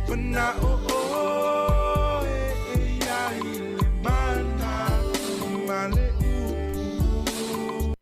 Mana'o ʻoe e i ai le mana ma le upu.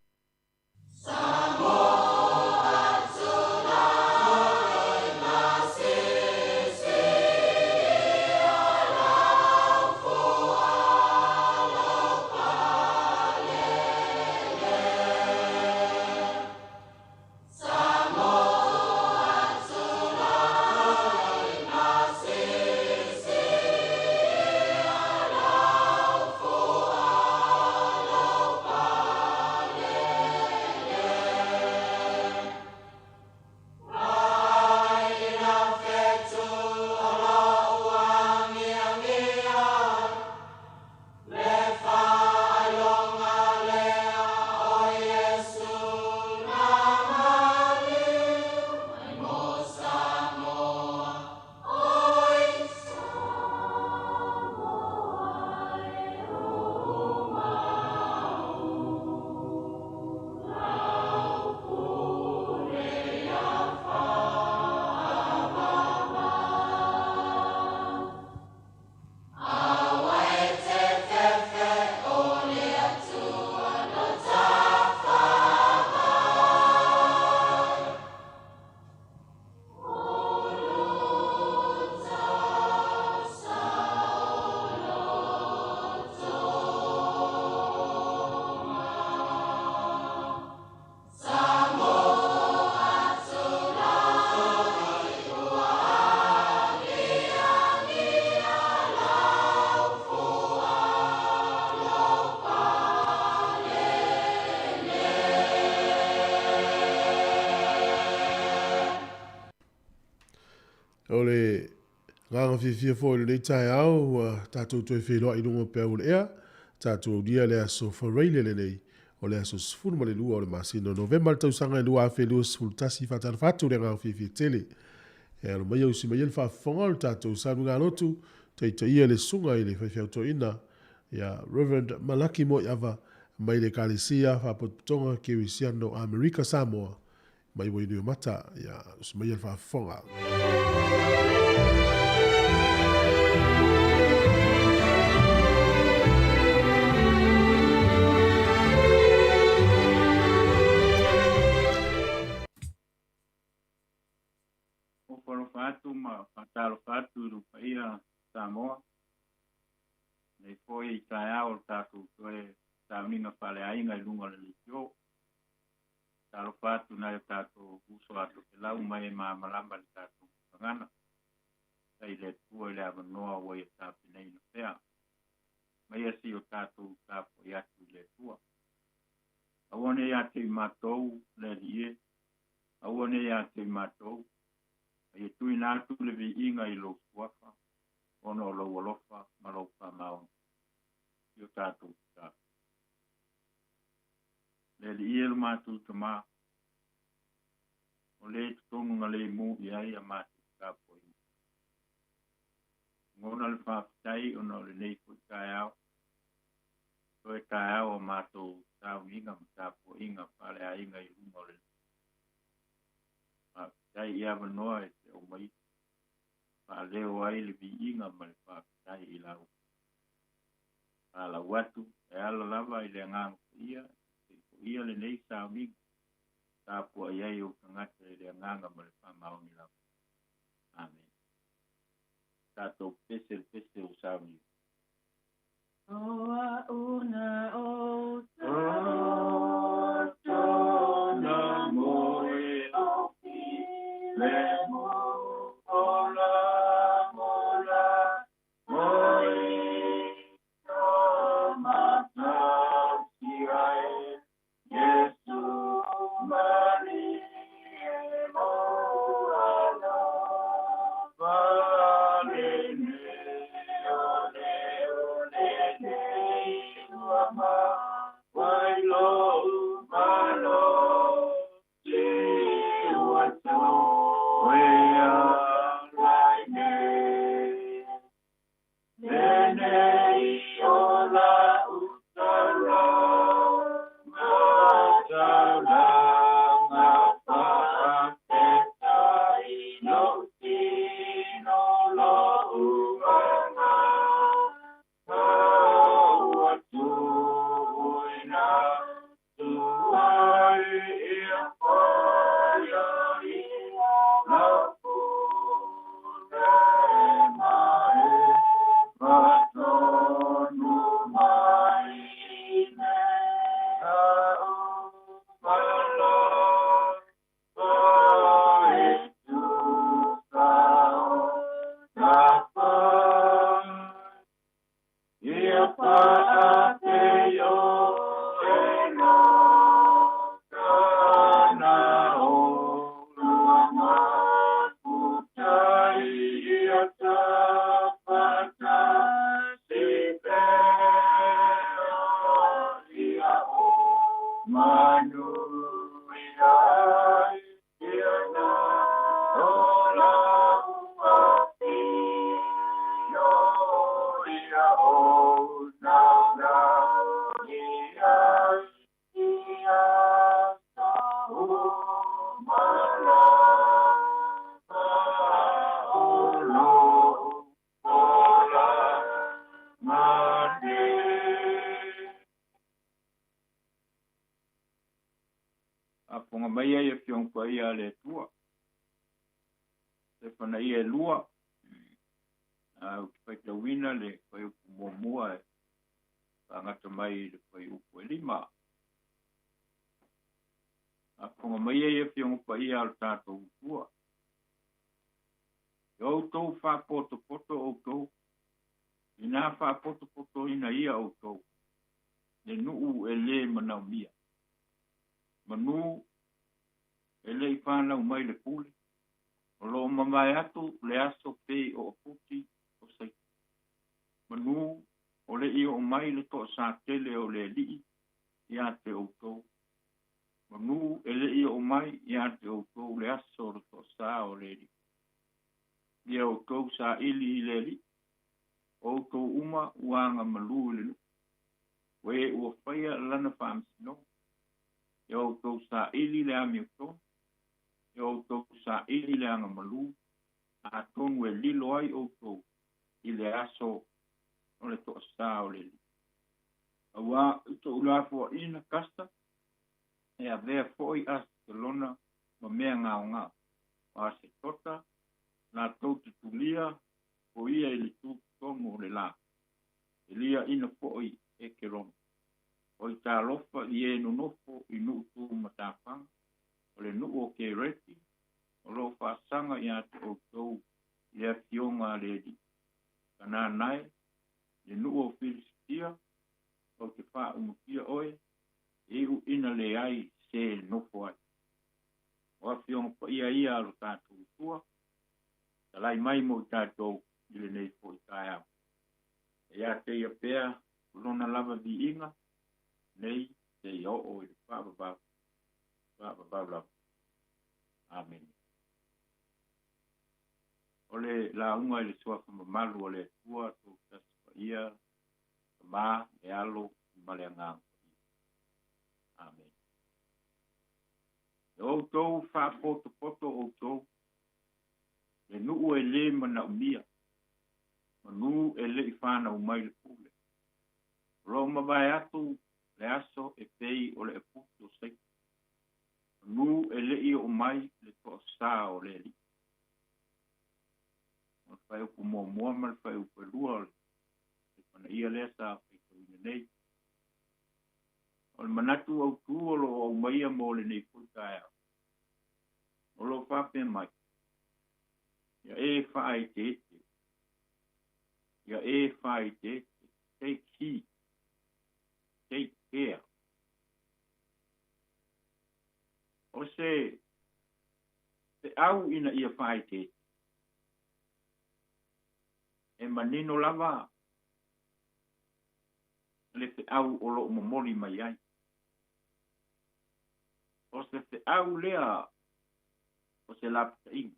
O le agaga fiafia foi i lenei taeao ua tatou toe feiloai i luga o peau o le ea, tatou aulia le aso Faraile lenei o le aso 12 o le masina o Novema le tausaga e 2021. Faatalofa atu le agaga fiafia tele. E alo mai ausi mai le faafofoga o le tatou saluigalotu, taitaia le susuga i le faifeau toeaina ia Reverend Malaki Moeava mai le Ekalesia Faapotopotoga Kerisiano Amerika Samoa mai Wainuiomata, ia usi mai le faafofoga. Ofo alofa atu ma faatalofa atu i lou paia Samoa. Nei foi i taeao o le tatou toe sauniga faaleaiga i luga o le leitio. Talofa atu nai o tatou uso a Tokelau mai e malamalama i le tatou gagana. Faafetai i le Atua i le avanoa ua ia tapenaina pea. Maia se i o tatou tapuai atu i le Atua. Aua ne i ia te i matou le Alii e, aua ne i ia te i matou, a ia tuuina atu le viiga i lou suafa, ona o lou alofa ma lou faamaoni i o tatou tatalo. Le Alii e lo matou Tama, o le totonu na le mu i ai a matou tapuaiga. Lagona le faafetai ona o lenei foi taeao, toe taeao o matou sauniga ma tapuaiga faaleaiga i luga o le faafetai i avanoa e te aumai faaleo ai le viiga ma le faafetai i lau falau atu e ala lava i le agaga paia se i foia lenei sauniga tapuai ai ou tagata i le agaga ma le faamaoni lava. Amen. Tatou pese le pese o sauniga. O a una o Tona moe o le mo ola mola moe o mata siae Yesu Maria mo ala vale ne o le o le ne ua ma wai lo ma lo ti ua tau we Sefanaia e 2, ou te faitauina le fuaiupu muamua e faagata mai i le fuaiupu e 5. Faafofoga mai ai Afioga Paia a lo tatou Atua. E outou faapotopoto outou, ina faapotopotoina ia outou, le nuu e lē manaomia. Manu e lē i fanau mai le pule, o loo mavae atu le aso pei o aputi o Saita. Manu o le i oo mai le toasatele o le alii ia te outou. Manu e le i oo mai ia te outou le aso o le toasā o le alii. Ia outou saili i le alii, o outou uma ua agamalu i le nuu, o e ua faia lana faamasinoga. Ia outou saili le amiotonu, ia outou saili le agamalu, atonu e lilo ai outou i le aso o le toasā o le alii. Auā i toulafoaina Kasa, e avea foi Asikelona ma mea gaogao. O Asetota latou te tulia o ia i le tutotonu o le lā, e liaina foi e Ekerona. O i talofa i e nonofo i nuu tumatafaga, o le nuu o Kereti, o loo faasaga ia te outou le afioga a le alii. Kanana e, le nuu o Filisitia, ou te faaumutia oe, e iuina leai se nofo ai. O Afioga Paia ia a lo tatou Atua, talai mai mo i tatou i lenei foi taeao. E ia te ia pea lona lava viiga, nei seia oo i le faavavau, faavavau lava. Amene. O le lauga i le suafa mamalu o le Atua, Tasi Paia, Tama, le Alo, ma le Agaga Paia. Amene. E outou faapotopoto outou, le nuu e lē manaomia, manu e lē i fanau mai le pule. O loo mavae atu le aso e pei o le aputi o Saita. Manu e lē i oo mai le toasā o le alii. O le fuaiupu muamua ma le fuaiupu e 2 o le Sefanaia lea sa faitauina nei. O le manatu autū o loo aumaia mo lenei foi taeao, o loo faapea mai, ia e faaeteete, ia e faaeteete, take heed, take care. O se feau ina ia faaeteete, e manino lava le feau o loo momoli mai ai. O se feau lea o se lapataiga,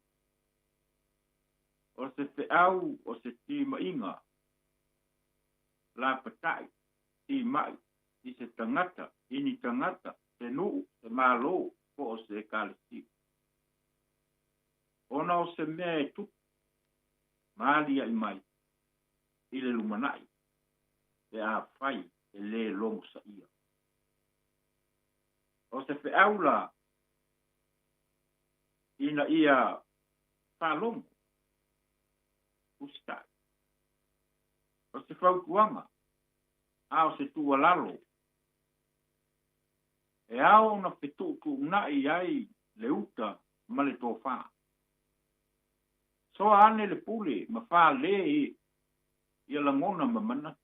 o se feau o se timaiga, lapatai, timai, i se tagata, i ni tagata, se nuu, se malo, po o se ekalesia. Ona o se mea e tupu, ma aliaʻi mai i le lumanai, pe afai e lē logosaia. O se feau la ina ia faalogo, usitai. O se fautuaga, a o se tuualalo, e ao ona fetuutuunai ai le uta ma le tofā. Soa ane le pule ma fālē ia lagona ma manatu.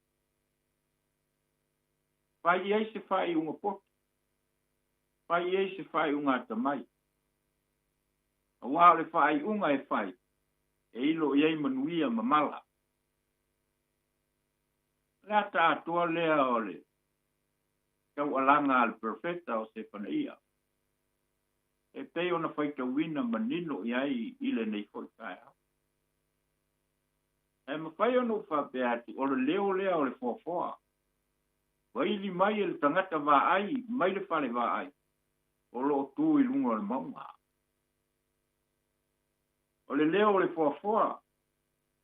Fai i ai se faaiuga poto, fai i ai se faaiuga atamai. Auā o le faaiuga e fai, e ilo i ai manuia ma mala. O le ata atoa lea o le taualaga a le perofeta o Sefanaia, e pei ona faitauina manino i ai i lenei foi taeao. Ae mafai ona ou faapea atu, o le leo lea o le foafoa, ua ili mai e le tagata vaai mai le fale vaai, o loo tu i luga o le mauga. O le leo o le foafoa,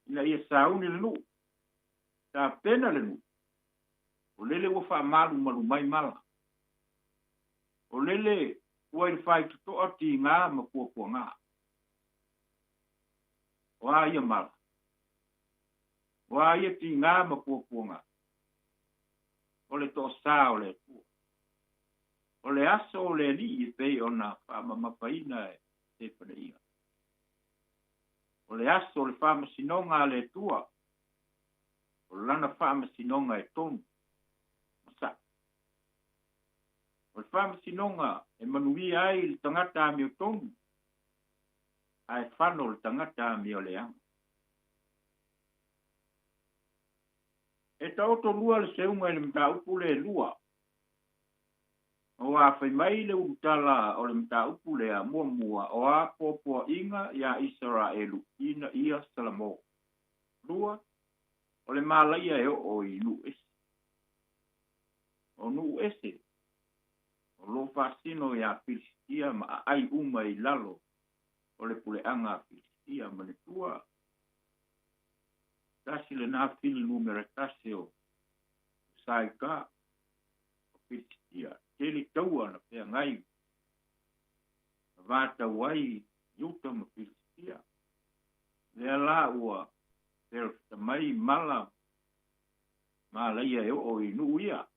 ina ia sauni le nuu, tapena le nuu, o lele ua faamalumalu mai mala. O lele ua i le faitotoa tigā ma puapuagā. O a ia mala? O a ia tigā ma puapuaga? O le toʻasā o le Atua. O le aso o le Alii e pei ona faamamafaina e Sefanaiga. O le aso o le faamasinoga a le Atua, o lana faamasinoga e tonu ma saʻo. O le faamasinoga e manuia ai le tagata amiotonu, ae fano le tagata amioleaga. E taoto lua le seuga i le mataupu le lua. Aua fai mai le ulutala o le mataupu lea, muamua, o a puapuaʻiga iā Isaraelu ina ia Salamo. Lua, o le malaia e oo i nuu ese. O nuu ese, o lo o faasino iā Pilisitia ma aai uma i lalo o le puleaga a Pilisitia. Manatua, tasi lenā fili numera tasi o Saika o Pilisitia. Tele taua na feagai na vatau ai Iuta ma Pilisitia. Lea la ua perofeta mai mala malaia e oo i nuu ia.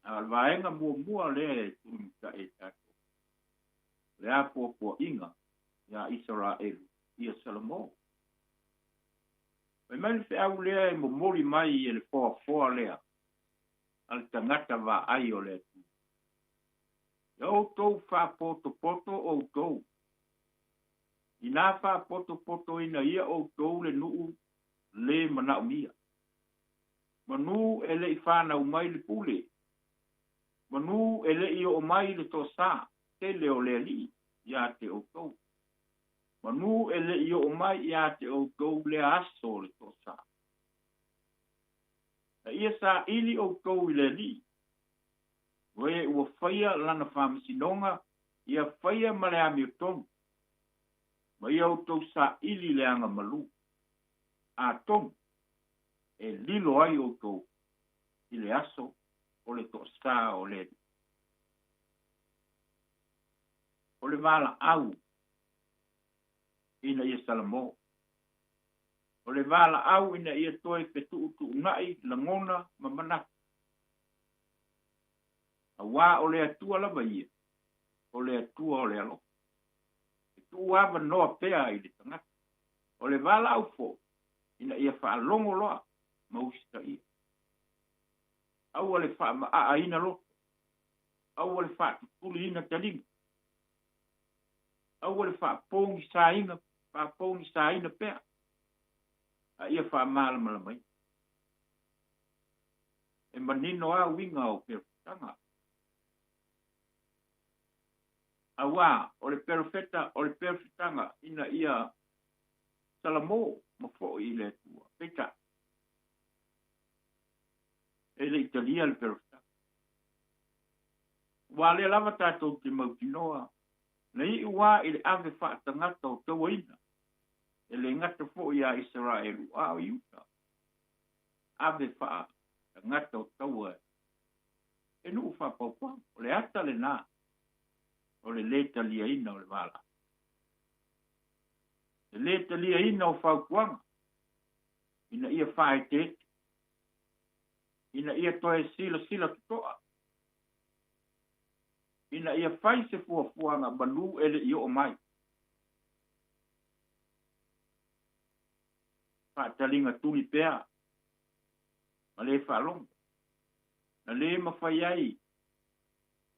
A o le vaega muamua lea e tulimataʻi e tatou, le a puapuaʻiga iā Isaraelu ia Salamo. Fai mai le feau lea e momoli mai e le foafoa lea a le tagata vaai o le Atua. Ia outou faapotopoto outou, inā faapotopotoina ia outou le nuu le manaomia. Manu e le i fanau mai le pule, manu e le i oo mai le toasā tele o le Alii ia te outou, manu e le i oo mai ia te outou lea aso o le toasā. A ia saili outou i le Alii, o e ua faia lana faamasinoga, ia faia ma le amiotonu, ma ia outou saili le agamalu, atonu e lilo ai outou i le aso o le toasā o le Alii. O le valaau ina ia Salamo. O le valaau ina ia toe fetuutuunai lagona ma manatu. Auā o le Atua lava ia, o le Atua o le alofa. E tuu avanoa pea i le tagata. O le valaau foi ina ia faalogo loa ma usitaia. Aua le faamaaaina loto. Aua le faatutuliina taliga. Aua le faapogisaina, faapogisaina pea, a ia faamalamalamaina. E manino lava uiga o perofetaga. Auā o le perofeta o le perofetaga ina ia Salamo ma foi i le Atua. Peitai, e le i talia le perofetaga. Ua lea lava tatou te mautinoa, na iu lava i le ave faatagata o tauaina, e le gata foi iā Isaraelu, a o Iuta, ave faatagata o taua e nuu faapaupau. O le ata lenā o le lē taliaina o le valaau, le lē taliaina o fautuaga ina ia faaeteete, ina ia toe silasila totoa, ina ia fai se fuafuaga manu e le i oo mai. Faataliga tuli pea ma le faalogo, na lē mafai ai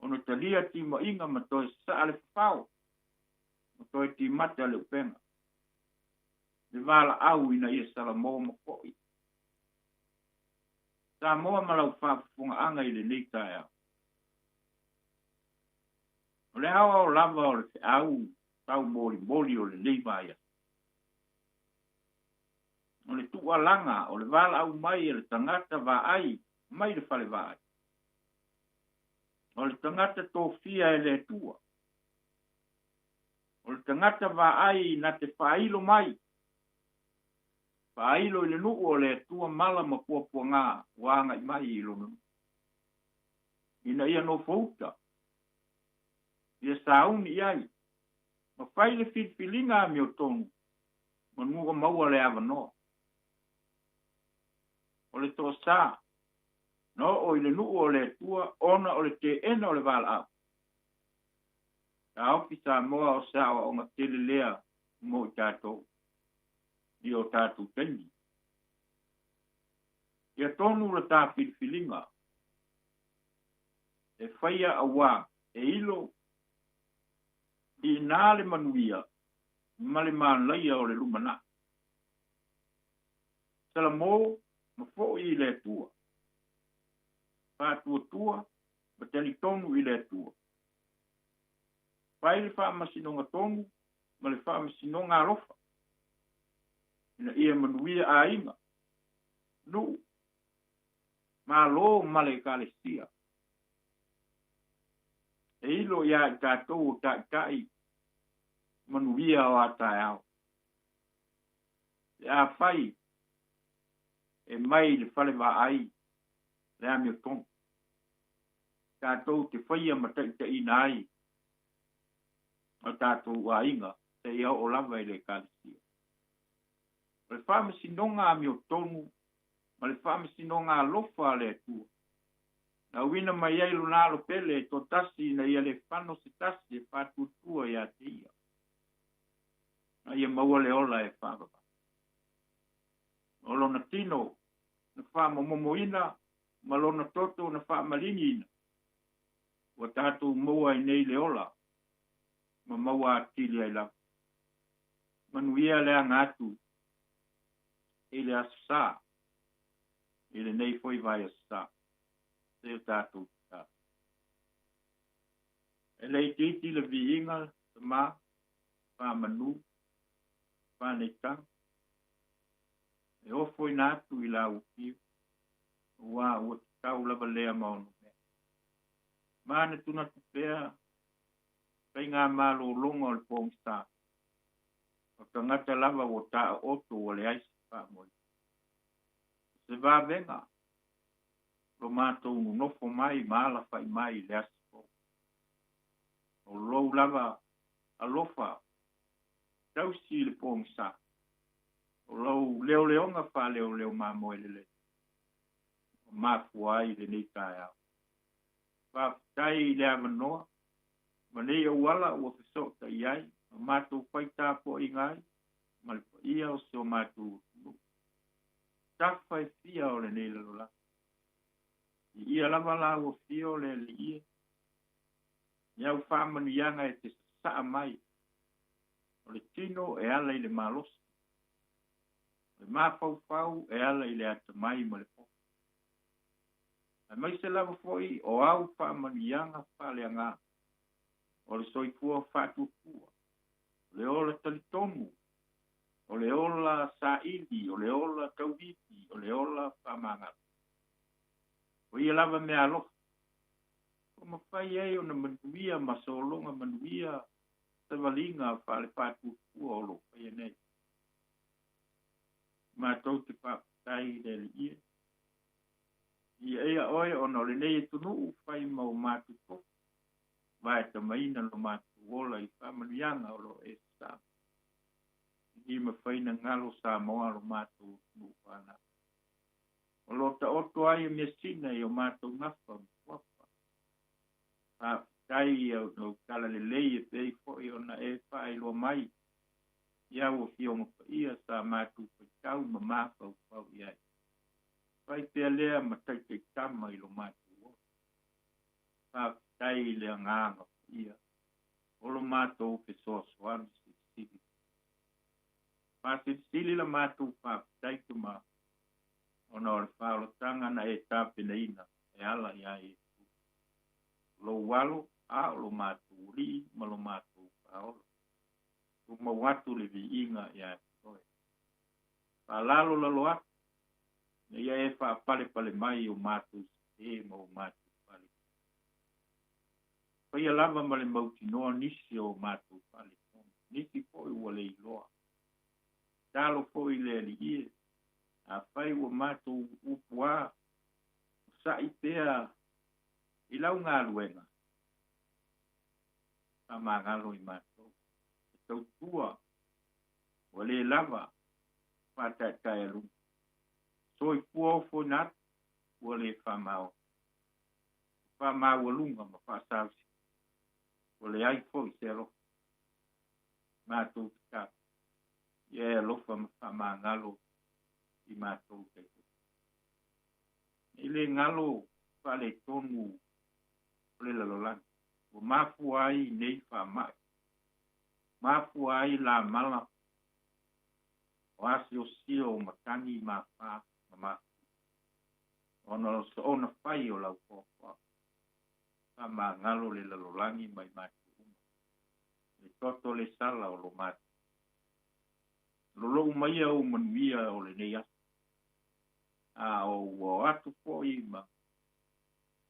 ona talia timaiga ma toe sasaa le fafao ma toe timata le upega, le valaau ina ia Salamo ma foʻi. Samoa ma lau faafofogaaga i lenei taeao. O le aoao lava o le feau taumolimoli o lenei vaiaso. O le tuualaga o le valaau mai e le tagata vaai mai le fale vaai. O le tagata tofia e le Atua. O le tagata vaai na te faailo mai, faailo i le nuu o le Atua mala ma puapuaga ua agai mai i lona nuu. Ina ia nofouta, ia sauni i ai, ma fai le filifiliga amiotonu Manu ua maua le avanoa. O le toasā na oo i le nuu o le Atua ona o le teena o le valaau. Taofi Samoa o se aoaoga tele lea mo i tatou i o tatou taimi. Ia tonu le ta filifiliga e faia auā e ilo i ina le manuia ma le manaia o le lumanai. Salamo ma foi i le Atua. Faatuatua ma talitonu i le Atua. Fai le faamasinoga tonu ma le faamasinoga alofa, ina ia manuia aiga, nuu, Malo ma le Ekalesia. E ilo iā i tatou o taitai manuia o a taeao. Pe afai e mai le fale vaai le amiotonu, tatou te faia ma taitaiina ai o tatou aiga seia oo lava i le Ekalesia. O le faamasinoga amiotonu ma le faamasinoga alofa a le Atua, na auina mai ai Lona Alo pele e toatasi ina ia le fano se tasi e faatuatua ia te Ia, a ia maua le ola e faavavau. O Lona tino na faamomomoina ma Lona toto na faamaliniina, ua tatou maua ai nei le ola ma maua atili ai lava. Manuia le aga atu i le Aso Sa, i lenei foi vaiaso sa, se o tatou tatalo. E le itiiti le viiga, Tama, faamanu, faaneetaga, e ofoina atu i lau afio, auā ua tatau lava lea ma ono mea. Manatunatu pea faigamalologa o le pogisa, o tagata lava ua taooto ua leai se faamoemoe. O se vavega lo matou nonofo mai ma alafai mai i le aso fou. O lou lava alofa tausi i le pogisa, o lou leoleoga faaleoleo mamoe lelei ua mafua ai lenei taeao. Faafetai i le avanoa ma nei auala ua fesootai ai ma matou fai tapuaiga ai ma le paia o si o matou atunuu. Tafa e fia o lenei lalolagi. I ia lava la ua fio le Alii e, i au faamanuiaga e te sasaa mai, o le tino e ala i le malosi, o le mafaufau e ala i le atamai ma le poto. Aemaise lava foi o au faamanuiaga faaleagaga, o le soifua faatuatua, o le ola talitonu, o le ola saili, o le ola tauivi, o le ola faamagalo. O ia lava mea alofa, ua mafai ai ona manuia ma sologa manuia savaliga faale-faatuatua o lo o faia nei. Matou te faafetai i le Alii e. Ia ia oe ona o lenei atunuu fai ma o matou tofi, vaetamaina lo matou ola i faamanuiaga o lo o e sasaa. I le mafai na galo Samoa lo matou atunuu fanau. O lo o taoto ai e measina i o matou gafa ma kuapa. Faafetai i au tala lelei e pei foi ona e faailoa mai i au Afioga Paia sa matou faitau ma mafaufau i ai. Fai pea lea ma taitaitama i lo matou ola. Faafetai i le Agaga Paia o lo matou fesoasoani silisili. Faasilisili la matou faafetai Tama ona o le faaolataga na e tapenaina e ala iā Iesu, lou Alo, a o lo matou Alii ma lo matou Faaola. Tumau atu le viiga ia te oe. Faalalolalo atu, ina ia e faapalepale mai i o matou sese ma o matou faaletonu. Faia lava ma le mautinoa nisi o matou faaletonu, nisi foi ua le iloa. Tatalo foi i le Alii e, afai ua matou upu a, o sa'i pea i lau galuega, faamagalo i matou, e tautua. Ua lē lava faataetaealuga. Soifua ofoina atu ua lē faamaoni. Faamaualuga ma faasausi. Ua leai foi se alofa. Matou tatalo. Ia e alofa ma faamagalo i matou taitoatasi. E le galo faaletonu o le lalolagi. Ua mafua ai nei faamai. Mafua ai lamala o asiosio o matagi mafā ma mafu. Ona o soona fai o lau foafoaga. Faamagalo le lalolagi mai matou uma. Le toto le sala o lo matou. Lolou maia ou manuia o lenei aso. A o ua o atu foi ma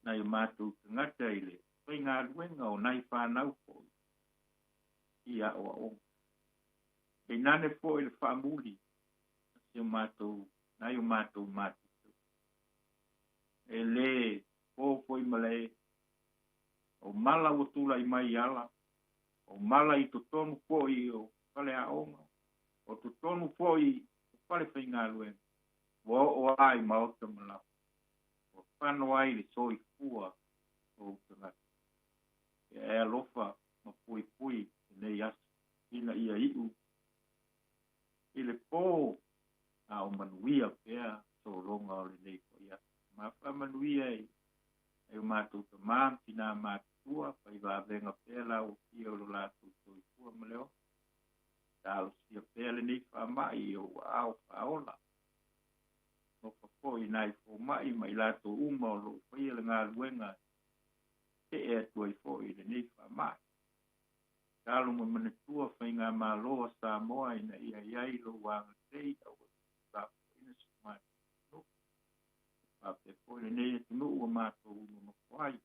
nai o matou tagata i le faigaluega o nai fanau foi i aoaoga. Tainane foi le faamuli a si o matou, nai o matou matutua. E lē po foi malae, o mala ua tulai mai i ala, o mala i totonu foi o faleaoga, o totonu foi o falefaigaluega, ua oo lava i maota ma laoa, ua fano ai le soifua o ou tagata. Ia e alofa ma puipui lenei aso, ina ia iu i le pō a o manuia pea sologa o lenei foi aso. Ma faamanuia i nai o matou tamā ma tinā matutua, faivavega pea la ua o lo latou soifua ma le ola. Talosia pea lenei faamai i ou aao faaola. Alofa foi i nai fomai ma i latou uma o lo o faia le galuega e tetee atu ai foi i lenei faamai. Tatalo ma manatua faigamalo a Samoa ina ia i ai lou agalelei aua ne i tuulafoaiina si o matou atunuu. Faapea foi lenei atunuu ua matou nonofo ai.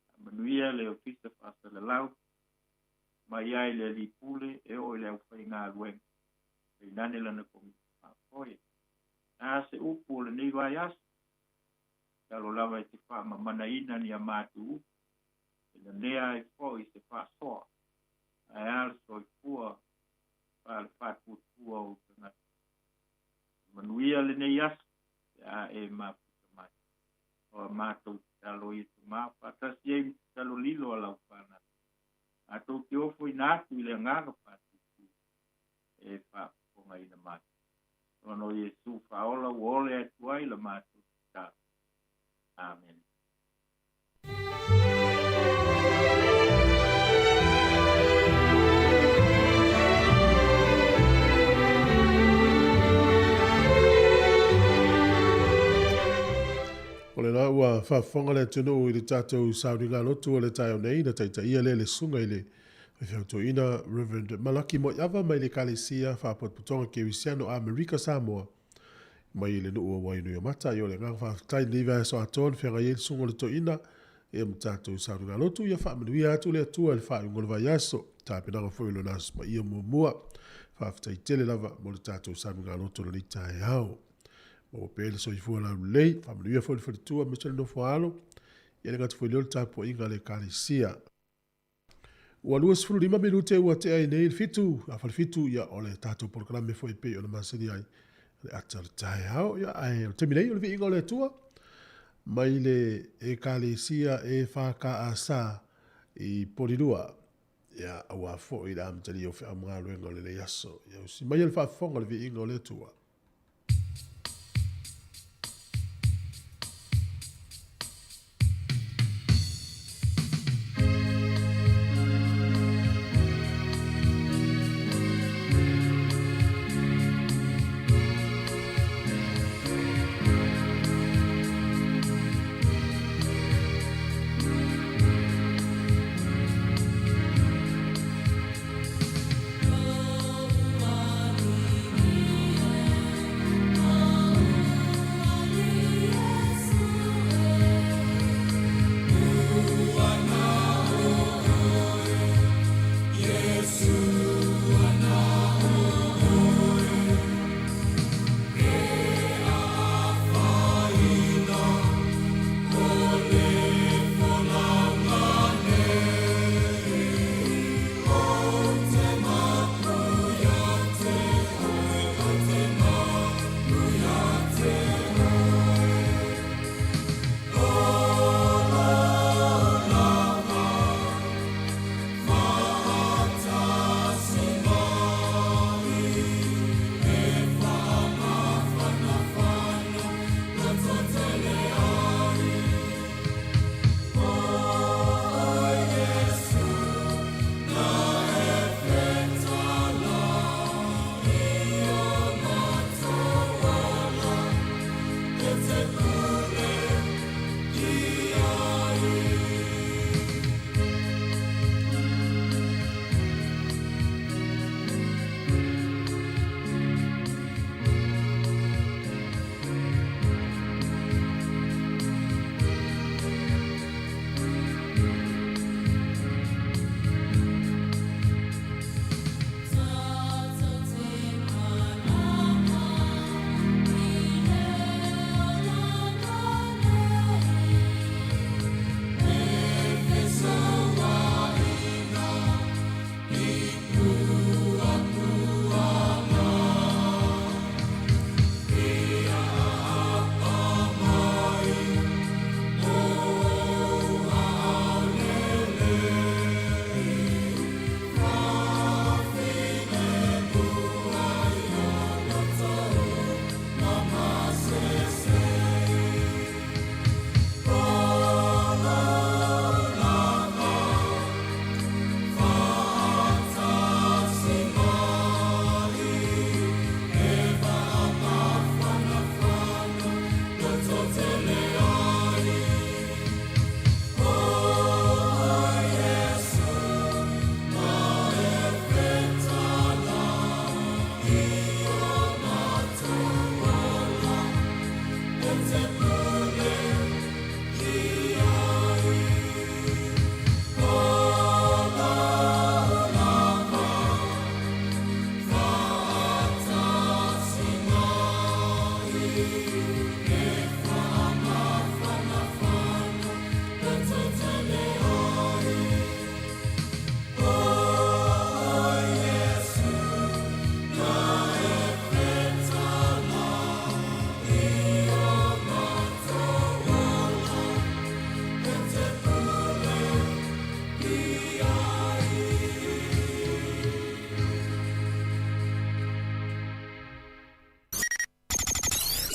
Faamanuia le Ofisa Faasalalau mai ai le Alii Pule e oo i le aufaigaluega, tainane lana Komiti Faafoe. A se upu o lenei vaiaso, tatalo lava e te faamamanaina ni a matou upu, e nanea ai foi se faasoa, ae a le soifua faale-faatuatua o ou tagata. Manuia lenei aso pe a e mafuta mai. O a matou tatalo ia Tamā, faatasi ai ma tatalo lilo a lau fanau. Matou te ofoina atu i le agaga faatuatua e faafofogaina mai. Ona o Iesu faaola ua ole atu ai la matou tatalo. Amene. O lena ua faafofoga le atunuu i le tatou sauniga lotu o le taeao nei na taitaia lea le susuga i le faifeau Reverend Malaki Moeava mai le Ekalesia Faapotopotoga Kerisiano Amerika Samoa mai le nuu o Wainuiomata. Ia o le agaga faafetai i lenei vaiaso atoa na feagai ai le susuga o le toeaina ia ma tatou sauniga lotu. Ia faamanuia atu le Atua i le faaiuga o le vaiaso, tapenaga foi o lona Aso Paia muamua. Faafetai tele lava mo le tatou sauniga lotu o lenei taeao. Maua pea le soifua laulelei, faamanuia foi le faletua aemaise le nofo a alo, ia le gata foi lea o le tapuaiga a le Ekalesia. Ua 25 minute ua tea ai nei le 7, a fale 7, ia o le tatou polokalame foi e pei ona masani ai le ata o le taeao. Ia, ae o le taimi nei o le viiga o le Atua mai le Ekalesia EFKS i Polilua. Ia, aua foi le amatalia o feau ma galuega o lenei aso. Ia, usi maia le faafofoga o le viiga o le Atua.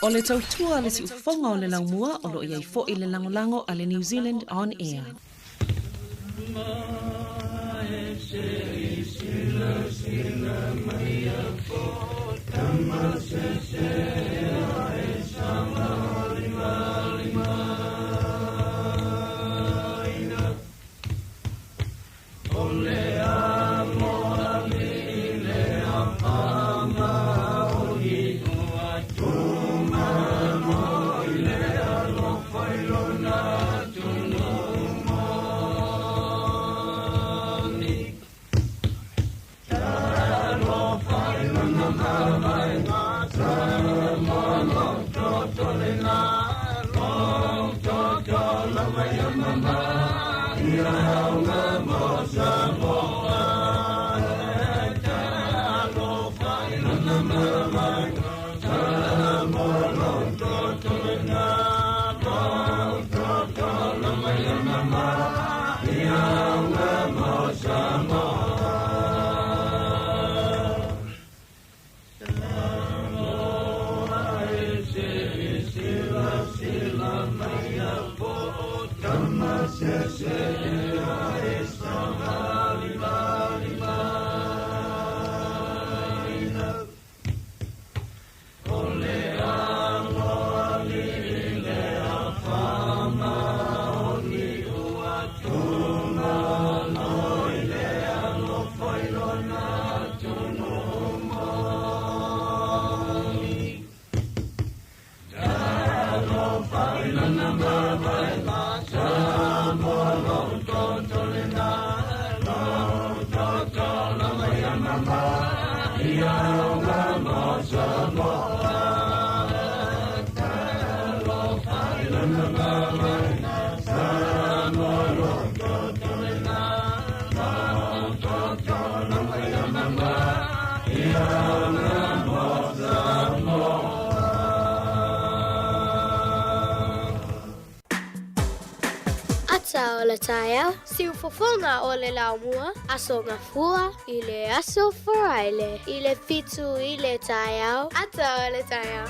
O le tautua a le siufofoga o le laumua o lo o i ai foi le lagolago a le New Zealand On Air. Ata o le taeao, siufofoga o le laumua, Aso Gafua i le Aso Faraile i le 7 i le taeao, ata o le taeao.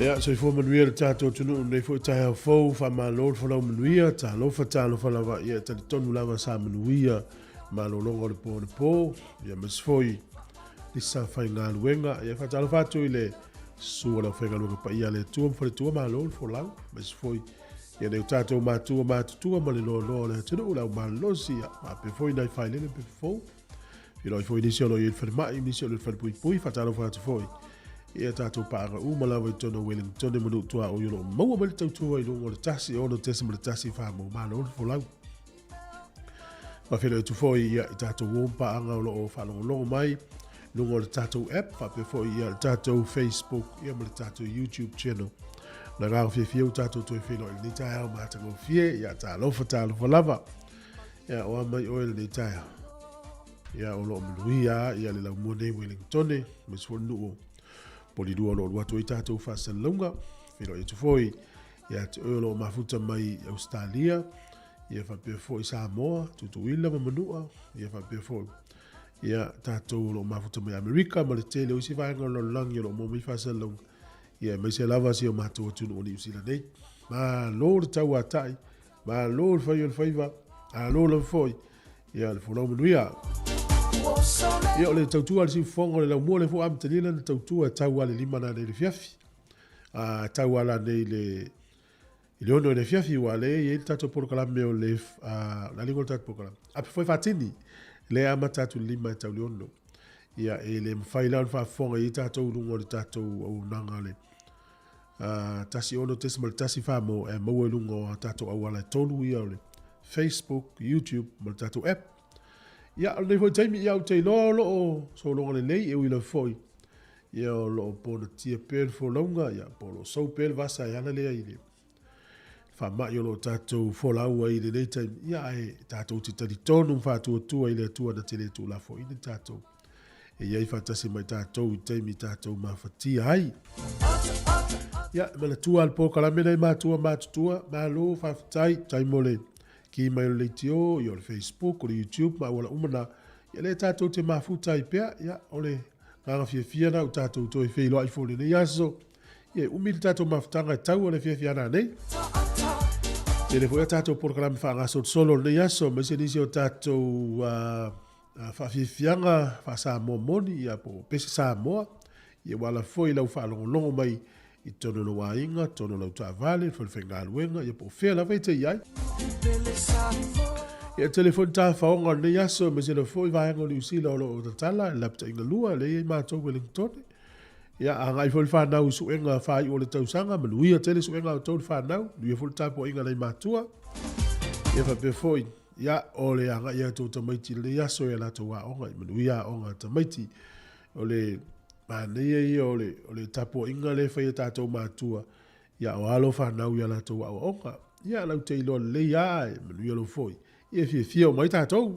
Ia, soifua manuia le tatou atunuu i lenei foi taeao fou, faamalo le folau manuia, talofa talofa lava, ia e talitonu lava sa manuia malologa o le po anapo, ia aemaise foi lisa faigaluega. Ia faatalofa atu i le susu o le aufaigaluega paia a le Atua ma faletua, malo le folau, aemaise foi ia nai o tatou matua matutua ma le loaloa o le atunuu, le au malolosi, ia faapea foi nai failele ma pepe fou. Feiloai foi nisi o lo o i ai i le falemai, nisi o lo o i le falepuipui, faatalofa atu foi i a tatou paaga uma lava i totonu o Wellington ma nuu tuaoi o lo o maua mai le tautua i luga o le 1 6.1 whamau. Malo le folau. Faafeiloai atu foi ia i tatou uo ma paaga o lo o faalogologo mai luga o le tatou app, faapea foi ia le tatou Facebook ia ma le tatou YouTube channel. Le agaga fiafia ua tatou toe feiloai i lenei taeao matagofie, ia talofa talofa lava. Ia o a mai oe lenei taeao. Ia o lo o manuia ia le laumua nei Wellingtone, aemaise foi le nuu o Po le lua o lo o alu atu ai tatou faasalalauga. Feiloai atu foi ia te oe o lo o mafuta mai i Ausetalia, ia faapea foi Samoa, Tutuila ma Manua, ia faapea foi ia tatou o lo o mafuta mai Amerika ma le tele o isi vaega o le lalolagi o lo o maua mai faasalalauga, ia aemaise lava si o matou atunuu o Niu Sila nei. Malo le tauatai, malo le fai o le faiva, malo lava foi ia le folau manuia. Ia o le tautua a le siufofoga o le laumua le foi amatalia lana tautua e tau a le 5 nanei le fiafi. A tau a lanei le i le 6 i le afiafi ua le i ai le tatou polokalame o le le aliga o le tatou polokalame. Ape foi faatini le amata atu le 5 e tau le 6. Ia e le mafai la ona faafofoga i ai tatou i luga o le tatou auaunaga le 16.1 whamo e maua i luga o a tatou auala e tolu ia o le Facebook, YouTube ma le tatou app. Ia, o lenei foi taimi, ia, ou te iloa o lo o sologa lelei e ui lava foi ia o lo o ponatia pea le folauga, ia, po o lo o sou pea le vasa e ala lea i le faamai o lo o tatou folau ai i lenei taimi, ia, ae tatou te talitonu ma faatuatua i le Atua na te le tuulafoaina tatou e i ai faatasi mai tatou i taimi tatou mafatia ai. Ia, manatua le polokalame nei matua matutua, malo faafetai, tai mo le ki mai o le leitio, ia o le Facebook, o le YouTube, ma auala uma na, ia lea tatou te mafuta ai pea, ia o le agaga fiafia na o tatou toe feiloai foi i lenei aso, ia e umi le tatou mafutaga e tau o le fiafia nanei. Tele foi a tatou polokalame faagasolosolo o lenei aso, aemaise nisi o tatou faafiafiaga faa-Samoa moni, ia po o pese Samoa, ia ua ala foi lau faalogologo mai i totonu o lou aiga, totonu o lau taavale, le falefaigaluega, ia po o fea lava e te i ai. Ia tele foi ni tafaoga o lenei aso, aemaise lava foi vaega o Niu Sila o lo o tatala, le lapataiga lua, lea e i ai matou Wellingtone. Ia, agai foi le fanau i suega faaiu o le tausaga, manuia tele suega a outou le fanau, manuia foi le tapuaiga a nai matua. Ia faapea foi, ia, o le agai atu o tamaiti i lenei aso i a latou aoga, i manuia aoga a tamaiti. O le manaia ia o le, o le tapuaiga lea e fai e tatou matua, ia o alo fanau i a latou aoaoga. Ia, lau te iloa lelei lava, e manuia lou foi. Ia e fiafia uma ai tatou.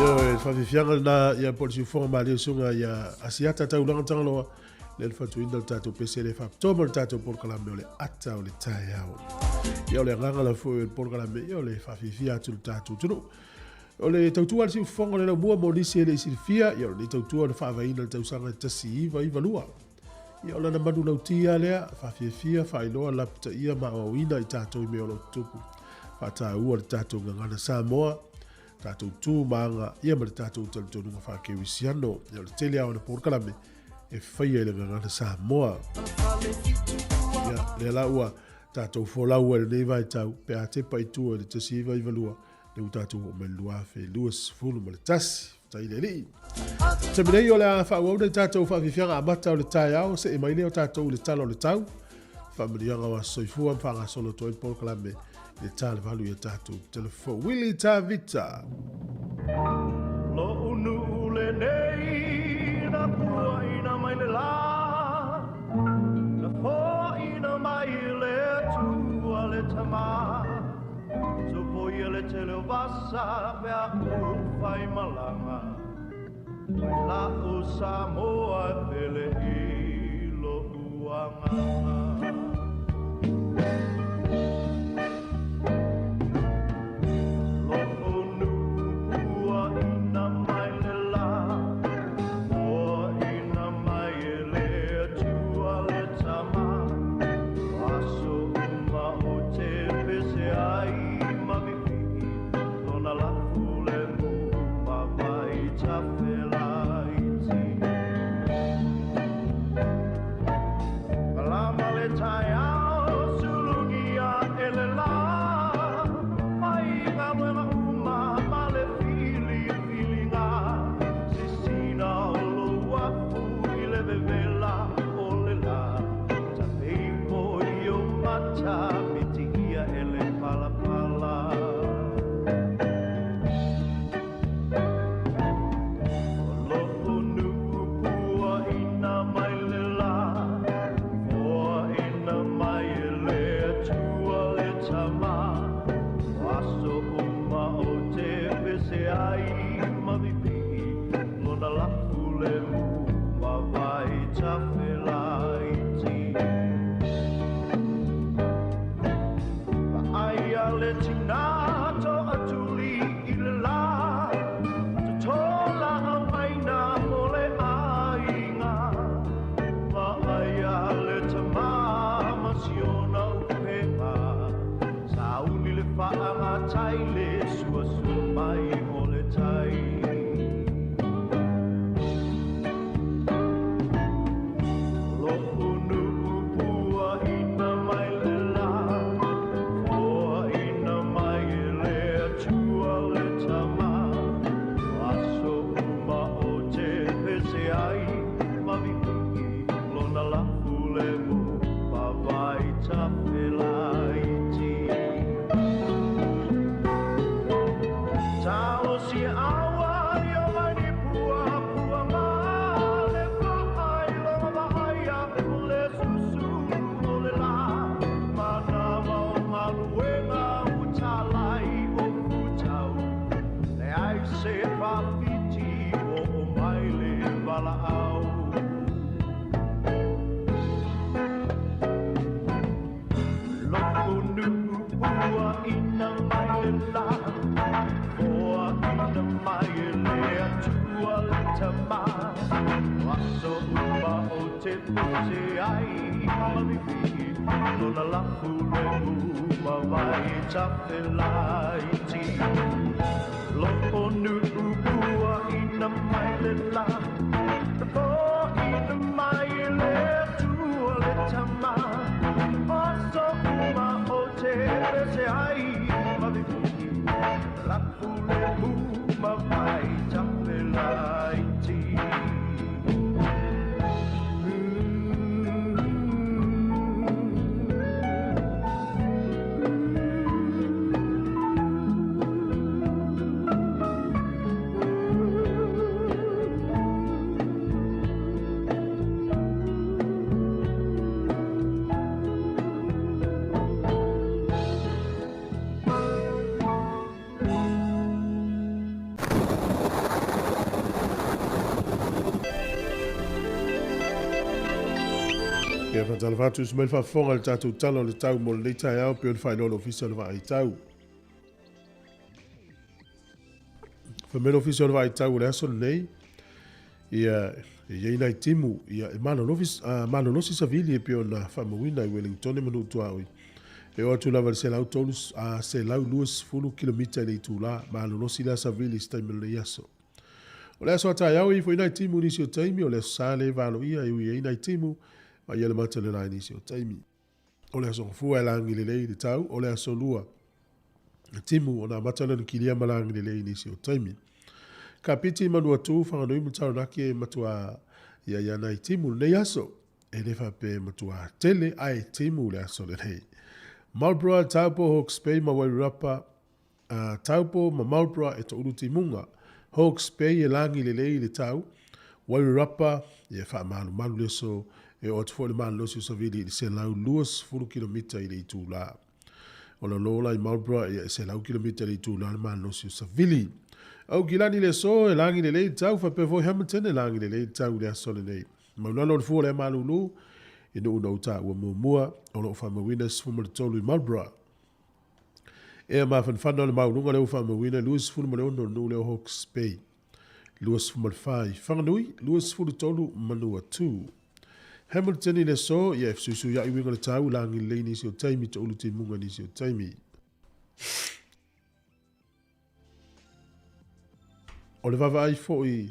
Ioe, faafiafiaga lena ia po o le siufofoga malie susuga ia Asiata Taulaga Tagaloa lea le fatuina le tatou pese le faapitoa mo le tatou polokalame o le ata o le taeao. Ia o le agaga la foi o le polokalame ia o le faafiafia atu le tatou atunuu. O le tautua a le siufofoga o le laumua mo nisi e le i silafia, ia o lenei tautua na faavaeina i le tausaga e 1992. Ia o lana manulauti lava lea, faafiafia, faailoa, lapataia ma aoaoina i tatou i mea o lo o tutupu. Faataua le tatou gagana Samoa, tatou tu ma aga, ia ma le tatou talitonuga faa-kerisiano. Ia o le tele lava o ana polokalame e faia i le gagana Samoa. Ia, lea la ua tatou folau ai i lenei vaitau, pe a tepa i tua i le 1992, lea ua tatou oo mai i le 2021. Faafetai i le Alii. Taimi nei o le a faaauau nei tatou faafiafiaga amata o le taeao, see mai lea o tatou i le tala o le tau. Faamanuiaga o aso soifua ma faagasolo atu ai le polokalame i le ta le 8 ia tatou telefou. Willie Tavita. Lo'u nuu lenei na puaina mai le la, na foaina mai le Atua le Tama. Sopoia le tele o vasa pe a ou fai malaga, mai la'u Samoa e pele i lo'u agaga. Lo'u nuu puaina mai le la, puaina mai e le Atua le Tama. O aso uma ou te pese ai ma vivii, lona lafu le mu ma vai tafelaiti. Malama le taeao. Fiti ua oo mai le valaau. Loko nuu puaʻina mai le la, foaʻina mai e le Atua le Tama. O aso uma ou te pese ai ma vivii, Lona lafu lemu ma vai tafelaiti. Loko nuu puaʻina mai le la, foaʻina mai e le Atua le Tama. O aso uma ou te pese ai ma vivii, lafu lemu ma vai tafelaiti. Ia faatalofa atu uso mai le faafofoga i le tatou tala o le tau mo lenei taeao pei ona faailoa le Ofisa o le Vaai Tau. Fai mai le Ofisa o le Vaai Tau o le aso lenei, ia e i ai nai timu, ia e malolosi, malolosi savili e pei ona faamauina i Wellingtone ma Nuu-tuaoi. E oo atu lava i le 130, 120 kilomita i le itula, malolosi la savili i se taimi o lenei aso. O le aso a taeao e i ai foi nai timu i nisi o taimi, o le aso Sa lea e valoia e ui ai nai timu, ma ia le mata le la i nisi o taimi. O le aso Gafua e lagi lelei le tau, o le aso Lua e timu ona amata lea ona kilia ma lagi lelei i nisi o taimi. Ka piti Manuatū, Whanganui ma Taranaki e matua ia ia nai timu lenei aso. E le faapea e matua tele ae timu le aso lenei. Marlborough, Taupo, Hawke's Bay ma Wairarapa, Taupo ma Marlborough e toulu timuga. Hawke's Bay e lagi lelei i le tau. Wairarapa, ia e faamalumalu le aso e oo atu foi le malolosi o Savili i le 120 kilomita i le itula. O le lola i Marlborough, ia e 100 kilomita i le itula le malolosi o Savili. Aukilani le aso e lagi lelei le tau, faapea foi Hamilton e lagi lelei le tau i le aso lenei. Maulalo o le fua o le malulu i nuu na uta ua muamua o lo o faamauina 13 i Marlborough. Ea mafanafana o le maualuga lea ua faamauina 26 le nuu lea o Hawke's Bay. 24 i Whanganui, 23 Manuatu. Hamilton i le aso, ia e fesuisuiaʻi uiga o le tau, lagi lelei nisi o taimi, toulu timuga nisi o taimi. O le vaavaai foi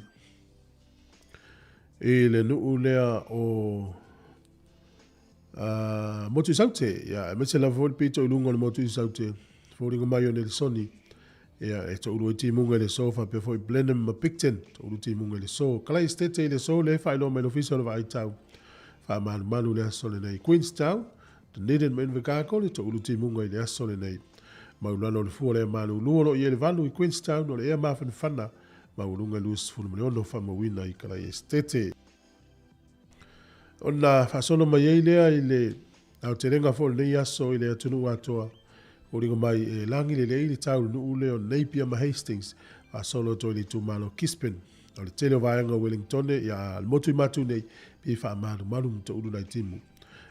i le nuu lea o Motu i Saute, ia, aemaise lava foi le pito i luga o le Motu i Saute, foliga mai o Nelisoni, ia, e toulu ai timuga i le aso, faapea foi Blenheim ma Picton, toulu timuga i le aso. Kalai Estate i le aso, lea e faailoa mai le Ofisa o le Vaai Tau, faamalumalu le aso lenei. Queenstown, Dunedin ma Invercargill, e toulu timuga i le aso lenei. Maulalo o le fua o le malulu o lo o i ai le valu i Queenstown o le ea mafanafana maualuga e 26 faamauina i Kalai Esitete. Ona faasolo mai ai lea i le aotelega foi o lenei aso i le atunuu atoa, foliga mai e lagi lelei le tau i le nuu lea o Napier ma Hastings, faasolo atu ai i le itumalo o Gisborne. O le tele o vaega o Wellingtone, ia le motu i Matu nei, pei e faamalumalu ma toulu nai timu.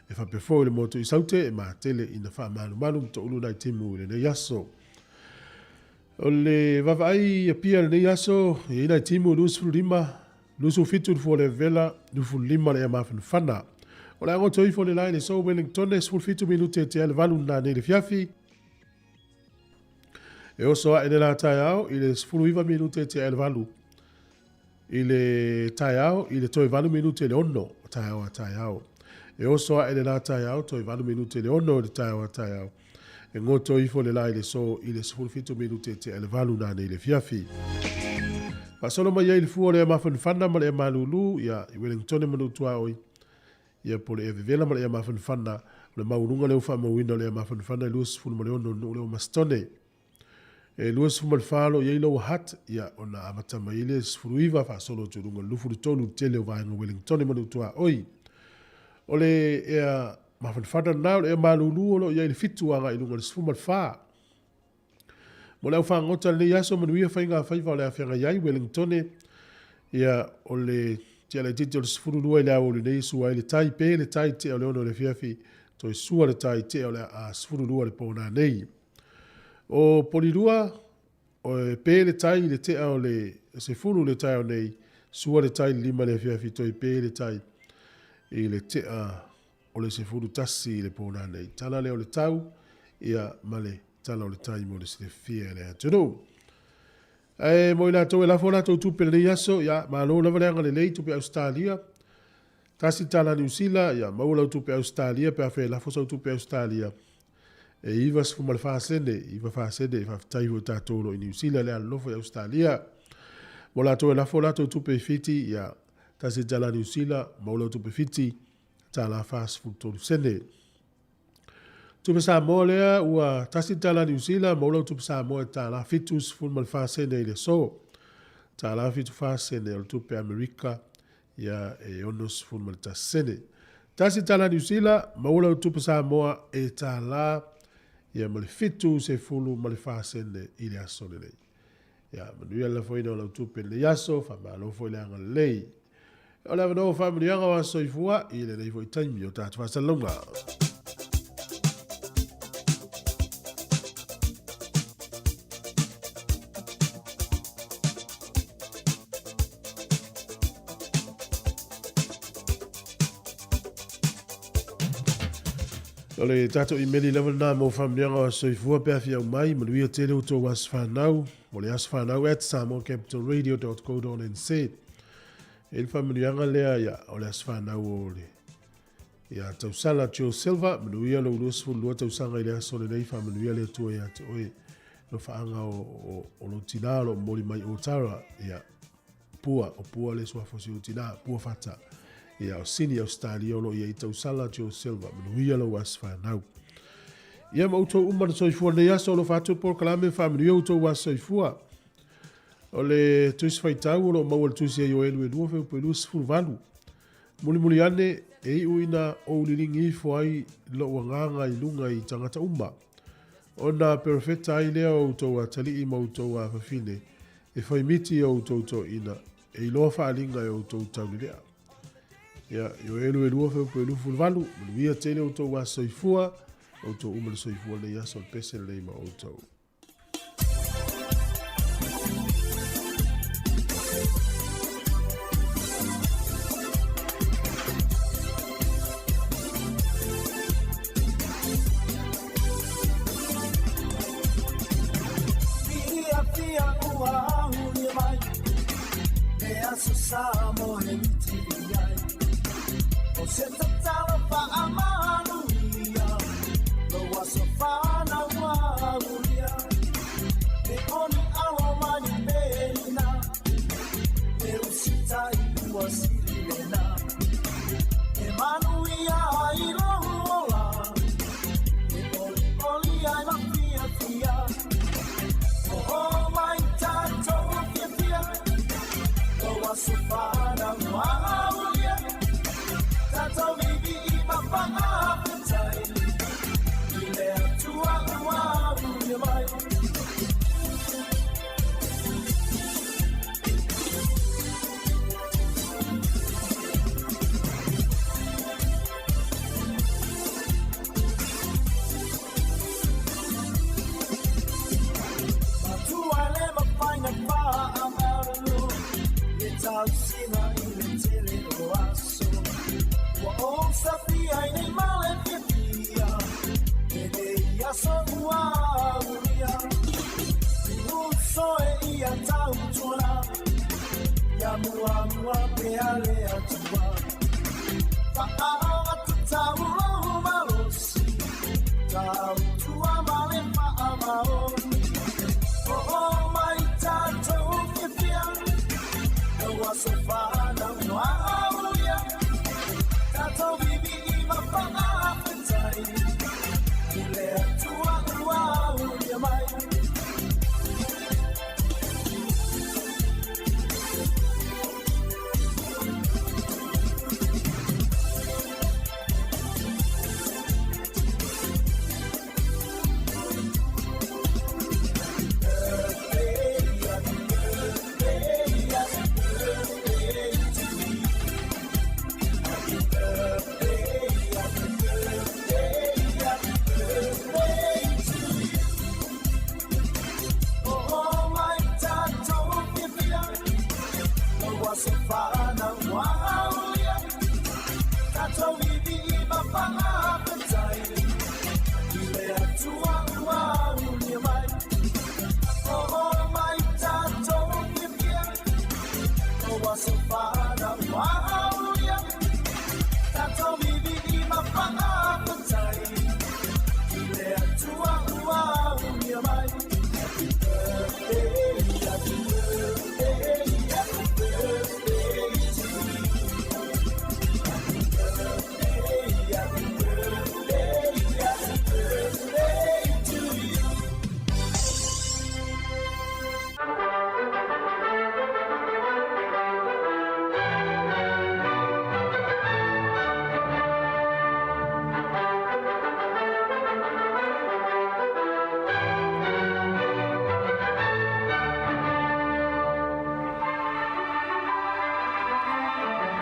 E faapea foi le motu i Saute e matele ina faamalumalu ma toulu nai timu i lenei aso. O le vaavaai i Apia i lenei aso, e i ai nai timu e 25, 27 le fua o le vela, 25 le ea mafanafana. O le a goto ifo le la i le so Wellingtone, 17 minute e tea le valu lena nei le fiafi. E oso ae le la taeao i le 19 minute e tea le valu. I le taeao i le toe 8 minute le 6 taeao a taeao. E oso ae le la taeao toe 8 minute le 6 i le taeao a taeao. E goto ifo le la i le so i le 17 minute e tea le valu nanei le fiafi. Faasolo mai ai le fua o le ea mafanafana ma le ea malulu, ia, i Wellingtone ma Nuu-tuaoi, ia, po o le ea vevela ma le ea mafanafana, o le maualuga lea ua faamauina o le ea mafanafana e 26 le nuu lea o Masitone. E 24 o lo o i ai Lower Hutt, ia, ona amata mai ai lea i le 19 faasolo atu i luga i le 23 i le tele o vaega o Wellingtone ma Nuu-tuaoi. O le ea mafanafana lena, o le ea malulu o lo o i ai le 7 agai i luga i le 14. Mo le aufagota i lenei aso, manuia faiga faiva o le a feagai ai Wellingtone, ia o le tea laitiiti o le 12 i le aoauli nei, sua ai le tai, pe le tai tea o le 6 i le afiafi, toe sua le tai tea o le 12 i le po nanei. O Polilua, o pe le tai i le tea o le 10 i le taeao nei, sua le tai i le 5 i le afiafi, toe pe le tai i le tea o le 11 i le po nanei. Tala lea o le tau, ia ma le tala o le tai mo le silafia e le atunuu. Ae mo i latou e lafo latou tupe lenei aso, ia malo lava le agalelei tupe Ausetalia, tasi tala Niu Sila, ia maua lau tupe Ausetalia pe afai e lafo sau tupe Ausetalia, e 94 sene, 94 sene, faafetai foi tatou o lo o i Niu Sila le alolofa i Ausetalia. Mo latou e lafo latou tupe i Fiti, ia tasi tala Niu Sila, maua lau tupe Fiti, tala 43 sene. Tupe Samoa lea ua tasi le tala Niu Sila, maua lau tupe Samoa e tala 74 sene i le aso. Tala 74 sene o le tupe Amerika, ia e 61 sene. Tasi tala Niu Sila, maua lau tupe Samoa e tala ia ma le 74 sene i le aso lenei. Ia, manuia le lafoina o lau tupe i lenei aso, faamalo foi le agalelei. O le avanoa o faamanuiaga o aso soifua i lenei foi taimi o tatou faasalalauga. O le tatou imeli lava lena mo faamanuiaga o aso soifua pe a fia aumai, manuia tele outou aso fanau, mo le aso fanau at samoacapitalradio.co.nz. E le faamanuiaga lea ia, o le aso fanau o le ia Tausala Joe Silva, manuia lou 22 tausaga i le aso lenei, faamanuia le Atua ia te oe. Lofaaga o lou tina o lo o momoli mai Otara, ia Pua, o Pua le suafa o si ou tina, Pua Fata. Ia, o Sini Australia o lo o i ai Tausala Joe Silva, manuia lou aso fanau. Ia ma outou uma na soifua nei aso, alofa atu le polokalame, faamanuia outou aso soifua. O le tusi faitau o lo o maua i le tusi a Ioelu e 2 Feupu 28. Mulimuli ane, e iu ina ou liligi ifo ai lou agaga i luga i tagata uma. Ona perofeta ai lea o outou atalii ma outou afafine, e fai miti i outou toeaiina, e iloa faaaliga e outou taulelea. Ia, Ioelu e 2 Feupu 28, manuia tele outou aso soifua, outou uma le soifua lenei aso, le pese lenei ma outou.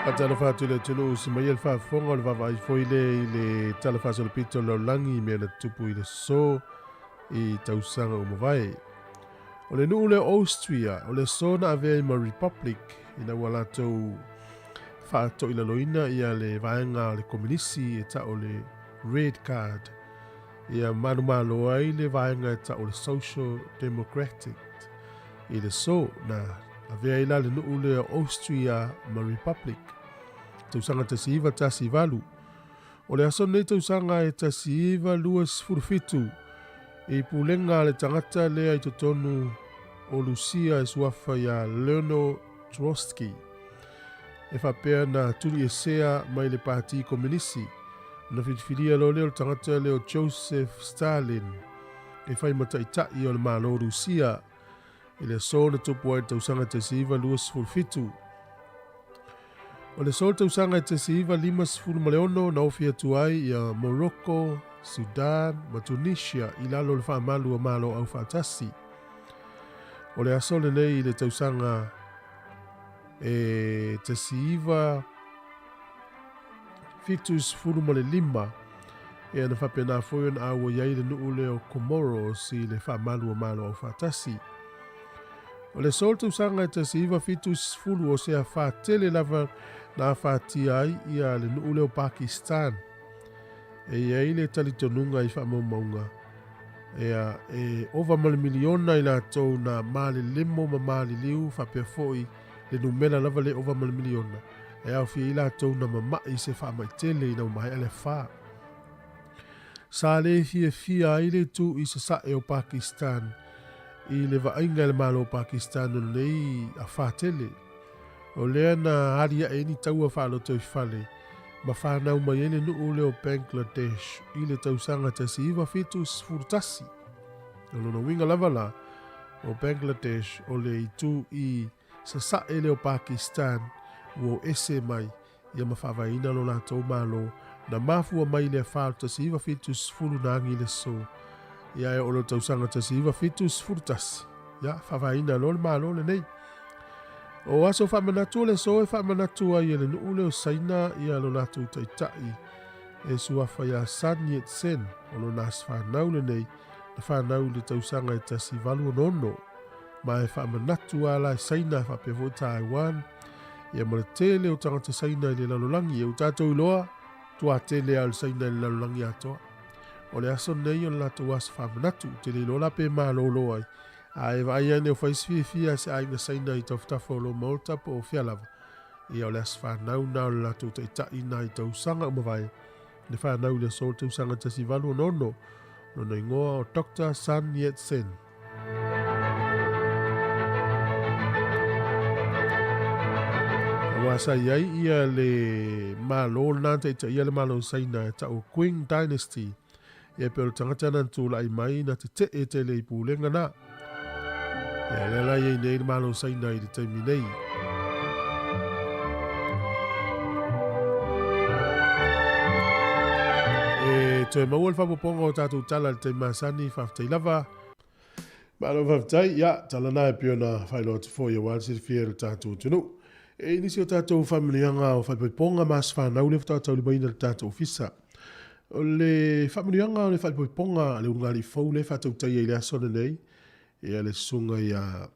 Faatalofa atu i le atunuu si mai e le faafofoga o le vaavaai foi lea i le Tala Faasolopito o le Lalolagi i mea na tutupu i le aso i tausaga ua mavae. O le nuu lea o Austria, o le aso na avea ai ma Republic ina ua latou faatoilaloina ia le vaega o le Kominisi e tau o le Red Guard, ia manumalo ai le vaega e tau o le Social Democratic. I le aso na avea ai la le nuu lea o Austria ma Republic, tausaga 1918. O le aso lenei tausaga e 1927, i pulega a le tagata lea i totonu o Lusia e suafa ia Leonel Trotsky, e faapea na tuliesea mai le Pati Kominisi, ona filifilia loa lea o le tagata lea o Joseph Stalin e fai ma taitai o le Malo Rusia i le aso na tupu ai i le tausaga 1927. O le aso o le tausaga e 1956 na ofi atu ai ia Morocco, Sudan ma Tunisia i lalo o le faamalu o Malo Aufaatasi. O le aso lenei i le tausaga e 1975 ea na faapena foi ona auai ai le nuu lea o Comoros i le faamalu o Malo Aufaatasi. O le aso o le tausaga e 1970 o se afa tele lava na afatia ai ia le nuu lea o Pakistan. E i ai le talitonuga i faamaumauga ea e ova ma le miliona i latou na malelemo ma maliliu faapea foi le numera lava le ova ma le miliona e aofia ai latou na mama'i i se faamai tele ina ua maea le afa. Sa le fiafia ai le itu i sasae o Pakistan i le vaaiga e le Malo o Pakistan o lenei afa tele. O lea na aliae ai ni taua faalotoifale ma fanau mai ai le nuu lea o Bangladesh i le tausaga 1971. O lona uiga lava la, o Bangladesh o le itu i sasae lea o Pakistan ua o ese mai ia ma faavaeina lo latou Malo na mafua mai i le afa o le 1970 na agi i le aso ia e oo i le tausaga 1971 ia faavaeina loa le Malo lenei. O aso faamanatu o le aso e faamanatu ai e le nuu lea o Saina ia lo latou taitai e suafa ia Sun Yat-sen o lona aso fanau lenei na fanau i le tausaga e 1866 ma e faamanatu a la e Saina faapea foi Taiwan ia ma le tele o tagata Saina i le lalolagi. E ua tatou iloa, tua tele a o le Saina i le lalolagi atoa. O le aso lenei o le latou aso faamanatu, ou te le iloa la pe malolo ai. A e vaai ane o fai se fiafia a se aiga Saina i tafatafa o lou maota po o fea lava, ia o le aso fanau na o le latou taitai na i tausaga ua mavae, le fanau i le aso o le tausaga 1866, lona igoa o Doctor Sun Yat-sen. Aua sa i ai ia le Malo lena na taitaia le Malo o Saina e tau o Qing Dynasty. Ia pei o le tagata na na tulai mai na tetee tele i pulega na. Ia lea la i ai nei le Malo o Saina i le taimi nei. E toe maua le faaopoopoga o tatou tala i le taimi masani, faafetai lava. Malo faafetai, ia, tala na e pei ona faailoa atu foi aua le silafia e lo tatou atunuu. E i nisi o tatou faamanuiaga o faaipoipoga ma aso fanau lea faatoa taulimaina e le tatou ofisa. O le faamanuiaga o le faaipoipoga a le ulugalii fou lea e faatautaia i le aso lenei, ia le susuga ia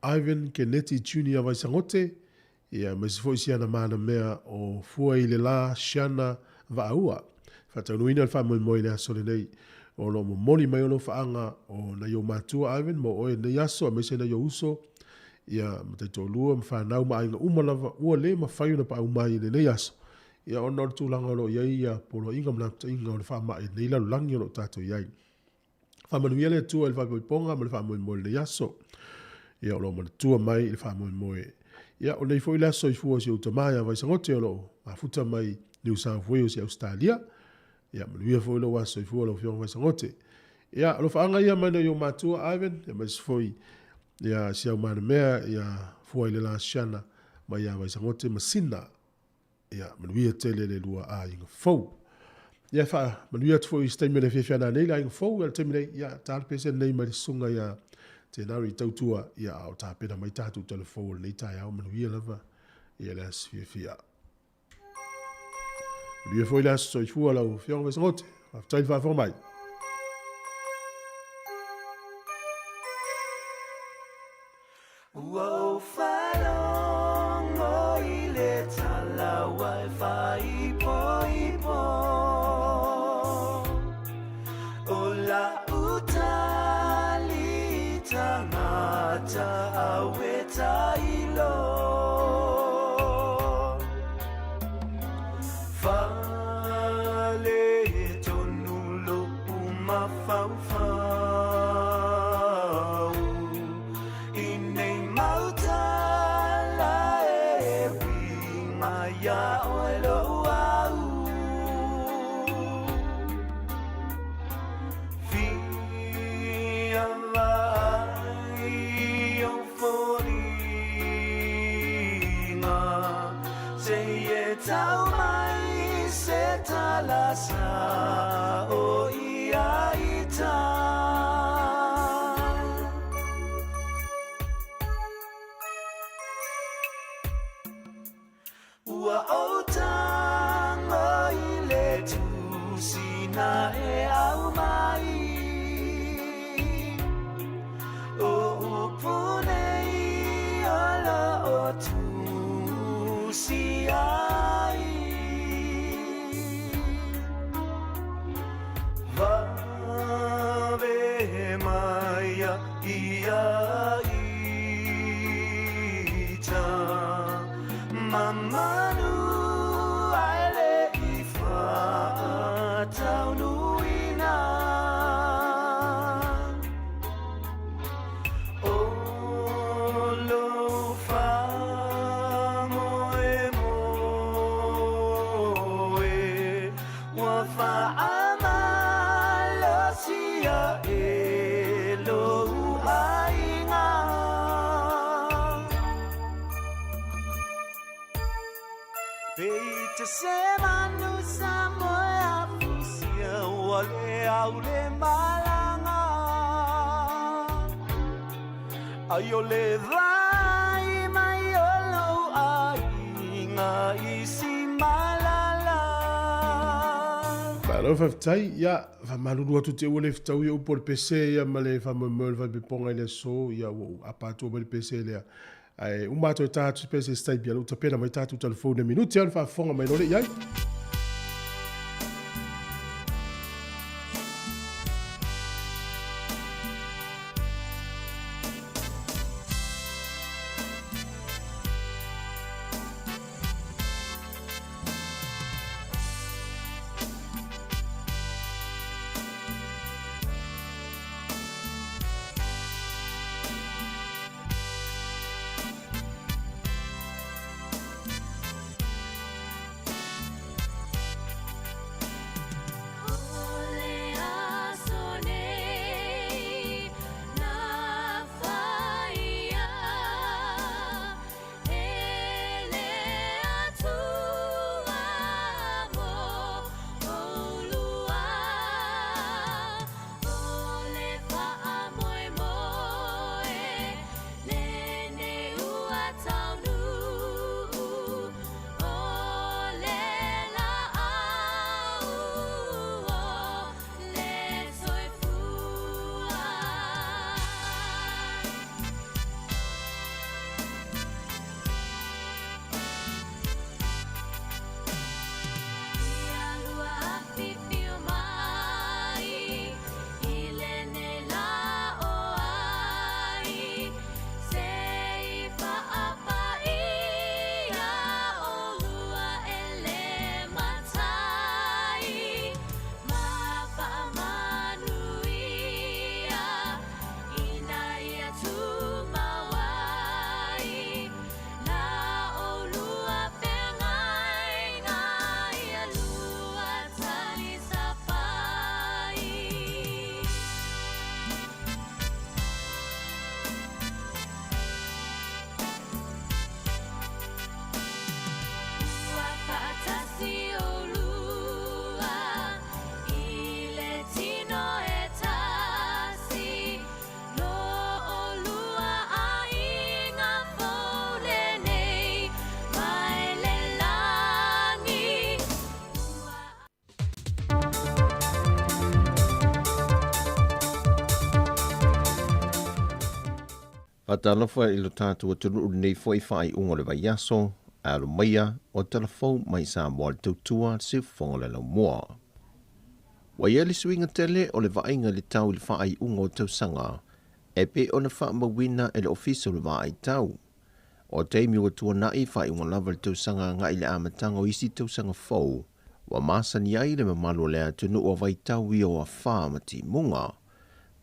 Ivan Keneti Junior Vaisagote, ia aemaise foi si ana manamea o Fua i le La Shana Vaaua. Faataunuuina le faamoemoe i le aso lenei. O lo o momoli mai alofaaga o nai ou matua Ivan mo oe i lenei aso aemaise nai ou uso ia ma taitoalua ma fanau ma aiga uma lava ua le mafai ona paau mai i lenei aso ia ona o le tulaga o lo o i ai ia poloaiga ma lapataiga o le faamai i lenei lalolagi o lo o tatou i ai. Faamanuia le Atua i le faaipoipoga ma le faamoemoe o lenei aso. Ia o lo o manatua mai i le faamoemoe. Ia o lenei foi le aso soifua o si ou tama ia Vaisagote o lo o mafuta mai New South Wales i Ausetalia. Ia manuia foi lou aso soifua lau Afioga Vaisagote. Ia alofaaga ia mai nai ou matua Ivan, ia aemaise foi ia si au manamea ia Fua i le Lasiana mai ia Vaisagote ma Sina. Ia, manuia tele le lua aiga fou. Ia, faamanuia atu foi i se taimi o le afiafi ana nei le aiga fou, ia le taimi nei, ia, ta le pese lenei mai le susuga ia Tenari i tautua, ia, a o tapena mai tatou tala fou o lenei taeao, manuia lava, ia le aso fiafia. Manuia foi le aso soifua lau Afioga Vaisagote. Faafetai le faafofoga mai. Ua ou faalogo i le tala ua e faaipoipo O lau tali tagata au e tailo Fale tonu lo'u mafaufau I nei mau tala e uiga iā oe lou au Fia vaai ou foliga Seia tau mai se tala sa'o ia ita. Ua ou tago i le tusi na e aumai O upu nei o lo o tusi ai Vave mai ia ita Mamanu ae le i faataunuuina O lou faamoemoe ua faamalosi ae lou aiga. Pei te se manu Samoa afusia ua le au le malaga Ai o le vaai mai o lou aiga i si malala. Malo faafetai, ia faamalulu atu te ua le fetaui upu o le pese ia ma le faamoemoe o le falepepoga i le aso, ia ua ou apa atua mai le pese lea. Ae uma atu e ta atu se pese se taimi, ia lou tapena mai tatou telefone e minute ona faafofoga mai loa lea i ai. Faatalofa i lo tatou atunuu lenei foi faaiuga o le vaiaso, ae alo maia o talafou mai Samoa le tautua siufofoga o le laumua. Ua i ai le suiga tele o le vaaiga i le tau i le faaiuga o tausaga e pei ona faamauina e le Ofisa o le Vaai Tau. O taimi ua tuanai faaiuga lava le tausaga agai i le amataga o isi tausaga fou, ua masani ai le mamalu o le atunuu o vaitau ia o afa ma timuga.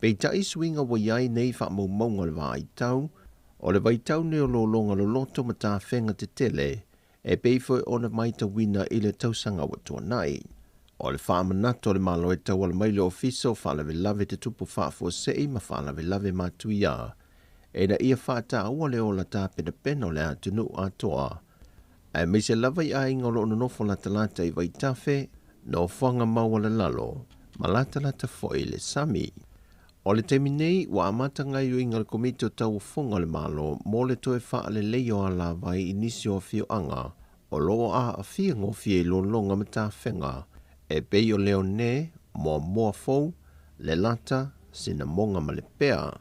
Peitai suiga ua i ai nei faamaumauga o le vaai tau, o le vaitau nei o lologa loloto ma tafega tetele e pei foi ona matauina i le tausaga ua tuanai. O le faamanatu a le Malo e tauala mai le Ofisa o Faalavelave Tutupu Faafuasei ma Faalavelave Matuia ina ia faataua le ola tapenapena o le atunuu atoa, aemaise lava i aiga o lo o nonofo latalata i vaitafe, nofoaga maualalalo ma latalata foi i le sami. O le taimi nei, ua amata gaoioiga a le Komiti o Tauofoga a le Malo mo le toe faaleleia o alavai i nisi o afioaga o lo o aafia gofie i lologa ma tafega e pei o Leone, Moamoa Fou, Lelata, Sinamoga ma Lepea.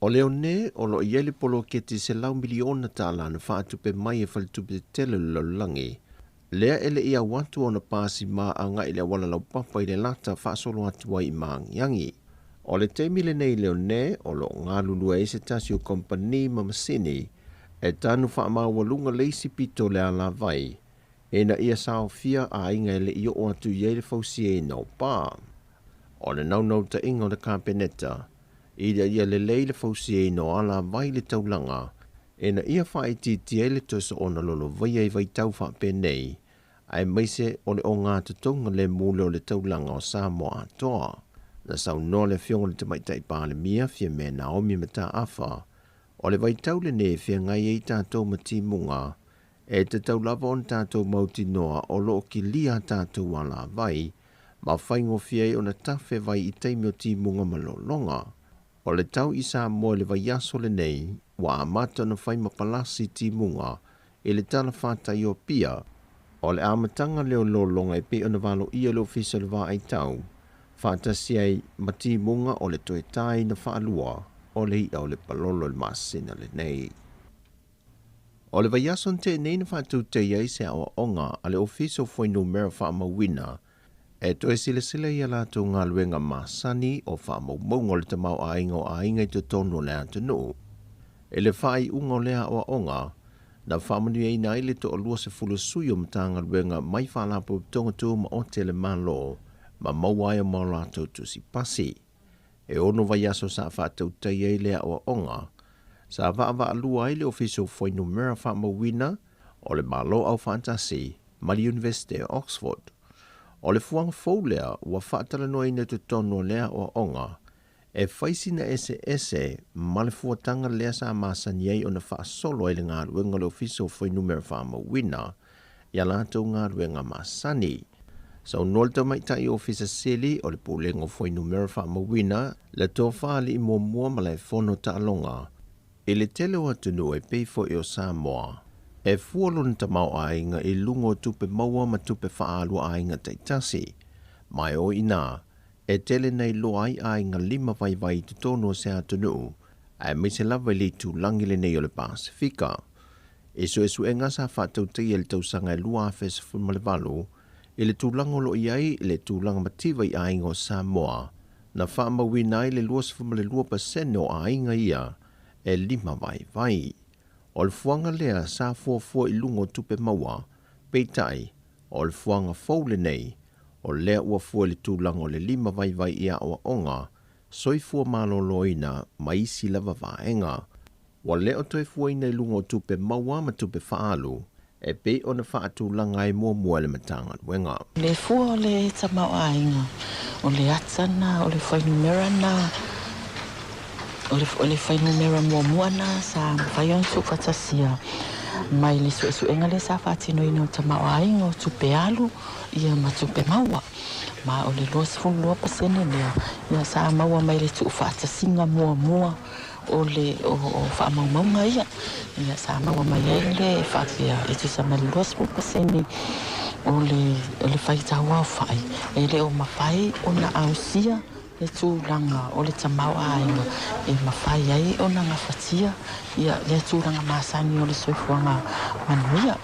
O Leone, o lo o i ai le poloketi $100 miliona na faatupe mai e Faletupe Tetele o le Lalolagi, lea e le i au atu ona pasi ma agai i le auala laupapa i Lelata faasolo atu ai i Maagiagi. O le taimi lenei Leone, o lo o galulue ai se tasi o kompani ma masini e tanu faamaualuga le isi pito o le alavai, ina ia saofia aiga e le i oo atu i ai le fausiaina o pa. O le naunautaiga o le Kapeneta, ina ia lelei le fausiaina o alavai i le taulaga, ina ia faaitiitia ai le toe soona lolovaia i vaitau faapenei, aemaise o le ogatotoga lemu lea o le taulaga o Samoa atoa. Na saunoa le afioga i le Tamaitai Palemia Fiame Naomi Mataafa, o le vaitau lenei e feagai ai tatou ma timuga, e tatau lava ona tatou mautinoa o lo o kilia tatou alavai, ma faigofie ai ona tafe vai i taimi o timuga ma lologa. O le tau i Samoa i le vaiaso lenei, ua amata ona fai ma palasi timuga i le tala fatai o Apia. O le amataga lea o lologa e pei ona valoia le Ofisa o le Vaai Tau, faatasi ai ma timuga o le toe taina faalua o le i'a o le palolo i le masina lenei. O le vaiaso na tea nei na faatautaia ai se aoaoga a le Ofisa o Fuainumera Faamauina e toe silasila i a latou galuega masani o faamaumauga o le tamaoaiga o aiga i totonu o le atunuu. I le faaiuga o lea aoaoga, na faamanuiaina ai le toa-20 sui o Matagaluega mai Faalapotopotoga Tumaoti a le Malo ma maua ai o ma latou tusi pasi. E 6 vaiaso sa faatautaia ai le aoaoga, sa vaavaalua ai le Ofisa o Fuainumera Faamauina o le Malo Aufaatasi ma le Iunivesite o Oxford. O le fuaga fou lea ua faatalanoaina i totonu o lea aoaoga e fai sina eseese ma le fuataga lea sa masani ai ona faasolo ai le galuega o le Ofisa o Fuainumera Faamauina ia latou galuega masani. Saunoa le Tamaitai Ofisa Sili o le Pulega o Fuainumera Faamauina le Tofa Alii Muamua Malaefono Taaloga i le tele o atunuu e pei foi o Samoa, e fua lona tamaoaiga i luga o tupe maua ma tupe faaalu a aiga taitasi. Ma e o i ina, e tele na iloa ai aiga lima vaivai i totonu o se atunuu, aemaise lava i le itulagi lenei o le Pasefika. I suesuega sa faatautaia i le tausaga e 2018 i le tulaga o lo o i ai le tulaga mativa i aiga o Samoa, na faamauina ai le 22% o aiga ia e lima vaivai. O le fuaga lea sa fuafua i luga o tupe maua, peitai, o le fuaga fou lenei, o lea ua fua i le tulaga o le lima vaivai i aoaoga, soifua malōlōina ma isi lava vaega. Ua le o toe fuaina i luga o tupe maua ma tupe faaalu, e pei ona faatulaga ai muamua e le Matagaluega. Le fua o le tamaoaiga, o le ata na, o le fuainumera na, o le fuainumera muamua na sa mafai ona tuufaatasia mai le suesuega lea sa faatinoina o tamaoaiga o tupe alu ia ma tupe maua. Ma o le 22% lea ia sa maua mai le tuufaatasiga muamua o le o faamaumauga ia. Ia sa maua mai ai le faapea e tusa ma le 20% o le faitau aofai e le o mafai ona ausia le tulaga o le tamaoaiga e mafai ai ona gafatia ia lea tulaga masani o le soifuaga manuia.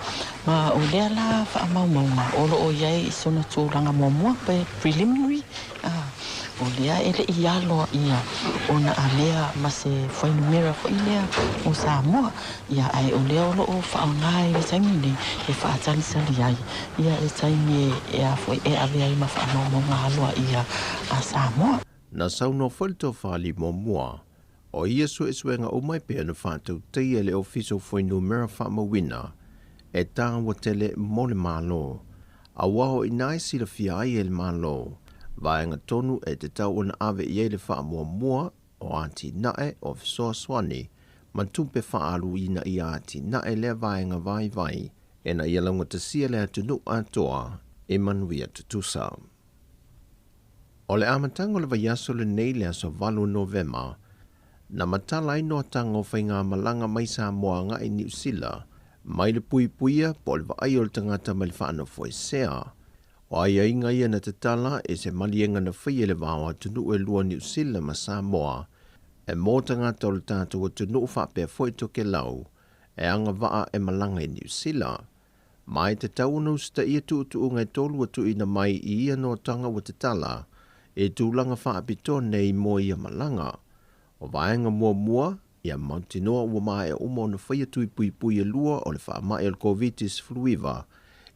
Ma o lea la faamaumauga o loo i ai i sona tulaga muamua pe preliminary, o lea e le'i aloaia ona avea ma se fuainumera foi lea o Samoa. Ia ae o lea o loo faaaoga i le taimi nei e faatalitali ai ia le taimi e a foi e ave ai ma faamaumauga aloaia a Samoa. Na saunoa foi le Tofa Alii muamua, o ia suesuega uma e pei ona faatautaia e le Ofisa o Fuainumera Faamauina e taua tele mo le Malo, auā o i ina e silafia ai e le Malo vaega tonu e tatau ona ave i ai le faamuamua o atinae o fesoasoani ma tupe faaalu ina ia atinae lea vaega vaivai ina ia laugatasia le atunuu atoa e manuia tutusa. O le amataga o le vaiaso lenei le aso 8 Novema, na matala ai noataga o faigamalaga mai Samoa agai i Niu Sila mai le puipuia po o le vaaia o le tagata mai le faanofoesea. O aiaiga ia na tatala e se maliega na faia i le va o atunuu e lua Niu Sila ma Samoa e mo tagata o le tatou atunuu faapea foi Tokelau e agavaa e malaga i Niu Sila. Ma e tatau ona usitaia tuutuuga e tolu ua tuuina mai i ia noataga ua tatala i tulaga faapitoa nei mo ia malaga. O vaega muamua, ia mautinoa ua maea uma ona faia tui puipui e lua o le faamai o le Koviti-19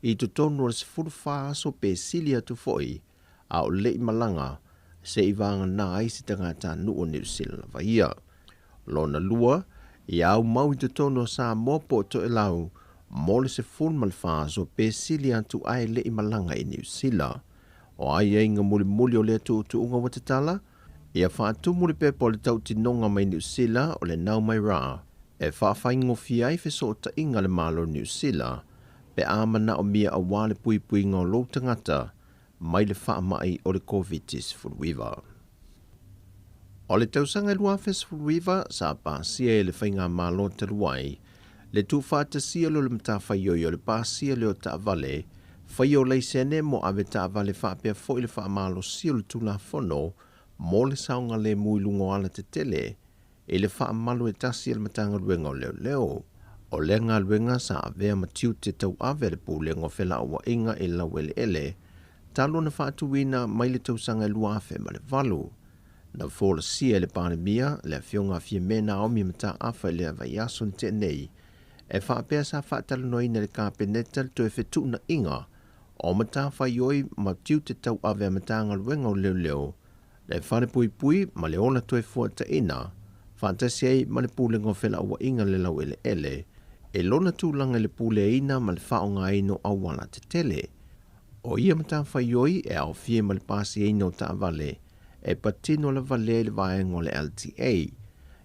i totonu o le 14 aso pe sili atu foi a o le'i malaga se'i vagana ai se tagatanuu o Niu Sila lava ia. Lona lua, ia aumau i totonu o Samoa po o Toelau mo le 14 aso pe sili atu ae le'i malaga i Niu Sila. O aiaiga mulimuli o lea tuutuuga ua tatala, ia faatumu le pepa o le tautinoga mai Niu Sila o le Nau Mai Rā e faafaigofie ai fesootaiga a le Malo o Niu Sila pe a manaomia auā le puipuiga o lou tagata mai le faamai o le Koviti-19. O le tausaga e 2019 sa pasia e le Faigamalo talu ai le tuufaatasia lea o le matafaioi o le pasia lea o taavale faia o laisene mo avetaavale faapea foi le faamalosia o le Tulafono mo le saogalemu i luga o alatetele i le faamalu e tasi a le Matagaluega o Leoleo. O lea galuega sa avea ma tiute tauave a le Pulega o Felauaiga i le Laueleele talu ona faatuina mai le tausaga e 2008. Na folasia e le Palemia, le Afioga a Fiame Naomi Mataafa i le vaiaso na tea nei, e faapea sa faatalanoaina e le Kapeneta le toe fetuunaiga o matafaioi ma tiute tauave a Matagaluega o Leoleo, le Falepuipui ma le Ola Toefuataiga, faatasi ai ma le Pulega o Felauaiga i le Laueleele, i lona tulaga i le puleaina ma le faaaogaina o auala tetele. O ia matafaioi e aofia ma le pasiaina o taavale e patino lava lea i le vaega o le LTA,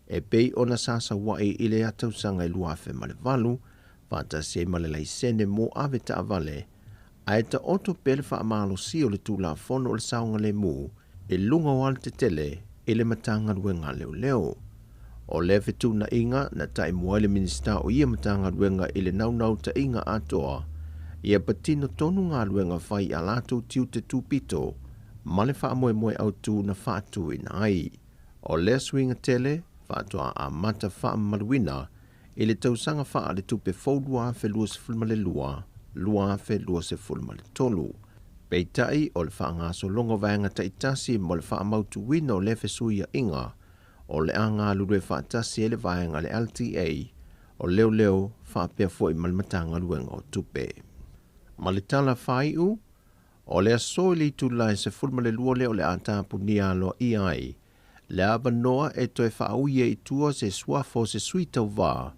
e pei ona sasaua'i i le tausaga e 2008, faatasi ai ma le laisene mo ave taavale, ae taoto pea le faamalosia o le Tulafono o le Saogalemu i luga o alatetele i le Matagaluega a Leoleo. O lea fetuunaiga na taimua ai le Minisita o ia Matagaluega i le naunautaiga atoa ia patino tonu galuega fai a latou tiute tupito ma le faamoemoe autu na faatuina ai. O lea suiga tele faatoa amata faamamaluina i le tausaga faaletupe fou 2022, 2023. Peitai o le faagasologa o vaega taitasi mo le faamautuina o lea fesuiaiga o le a galulue faatasi ai le vaega a le LTA o Leoleo faapea foi ma le Matagaluega o Tupe. Ma le tala faaiu, o le aso i le itula e 12 lea o le a tapunia aloaia ai le avanoa e toe faaui ai i tua se suafa o se sui tauvā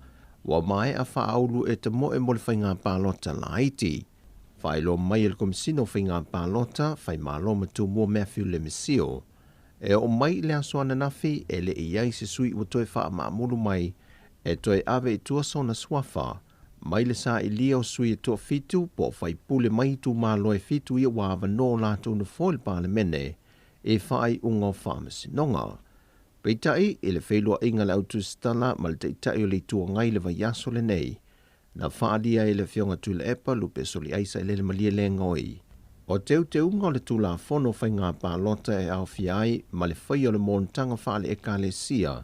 ua maea faaulu e tamoe mo le faiga palota laiti. Faailoa mai e le Komesina o Faiga Palota, Faimalo ma Tumua Matthew Lemesio, e oo mai i le aso ananafi e le i ai se sui ua toe faamaamulu mai e toe ave i tua sona suafa mai le sailia o sui e toafitu po o faipule mai itumalo e fitu ia ua avanoa o latou nofoa i le Palemene i faaiuga o faamasinoga. Peitai, i le feiloaiga a le autusitala ma le Taitai o le Itu Agai i le vaiaso lenei, na faaalia ai e le Afioga Tuilaepa Lupe Soliaisa i Lele Malie Legaoi, O teuteuga o le Tulafono o Faiga Palota e aofia ai ma le faia o le monotaga faale-Ekalesia,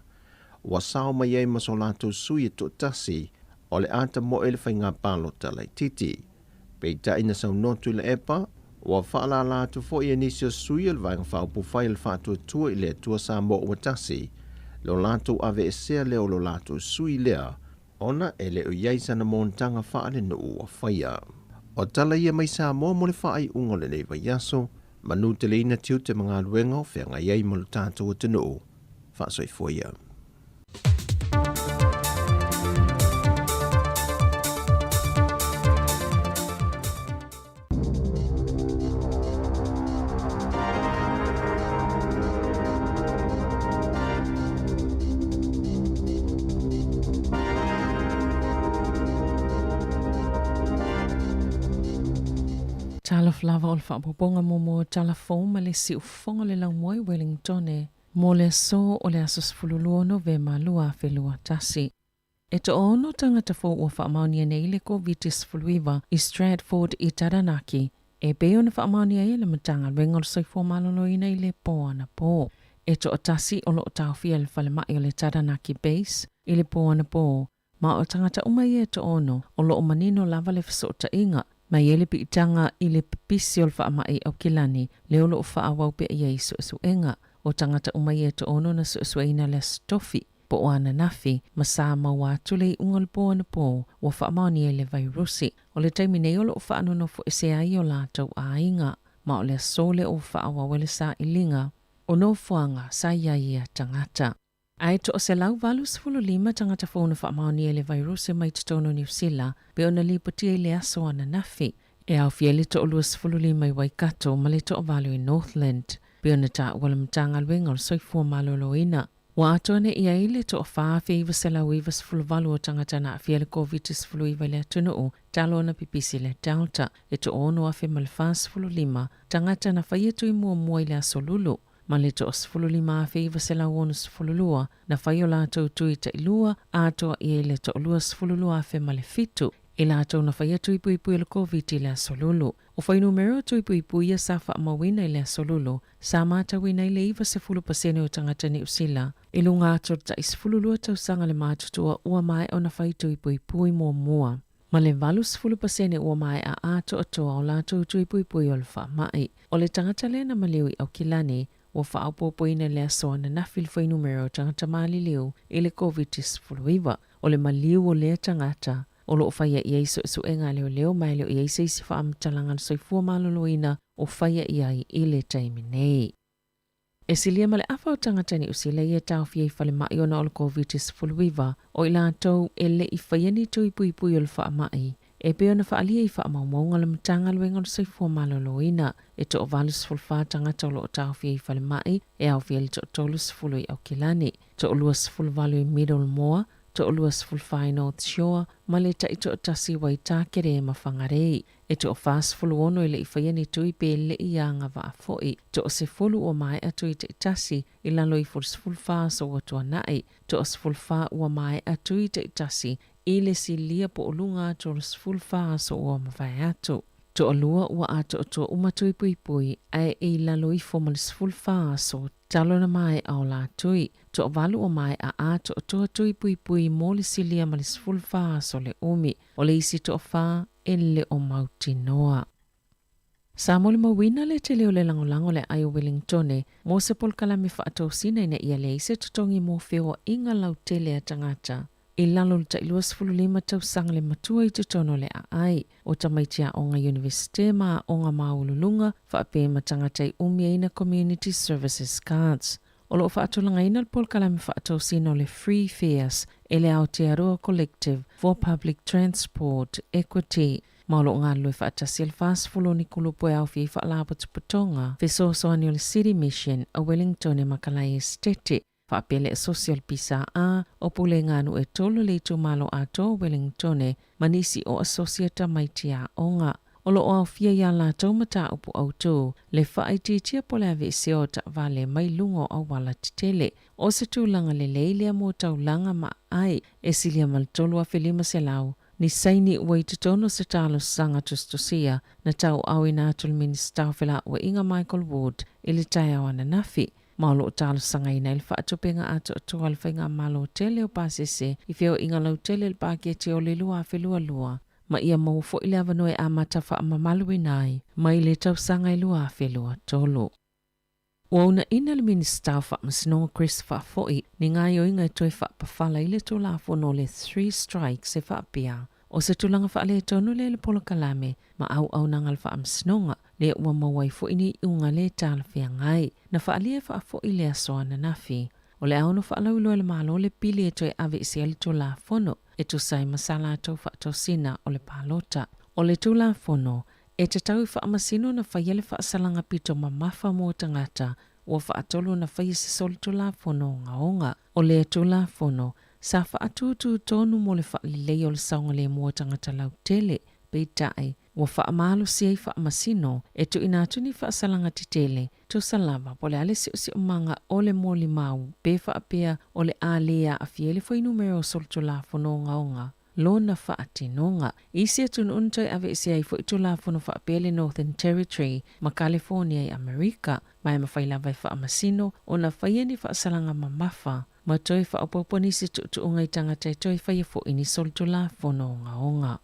ua sao mai ai ma so latou sui e toatasi o le a tamoe le faiga palota laitiiti. Peitai na saunoa Tuilaepa, ua faalala atu foi e nisi o sui o le Vaega Faaupufai o le Faatuatua i le Atua Samoa ua Tasi lo latou aveesea lea o lo latou sui lea ona e le o i ai sana monotaga faalenuu ua faia. O tala ia mai Samoa mo le faaiuga o lenei vaiaso, manuteleina tiute ma galuega o feagai ai ma lo tatou atunuu. Faasoifua ia. Talofa lava o le faaopoopoga muamua o tala fou ma le siufofoga o le laumua i Wellingtone mo le aso o le aso 12 o Novema 2021. E toaono tagata fou ua faamaonia nei le Koviti-19 i Stratford i Taranaki, e pei ona faamaonia ai e le Matagaluega o le Soifua Maloloina i le po anapō. E toatasi o lo o taofia i le falemai o le Taranaki Base i le po anapō, ma o tagata uma ia e toaono o lo o manino lava le fesootaiga mai ai le piitaga i le pipisi o le faamai i Aukilani lea o lo o faaauau pea i ai suesuega. O tagata uma ia e toaono na suesueina le Aso Tofi po o ananafi ma sa maua atu le iuga o le po anapō ua faamaonia i le vairusi. O le taimi nei o lo o faanonofoesea ai o latou aiga, ma o le aso lea ua faaauau ai le sailiga o nofoaga sa i ai ia tagata. Ae 185 tagata fou na faamaonia i le vairusi mai totonu o Niu Sila pei ona lipotia i le aso ananafi. E aofia ai le 25 i Waikato ma le toavalu i Northland, pei ona taua le Matagaluega o le Soifua Maloloina. Ua atoa nei i ai le 4,998 o tagata na aafia i le Koviti-19 i le atunuu talu ona pipisi le Delta. E 6,045 tagata na faia tui muamua i le aso Lulu, ma le 15,962 na fai o latou tui tailua, atoa i ai le 22,007 i latou na faia tui puipui o le Koviti i le aso Lulu. O fuainumera o tui puipui ia sa faamauina i le aso Lulu, sa matauina ai le 90% o tagata Niu Sila i luga atu o le tai 12 tausaga le matutua ua maea ona fai tui puipui muamua, ma le 80% ua maea atoatoa o latou tui puipui o le faamai. O le tagata lea na maliu i Aukilani ua faaopoopoina i le aso ananafi le fuainumera o tagata maliliu i le Koviti-19. O le maliu o lea tagata o lo o faia i ai suesuega a leoleo ma e le o i ai se isi faamatalaga a le soifua maloloina o faia i ai i le taimi nei. E silia ma le afa o tagata Niu Sila ia e taofia i falemai ona o le Koviti-19, o i latou e le i faia ni tui puipui o le faamai, e pei ona faaalia i faamaumauga a le Matagaluega o le Soifua Maloloina. E toa-84 tagata o lo o taofia i falemai, e aofia ai le toa-30 i Aukilani, toa-28 i Middlemore, toa-24 i North Shore, ma le taitoatasi i Waitākere ma Whangarei. E toa-46 e le i faia ni tui pe le i agavaa foi. Toa-10 ua maea tui taitasi i lalo ifo o le 14 aso ua tuanai. Toa-14 ua maea tui taitasi i le silia po o luga atu o le 14 aso ua mavae atu. Toalua ua atoatoa uma tui puipui ae i lalo ifo ma le 14 aso talu ona maea o latui. Toavalu ua maea atoatoa tui puipui mo le silia ma le 14 aso le umi. O le isi toafa e le o mautinoa. Sa molimauina le tele o le lagolago le aai o Wellingtone mo se polokalame faatosina ina ia leai se totogi mo feoaiga lautele a tagata i lalo o le tai 25 tausaga le matua i totonu o le aai, o tamaiti aoga Universite ma aoga maualuluga faapea ma tagata i umiaina Community Services Cards. O lo o faatulagaina le polokalame faatosina o le Free Fares e le Aotearoa Collective for Public Transport Equity ma o lo o galulue faatasi ai le 40 o ni kulupu e aofia i faalapotopotoga fesoasoani o le City Mission a Wellingtone ma Kalae Esetete faapea le Asosi o le PSA o Pulega a Nuu e Tolu le Itumalo Atoa o Wellingtone ma nisi o asosi a tamaiti aoga. O lo o aofia iā latou mataupu autū, le faaitiitia po o le aveesea o taavale mai luga o auala tetele. O se tulaga lelei lea mo taulaga ma aai e silia ma le 3,500 ni saini ua i totonu o se talosaga tusitusia na tauaaoina atu i le Minisita o Felauaiga Michael Wood i le taeao ananafi, ma o lo o talosagaina ai le faatupeina atoatoa a le Faigamalo tele o pasese i feoaiga lautele i le paketi o le 2022, ma ia maua foi le avanoa e amata faamamaluina ai mai le tausaga e 2023. Ua uunaina le Minisita o Faamasinoga Chris Faafoi ni gaoioiga e toe faapafala ai le Tulafono o le Three Strikes e faapea, o se tulaga faaletonu lea i le polokalame ma auaunaga a le Faamasinoga, lea ua maua ai foi ni iuga le talafeagai. Na faaalia e Faafoi le aso ananafi. O le a ono faalauiloa e le Malo le pili e toe aveese ai le Tulafono e tusa ai ma sa latou faatosina o le palota. O le Tulafono, e tatau i faamasino ona faia le faasalaga pito mamafa mo tagata ua faatolu ona faia se solitulafono ogaoga. O lea Tulafono, sa faatūtū tonu mo le faaleleia o le saogalemu o tagata lautele, peitai, ua faamalosi ai faamasino e tuuina atu ni faasalaga tetele, tusa lava po o le a le siosiomaga o le molimau pe faapea o le a le aafia ai le fuainumera o solitulafono ogaoga lona faatinoga. I isi atunuu na toe aveesea ai foi Tulafono faapea le Northern Territory ma California i Amerika, ma e mafai lava e faamasino ona faia ni faasalaga mamafa ma toe faaopoopo nisi tuutuuga i tagata e toe faia foi ni solitulafono ogaoga.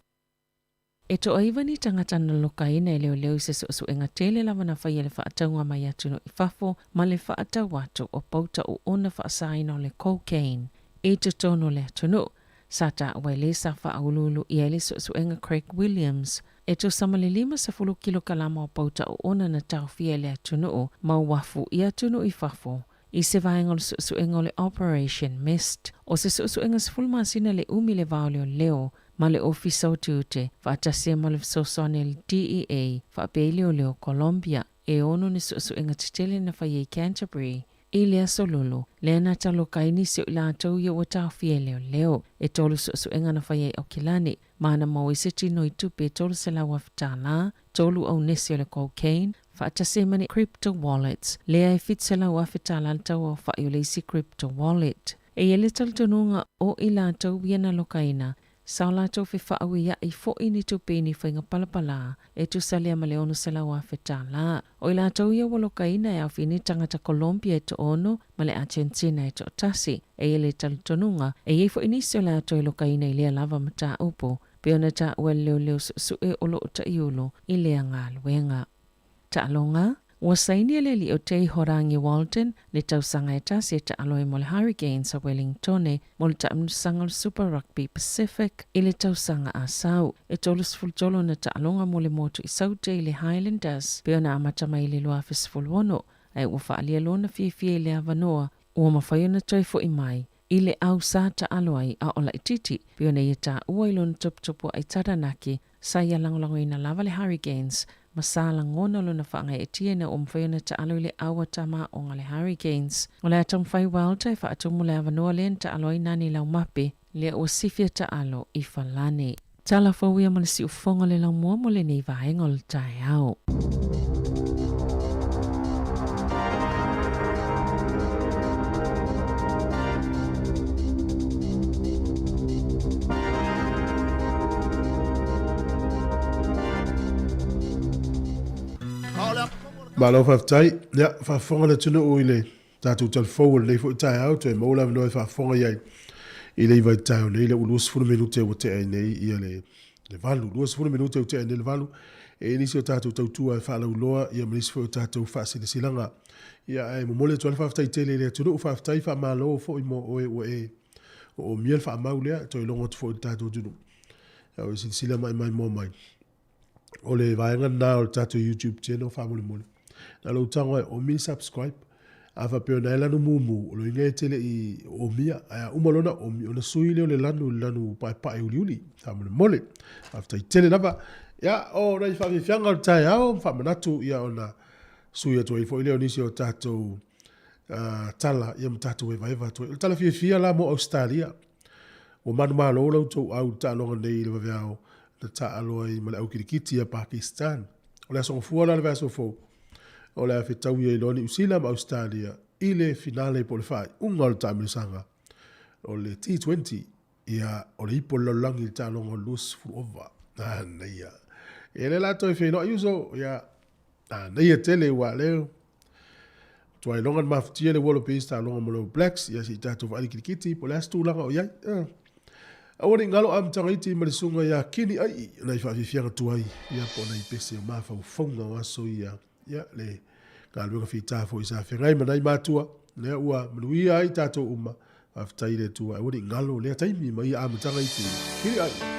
E toaiva ni tagata na lokaina e leoleo i se suesuega tele lava na faia i le faatauga mai atunuu i fafo ma le faatau atu o pauta oona faasaina o le cocaine i totonu o le atunuu. Sa taua e le sa faauluulu i ai le suesuega Craig Williams e tusa ma le 50 kilokalama o pauta oona na taofia e le atunuu ma uafu i atunuu i fafo i se vaega o le suesuega o le Operation Mist. O se suesuega 10 masina le umi le va o leoleo ma le Ofisa o Tiute, faatasi ai ma le fesoasoani a le DEA faapea i leoleo Colombia. E ono ni suesuega tetele na faia i Canterbury i le aso Lulu, lea na taloka ai nisi o i latou ia ua taofia e leoleo. E tolu suesuega na faia i Aukilani, ma na maua ai se tino i tupe e $300,000, tolu aunese o le cocaine, faatasi ai ma ni crypto wallets, lea e $700,000 le tau aofai o le isi crypto wallet. E i ai le talitonuga o i latou ia na lokaina, sa o latou fefaaoiaʻi foi ni tupe i ni faiga palapalā e tusa lea ma le $600,000. O i latou ia ua lokaina e aofia ni tagata Colombia e toaono ma le Argentina e toatasi. E i ai le talitonuga, e i ai foi nisi o le a toe lokaina i lea lava mataupu, pei ona taua e le leoleo suesue o lo o taiulu i lea galuega. Taaloga, Ua saini e le alii o Teihorangi Walton le tausaga e tasi e taalo ai mo le Hurricanes a Wellingtone mo le taamilosaga o le Super Rugby Pacific i le tausaga a sau. E 33 ona taaloga mo le motu i Saute i le Highlanders pei ona amata mai i le 2016, ae ua faaalia lona fiafia i le avanoa ua mafai ona toe fo'i mai i le au sa taalo ai a o laitiiti, pei ona ia taua i lona toputopua'i Taranaki, sa ia lagolagoina lava le Hurricanes, ma sa lagona lona faagaeetia ina ua mafai ona taalo i le au a tama-aoga le Hurricanes. O le a taumafai Welter e faatumu le avanoa lea na taalo ai Nani Laumape, lea ua sifia taalo i Falani. Tala fou ia ma le siufofoga o le laumua mo lenei vaega o le taeao. Malo faafetai. Ia, faafofoga le atunuu i le tatou talafou o lenei foi taeao, toe maua le avanoa e faafofoga i ai i le iva i le taeao nei, lea ua 20 minute ua tea ai nei ia le le valu, 20 minute ua tea ai nei le valu, e i ai nisi o tatou tautua e faalauiloa ia ma nisi foi o tatou faasilasilaga. Ia ae momoli atu ai le faafetai tele i le atunuu, faafetai faamalo foi mo oe ua e oomia le faamau lea, toe logo atu foi i le tatou atunuu. Ia ua e silasila mai maimoa mai. O le vaega lena o le tatou YouTube channel faamolemole. Na lou tago e omi le subscribe. A faapea o na e lanu mumu, o loiga e tele i omia. Ae a uma lona omi, ona sui lea o le lanu i le lanu paepae uliuli. Faamolemole. Faafetai tele lava. Ia, o nai faafiafiaga o le taeao, ma faamanatu, ia ona sui atu ai foi lea o nisi o tatou tala, ia ma tatou evaeva atu ai. O le tala fiafia la mo Ausetalia. Ua manumalo la outou au i le taaloga nei i le vaveao na taaalo ai ma le au kilikiti ia Pakistan. O le aso Gafua la le vaiaso fou, o le a fetaui ai loa Niu Sila ma Ausetalia i le finale po o le faaiuga o le taamilosaga o le T20. Ia, o le ipu o le lalolagi i le taaloga o le 20 ova. Manaia. Ia lea la toe feiloai uso, ia, manaia tele ua leo. Tuai loga le mafutia le Wallabies taaloga mo le All Blacks, ia se i tatou vaai kilikiti, po o le a se tulaga o i ai. Aua ne i galo amataga iti ma le susuga ia Kini Ai'i, nai faafiafiaga tuai, ia po o nai pese o mafaufauga o aso ia, ia le galuega fita foi sa feagai ma nai matua, lea ua manuia ai tatou uma, faafetai i le Atua, aua ne i galo lea taimi ma ia amataga iti. Kini Ai'i.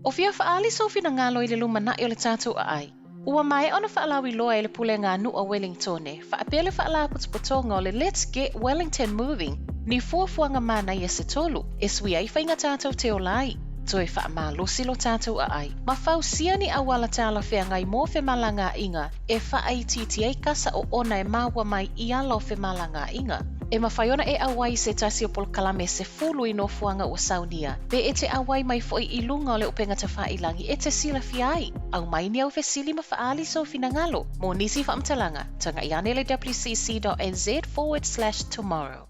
O fia fa'aali sou finagalo i le lumana'i o le tatou aai? Ua maea ona fa'alauiloa e le Pulega a Nu'u a Welingtone fa'apea le fa'alapotopotoga o le Let's Get Wellington Moving ni fuafuaga manaia se tolu e sui ai faiga tatou te ola ai, toe fa'amalosi lo tatou aai, ma fausia ni auala talafeagai mo femalagaa'iga e fa'aitiiti ai kasa oona e maua mai i ala o femalagaa'iga. E mafai ona e ʻauai i se tasi o polokalame 10 i nofoaga ua saunia, pe e te ʻauai mai foʻi i luga o le upega tafailagi e te silafia ai. Aumai ni au fesili ma faaali sou finagalo. Mo nisi faamatalaga, taga'i ane le wcc.nz/tomorrow.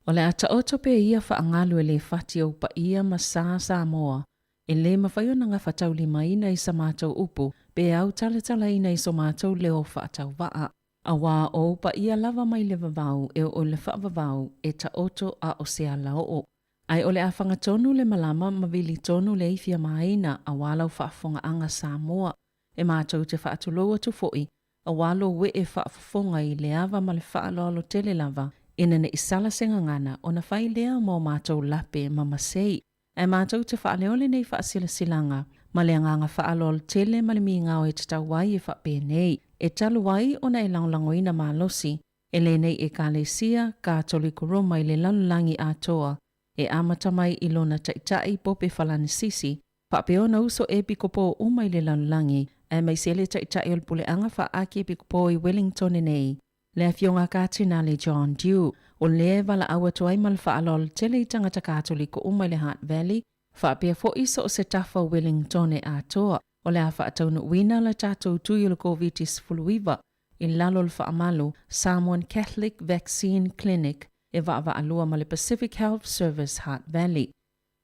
O le a taoto pea ia faagalu e le fati ou paia ma sa Samoa, e lē mafai ona gafataulimaina i sa matou upu pe autalatalaina i so matou leo faatauvaa. Auā o ou paia lava mai le vavau e oo i le faavavau e taoto a o se alaoo. Ae o le a fagatonu le malama ma vili tonu le ifi a māina auā lau faafofogaaga Samoa. E matou te faatulou atu foi auā lou ee faafofoga i le ava ma le faaaloalo tele lava ina ne i sala se gagana ona fai lea mo matou lape ma masei. Ae matou te faaleo lenei faasilasilaga ma le agaga faaaloalo tele ma le migao e tatau ai e faapenei, e talu ai ona e lagolagoina malosi e lenei Ekalesia Katoliko Roma i le lalolagi atoa, e amata mai i lona Taitai Pope Falanisisi, faapea ona uso epikopo uma i le lalolagi, aemaise le Taitai o le Puleaga Faa-Akiepikopo i Wellingtone nei, Le Afioga Katinale John Dew, o lea e valaau atu ai ma le faaaloalo tele i tagata Katoliko uma i le Hutt Valley, faapea foi so o se tafa o Wellingtone atoa, o le a faataunuuina la tatou tui o le Koviti-19 i lalo o le faamalu Samoan Catholic Vaccine Clinic e vaavaalua ma le Pacific Health Service Hutt Valley.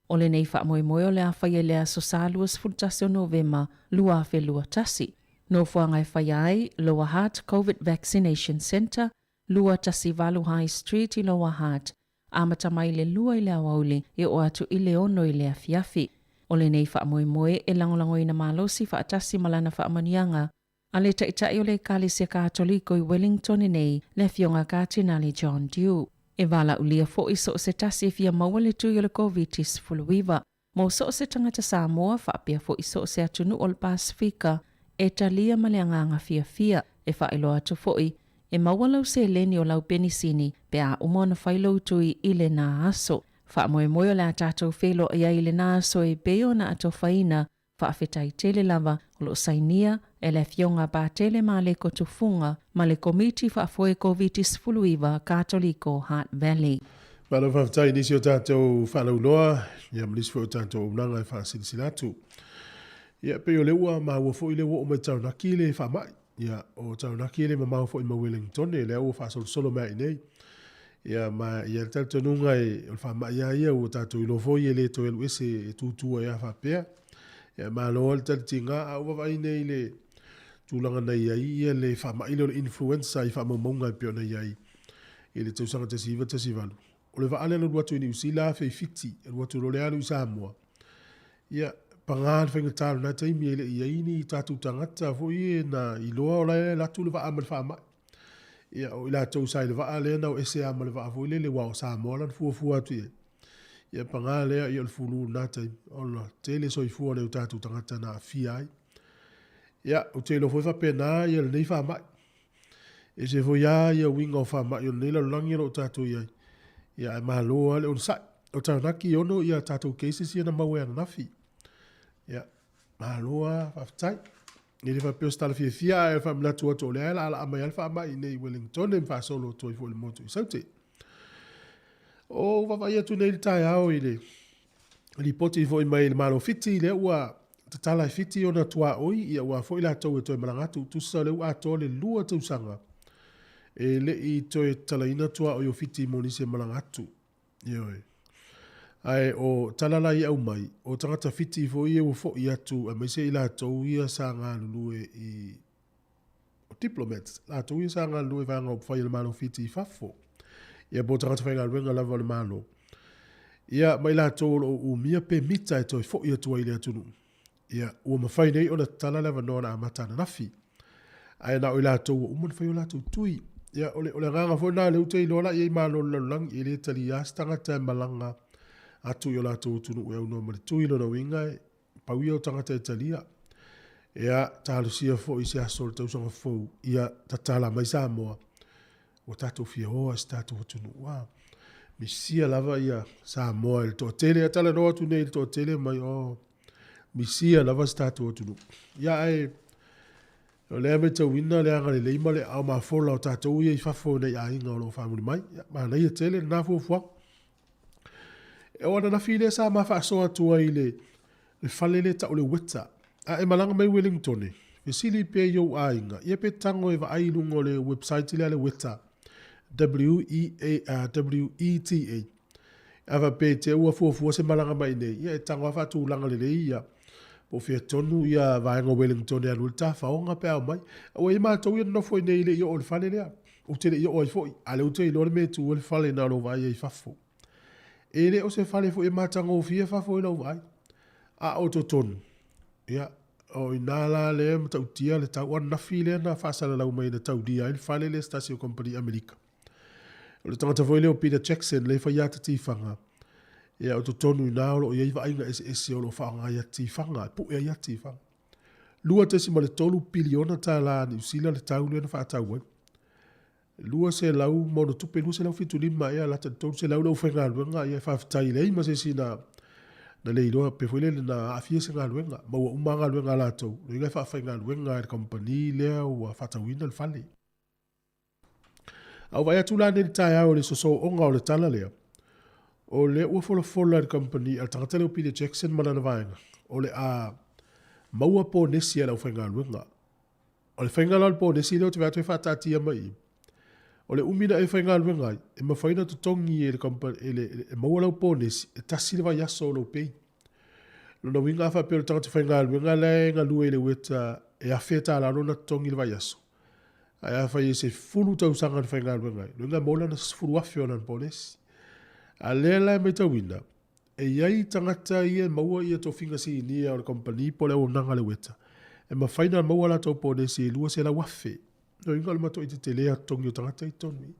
O lenei faamoemoe o le a faia i le aso Sa 21 o Novema 2021. Nofoaga e faia ai, Lower Hutt Covid Vaccination Centre, 218 High Street i Lower Hutt, amata mai le 2 i le aoauli e oo atu i le 6 i le afiafi. O lenei faamoemoe e lagolagoina malosi faatasi ma lana faamanuiaga a le Taitai o le Ekalesia Katoliko i Wellington nei, le Afioga Katinale John Dew. E valaaulia foi so o se tasi e fia maua le tui o le Koviti-19 mo so o se tagata Samoa faapea foi so o se atunuu o le Pasefika e talia ma le agaga fiafia. E faailoa atu foi, e maua lau seleni o lau penisini pe a uma ona fai lou tui i lena aso. Faamoemoe o le a tatou feiloai ai i lena aso e pei ona atofaina Faafetai tele lava o lo o sainia e le Afioga Patele Maleko Tufuga ma le Komiti Faafoe Koviti-19 Katoliko Hutt Valley. Malo faafetai i nisi o tatou faalauiloa ia ma nisi foi o tatou auaunaga e faasilasila atu. Ia, pei o lea ua maua foi lea ua oo mai Taunaki le faamai. Ia, o Taunaki e le mamao foi ma Wellingtone, lea ua faasolosolo mai i inei. Ia, ma ia le talitonuga e, o le faamai lava ia ua tatou iloa foi e le toe alu ese e tutu ai lava faapea. Ia, malo le talitiga, a ua vaavaai nei i le tulaga na i ai ia le faamai lea o le influenza i faamaumauga e pei ona i ai i le tausaga 1918. O le vaa lea na alu atu i Niu Sila 1007, alu atu loa lea alu i Samoa. Ia, paga le faigata o lena taimi e le i ai ni tatou tagata foi e na iloa o la e alu atu le vaa ma le faamai. Ia, o i latou sa i le vaa lea na o ese lava ma le vaa foi lele, aua o Samoa lana fuafua atu i ai. Ia, paga lea, ia o le fulu lena taimi, ona tele soifua o nai o tatou tagata na aafia ai. Ia, ou te iloa foi faapena ia lenei faamai. E ese foi lava ia uiga o faamai o lenei lalolagi o lo o tatou i ai. Ia, ae malo lava le onosai. O Taranaki e 6 ia tatou cases ia na maua ananafi. Ia, malo lava, faafetai. E le faapea o se tala fiafia, ae faamanatu atu o lea e laalaa mai lava le faamai i inei i Wellington ma faasolo atu ai foi i le motu i Saute. O vaavaai atu nei i le taeao i le lipoti foi mai le Malo o Fiti, lea ua tatala e Fiti ona tuaoi, ia ua foi latou e toe malaga atu. Tusa o lea ua atoa le 2 tausaga e le i toe tatalaina tuaoi o Fiti mo nisi e malaga atu. Ioe. Ae o tala la ia aumai, o tagata Fiti foi ia ua foi atu aemaise i latou ia sa galulue i o diplomats, latou ia sa galulue i vaega upufai a le Malo o Fiti i fafo. Ia po o tagata faigaluega lava o le Malo. Ia ma i latou o lo o umia pemita e toe foi atu ai i le atunuu. Ia, ua mafai nei ona tatala le avanoa na amata ananafi. Ae na o i latou ua uma ona fai o latou tui. Ia, o le, o le agaga foi lena lea ou te iloa la i ai Malo o le lalolagi, e le talia se tagata e malaga atu i o latou atunuu e aunoa ma le tui. Lona uiga, e pau ia o tagata e talia. Ia, talosia foi i se aso o le tausaga fou, ia tatala mai Samoa, ua tatou fia oa i se tatou atunuu. Ua misia lava ia Samoa i le toatele, a talanoa atu nei i le toatele mai, oh, misia lava se tatou atunuu. Ia ae o lea e matauina le agalelei ma le aao mafola o tatou ia i fafo i nai aiga o lo o faamuli mai. Ia, manaia tele lena fuafuaga. E o ananafi lea sa ma faasoa atu ai i le, le fale lea tau le Weta. A e malaga mai Wellington, fesili pea i ou aiga, ia pe tago e vaai i luga o le website lea a le Weta, W-E-A, W-E-T-A. A faapea i te ua fuafua se malaga mai i inei, ia e tago lava faatulaga lelei ia po o fea tonu ia vaega o Wellington e alu ai le tafaoga pe a omai. Ua i ai matou ia nonofo i inei e le i oo i le fale lea. Ou te le i oo ai foi, a o lea ou te iloa le mea e tu ai le fale na o lou vaai ai i fafo. E le o se fale foi e matagofie fafo i lau vaai. A o totonu, ia, o i ina la lea e matautia le tau ananafi lea na faasalalau mai na taulia ai le fale lea e se tasi o kamupani Amerika. O le tagata foi lea o Peter Jackson lea e faia ata tifaga, ia o totonu i ina o lo o i ai vaaiga eseese o lo o faaaoga ai ata tifaga, e pue ai ata tifaga. $2.3 piliona tala Niu Sila le tau lea na faatau ai. 200 ma ono tupe, 275 ea lata i le 300 le aufaigaluega, ia e faafetai e leai ma se isi na na le iloa pe foi lele na aafia se galuega, ma ua uma lava galuega a latou, lona uiga e faafaigaluega lava e le kamupani lea ua faatauina le fale. A ua vaai atu la nei i le taeao i le sosooga o le tala lea, o lea ua folafola e le kamupani a le tagata lea o Peter Jackson ma lana vaega, o le a maua ponesi a le aufaigaluega. O le faiga la o le ponesi lea ou te vaai atu e faataatia mai i i, o le umi na e faigaluega ai, e mafai ona totogi e le kamupani, e le, e maua lau ponesi e tasi le vaiaso o lou pay. Lona uiga a faapea o le tagata faigaluega la e galue i le weta e $1,000 lona totogi i le vaiaso, Ae afai e 10 tausaga na faigaluega ai, lona uiga e maua lana 10,000 o lana ponesi. A lea la e matauina, e i ai tagata ia e maua ia tofiga sinia o le kamupani po o le auaunaga a le weta, e mafai ona maua a latou ponesi e 200,000. Lona uiga o le matuai tetele lava o totogi o tagata ia i totonu i i.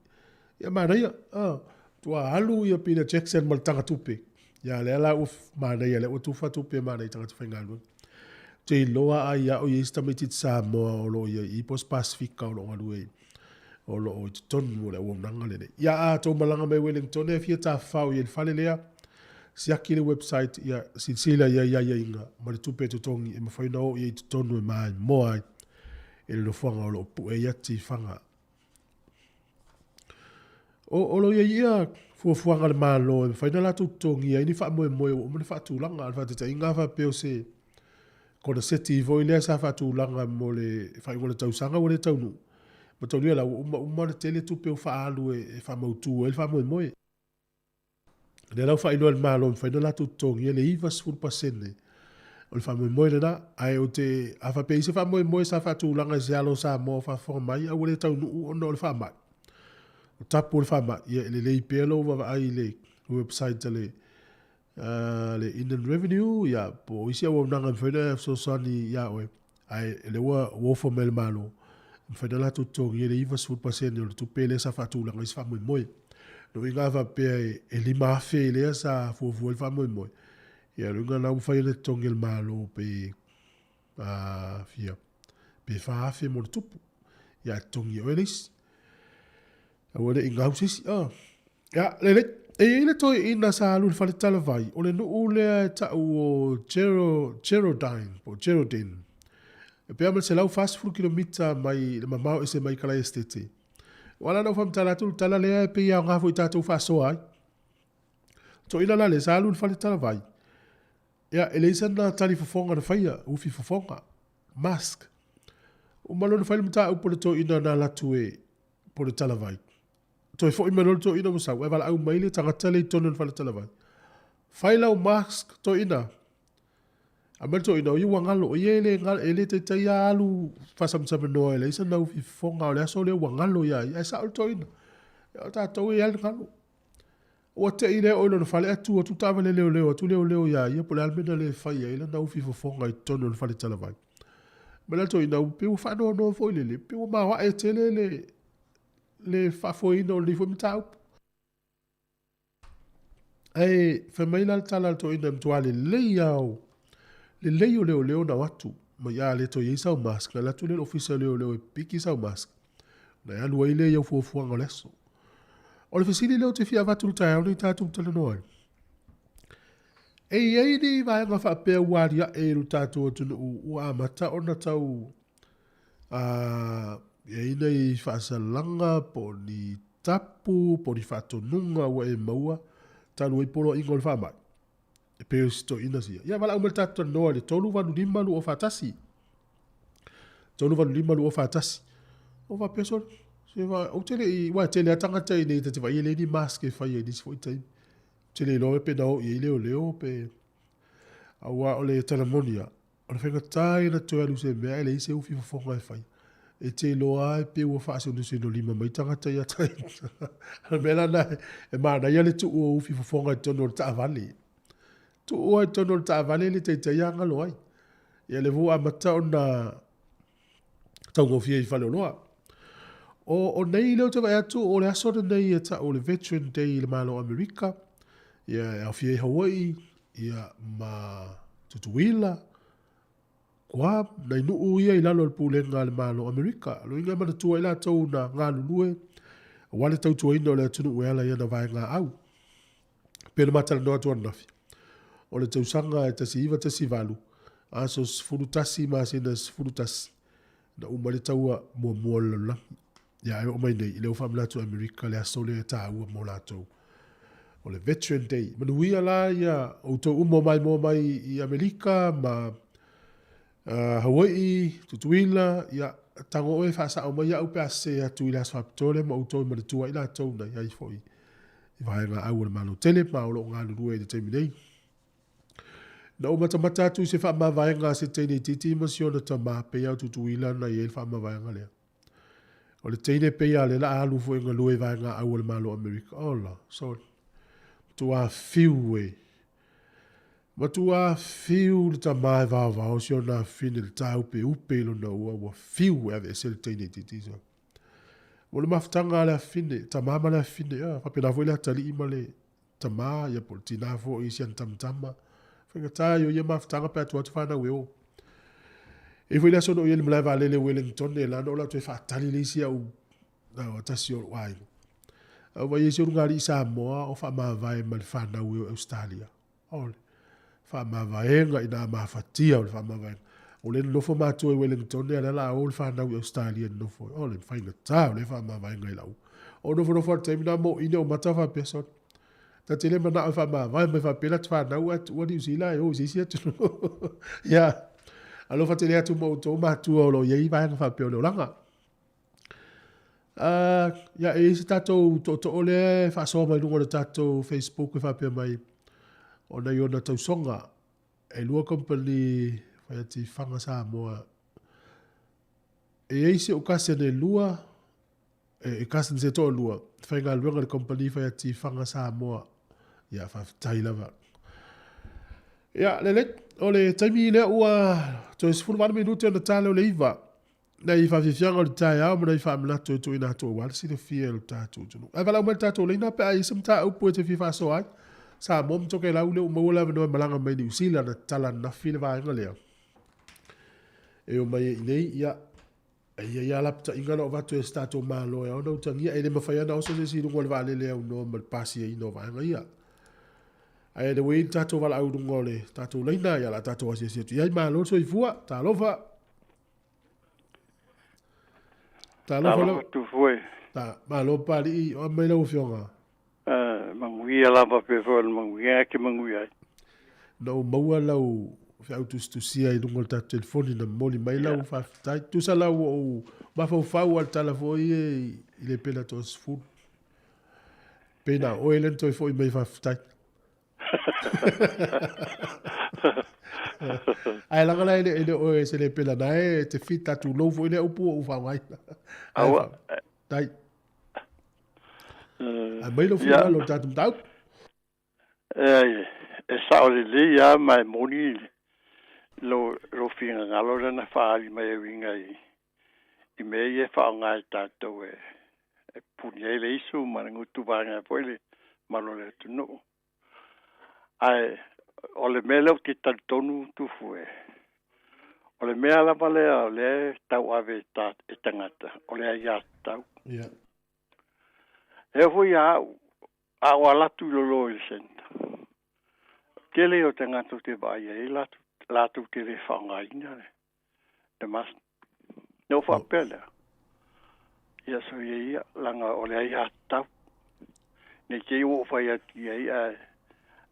Ia manaia, a, ua alu ia Peter Jackson ma le taga tupe. Ia lea la ua manaia lea ua tufa tupe ma nai tagata faigaluega. Ou te iloa ai a o i ai se tamaitiiti Samoa o lo o i ai i i po o se Pasefika o lo o galue i o lo o i totonu o le auaunaga lenei. Ia a tou malaga mai Wellington e fia tafafao i ai i le fale lea, siaki le website ia silasila i ai i aiaiga ma le tupe e totogi e mafai ona o i ai i totonu e maimoa ai i le nofoaga o lo o pue ai ati i Faga. O, o lo o i ai ia fuafuaga a le Malo e mafai ona latou totogia ai ni faamoemoe ua uma ona faatulaga. O le faataitaiga a faapea o se koneseti foi lea sa faatulaga mo le faaiuga o le tausaga ua le taunuu, mataulia la ua uma uma ona tele tupe ua faaalu e faamautu ai le faamoemoe. O lea la ua faailoa e le Malo e mafai ona latou totogia le 90% o le faamoemoe lena. Ae ou te, a faapea e i ai se faamoemoe sa faatulaga i se alo o Samoa o faafofoga mai a ua le taunuu ona o le faamai, o tapu o le faamai, ia e lelei pea lou vaavaai i le website a le, le Inland Revenue, ia, po o isi auaunaga e mafai ona fesoasoani ia oe. Ae o lea ua ofa mai e le Malo, E mafai ona latou totogia le 90% o le tupe lea sa faatulaga ai se faamoemoe. O lona uiga a faapea e $5,000 lea sa fuafua ai le faamoemoe, ia o lona uiga la ua mafai ona totogi e le Malo pe fia, pe $4,000 ma ona tupu. Ia ae totogi e oe le isi. Aua ne i gau se isi. Oh. Ia, lelei. E i ai le toeaina sa alu i le fale talavai, o le nuu lea e tau o Geraldine, po o Geraldine. E pea ma le 140 kilomita mai le mamao ese mai Kalae Esitete. Ua ala ona ou faamatala atu le tala lea e pei e aoga foi i tatou faasoa ai. Toeaina la lea sa alu i le fale talavai, ia, e leai sana talifofoga na faia, ufi fofoga, mask. Uma loa ona fai le mataupu a le toeaina na alu atu e, po o le talavai. Toe foi mai loa le toeaina ua sau, ae valaau mai le tagata lea i totonu o le faletalavai, Fai lau mask, toeaina. Aumai le toeaina, o ia ua galo, o ia e le, e le taitai lava alu faasamesamenoa e leai sana ufi fofoga, o le aso lea ua galo ia ia, ae sao le toeaina. O tatou e i ai lava le galo. Ua tei lea o i lona fale ae tu atu le taavale leoleo atu leoleo ia ia po o le a le mea na le fai ai lana ufi fofoga i totonu o le faletalavai. Aumai la le toeaina, pei ua faanoanoa foi lele, pei ua maoae tele le, le faafoeina o lenei foi mataupu. Ae fai mai la le tala a le toeaina e matua lelei lava o, lelei o leoleo na o atu mai a le toe i ai sau mask, na alu atu lea i le ofisa o leoleo e piki sau mask, ona e alu ai lea i au fuafuaga o le aso. O le fesili lea ou te fia avatu i le taeao lenei tatou talanoa ai, e i ai ni vaega faapea ua aliae i lo tatou atunuu ua amata ona tau A i ai nai faasalaga po o ni tapu po o ni faatonuga ua e maua talu ai poloaiga o le faamai, e pei o si toeaina sia. Ia, valaau mai le tatou talanoa i le 385 241. 385 241. Ua faapea sole, se va, ou te le i, aua e tele lava tagata i inei ta te vaai e leai ni mask e fai ai i nisi foi taimi. Ou te le iloa pe na o i ai leoleo pe, aua o le tala moni lava, O le faigata ia ona toe alu i se mea ae leai se ufi fofoga e fai. E te iloa lava e pei ua faasinosinolima mai tagata ia te O le mea la lena e manaia le tuu o ufi fofoga i totonu o le taavale. Tuu lava i totonu o le taavale le taitai lava galo ai. Ia lea foi ua amata ona taugofie i faleoloa. O nei lea ou te vaai atu o le aso lenei e tau o le Veteran Day i le Malo o Amerika, ia e aofia ai Hawaii, ia ma Tutuila, Guam, nai nuu ia i lalo o le pulega a le Malo o Amerika. O lona uiga e manatua ai latou na galulue aua le tautuaina o le atunuu e ala i ana vaegaau. Pei ona ma talanoa atu ananafi, o le tausaga e 1918, aso 11 masina 11, na uma ai le taua muamua o le lalolagi. Ia ae oo mai nei, i lea ua faamanatu e Amerika le aso lea e taua mo latou. O le Veteran Day. Manuia la ia outou uma o maimoa mai i Amerika ma Hawaii, Tutuila, ia tago oe faasao mai au pe a sese atu i le aso faapitoa lea ma outou e manatua ai latou na i ai foi i vaega au o le Malo tele ma o lo o galulue i le taimi nei. Na ou matamata atu i se faamavaega a se teine itiiti ma si ona tama, pei lava o Tutuila na i ai le faamavaega lea. O le teine pei lava o lea la a alu foi e galue i vaega au o le Malo o Amerika. Ola, sorry. Matua fiu e. Matua fiu le tama e vaovao si ona afine le tāupeupe i lona ua, ua fiu e aveese le teine itiiti. So. O le mafutaga a le afine, tama ma le afine, ah, faapena foi le atalii ma le tama, ia po o le tinā foi i si ana tamatama. Faigata ia o ia mafutaga pe a tua atu fanau e o. E i ai foi le aso na ou i ai i le malae vaalele i Wellington, e la na ou alu atu e faatali le isi au au tasi o lou aiga. Ae ou vaai ai si ulugalii Samoa o faamavae ma le fanau e o i Ausetalia. O le faamavaega ina mafatia o le faamavaega. O lea e nonofo matua i Wellington, a o lea o le a o le fanau i Ausetalia e nonofo ai. O le faigata o lea faamavaega i lau. O nofonofo lava i le taimi lena moina ou mata faapea, sole, ta te le manao e faamavae mai faapea la ta fanau ae tuua Niu Sila ae o i se isi atunuu. Ia, alofa tele atu ma outou matua o lo o i ai vaega faapea o le olaga. Ia, e i ai se tatou tootoo lea e faasoa mai luga o le tatou Facebook e faapea mai, ona i ona tausoga, e lua kamupani fai atifaga Samoa. E i ai si ou kasene e lua, e cousins e toalua, faigaluega i le kamupani fai atifaga Samoa. Ia, faafetai lava. Ia, lelei, o le taimi lea ua toe 18 minute ona ta lea o le 9. Nai faafiafiaga o le taeao ma nai faamanatu e tuuina atu aua le silafia e lo tatou atunuu. Ae valaau mai le tatou laina pe a i ai se mataupu e te fia faasoa ai. Samoa ma Tokelau lea ua maua le avanoa e malaga mai Niu Sila na tatala ananafi le vaega lea. E omai ai i inei, ia, e i ai lava lapataiga na avatu e se tatou Malo e ao ona utagia, e le mafai lava ona oso se isi i luga o le vaalele e aunoa ma le pasiaina o vaega ia. Ae le ua i ai le tatou valaau i luga o le tatou laina, ia o le a tatou asiasi atu i ai. Malo le soifua, talofa! Talofa lava. Tufue. Ta, malo Papalii, o mai lau Afioga. Manuia lava pe foi o le manuia e te manuia ai. Na ou maua lau feau tusitusia i luga o le tatou telefoni na momoli mai lau faafetai. Tusa la ua ou mafaufau lava i le tala foi ia i le pena toasefulu. Pei na o oe lea na toe foi mai faafetai. Ae laga la e le o e se le pela na e te fit tulou foi lea upu ua ou faaaogaina. Aua. Tai. Ae mai lou finagalo i le tatou mataupu. E sao lelei lava ma e moni lou finagalo lea na faaali mai e uiga i mea ia e faaaoga e tatou e puni ai le isu ma le gutu vaega ai foi le mamalu o le atunuu. Ae o le mea lea ou te talitonu Tufu e, o le mea lava lea o lea e tauave e tagata, o le aiatatau. Yeah. E oo foi ia au, a ou alu atu i lalo i le centre, tele o tagata ou te vaai ai latou te le faaaogaina le mask. Na ou faapea lea, ia soia ia, leaga o le aiatatau. Ne i te i ua ou fai atu i ai, ae,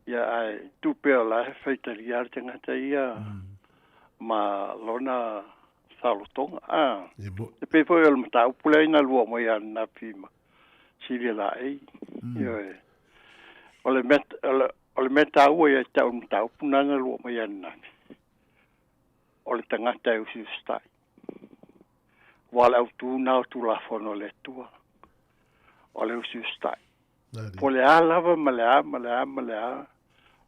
ia, ae tu pea o la e faitalia le tagata ia ma lona saolotoga. Ah, e pei foi o le mataupu lea ina lua mai ananafi ma Silia Laei. Ioe. O le mea, o le mea taua ia te au i le mataupu lena na lua mai ananafi, o le tagata e usiusitai. Aua o le autu lena o Tulafono a le Atua, o le usiusitai. Po o le a lava ma le a ma le a ma le a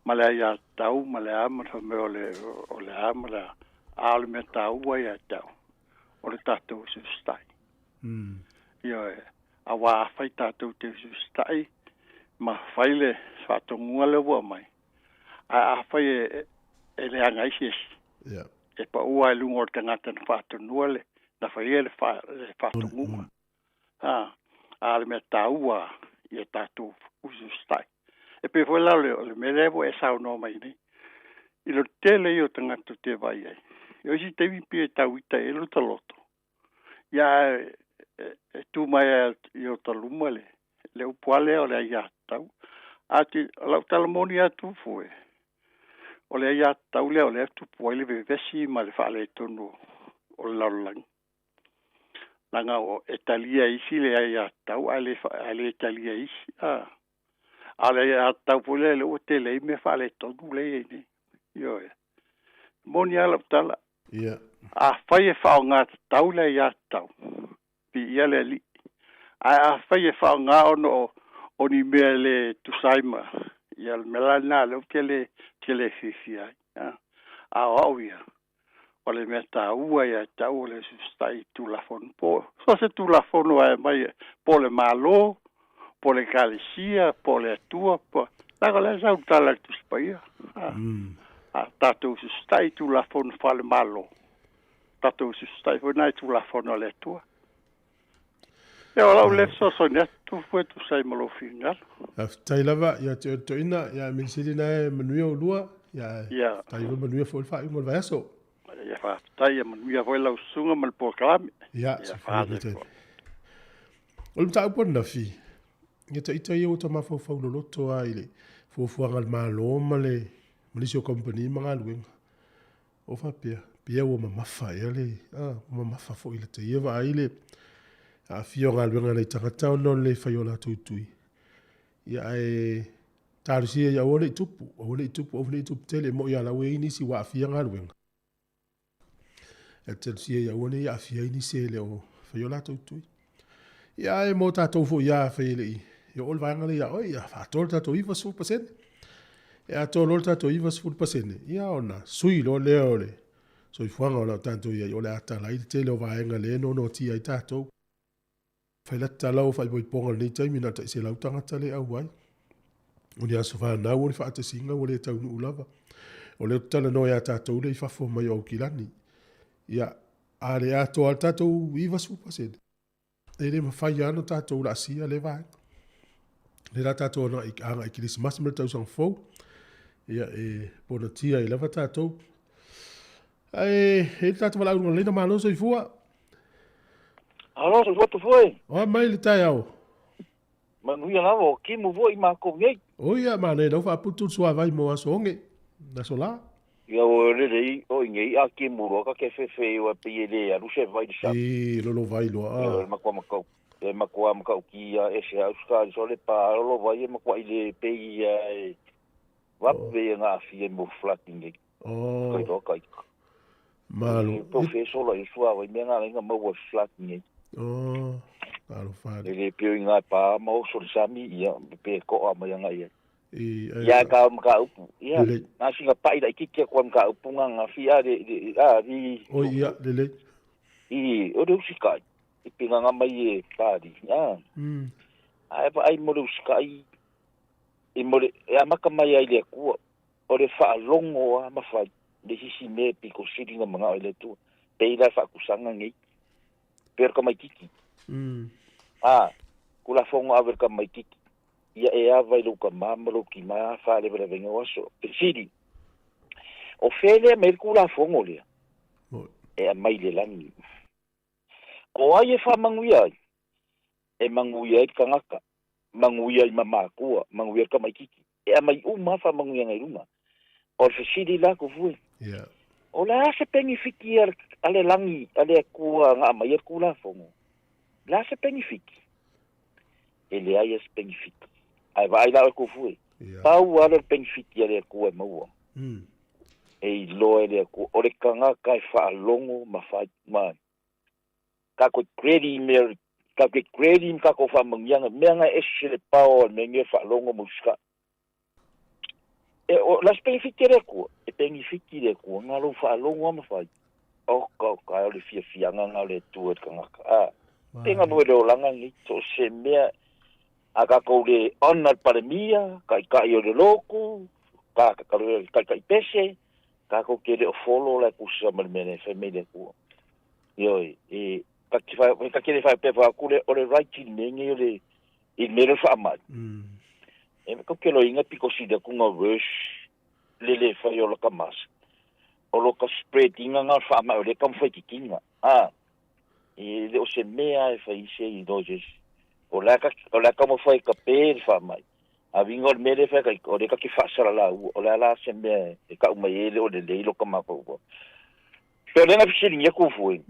ma le aiatatau ma le a ma le fai mai o le, o le a ma le a, a o le mea taua ia te au, o le tatou usiusitai. Ioe, aua afai tatou te usiusitai ma fai le faatonuga lea ua aumai, ae afai e leaga ai se isi, e pau lava i luga o le tagata na faatonua le, na faia le faatonuga. A, a o le mea taua ia tatou usiusitai. E pei foi la o le mea lea ua e saunoa mai nei, i le tele ia o tagata ou te vaai ai, o isi taimi pei e tau ita i ai lota loto, ia ae e tu mai i ota luma le upu lava lea o le aiatatau. A te, o lau tala moni lava Tufu e, o le aiatatau lea o lea e tupu ai le vevesi ma le faaletonu o le lalolagi. Leaga e talia e isi le aiatatau ae le, ae le talia e isi. A, a o le aiatatau foi lea lea ua tele ai mea faaletonu lea e i ai nei. Ioe. Moni lava lau tala. Yeah. Afai e faaaoga tatau le aiatatau, viia le Alii. Ae afai e faaaoga ona o ni mea e le tusa ai ma, ia o le mea la lena lea ou te le, te le fiafia ai. A, a o au ia, o le mea taua ia te au o le usiusitai i Tulafono. Po so o se Tulafono lava e aumai, po o le Malo, po o le Ekalesia, po o le Atua, po, leaga o lea e sau le tala a le Tusi Paia. A, a tatou usiusitai i Tulafono faale-Malo, tatou usiusitai foi na i Tulafono a le Atua. Ia, o lau lea fesoasoani atu, Tufu, e tusa ai ma lou finagalo. Faafetai lava ia te oe Toeaina, ia mea sili na e manuia oulua, ia faafetai foi manuia foi le faaiuga o le vaiaso. Ia faafetai, ia manuia foi lau susuga ma le polokalame. Ia, soifua manuia. O le mataupu ananafi, ia ita ia ua ta mafaufau loloto lava i le fuafuaga a le Malo ma le ma nisi o kamupani ma galuega. O faapea, pia ua mamafa ea le, a, ua mamafa foi le ta ia vaai le aafia o galuega a nai tagata ona o le le fai o latou tui. Ia ae talosia ia aua ne i tupu, aua ne i tupu, aua ne i tupu tele, e moni lava la ua i ai nisi ua aafia galuega. E talosia ia aua ne i aafia ai nisi e le o fai o latou tui. Ia ae mo tatou foi ia afai e le i oo le vaega lea ia oe, ia faatoa le tatou 90%. E atoa loa le tatou 90%, ia ona sui loa lea o le Soifuaga o le a tatou i ai, o le a tala ai le tele o vaega lea e noanoatia ai tatou. Fai la tala o faaipoipoga i lenei taimi na o le tai 100 tagata lea e auai. O ni aso fanau o le faatasiga ua le taunuu lava. O lea ou te talanoa ia tatou lea i fafo mai o Aukilani. Ia, a le atoa le tatou 90%, e le mafai lava ona tatou laasia lea vaega. Lea la tatou agai i Kerisimasi ma le tausaga fou, ia e ponatia ai lava tatou. Ae e i le tatou valaauina lelei na malo soifua. Alo, soifua Tufue. Oa mai le taeao. Manuia lava, o timu foi matou nei. O ia, manaia lau faaputu le suavai mo aso oge, aso la. Ia o le lei o i nei a timu loa ka ke fefe i wa pe le alu se vai le sa. I lolo vai loa. Ia le matua makau. E matua makau ki ia e se au ska so le pa lolo vai e matua i le pe ia e va pe nga fi e mo flooding nei. Oh. Kai loa kai. Malo. Po fe solo i sua vai me nga nga mo flooding nei. Oh. Alo fale. E le pio i ngā pā ma o soli sami ia pe ko a mai nga ia. I ia ka ka upu. Ia Lelei. nā singa pai la kiki ko ka upu nga nga fi a le a ni. O ia lelei. I o le usikai. I pinga nga mai e pari. Ah. Ai pa ai mo le usikai. I mo le e amaka mai ai le kua. O le whaalongo a mawhai. Le hisi me piko siri nga mga o le tua. Te ila whakusanga ngi. Per ka mai kiki. Ah, kula fongo aver ka mai kiki. Ia e ava i luka mama, luki ma, whale wale venga waso. Pesiri. O whele me kula fongo lea. E a mai le langi. Ko ai e wha manguia ai. E manguia ai kangaka. Manguia ai mamakua. Manguia ai ka mai kiki. E a mai uma wha manguia ngai runga. O le fesili la ko fue. Yeah. O le ase pengi fiki ale langi, ale kua ngā mai e kula fongo. Le ase pengi fiki. E le ai ase pengi fiki. Ai vai la ko fue. Yeah. Pau ale pengi fiki ale kua maua. E i loa le ku o le kanga kai whaalongo ma whai ma. Ka koe kredi me ka koe kredi ka ko whamangianga mea ngā ese le pao al me nge whaalongo musika. E o las pengi fiki le kua. E pengi fiki le kua ngā lo whaalongo ma whai. O ka ka o le fia fianga ngā le tua e kangaka. Ah. Tenga no le olanga ngi to se mea a ka kou le ona le palemia, ka i kai o le loku, ka ka ka ka i pese, ka kou ke le o folo la kusa ma le mene fe me le kua. Ioi, e ka ki whai, ka ki le whai pepa aku le o le right in me ngi o le i me le wha mai. E me kou ke lo inga piko si da kunga rush le le whai o la ka mas. O lo ka spread inga ngā wha mai o le kam whai ki kinga. Ah. E le o se mea e whai se i nojes. O la ka mo whai ka pē le wha mai. A vinga o le mea le whai kai, o le ka ki whaasara la ua. O la la se mea e ka umai e le o le leilo ka mapa ua. Pe o le nga fisiri ngia kufui.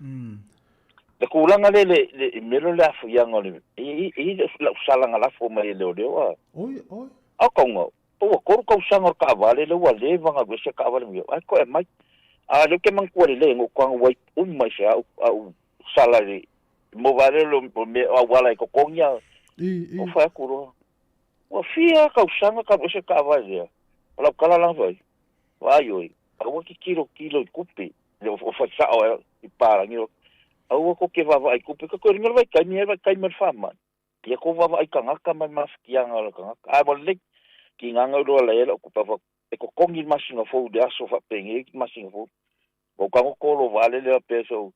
Le kūlanga le le melo le afu ianga o le, i la usalanga lafo mai e leo leo a. Oi, oi. Au kaunga, ua koru kausanga o ka awale le ua le vanga gwese ka awale mio. Ai ko e mai. A leo ke mangkua le le ngo kwanga wai umai se au, au sala le. Mo vale lo me au wala i kokongia. I, i. O whai akuro. Ua fia kausanga ka wese ka awale lea. O lau kala lang wai. Wa ai oi. Aua ki kilo kilo i kupe. Le o whai sao e i pārangi o. Aua ko ke wawa ai kupe. Ka koe ringa vai kai mi e vai kai mar whama. Ia ko wawa ai kangaka mai mafikianga o la kangaka. Ai mo le ki nganga uroa la ela o kupa wha. E ko kongi masinga fou de aso wha penge ki masinga fou. O kango kolo wale lea peso.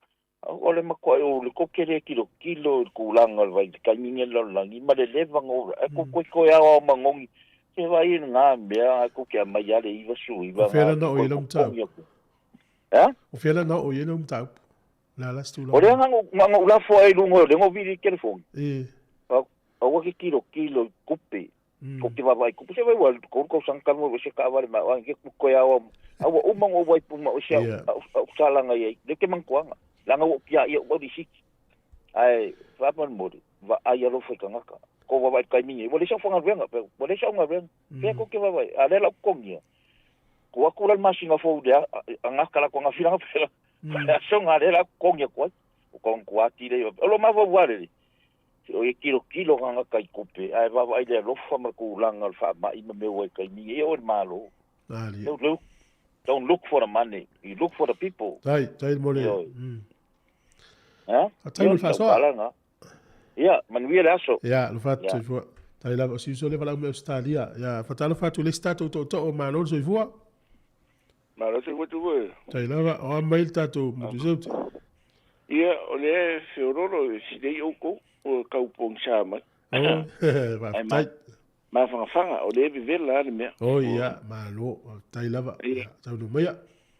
O le makoa e o le kokere kilo kilo i kūlanga o le vai kai minge lo langi ma le leva ngora. E ko koe koe ao ao mangongi. Ke vai i ngā mea a ko kia mai ale iwa su iwa O whiala ngā na o koe i lau mtau. kokongi aku. Eh? O whiala na o i lau mtau. La la stu la. O le ngā ngā ula fua e lungo le ngo viri telefoni. E. Au ki kilo kilo i kupe. Ko ki wawa i kupe. Se vai wa ko ko sang ka mo se ka wale ma wa ke ku koe ao. Au o mango wai pu ma o se au salanga i le ke mangkuanga. Langa o pia ia o di siki. Ai va mon mo va ai alo foi kangaka. Ko wa vai kai mingi. Wa le sa fanga venga pe. Wa le sa nga venga. Pe ko ke wa vai. A le la kongia. Ko aku la masinga fo de a ngaka la ko nga filanga pe. A so nga le la kongia ko. O ko ko ati le. O lo ma va wa le. O e kilo kilo nga kai kupe. Ai va vai le lofa ma ku langa fa ma i me wa kai mingi e o malo. Ali. Leu leu. Don't look for the money, you look for the people. Tai, tai mo le. Ha? Tai mo le faasoa. Ia, manuia le aso. Ia, lo fatu soifua. Tai lava o siuso le falau me Australia. Ia, fatalofa atu le isi tatou tootoo, malo le soifua. Malo soifua tu. Tai lava, o a mai le tatou motuseute. Ia, o le feololo e silei oukou, o kau pogisa mai. Oh, faafetai. Mafangafaga, o le vevela le mea. Oh, ia, malo, faafetai lava. Ia, taunuu maia.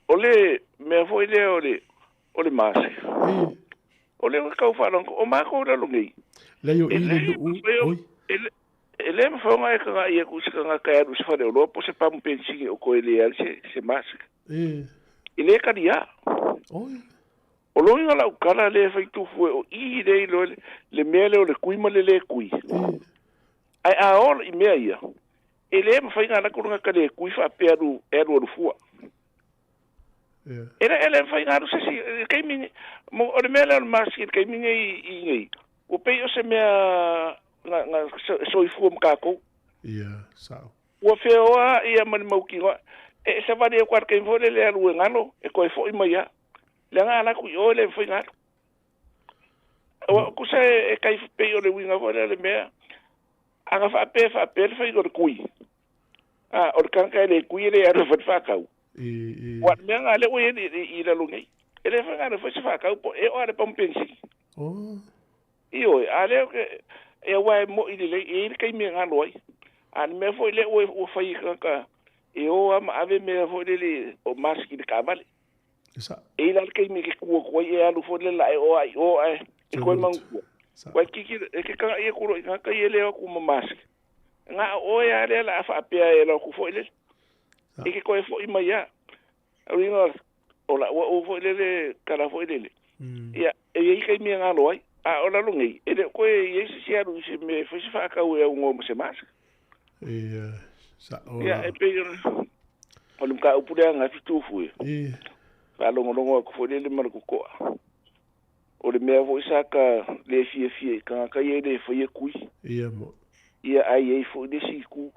O le mea foi lea o le, o le mase. O le kau faalogo, o makou lalo nei. Leai o i le nuu, oi. E le mafai ona e kagaʻi atu i se tagata e alu i se faleoloa po o se pamu penisini o toe le ai se mask. E le kaliā. Oi. O loiga lau tala lea e fai tufu e o i le iloa le mea lea o le kui ma le le kui. Ae a ola i mea ia, e le mafai ona alu atu le tagata le kui faapea alu e alualu fua. E le e le mafai ona alu se isi i le taimi mo o le mea lea o le mask i le taimi nei i nei, ua pei o se mea na na soifua ma tatou. Ia, sao. Ua feoa ia ma le mautinoa. E savali atu lava i le taimi foi lele e alu e galo, e toe foi mai lava. Leaga a alu atu i o e le mafai ona alu. Aua tusa e tai pei o le uiga foi lea o le mea, a na faapea e faapea le faiga o le kui, a o le tagata e le kui e le alu e fai le faatau. Aua o le mea lena lea ua i ai i lalo nei. E le mafai ona alu e fai se faatau po e oo lava i le pamu penisini. Ioe, a lea e aua e mo'i lelei, e i ai le taimi e galo ai. A o le mea foi lea ua fai e tagata e o lava ma ave mea foi lele o mask i le taavale. E i ai la le taimi e te tu atu ai e alu foi lele la e o a i o ae e toe manutua. Ua e tilotilo, e te taga'i atu loa i tagata ia e le o atu ma mask. Na o oe lava lea o le a faapea e alu atu foi lele. E te toe foi mai lava. O le uiga o la'u au foi lele tala foi lele, ia, e i ai taimi e galo ai. A o lalo nei, e le o toe i ai se isi alu i se mea e fai se faatau e aunoa ma se mask. Ia, sa'o Ia, e pei o le mataupu lea na fetufu ia. Faalogologo atu foi lele ma le toto'a. O le mea foi sa ta le fiafia i tagata ia e le faia kui. Ia mo. Ia, ae i ai foi le isi itu.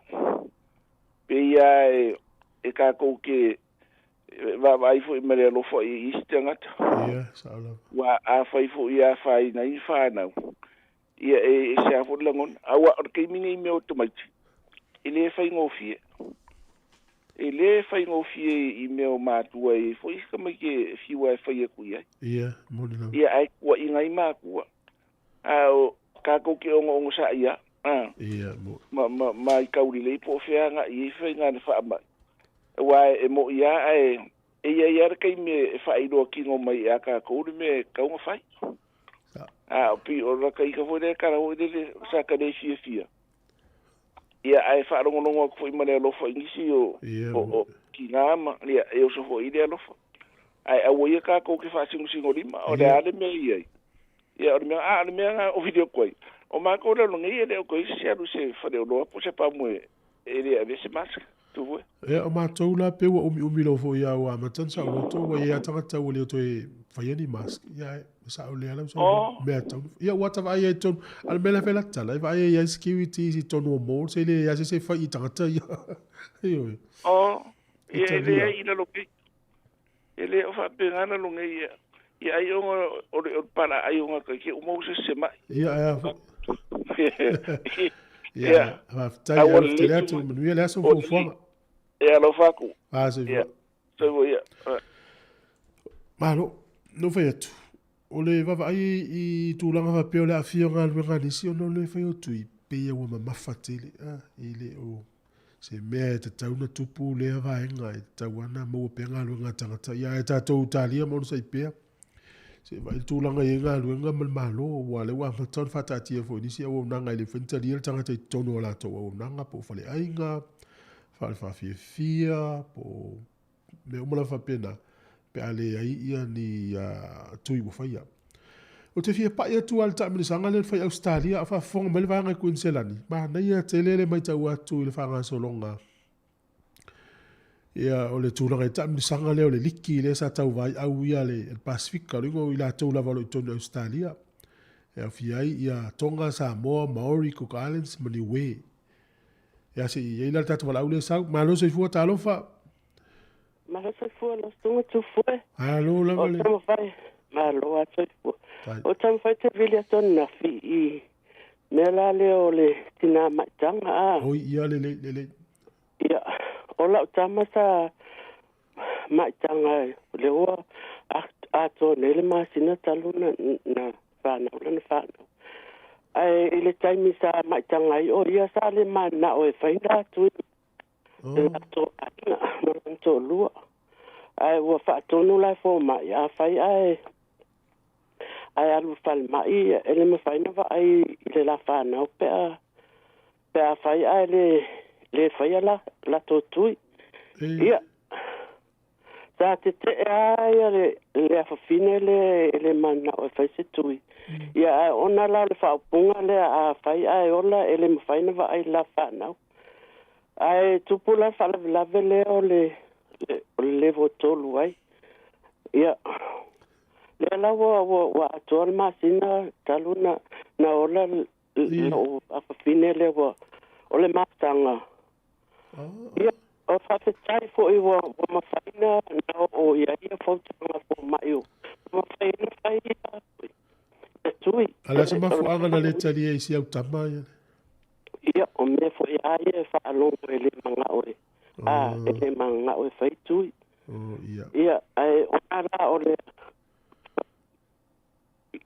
Pei lava e tatou te vaavaai foi ma le alofa i isi tagata. Ia, sao lava. Aua afai foi e afaina ai ni fanau, ia e ese lava foi le lagona. Aua o le taimi nei i mea o tamaiti, e le faigofie. E le faigofie i mea o matua e i ai foi isi tamaiti e fiu lava e fai atu i ai. Ia, moni lava. Ia, ae tuuaiina ai matua. A o tatou te ogaogosaʻi lava, a, Ia, mo. ma, ma, ma i taulelei po o fea agaʻi i ai faiga le faamai. Aua e moʻi lava ae e i ai lava le taimi e faailoa kino mai ia tatou le mea e tatau ona fai. A o pei o lata ita foi lea tala foi lele sa ta le fiafia. Ia, ae faalogologo atu foi ma le alofa i nisi o, Ia, o, o tina ma, ia, e oso foi i le alofa. Ae aua ia tatou te faasinosinolima, o le a le mea i ai. Ia, o le mea, a o le mea na ovili atu ai, o matou lalo nei e le o toe isi se alu i se faleoloa po o se pamu e, e le avea se mask. Tufu e. Ia, o matou la pei ua umiumi lou foi a ua amata ona saoloto, ua i ai lava tagata ua le toe faia ni mask. Ia, e sao lea lau saunoaga, mea tau. Ia, ua ta vaai ai i totonu, a o le mea la e fai la tala, e vaai ai i security i totonu o mall, se le leai se isi e fai i tagata ia. Ioe. Oh, ia e leai i lalo nei. E le o faapena lalo nei ia. Ia ai ona o le o le palaai o gata i ke uma o se se mai. Ia, e a foi. Ia, faafetai, alofa tele atu, manuia le aso ma fuafuaga. Ia, alofa atu. Ah, soifua. Ia, soifua ia. Malo, na ou fai atu, o le vaavaai i tulaga faapea o le aafia o galuega a nisi ona o le fai o tui, pei ua mamafa tele, ah, e le o se mea e tatau ona tupu lea vaega, e tatau lava ona maua pea galuega a tagata. Ia ae tatou talia ma onosai pea, se i vaai le tulaga e i ai galuega ma le Malo, aua o lea ua amata ona faataatia foi i nisi auaunaga e le mafai ona talia le tagata i totonu o latou auaunaga po o faleaiga, fale faafiafia, po o mea uma lava faapena, pe a leai ia ni tui ua faia. Ou te fia pai atu lava i le taamilosaga lea na fai i Ausetalia a o faafofoga mai le vaega i Kuiniselani. Manaia tele le matau atu i le faagasologa ia o le tulaga i le taamilosaga lea o le liki lea sa tauva ai au ia le Pasefika, o le uiga o i latou lava o lo o i totonu o Ausetalia. E aofia ai ia Tonga, Samoa, Maori, Cook Islands ma Niue. Ia se i i ai la le tatou valaau lea e sau. Malo soifua, talofa. Malo soifua lau susuga Tufue. Malo lava le. O taumafai, malo lava soifua. O taumafai te vili atu ananafi i mea la lea o le tinā maitaga a. Oi, ia lelei, lelei. Ia, o lau tama sa maitaga lea ua atoa nei le masina talu na, na fanau lana fanau. Ae i le taimi sa maitaga ai, o ia sa le mananao e fai la tui le latou aiga ma lona toalua. Ae ua faatonu la e fomai, afai ae ae alu i falemai, e le mafai ona vaai i le la fanau pe a pe afai ae le le faia la latou tui. Ia, sa tete'e lava ia le le afafine lea e le mananao e fai se tui. Ia, ae ona la o le faaupuga lea, afai ae ola e le mafai ona vaai i le la fanau. Ae tupu la le faalavelave lea o le o le level 3 ai. Ia, lea la ua ua ua atoa le masina talu na na ola lo'u afafine lea ua o le masaga. Ia, o faafetai foi ua ua mafai na na oo i ai ia fautuaga fomai ua mafai ai na fai ia tui. A o le a se mafuaaga na le talia ai si au tama ia? Ia, o mea foi a ia e faalogo e le manao e, a, e le manao e fai tui. Oh, ia. Ia, ae ona la o le,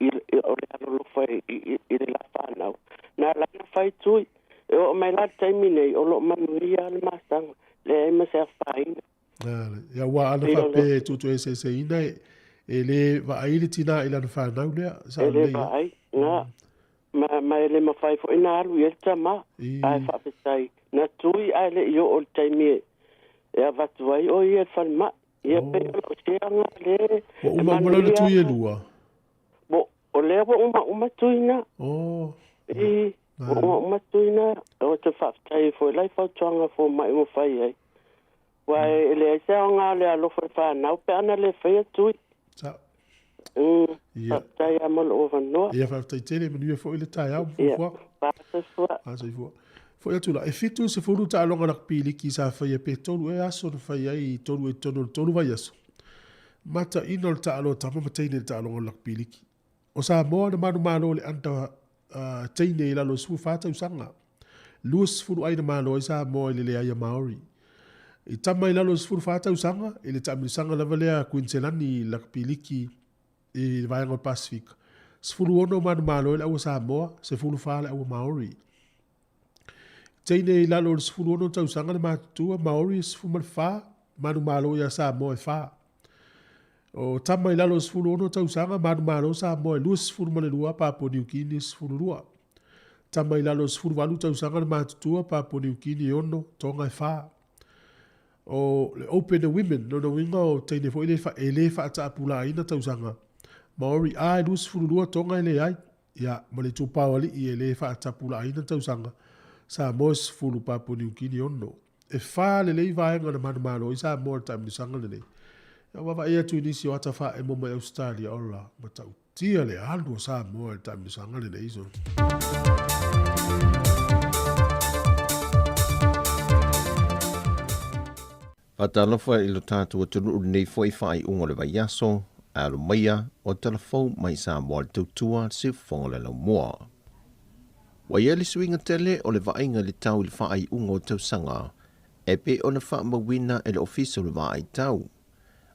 i, o le alolofa i, i, i le la whanau. Nā la na fai tui, e oo mai la le taimi nei, o loo manuia le masaga, leai ma se afaina. Ia, ua ana faapea e tuutuueseeseina e, e lē vaai le tinā i lana fanau lea, sa E lē lelei ai. vaai, na, ma, ma e le mafai foi na alu i ai le tama, ae faafetai, na tui ae le i oo i le taimi e, e avatu ai o ia i le falemai. Ia pei o lau siaga lē Ua e uma uma lana manuia. tui e lua. Mo, o lea ua uma uma tui na. Oh. I, ua uma uma tui na, o te faafetai ai foi la i fautuaga fomai ua fai ai. Aua e leai se aoga o le alofa i le fanau pe ana le faia tui. Sa. Mm, faafetai lava mo lou avanoa. Ia, faafetai tele, manuia foi le taeao ma Ia, fuafuaga. faa-soifua. Faa-soifua. Foi atu la, e 70 taaloga rugby liki sa faia pe tolu ea aso na fai ai i tolu e tonu o le tolu vaiaso. Mataina o le taaloa tama ma teine i le taaloga o le rugby liki. O Samoa na manumalo i le under teine i lalo o le 14 tausaga. 20 ai na malo ai Samoa i le leai a Maori. I tama i lalo o le 14 tausaga, i le taamilosaga lava lea a Kuiniselani i le rugby liki i le vaega o le Pasifika. 16 manumalo ai le aua Samoa, 14 le aua Maori. Teine i lalo o le 16 tausaga le matutua, Maori e 14, manumalo ia Samoa e 4. O tama i lalo o le 16 tausaga, manumalo Samoa e 22, Papua Niu Kini e 12. Tama i lalo o le 18 tausaga le matutua, Papua Niu Kini e 6, Tonga e 4. O le Open a Women, lona uiga o teine foi le e le faataapulaaina tausaga. Maori A e 22, Tonga e leai. Ia, ma le itupa o alii e le faatapulaaina tausaga. Samoa e 10, Papua Niu Kini e 6. E 4 lelei vaega na manumalo ai Samoa i le taamilosaga lenei. Ia vaavaai atu i nisi o ata faaemo mai Ausetalia, ola, matautia le alu o Samoa i le taamilosaga lenei. So. Faatalofa i lo tatou atunuu i lenei foi faaiuga o le vaiaso, ae alo maia o tala fou mai Samoa le tautua le siufofoga o le laumua. Ua i ai le suiga tele o le vaaiga i le tau i le faaiuga o tausaga e pei ona faamauina e le Ofisa o le Vaai Tau.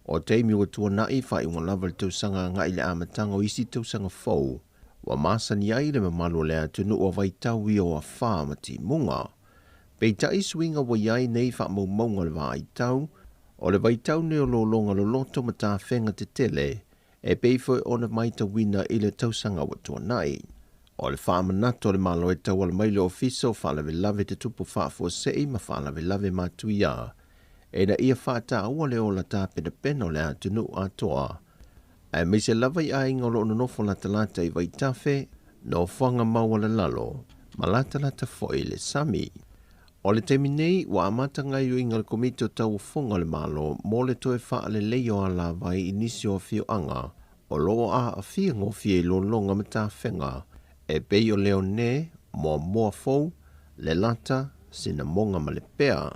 O taimi ua tuanai faaiuga lava le tausaga agai i le amataga o isi tausaga fou, ua masani ai le mamalu o le atunuu a vaitau ia o afa ma timuga. Peitai suiga ua i ai nei faamaumauga o le vaai tau, o le vaitau nei o lologa loloto ma tafega tetele e pei foi ona maitauina i le tausaga ua tuanai. O le faamanatu a le Malo e tauala mai le Ofisa o Faalavelave Tutupu Faafuasei ma Faalavelave Matuia ina ia faataua le ola tapenapena o le atunuu atoa, aemaise lava i aiga o lo o nonofo latalata i vaitafe, nofoaga maualalalo, ma latalata foi i le sami. O le taimi nei, ua amata gaoioiga a le Komiti o Tauofoga o le Malo mo le toe faaleleia o alavai i nisi o afioaga o lo o aafia gofie i lologa ma tafega e pei o Leone, Moamoa Fou, Lelata, Sinamoga ma Lepea.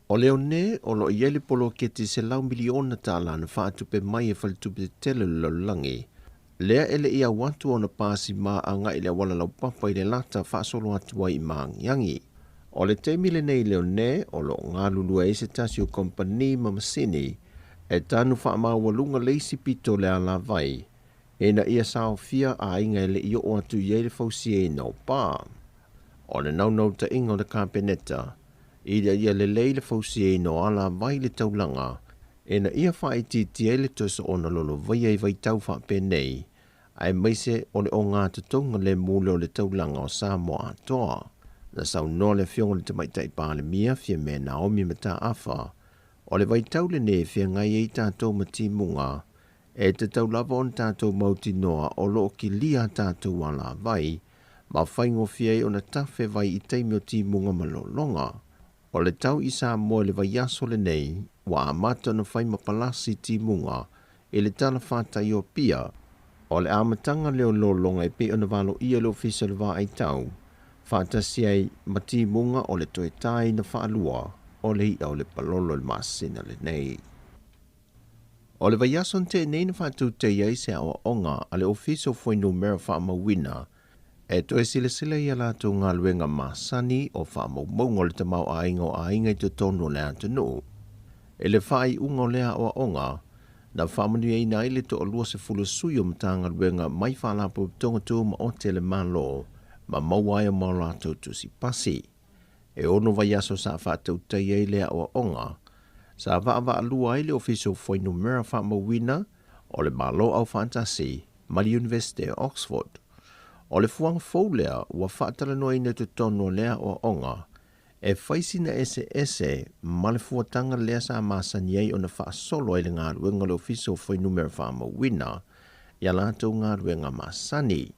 O Leone o loo i ai le poloketi $100 miliona na faatupe mai e Faletupe Tetele o le Lalolagi, lea e le i au atu ona pasima agai le auala laupapa i le lata faasolo atu ai i Magiagi. O le taimi lenei Leone o loo galulue ai se tasi o kompani ma masini e tanu faamaualuga le isi pito o le alavai ina ia saofia aiga e le i oo atu i ai le fausiaina o pa. O le naunautaiga o le Kapeneta ina ia lelei le fausiaina o alavai i le taulaga ina ia faaitiitia ai le toe soona lolovaia i vaitau faapenei, aemaise o le ogatotouga lemu lea o le taulaga o Samoa atoa. Na saunoa le afioga i le Tamaitai Palemia Fiame Naomi Mataafa, o le vaitau lenei e feagai ai tatou ma timuga e tatau lava ona tatou mautinoa o loo kilia tatou alavai ma faigofie ai ona tafe vai i taimi o timuga ma lologa. O le tau i Samoa i le vaiaso lenei ua amata ona fai ma palasi timuga i le talafatai o Apia. O le amataga lea o lologa e pei ona valoia le Ofisa o le Vaai Tau faatasi ai ma timuga o le toe taina faalua o le i'a o le palolo i le masina lenei. O le vaiaso na tea nei na faatautaia ai se aoaoga a le Ofisa o Fuainumera Faamauina e toe silasila i a latou galuega masani o faamaumauga o le tamaoaiga o aiga i totonu o le atunuu. I le faaiuga o lea aoaoga, na faamanuiaina ai le 20 sui o Matagaluega mai Faalapotopotoga Tumaoti a le Malo ma maua ai o ma latou tusi pasi. E 6 vaiaso sa faatautaia ai le aoaoga, sa vaavaalua ai le Ofisa o Fuainumera Faamauina o le Malo Aufaatasi ma le Iunivesite o Oxford. O le fuaga fou lea ua faatalanoaina i totonu o lea aoaoga e fai sina eseese ma le fuataga lea sa masani ai ona faasolo ai le galuega o le Ofisa o Fuainumera Faamauina ia latou galuega masani.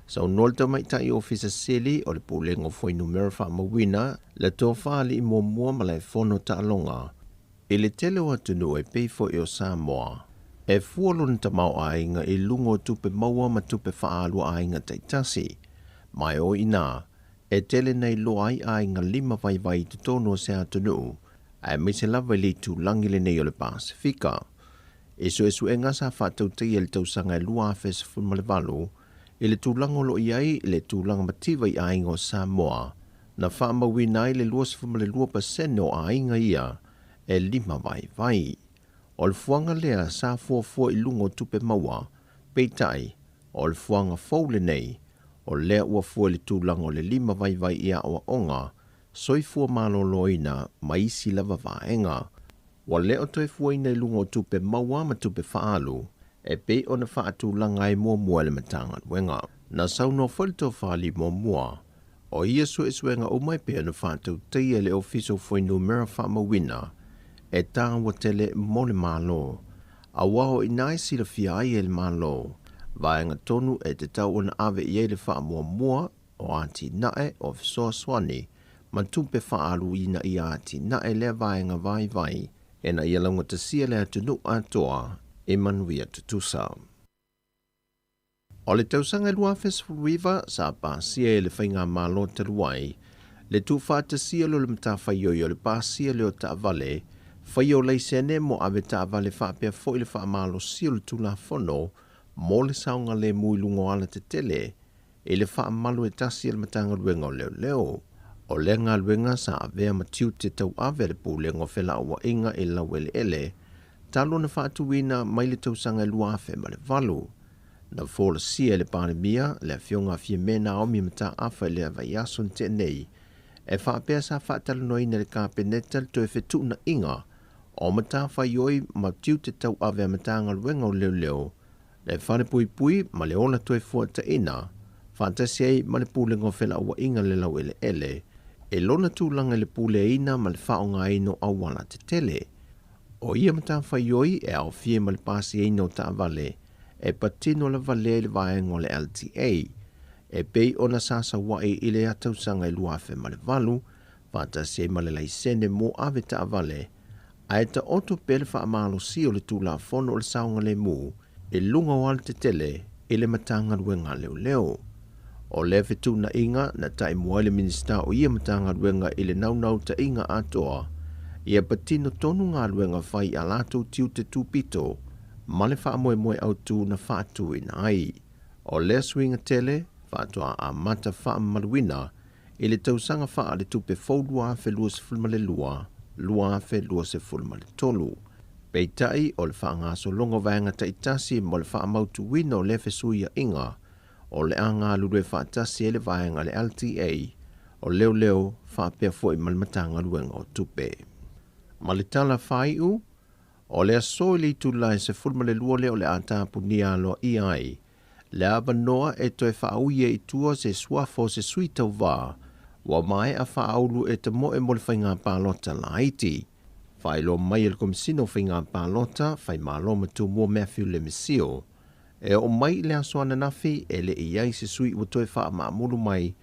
Saunoa le Tamaitai Ofisa Sili o le Pulega o Fuainumera Faamauina, le Tofa Alii Muamua Malaefono Taaloga, i le tele o atunuu e pei foi o Samoa, e fua lona tamaoaiga i luga o tupe maua ma tupe faaalu a aiga taitasi. Ma e o i inā, e tele na iloa ai aiga lima vaivai i totonu o se atunuu, aemaise lava i le itulagi lenei o le Pasefika. I suesuega sa faatautaia i le tausaga e 2018 i le tulaga o loo i ai le tulaga mativa i aiga o Samoa, na faamauina ai le 22% o aiga ia e lima vaivai. O le fuaga lea sa fuafua i luga o tupe maua, peitai, o le fuaga fou lenei, o lea ua fua i le tulaga o le lima vaivai i aoaoga, soifua malōlōina ma isi lava vaega. Ua le o toe fuaina i luga o tupe maua ma tupe faaalu, e pei ona faatulaga ai muamua e le Matagaluega. Na saunoa foi le Tofa Alii Muamua, o ia suesuega uma e pei ona faatautaia e le Ofisa o Fuainumera Faamauina e taua tele mo le Malo, auā o i ina e silafia ai e le Malo vaega tonu e tatau ona ave i ai le faamuamua o atinae o fesoasoani ma tupe faaalu ina ia atinae lea vaega vaivai ina ia laugatasia le atunuu atoa e manuia tutusa. O le tausaga e 2019 sa pasia e le Faigamalo talu ai le tuufaatasia lea o le matafaioi o le pasia lea o taavale, faia o laisene mo ave taavale faapea foi le faamalosia o le Tulafono mo le saogalemu i luga o alatetele i le faamalu e tasi a le Matagaluega o Leoleo. O lea galuega sa avea ma tiute tauave a le Pulega o Felauaiga i Laueleele talu ona faatuina mai le tausaga e 2008. Na folasia e le Palemia le Afioga a Fiame Naomi Mataafa i le vaiaso na tea nei e faapea sa faatalanoaina e le Kapeneta le toe fetuunaiga o matafaioi ma tiute tauave a Matagaluega o Leoleo, le Falepuipui ma le Ola Toe Fuataina, faatasi ai ma le Pulega o Felauaiga i le Laueleele, e lona tulaga i le puleaina ma le faaaogaina o auala tetele. O ia matafaioi e aofia ma le pasiaina o taavale e patino lava lea i le vaega o le LTA, e pei ona sa saua'i i le tausaga e 2008, faatasi ai ma le laisene mo ave taavale, ae taoto pea le faamalosia o le Tulafono o le Saogalemu i luga o alatetele i le Matagaluega a Leoleo. O lea fetuunaiga na taimua ai le Minisita o ia Matagaluega i le naunautaiga atoa Ia patino tonu galuega fai i a latou tiute tupito ma le faamoemoe autu na faatuina ai. O lea suiga tele faatoa amata faamamaluina i le tausaga faaletupe fou 2022 2023. Peitai o le faagasologa o vaega taitasi mo le faamautuina o lea fesuiaiga o le a galulue faatasi ai le vaega a le LTA o Leoleo faapea foi ma le Matagaluega o Tupe. Ma le tala faaiu, o le aso i le itula e 12 lea o le a tapunia aloaia ai le avanoa e toe faaui ai i tua se suafa o se sui tauvā ua maea faaulu e tamoe mo le faiga palota laiti. Faailoa mai e le Komesina o Faiga Palota, Faimalo ma Tumua Matthew Lemisio, e oo mai i le aso ananafi e le i ai se sui ua toe faamaamulu mai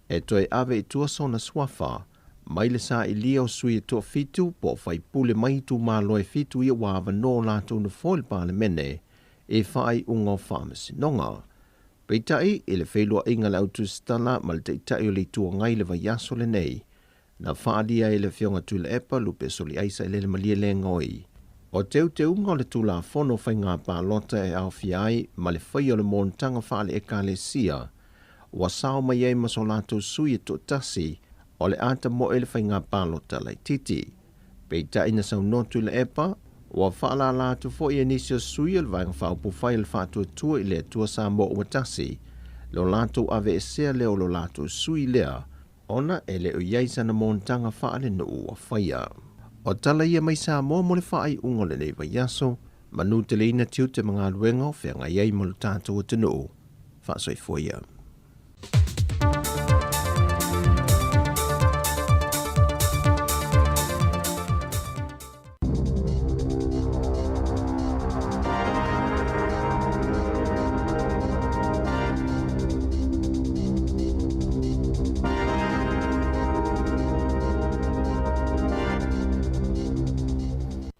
e toe ave i tua sona suafa mai le sailia o sui e toafitu po o faipule mai itumalo e fitu ia ua avanoa o latou nofoa i le Palemene i faaiuga o faamasinoga. Peitai, i le feiloaiga a le autusitala ma le Taitai o le Itu Agai i le vaiaso lenei, na faaalia ai e le Afioga Tuilaepa Lupe Soliaisa i le Malielegaoi, o teuteuga o le Tulafono o Faiga Palota e aofia ai ma le faia o le monotaga faale-Ekalesia ua sao mai ai ma so latou sui e toatasi o le a tamoe le faiga palota laitiiti. Peitai na saunoa Tuilaepa, ua faalala atu foi e nisi o sui o le Vaega Faaupufai o le Faatuatua i le Atua Samoa ua Tasi lo latou aveesea lea o lo latou sui lea ona e le o i ai sana monotaga faalenuu ua faia. O tala ia mai Samoa mo le faaiuga o lenei vaiaso, manuteleina tiute ma galuega o feagai ai ma lo tatou atunuu. Faasoifua ia.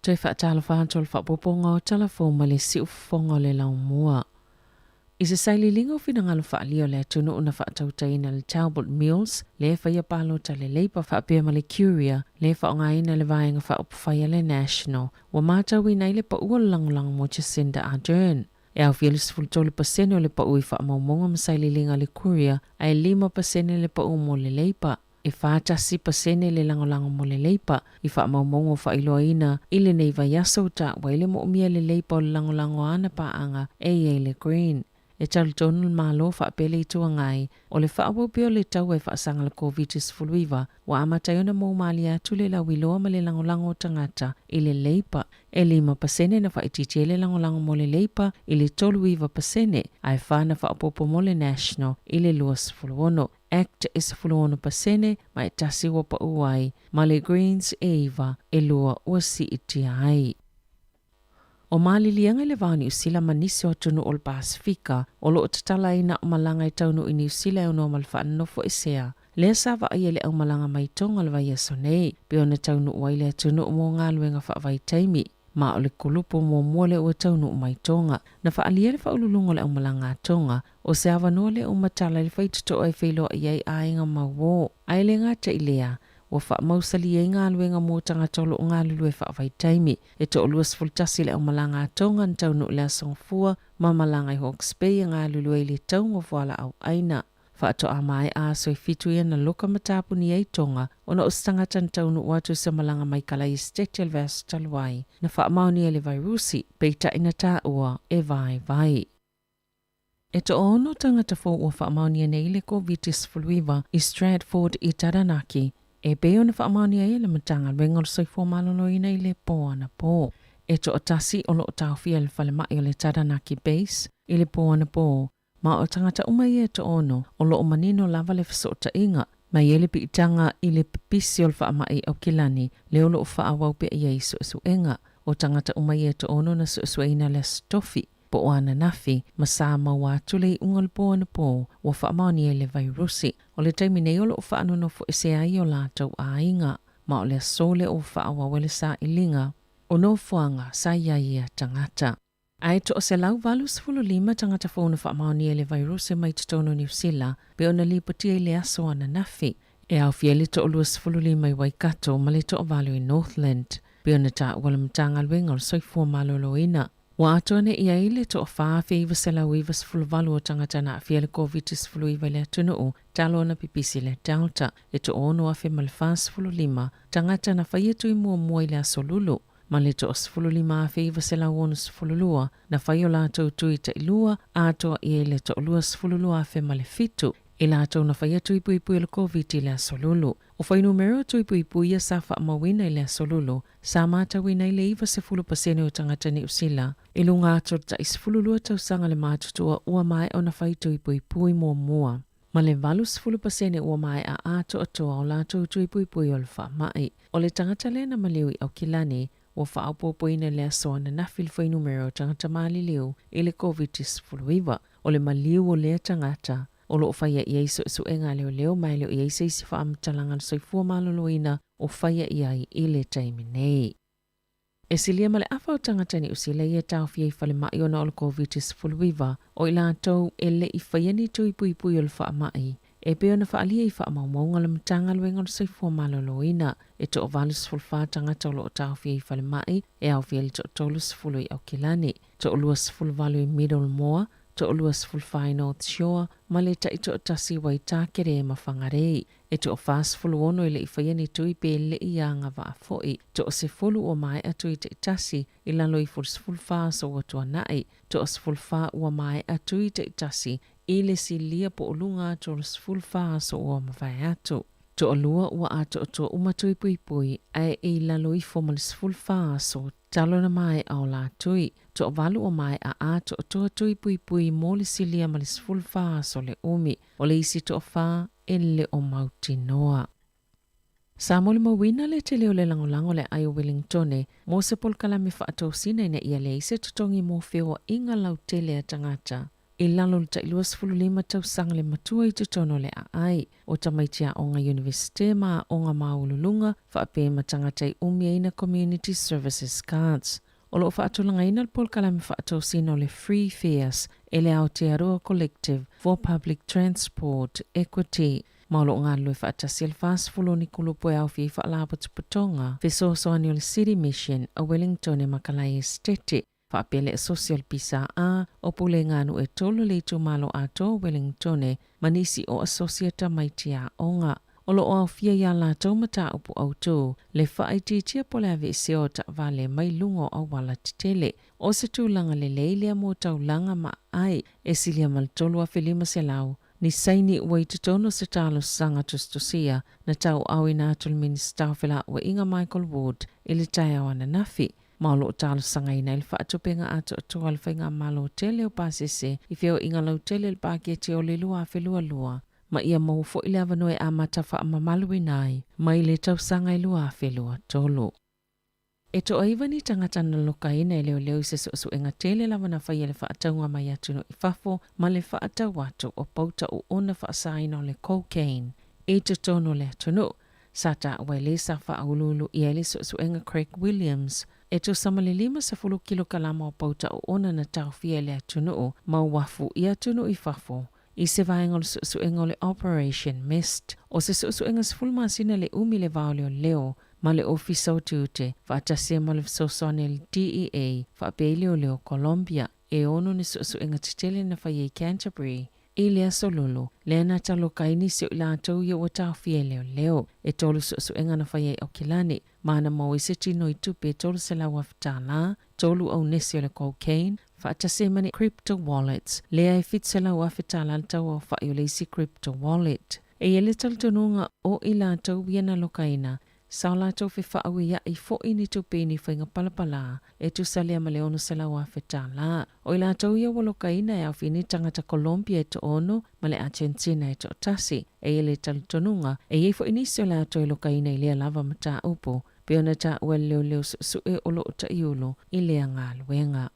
Toe faatalofa atu o le faaopoopoga o tala fou ma le siufofoga o le laumua. I se sailiiliga o finagalo faaalia o le atunuu na faatautaina e le Talbot Mills le e faia palota le Labour faapea ma le Curia le e faaaogaina le Vaega Faaupufai a le National ua matauina ai le pau o le lagolago mo Jacinda Ardern. E aofia le 13% o le pau i faamaumauga ma sailiiliga a le Courier ae 5% le pau mo le Labour. E 41% le lagolago mo le Leipa i faamaumauga o faailoaina i lenei vaiaso ua taua ai le moomia e le Leipa o le lagolago a ana paaga e i ai le Green. E talitonu le Malo faapea le Itu Agai o le faaauau pea o le taua e faasaga le Koviti-19 ua amata ai ona moumalie atu le lauiloa ma le lagolago o tagata i le Leipa. E 5% na faaitiitia ai le lagolago mo le Leipa i le 39% ae 4 na faaopoopo mo le National i le 26. Act e 16% ma e tasi ua pau ai, ma le Greens e 9, e lua ua siitia ai. O maliliega i le va o Niu Sila ma nisi o atunuu o le Pasefika o lo o tatala ai na o malaga e taunuu i Niu Sila e aunoa ma le faanonofo esea lea sa vaaia i le aumalaga mai Tonga le vaiaso nei, pe ona taunuu ai le atunuu mo galuega faavaitaimi. Ma o le kulupu muamua lea ua taunuu mai Tonga. Na faaalia le faauluuluga o le aumalaga a Tonga, o se avanoa lea ua matala i le faitotoa e feiloai ai aiga mauō. Ae le gata i lea, ua faamausali ai galuega mo tagata o lo o galulue faavaitaimi. E toa-21 le aumalaga a Tonga na taunuu i le Aso Gafua ma malaga i Hawke's Bay e galulue i le tauga o fualaau aina. Faatoa maea aso e fitu ia na loka ma tapuni ai Tonga ona o se tagata na taunuu atu i se malaga mai Kalaia Setete o le vaiaso talu ai na faamaonia i le vairusi, peitai na taua e vaivai. E toaono tagata fou ua faamaonia nei le Koviti-19 i Stratford i Taranaki, e pei ona faamaonia ai e le Matagaluega o le Soifua Maloloina i le pō anapō. E toatasi o lo o taofia i le falemai o le Taranaki Base i le pō anapō, Ma o tagata uma ia e toaono, o lo o manino lava le fesootaiga, mai ai le piitaga i le pipisi o le faamai Aukilani, lea o lo o faaauau pea i ai suesuega. O tagata uma ia e toaono na suesueina le Aso Tofi, po o ananafi, ma sa maua atu le iuga o le pō anapō ua faamaonia i le vairusi. O le taimi nei o lo o faanonofoesea ai o latou aiga, ma o le aso lea ua faaauau ai le sailiga o nofoaga sa i ai ia tagata. Ae toa-185 tagata fou na faamaonia i le vairuse mai totonu o Niu Sila, pei ona lipotia i le aso ananafi. E aofia ai le 25 i Waikato ma le 8 i Northland, pei ona taua le Matagaluega o le Soifua Maloloina. Ua atoa nei i ai le 4,998 o tagata na aafia i le Koviti-19 i le atunuu talu ona pipisi le Delta. E 6,045 tagata na faia tui muamua i le Aso Lulu, ma le 15,962 na fai o latou tui tailua, atoa i ai le 22,007 i latou na faia tui puipui o le Koviti i le Aso Lulu. O fuainumera o tui puipui ia sa faamauina i le Aso Lulu, sa matauina ai le 90% o tagata Niu Sila i luga atu o le tai 12 tausaga le matutua ua maea ona fai tui puipui muamua, ma le 80% ua maea atoatoa o latou tui puipui o le faamai. O le tagata lea na maliu i Aukilani ua faaopoopoina i le aso ananafi le fuainumera o tagata maliliu i le Koviti-19. O le maliu o lea tagata o lo o faia i ai suesuega a leoleo ma e le o i ai se isi faamatalaga a le soifua maloloina o faia i ai i le taimi nei. E silia ma le afa o tagata Niu Sila ia e taofia i falemai ona o le Koviti-19, o i latou e le i faia ni tui puipui o le faamai, e pei ona faaalia i faamaumauga a le Matagaluega o le Soifua Maloloina. E 84 tagata o lo o taofia i falemai, e aofia ai le 30 i Aukilani, 28 i Middlemore, 24 i North Shore, ma le tai 1 i Waitākere ma Whangarei. E 46 e le i faia ni tui pe le i agavaa foi. 10 ua maea tui taitasi i lalo ifo o le 14 aso ua tuanai. 14 ua maea tui taitasi i le silia po o luga atu o le 14 aso ua mavae atu. 2 ua atoatoa uma tui puipui ae e i lalo ifo ma le 14 aso talu ona maea o la tui. 8 ua maea atoatoa tui puipui mo le silia ma le 14 aso le umi. O le isi 4 e le o mautinoa. Sa molimauina le tele o le lagolago o le aai o Wellingtone mo se polokalame faatosina ina ia leai se totogi mo feoaiga lautele a tagata i lalo o le tai 25 tausaga le matua i totonu o le aai, o tamaiti aoga Iunivesite ma aoga maualuluga faapea ma tagata i umiaina Community Services Cards. O lo o faatulagaina le polokalame faatosina o le Free Fares e le Aotearoa Collective for Public Transport Equity, ma o lo o galulue faatasi ai le 40 o ni kulupu e aofia i faalapotopotoga fesoasoani o le City Mission a Wellingtone ma Kalae Esetete, faapea le Asosi o le PSA o Pulega a Nuu e tolu le itumalo atoa o Wellingtone ma nisi o asosi a tamaiti aoga. O lo o aofia i a latou mataupu autū, le faaitiitia po o le aveesea o taavale mai luga o auala tetele. O se tulaga lelei lea mo taulaga ma aai e silia ma le 3,500 ni saini ua i totonu o se talosaga tusitusia na tauaaoina atu le Minisita o Felauaiga Michael Ward i le taeao ananafi, ma o lo o talosagaina ai le faatupega atoatoa a le Faigamalo tele o pasese i feoaiga lautele i le paketi o le 2022, ma ia maua foi le avanoa e amata faamamaluina ai mai le tausaga e 2023. E toaiva ni tagata na lokaina e leoleo i se suesuega tele lava na faia i le faatauga mai atunuu i fafo ma le faatau atu o pauta oona faasaina o le cocaine i totonu o le atunuu. Sa taua e le sa faauluulu i ai le suesuega Craig Williams e tusa ma le 50 kilokalama o pauta oona na taofia e le atunuu ma uafu i atunuu i fafo i se vaega o le suesuega o le Operation Mist. O se suesuega 10 masina le umi le va o leoleo ma le Ofisa o Tiute faatasi ai ma le fesoasoani a le DEA faapea i leoleo Colombia. E ono ni suesuega tetele na faia i Canterbury i le Aso Lulu, lea na taloka ai nisi o i latou ia ua taofia e leoleo. E tolu suesuega na faia i Aukilani, ma na maua ai se tino i tupe e $300,000 tālā, tolu aunese o le cocaine, faatasi ai ma ni crypto wallets, lea e $700,000 tālā le tau aofai o le isi crypto wallet. E i ai le talitonuga o i latou ia na lokaina, sa o latou fefaaoiaʻi foi ni tupe i ni faiga palapalā e tusa lea ma le $600,000 tālā. O i latou ia ua lokaina e aofia ni tagata Colombia e 6 ma le Argentina e 1. E i ai le talitonuga, e i ai foi nisi o le a toe lokaina i lea lava mataupu, pei ona taua e le leoleo suesue o lo o taʻiulu i lea galuega.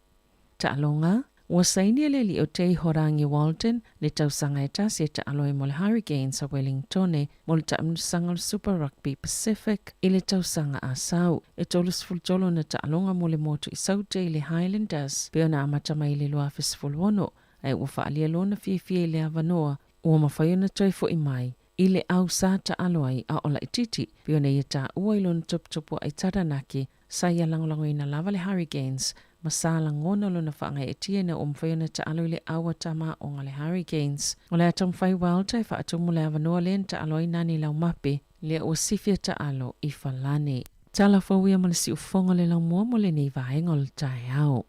Taaloga, Ua saini e le alii o Teihorangi Walton le tausaga e tasi e taalo ai mo le Hurricanes a Wellingtone mo le taamilosaga o le Super Rugby Pacific i le tausaga a sau. E 33 ona taaloga mo le motu i Saute i le Highlanders pei ona amata mai i le 2016, ae ua faaalia lona fiafia i le avanoa ua mafai ona toe foi mai. i le au sa taalo ai a o laitiiti pei ona ia taua i lona topetopua'i Taranaki sa ia lagolagoina lava le Hurricanes ma sa lagona lona faagaeetia ina ua mafai ona taalo i le au a tamāoga le Hurricanes. O le a taumafai Walter e faatumu le avanoa lea na taalo ai Nani Laumape lea ua sifi taalo i Falani. Tala fou ia ma le siufofoga o le laumua mo lenei vaega o le taeao.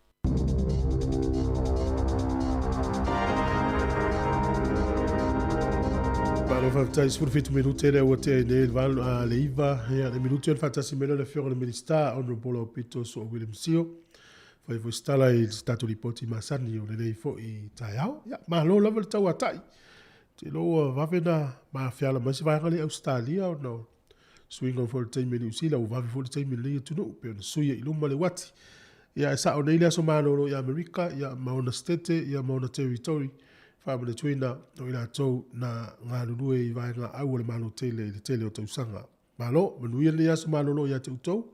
Malo faafetai 17 minute lea ua tea ai nei le 8 a le 9 ia le minute o le faatasi mai lea o le Afioga i le Minisita Honourable Aupito Sua William Sio. Fai foi se tala i se tatou lipoti masani o lenei foi taeao. Ia, malo lava le tauatai. Te iloa ua vave na mafiala mai se vaega lea i Ausetalia ona o suiga foi o le taimi i Niu Sila, ua vave foi le taimi i lenei atunuu, pei ona sui ai i luma le uati. Ia, e sao nei le aso malolo i Amerika, ia, ma ona setete, ia, ma ona territory, faamanatuina o i latou na galulue i vaega au o le Malo tele i le tele o tausaga. Malo, manuia lenei aso malolo ia te outou.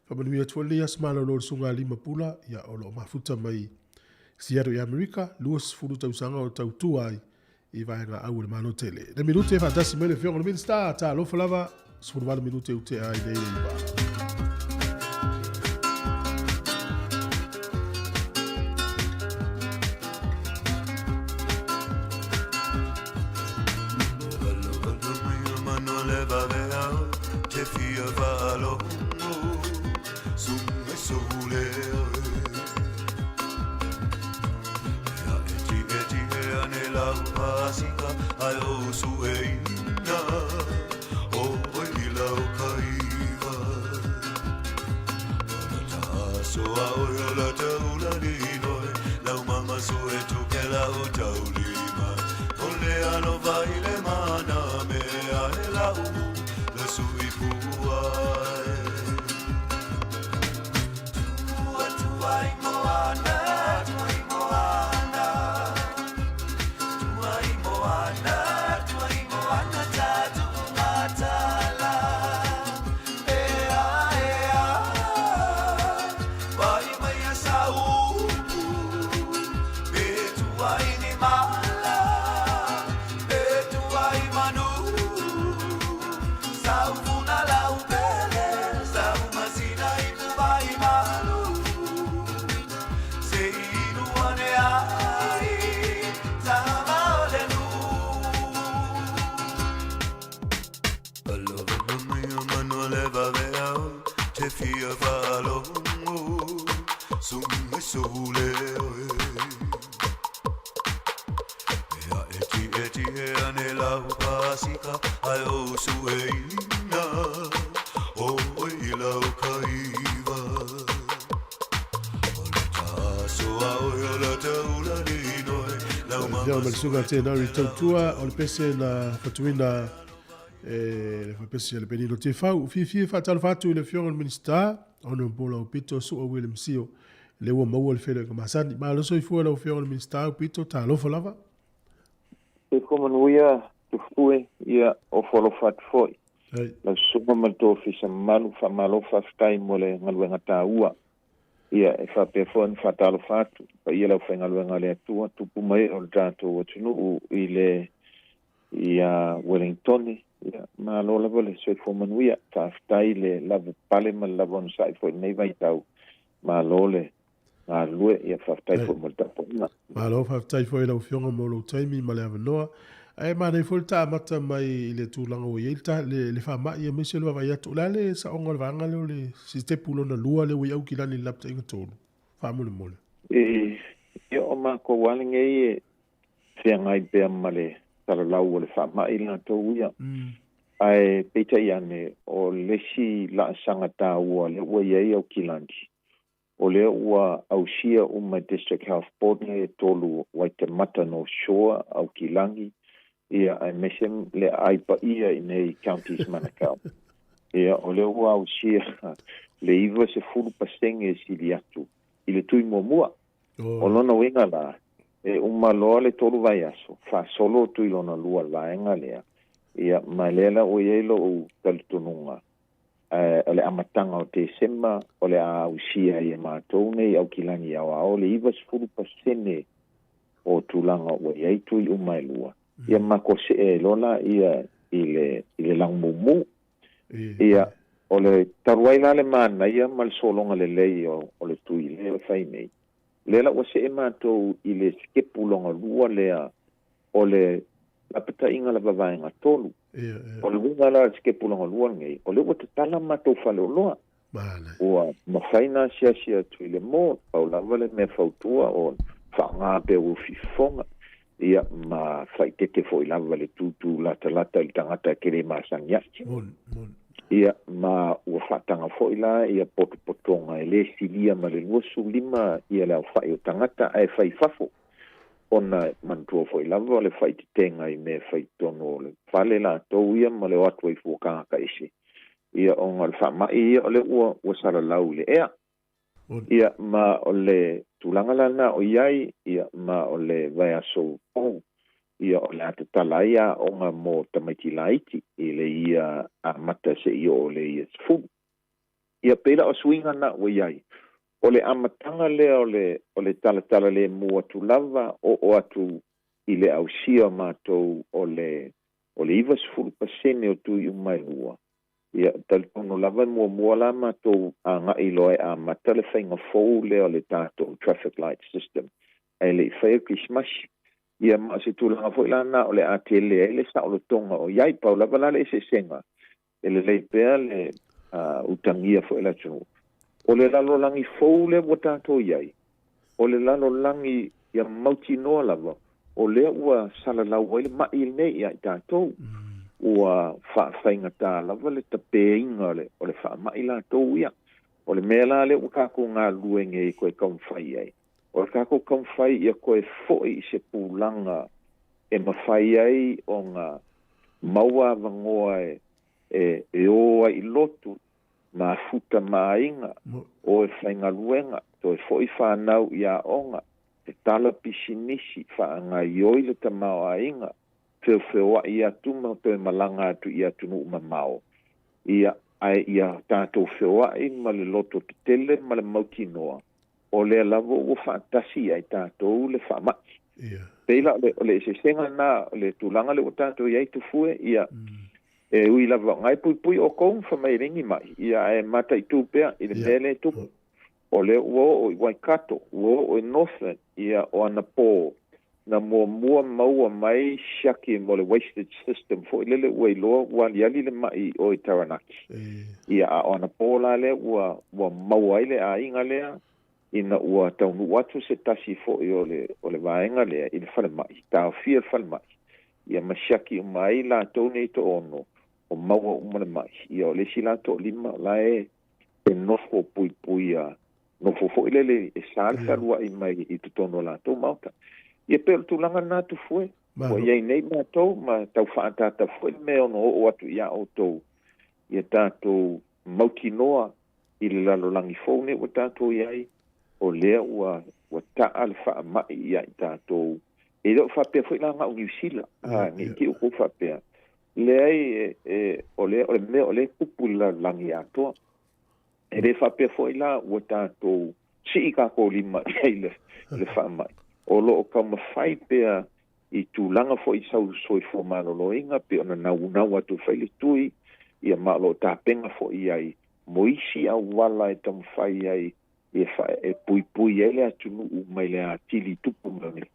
Faamanuia atu foi lenei aso malolo i le Susuga Lima Pula, ia, o lo o mafuta mai Seattle i Amerika, 20 tausaga o tautua ai i vaega au o le Malo tele. Le minute faatasi mai le Afioga i le Minisita, talofa lava, 18 minute u tea ai nei le iva. Ia ma le susuga Tenari Tautua o le pese na fatuina e le faapese a le Penino Tefau. Fiafia e faatalofa atu i le Afioga i le Minisita Honourable Aupito Sua William Sio lea ua maua le feiloaiga masani. Malo soifua lau Afioga i le Minisita Aupito, talofa lava. Soifua manuia Tufue, ia ofo alofa atu foi. Lau susuga ma le tou ofisa mamalu, faamalo faafetai mo le galuega taua. Ia, e faapea foi ona faatalofa atu i le paia o le aufaigaluega a le Atua, tupu mai o le tatou atunuu i le ia Ueligitone. Ia, malo lava le soifua manuia. Faafetai le lava pale ma le lava onosai foi i lenei vaitau. Malo le galulue. Ia, faafetai foi mo le tapuaiga. Malo, faafetai foi i lau Afioga mo lou taimi ma le avanoa. Ae manaia foi le ta amata mai i le tulaga ua i ai le, le faamai aemaise le vaavaai atu. O le a le saoga o le vaega lea o le sitepu lona lua lea ua i Aukilani i le lapataiga tolu? Faamolemole. E, ia o makou lava lenei e feagai pea ma le talalau o le faamai latou ia. Ae peitai ane, o le isi laasaga taua lea ua i ai Aukilani, o lea ua ausia uma e District Health Board nei e tolu, Waitemata North Shore, Aukilani, ia aemaise le aai paia i nei Counties Manukau. Ia, o lea ua ausia le 90% e sili atu i le tui muamua. O lona uiga la, e uma loa le tolu vaiaso, faasolo tui lona lua le vaega lea, ia, ma lea la ua i ai lou talitonuga, o le amataga o Tesema o le a ausia ai e matou nei Aukilani Aoao le 90% o tulaga ua i ai tui uma e lua. Ia makou se'e ai loa laia i le i le lagumumu. Ia o le talu ai la le manaia ma le sologa lelei o o le tui lea e fai nei, lea la ua se'e matou i le sikepu loga lua lea o le lapataiga lava vaega tolu. O le uiga la o le sikepu loga lua lenei, o lea ua tatala matou faleoloa. Ua mafai ona asiasi atu i le mall, pau lava le mea fautua o faaaoga pea ua fifofoga, ia ma faaeteete foi lava le tūtū latalata i le tagata e te le masani ai. Ia ma ua faataga foi la ia potopotoga e le silia ma le 25 ia le aofai o tagata ae fai i fafo, ona e manatua foi lava o le faaeteetega i mea e fai i totonu o le fale latou ia ma le o atu ai fua tagata ese. Ia ona o le faamai ia o lea ua ua salalau i le ea. Ia ma o le tulaga la lena o i ai, ia ma o le vaiaso fou, ia o le a tatala ai aoga mo tamaiti laiti i le ia amata seia oo i le ia 10. Ia pei la o suiga na ua i ai, o le amataga lea o le o le talatala lemu atu lava oo atu i le ausia o matou o le o le 90% o tui uma e lua. Ia, talitonu lava e muamua la matou agai loa e amata le faiga fou lea o le tatou traffic light system ae le i faia le Kerisimasi. Ia, ma o se tulaga foi la lena o le a tele ai le saolotoga o i ai. Pau lava la le eseesega, e lelei pea le utagia foi e le atunuu. O le lalolagi fou lea ua tatou i ai, o le lalolagi ia mautinoa lava o lea ua salalau ai le ma'i lenei ia i tatou. Ua faafaigata lava le tapeina o le faama'i latou ia. O le mea la lea ua tatou galulue nei e toe taumafai ai, o le tatou taumafai ia toe fo'i i se tulaga e mafai ai ona maua avanoa e o ai i lotu, mafuta ma aiga, o e faigaluega, toe fo'i fanau i aoga, tatala pisinisi, faagaioi le tamaoaiga, feofeoa'i atu ma toe malaga atu i atunuu mamao, ia, ae ia tatou feoa'i ma le loto tetele ma le mautinoa, o lea lava ua faatasi ia i tatou le faama'i. Pei la o le eseesega lena o le tulaga lea ua tatou i ai Tufue, ia, e ui lava o na e puipui outou ma fai mai e leai ni ma'i, ia, ae mataitu pea i le mea lea e tupu. O lea ua oo i Waikato, ua oo i Northland, ia, o anapo na muamua maua mai siaki mo le wastage system foi lele ua iloa ua aliali le ma'i i o i Taranaki. Ia, a o anapo la lea ua, ua maua ai le aiga lea, ina ua taunuu atu se tasi foi o le, o le vaega lea i le falemai, taofia le falemai, ia ma siaki uma ai latou nei toaono, o maua uma le ma'i. Ia, o le isi la toalima, o la e e nofo puipuia, nofo foi lele e sa le fealuai mai i totonu o latou maota. Ia pei o le tulaga lena Tufue, ua i ai nei matou ma tau faaataata foi le mea e ono oo atu ia outou, ia tatou mautinoa i le lalolagi fou nei ua tatou i ai, o lea ua ua taa le faamai ia i tatou. E le o faapea foi la na o Niu Sila, ne i te i ua outou faapea. Leai, e, e, o le, o le mea o lea e tupu i le lalolagi atoa. E le faapea foi la ua tatou sii tatou lima i ai le, le faamai. O lo o taumafai pea i tulaga foi sau soifua maloloina pei ona naunau atu e fai le tui, ia ma o lo o tapena foi i ai mo isi auala e taumafai ai e, fa, e puipui ai le atunuu mai le atili tupu mai o le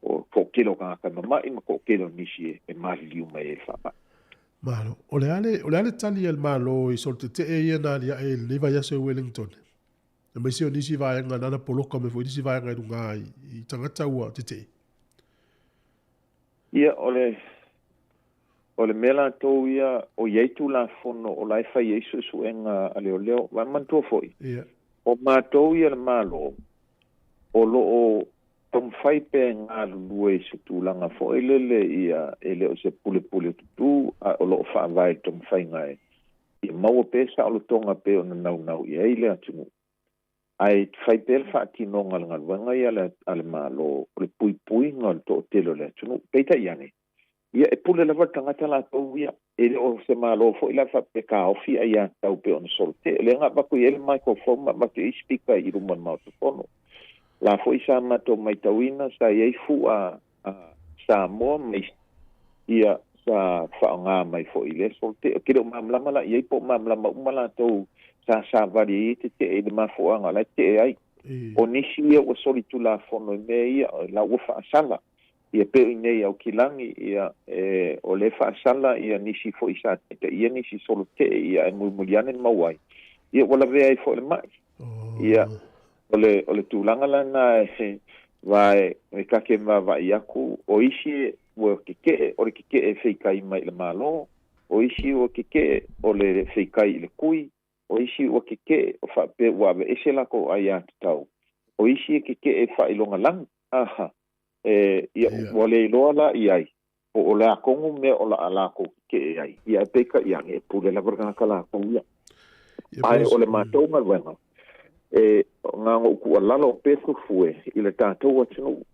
o toatele o tagata e mama'i ma toatele o nisi e, e maliliu mai ai le faamai. Malo. O le a le, o le a le tali a le Malo i solotetee ia na aliae i lenei vaiaso i Wellington? Aemaise o nisi vaega nana poloka mai foi nisi vaega i luga i, i tagata ua tetee. Ia, o le, o le mea latou ia, o i ai Tulafono o la e fai ai suesuega a leoleo. Aua manatua foi, Ia. o matou ia le Malo, o lo o taumafai pea e galulue i se tulaga foi lele ia e le o se pulepule tutū, a o lo o faavae i le taumafaiga e ia maua pea saolotoga pei ona naunau i ai le atunuu. Ae fai pea le faatinoga o le galuega ia a le Malo o le puipuiga o le toatele o le atunuu. Peitai ane, ia e pule lava le tagata latou ia. E le o se Malo foi la faapea taofi aiatatau pei ona solote. O lea na avatu i ai le microphone ma avatu i ai speaker i luma o le Maota Fono. La foi sa matou maitauina sa i ai fua a Samoa ma isi. Ia sa faaaogā mai foi i lea solote'e. Ou te le o malamalama la i ai po o malamalama uma latou sa savali ai e tete'e i le mafuaaga o la e te'e ai. O nisi ia ua solitulafono i mea ia, o la ua faasala. Ia pei o i inei i Aukilagi, ia e, o lea e faasala ia nisi foi sa taitaia nisi solote'e, ia ae mulimuli ane maua ai, ia ua lavea ai foi le ma'i. Ia o le tulaga lana e vae e kake vaavaai atu, o isi ua keke'e, o le keke'e e feikai mai i le Malo, o isi ua keke'e o le feikai i le kui, o isi ua keke'e o faapea ua aveese lakou aiātatau, o isi e keke'e i faailoga lagi. Aha, e, ia, ua le iloa la i ai, po o le a tonu mea o le a lakou keke'e ai, ia ae peitai ane, e pule lava le tagata lakou ia. Ae o le matou galuega, e na ona ou tuualalo pea Tufue i le tatou atunuu,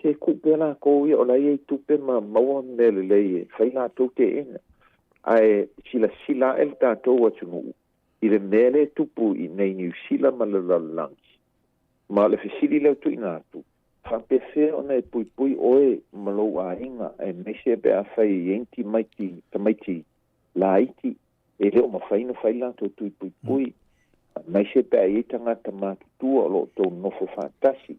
se tuu pea latou ia o la e i ai tupe ma maua mea lelei e fai latou teena. Ae silasila ae le tatou atunuu i le mea lea e tupu i inei Niu Sila ma le lalolagi. Ma o le fesili lea ua tuuina atu, faapefea ona e puipui oe ma lou aiga aemaise pe afai e i ai ni timaiti, tamaiti laiti e le o mafai ona fai latou tui puipui, aemaise pe a i ai tagata matutua o lo o tou nofo faatasi,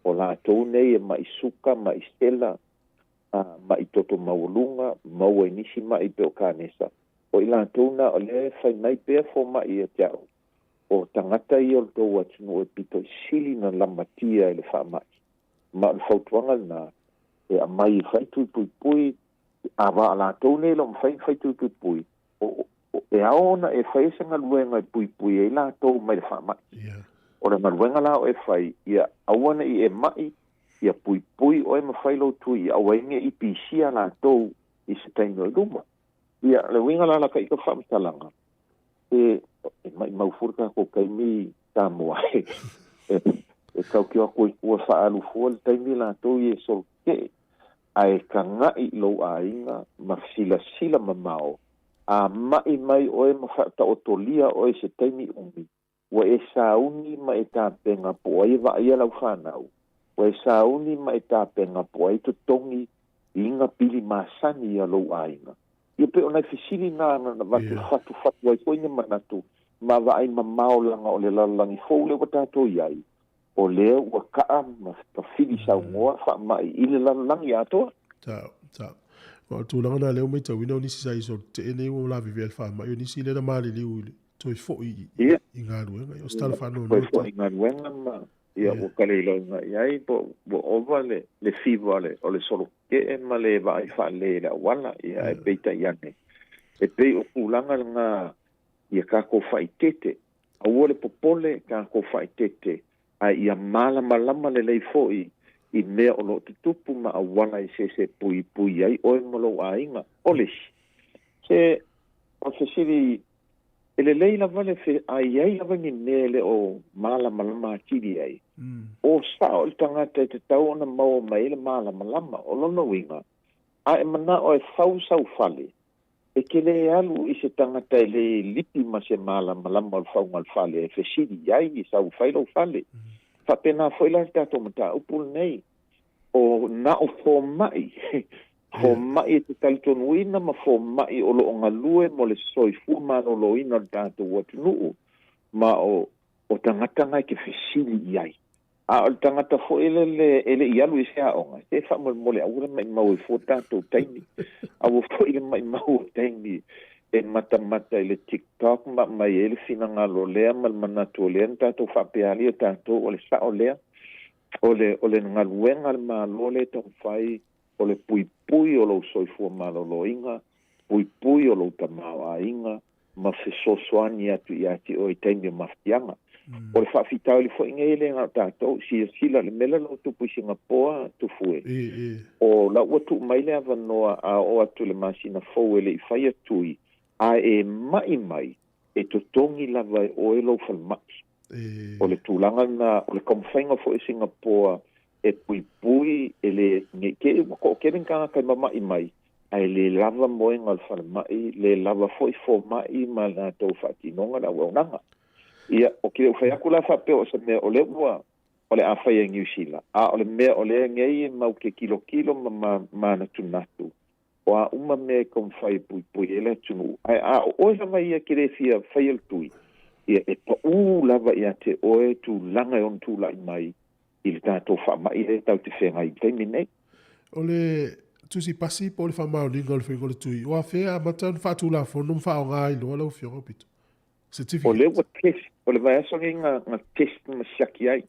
o latou nei e ma'i suka, ma'i sela, a ma'i toto maualuga, maua i nisi ma'i pei o kanesa, o i latou na o lea e fai mai pea foma'i ia te a'u, o tagata ia o le tou atunuu e pito i sili na lamatia e le faama'i. Ma o le fautuaga lena e aumai e fai tui puipui, a va a latou nei e le o mafai ona fai tui puipui, o, e ao ona e faia se galuega e puipui ai latou mai le faama'i. O le galuega la o e fai, ia aua ne i e ma'i, ia puipui oe ma fai lou tui, ia aua ai ne i pisia latou i se taimi o i luma. Ia, le uiga la la ka ika faamatalaga, e, e maʻimau fua le tatou taimi Samoa e, e tautio atu ai tua faaalu fua le taimi latou ia e solotetee, ae taga'i i lou aiga ma silasila mamao, a ma'i mai oe ma faataotolia oe i se taimi umi, ua e sauni ma e tapena po o ai e vaaia lau fanau, ua e sauni ma e tapena po o ai totogi i ga pili masani ia lou aiga. Ia pei o nai fesili na na avatu e fatufatu ai foi ni manatu ma vaai mamao laga o le lalolagi fou lea ua tatou i ai, o lea ua ka'a ma tafili saunoa faama'i i le lalolagi atoa. Sao, sao. Aua o le tulaga lena lea ua matauina o nisi sa i solotetee nei ua lavevea i le faama'i, o nisi lea na maliliu i le toe foi i galuega. Ia o se tala faanoanoa Toe foi i galuega ma ia ua taleiloga i ai po ua ova le le fiva o le o le solotetee ma le vaai faalelei i le auala. Ia ae peitai ane, e pei o tulaga lena ia tatou faaeteete. Aua le popole tatou faaeteete, ae ia malamalama lelei foi i mea o lo o tutupu ma auala e sese puipui ai oe ma lou aiga. O le isi, se o le fesili, e lelei lava le fe, a i ai lava ni mea e le o malamalama atili ai, o sao i le tagata e tatau ona maua mai ai le malamalama. O lona uiga, a e manao e fau sau fale, E te le alu i se tagata e le lipi ma se malamalama o le fauga o le fale e fesili i ai i sau fai lou fale. Faapena foi la le tatou mataupu lenei, o na o foma'i, foma'i e te talitonuina ma foma'i o lo o galue mo le soifua maloloina o le tatou atunuu, ma o o tagata na e te fesili i ai. A o le tagata foi lele e le i alu i se aoga, se faamolemole aua le maʻimau ai fua tatou taimi. Aua foi le maʻimau o taimi e matamata i le TikTok ma aumai ai le finagalo lea ma le manatu o lea na tatou faapea alii o tatou o le sao lea. O le, o le galuega a le Malo lea e taumafai o le puipui o lou soifua maloloina, puipui o lou tamaoaiga, ma fesoasoani atu ia te oe i taimi o mafatiaga. O le faafitauli foi nei e le na o tatou, silasila i le mea lea o lo o tupu i Singapoa, Tufue, o la ua tuu mai le avanoa a oo atu i le masina fou e le i faia tui, a e ma'i mai, e totogi lava e oe lou falemai. O le tulaga lena, o le taumafaiga foi o Singapoa e puipui e le, ne i te i ua toatele ni tagata e mama'i mai, ae le lava moega o le falemai, le lava foi foma'i ma latou faatinoga le auaunaga. Ia, ou te le o fai atu la faapea o se mea o lea ua o le a faia i Niu Sila, a o le mea o lea nei e mau te tilotilo ma manatunatu. O a uma mea e taumafai e puipui ai le atunuu, ae a o oe lava ia e te lē fia faia le tui, ia e paʻū lava iā te oe tulaga e ono tulaʻi mai i le tatou faamaʻi lea tatou te feagai i le taimi nei. O le tusi pasi po o le faamaoniga o le faiga o le tui, ua afea e amata ona faatulafono ma faaaoga ai loa lau Afioga Aupito? O lea ua test, o le vaiaso lenei na, na test ma siaki ai,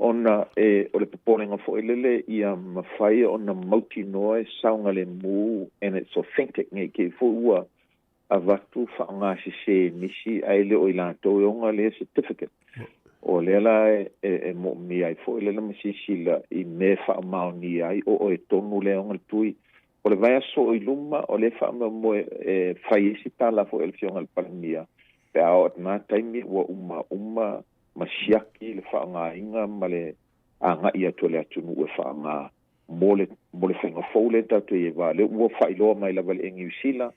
ona e, o le popolega foi lele ia mafai ona mautinoa e saogalemu and it's authentic, nei te i foi ua avatu faaaoga sesē e nisi ae le o i latou e ona lea certificate. O lea la e, e, e moomia ai foi lele ma silasila i mea e faamaonia ai o oe tonu lea e ona le tui. O le vaiaso o i luma, o lea e faamoemoe e fai ai se tala foi a le Afioga i le Palemia pe a oo atu na taimi ua uma uma ma siaki le faaaogaina ma le agaʻi atu o le atunuu e faaaoga mo le mo le faiga fou lea tatou te i ai va lea ua faailoa mai lava e le Air Niu Sila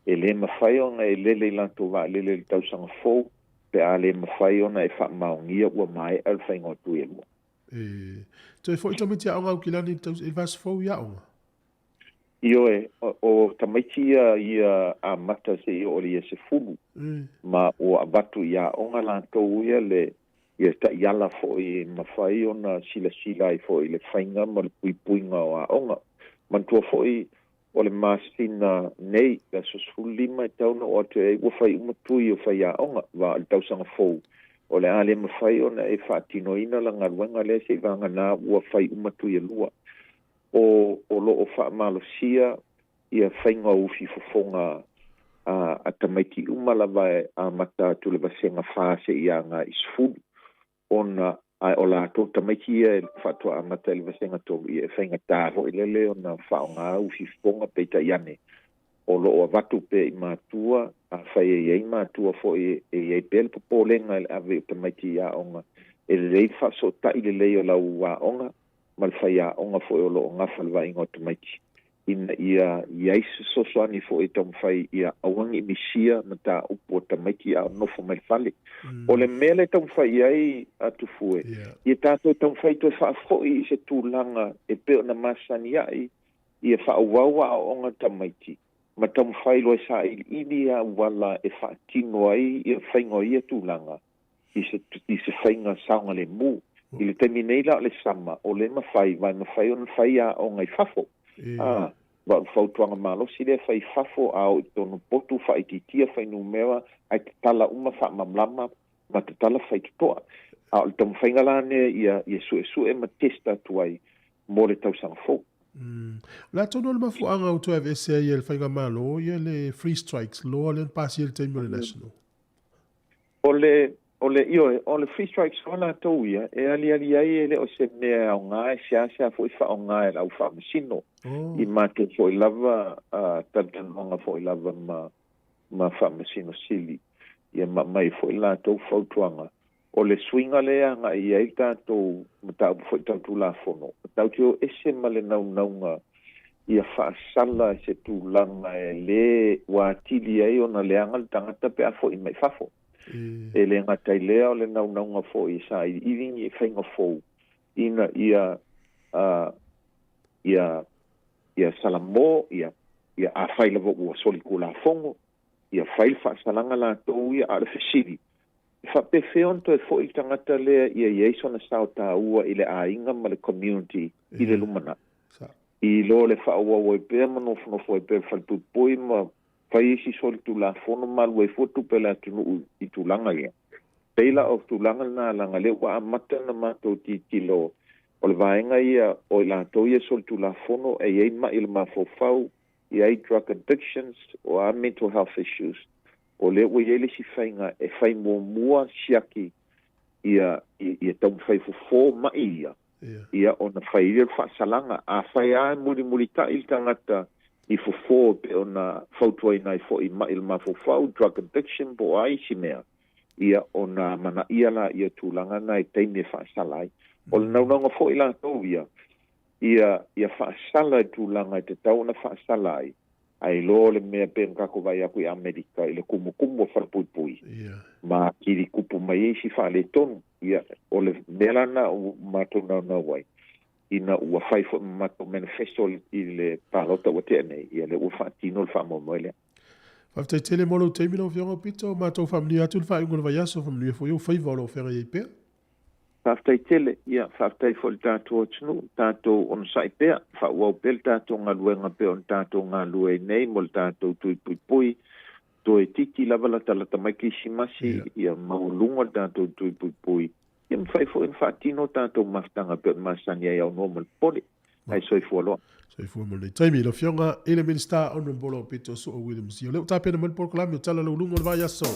e lē mafai ona e lele i latou vaalele i le tausaga fou pe a lē mafai ona e faamaonia ua maea le faiga o tui e lua. E toe foi tamaiti aoga Aukilani i le tausaga i le vaiaso fou i aoga? Ioe, o tamaiti ia ia amata seia oo i le ia 10, ma ua avatu i aoga latou ia le ia taiala foi e mafai ona silasila ai foi i le faiga ma le puipuiga o aoga. Manatua foi o le masina nei, le aso 15 e tatau ona oo atu ai ua fai uma tui o faiaoga, va o le tausaga fou, o le a le mafai ona e faatinoina la galuega lea seivaganā ua fai uma tui e lua. O o lo o faamalosia ia faiga o ufi fofoga a a tamaiti uma lava e amata atu le vasega fa seia agai i 10, ona ae o latou tamaiti ia e faatoa amata i le vasega tolu, ia e faigata foi lele ona faaaoga ufi fofoga. Peitai ane, o lo o avatu pea i matua, afai e i ai matua foi e i ai pea le popolega i le ave o tamaiti i aoga, e lelei le faasootaʻi lelei o lau aoga ma le faiaoga foi o lo o gafa le vaaiga o tamaiti, ina ia i ai se fesoasoani foi e taumafai ia aua ne i misia mataupu a tamaiti a o nofo mai le fale. O le mea lea e taumafai i ai a Tufue, ia tatou taumafai toe faafoi i se tulaga e pei ona masani ai ia faaauau aoaoga a tamaiti ma taumafai loa e sailiili auala e faatino ai ia faiga o ia tulaga i se, i se faiga saogalemu. I le taimi nei la o le sama, o lea e mafai, va e mafai ona fai aoga i fafo. A, va o le fautuaga malosi lea fai i fafo, a o i totonu potu, faaitiitia fuainumera, ae tatala uma faamalamalama ma tatala faitotoa. A o le taumafaiga la lea ia, ia suesue ma test atu ai mo le tausaga fou. O le a tonu o le mafuaaga ua toe aveese ai e le Faigamalo ia le Free Strikes Law lea na pasia i le taimi o le National? O le, o le, ioe, o le Free Strikes Law latou ia, e aliali ai e le o se mea e aoga e seasea foi faaaoga e le au faamasino. I matou foi lava talatalanoaga foi lava ma, ma Faamasino Sili, ia ma aumai foi le latou fautuaga. O le suiga lea e agai i ai le tatou mataupu foi tau Tulafono, tatou te o ese ma le naunauga ia faasala i se tulaga e lē ua atili ai ona leaga le tagata pe a foʻi mai fafo. E le gata i lea, o le naunauga foi e sailiili ni faiga fou ina ia ia ia salamo ia ia afai lava ua solitulafono ia fai le faasalaga latou ia. A o le fesili, e faapefea ona toe foʻi le tagata lea ia i ai sona sao taua i le aiga ma le community i le lumanai, i lo le faaauau ai pea ma nofonofo ai pea i le falepuipui ma fai isi solitulafono ma alu ai fua tupe a le atunuu i tulaga ia? Pei la o tulaga lena, leaga lea ua amata ona matou tilotilo o le vaega ia o i latou ia solitulafono e i ai maʻi o le mafaufau, i ai drug addictions, o a mental health issues, o lea ua i ai le isi faiga e fai muamua siaki ia ia taumafai fofo maʻi ia, ia ona fai ai lea o le faasalaga. Afai lava e mulimulitaʻi le tagata i fofo e pei ona fautuaina ai foi i maʻi o le mafaufau, drug addiction po o a isi mea, ia ona amanaia laia o tulaga na i taimi e faasala ai. O le naunauga foi latou ia, ia ia faasala i tulaga e tatau ona faasala ai, ae iloa o le mea pei ona tatou vaai atu i Amerika i le kumukumu o falepuipui ma atili tupu mai ai isi faaletonu. Ia, o le mea la lena ua matou naunau ai, ina ua fai foi ma matou manifesto i le palota ua tea nei, ia lea ua faatino le faamoemoe lea. Faafetai tele mo lou taimi lau Afioga Pita, matou faamanuia atu le faaiuga o le vaiaso, faamanuia foi ou faiva o lo o feagai ai pea. Faafetai tele, ia faafetai foi i le tatou atunuu, tatou onosai pea, faaauau pea le tatou galuega pei ona tatou galue ai nei mo le tatou tui puipui, toe titi lava latalata mai Kerisimasi, ia maualuga le tatou tui puipui, ia mafai foi ona faatino tatou mafutaga pei ona masani ai aunoa ma le popole. Ae soifua loa. Soifua mo lenei taimi. Lau Afioga i le Minisita Honourable Aupito Sua Williams, ia o lea ua tapena mai le polokalame o Tala Lauluga o le Vaiaso.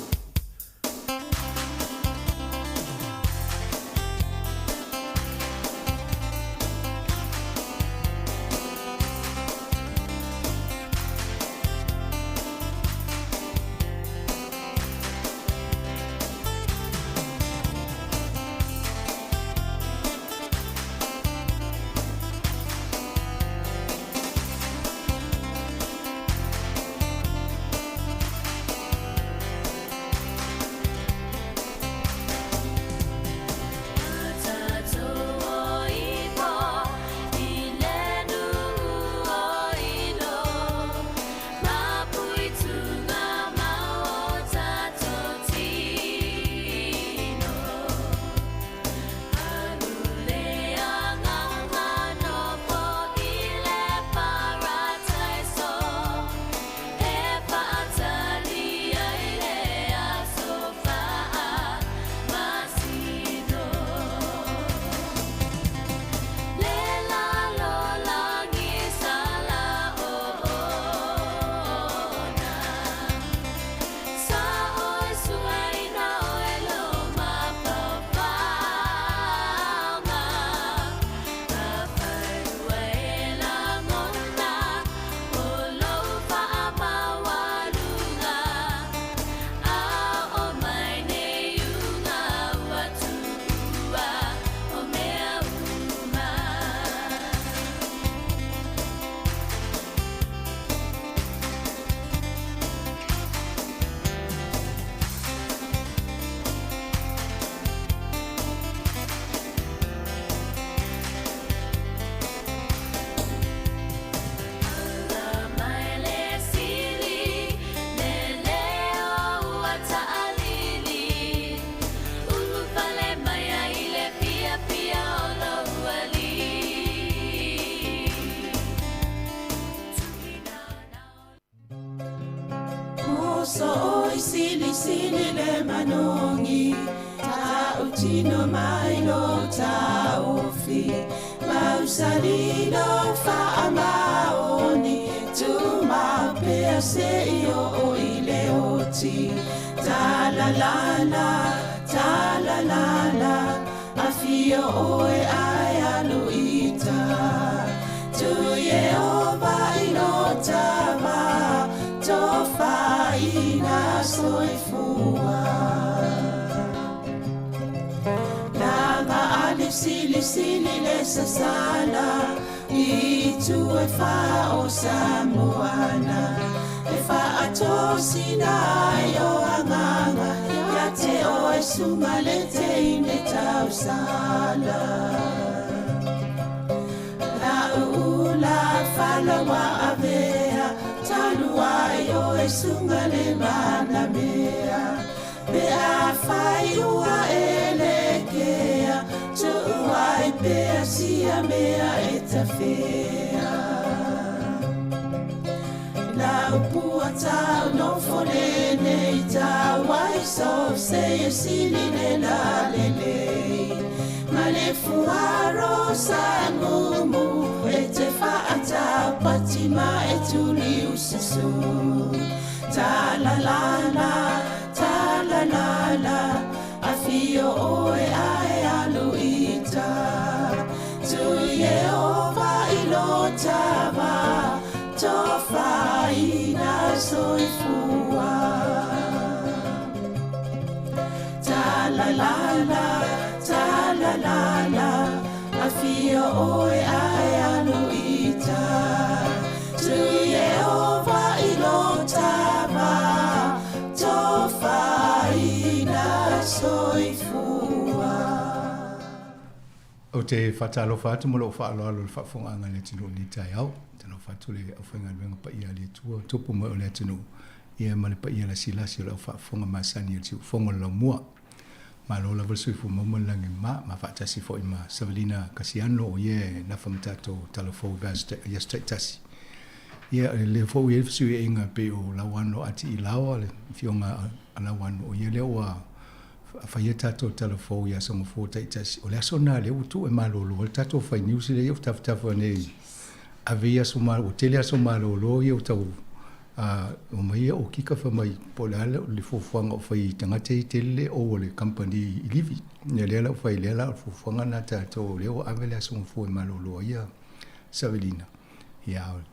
Ou te faatalofa atu ma lou faaaloalo i le faafofogaaga a le atunuu i lenei taeao. Talofa atu le aufaigaluega paia a le Atua, tupu mai o le atunuu, ia ma le paia lasilasi o le aufaafofoga masani a le Siufofoga o le Laumua. Malo lava le soifua maua ma le lagi mama, ma faatasi foi ma Savelina Kasiano o ia e nafa ma tatou talafou i aso taitasi. Ia, o lea foi ua i ai le fesuiaiga e pei o Lauano Ati Ilaoa, le afioga a Lauano, o ia lea ua faia tatou talafou i aso Gafua taitasi. O le aso lena lea ua tuu e malolo ai le tatou fai news lea ua tafatafa nei ave i aso malolo, ua tele aso malolo ia ua tau omai ia okika fai mai po o le a le fuafuaga o fai i tagata ia tele le ou a le kamupani i livi. Ia lea la ua fai lea la o le fuafuaga lena a tatou o lea ua ave le aso Gafua e malolo ai ia Savelina. Ia a o le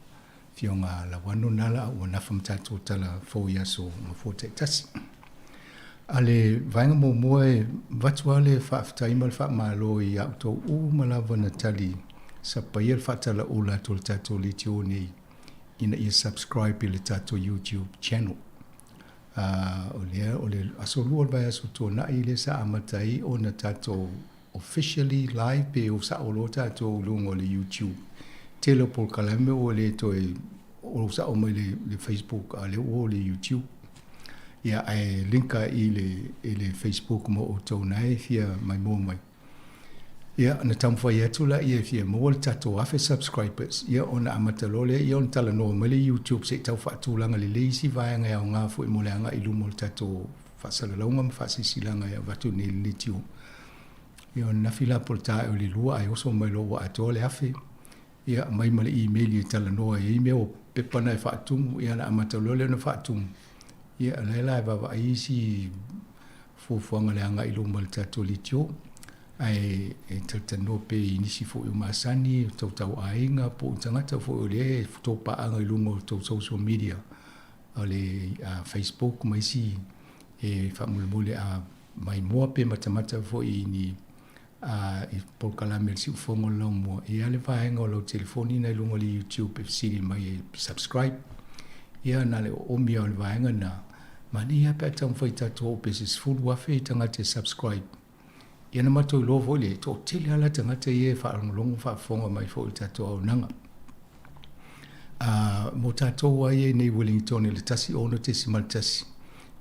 Afioga a Lauano lena la ua nafa ma tatou tala fou i aso Gafua taitasi. A le vaega muamua e avatu lava le faafetai ma le faamalo i a outou uma lava na tali sapaia le faatalaula atu o le tatou leitio nei ina ia subscribe i le tatou YouTube channel. O lea o le aso lua o le vaiaso tuanai lea sa amata ai ona tatou officially live pe o sao loa tatou i luga o le YouTube. Tele o polokalame ua le toe o sao mai le, le Facebook a lea ua o le YouTube. Ia ae linka i le, i le Facebook mo outou na e fia maimoa mai. Ia, ona taumafai atu laia e fia maua le tatou 1000 subscribers, ia ona amata loa lea ia ona talanoa mai le YouTube se i tau faatulaga lelei isi vaega e aoga foi mo le agai i luma o le tatou faasalalauga ma faasilasilaga e avatu nei i le leitio. Ia ona nafi la po o le tae o le lua ae oso mai loa ua atoa le 1000. Ia aumai ma le email e talanoa e i ai mea o pepa na e faatumu, ia ona amata loa lea ona faatumu. Ia o lea la e vaavaai isi fuafuaga i le agai i luma o le tatou leitio. Ae e talatalanoa pea i nisi foi o masani, o tautauaiga po o tagata foi o lea e topaaga i luga o tou social media, o le Facebook ma isi e faamolemole a maimoa pe matamata foi i ni a i polokalame a le Siufofoga o le Laumua, e i ai le vaega o lau telefoni na i luga o le YouTube e fesili mai e subscribe. Ia na le oomi o le vaega na, manaia lava pe a taumafai tatou oo pe se 10,000 tagata e subscribe. Ia na matou iloa foi le toatele lava la tagata ia e faalogologo ma faafofoga mai foi i le tatou auaunaga. Mo tatou lava ia i nei Wellington i le 16.1,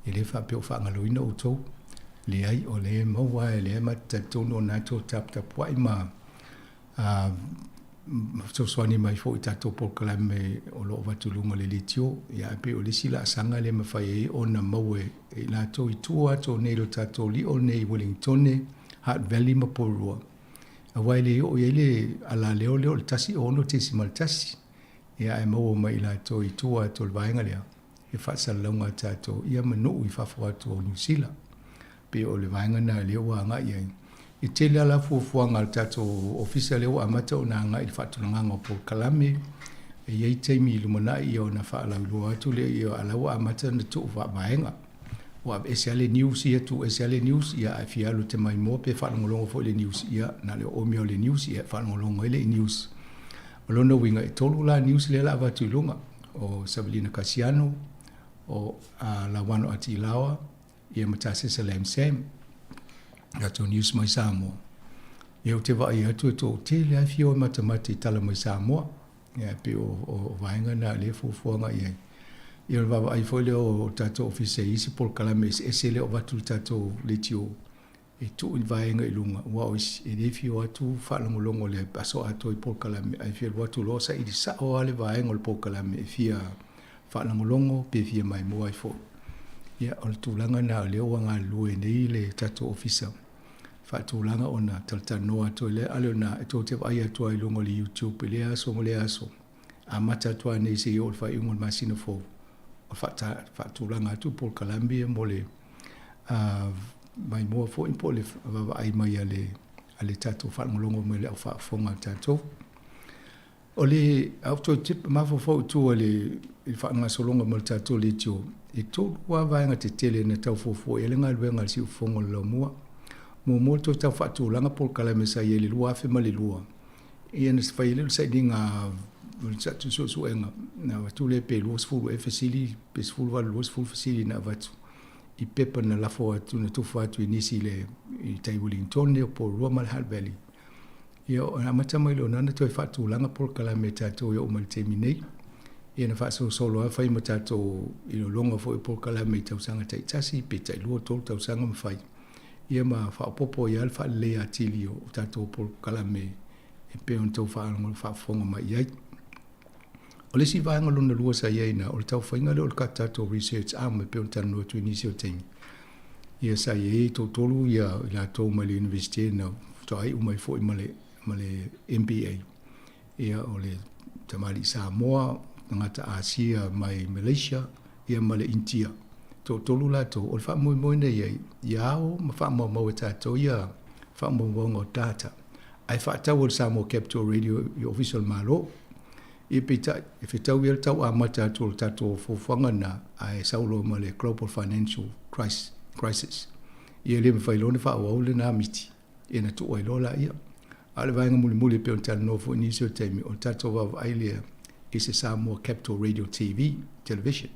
e le faapea o faagaloina outou. Leai, o lea e maua lava, lea ma te talitonu o lena e tou taputapuai ma fesoasoani mai foi i tatou polokalame o lo o avatu i luga o le leitio. Ia, ae pei o le isi laasaga lea e mafai ai ona maua e i latou i tua atu o nei lo tatou lio nei i Wellingtone, Hutt Valley ma Porirua. Aua e le oo i ai le alaleo lea o le 16.1, ia ae maua mai i latou i tua atu o le vaega lea, e faasalalauga a tatou ia ma nuu i fafo atu o Niu Sila. Pei o le vaega lena lea ua agai i ai. E tele lava la fuafuaga a le tatou ofisa lea ua amata ona agai i le faatulagaga o polokalame. E i ai taimi i lumanai ia ona faalauiloa atu lea ia a la ua amata ona tuu faavaega. Ua aveese lava le news ia, tuu ese lava le news ia ae fia alu e te maimoa pe faalogologo foi i le news ia na o le oomi lava o le news ia e faalogologo ai le news. O lona uiga e tolu la news lea o le a avatu i luga, o Savelina Kasiano, o Lauano Atiilaoa, ia ma Tasesa Lam Sam, tatou news mai Samoa. Ia ou te vaai atu e toatele lava e fia o e matamata i tala mai Samoa. Ia e pei o vaega na lea e fuafuaga i ai. Ia o le vaavaai foi lea o tatou ofisa i isi polokalame eseese lea o avatu i le tatou leitio e tuu i le vaega i luga, aua o isi e le fia o atu faalogologo i le aso atoa i polokalame, ae fia alu atu loa saili sao lava le vaega o le polokalame e fia faalogologo pe fia maimoa ai foi. Ia, o le tulaga lena o lea ua galulue nei le tatou ofisa faatulaga ona talatalanoa atu ai lea, a lea ona e tou te vaai atu lava i luga o le YouTube i lea aso ma lea aso, amata atu lava nei seia oo i le faaiuga o le masina fou, o faatulaga atu polokalame ia mo le maimoa foi po o le vaavaai mai a le tatou faalogologo mai le au faafofoga a tatou. O le a ou toe mafaufau i tua i le faagasologa mai o le tatou leitio, e tolu lava vaega tetele na tau fuafua i ai le galuega a le Siufofoga o le Laumua. Muamua, toe tau faatulaga polokalame sa i ai i le 2002, Ia na fai ai lea o le sailiga o le suesuega na avatu lea pe 20 ea fesili pe 18 20 fesili na avatu i pepa na lafo atu na tufa atu i nisi i le i tai Wellingtone o Porirua ma le Hutt Valley. Ia, na amata mai loa i ina ona toe faatulaga polokalame a tatou e oo mai i le taimi nei. Ia na faasolosolo lava fai ma tatou iloiloga foi o polokalame i tausaga taitasi pe tailua tolu tausaga ma fai, ia ma faaopoopo ai lava le faaleleia atili o tatou polokalame e pei ona outou faafofoga mai i ai. O le isi vaega lona lua sa i ai ina, o le taumafaiga lea o le tatou research arm e pei ona talanoa atu i nisi o taimi. Ia sa i ai toatolu ia i latou mai le Iunivesite na faatoa iu mai foi ma le, ma le MBA. Ia o le tamalii Samoa, tagata Asia mai Malaysia, ia ma le Initia. Toatolu latou, o le faamoemoe na i ai, ia ao ma faamaumau e tatou ia faamaumauga o data ae faatau e le Samoa Capital Radio i Ofisa o le Malo. Ia peitai, e fetau ia le tau amata atu o le tatou fuafuaga lena, ae sau loa ma le Global Financial Crisis. Ia e le mafai loa ona faaauau lena miti, ia na tuu ai loa laia. A o le vaega mulimuli e pei ona talanoa foi i nisi o taimi, o le tatou vaavaai lea i se Samoa Capital Radio TV, Television.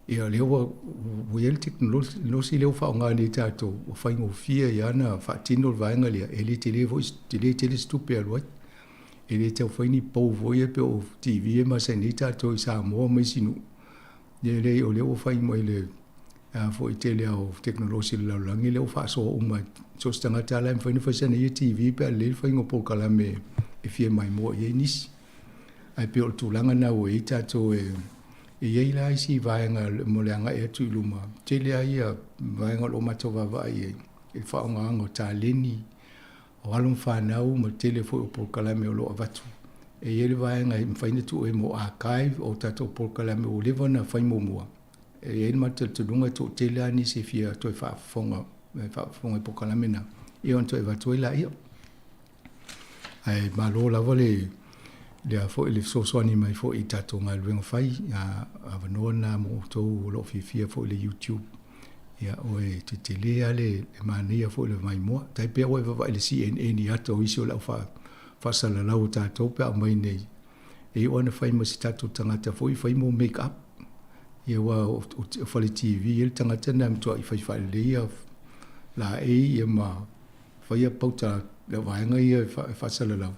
Ia lea ua i ai le tekonolosi lea ua faaaoga nei e tatou, ua faigofie ai lava ona faatino le vaega lea, e le tele foi, e le tele se tupe e alu ai. E le tau fai ni pou foi ia pei o TV e masani ai tatou i Samoa ma isi nuu. Ia e leai o lea ua fai mai le a foi tele lava o tekonolosi a le lalolagi lea ua faasoa uma so o se tagata lava la e mafai ona fai sana ia TV pe a lelei le faiga o polokalame e fia maimoa i ai nisi. Ae pei o le tulaga lena ua i ai tatou e E i ai la isi vaega mo le agai atu i luma, tele lava ia vaega o lo o matou vaavaai i ai, i le faaaogaina o taleni, o alo ma fanau ma le tele foi o polokalame o lo o avatu. E i ai le vaega e mafai ona tuu ai mo archive o tatou polokalame ua leva ona fai muamua. E i ai le matou talitonuga e toatele lava nisi e fia toe faafofoga, faafofoga i polokalame na, ia ona toe avatu ai laia. Ae malo lava le lea foi le fesoasoani mai foi i tatou galuega fai, a avanoa lena mo outou o lo o fiafia foi i le YouTube. Ia o e tetele lava le manaia foi o le maimoa. Tai pei ua e vaavaai i le CNN i ata o isi o le au faasalalau o tatou pe a aumai nei. E iu lava ina fai ma se tatou tagata foi fai mo make up. Ia aua o fale TV e le tagata lena e matuai fai faalelei laei ia ma faia pauta le vaega ia e faasalalau,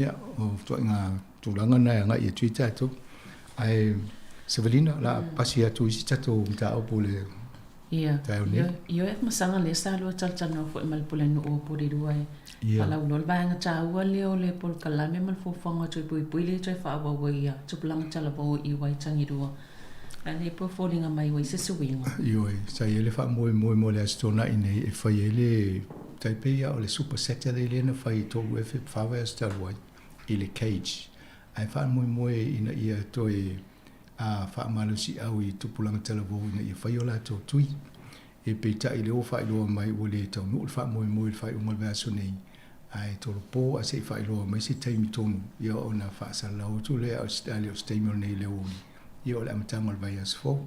ia, o ituaiga tulaga na e agai atu ai tatou. Ae Sevelina, o le a pasi atu i isi tatou mataupu i le taeao nei. Ia, ioe masaga lea sa lua talatalanoa foi ma le Pulenuu o Porirua e faalauiloa le vaega taua lea o le polokalame ma le fuafuaga o toe puipui lea e toe faaauau ai ia tupulaga talavou i Waitangirua. A lea po foliga mai ua i se suiga. Ioe, sa i ai le faamoemoe mo le Aso Toonai nei e fai ai le tai pei lava o le Super Saturday lea na fai i 3 ea 4 vaiaso talu ai i le Cage. Ae faamoemoe ina ia toe faamalosiau i tupulaga talavou ina ia fai o latou tui. E peitai lea ua faailoa mai ua le taunuu le faamoemoe i le faaiuga o le vaiaso nei, ae tolopo ae se i faailoa mai se taimi tonu ia ona faasalalau atu lea a le o se taimi o lenei i le aoauli ia o le amataga o le vaiaso fou.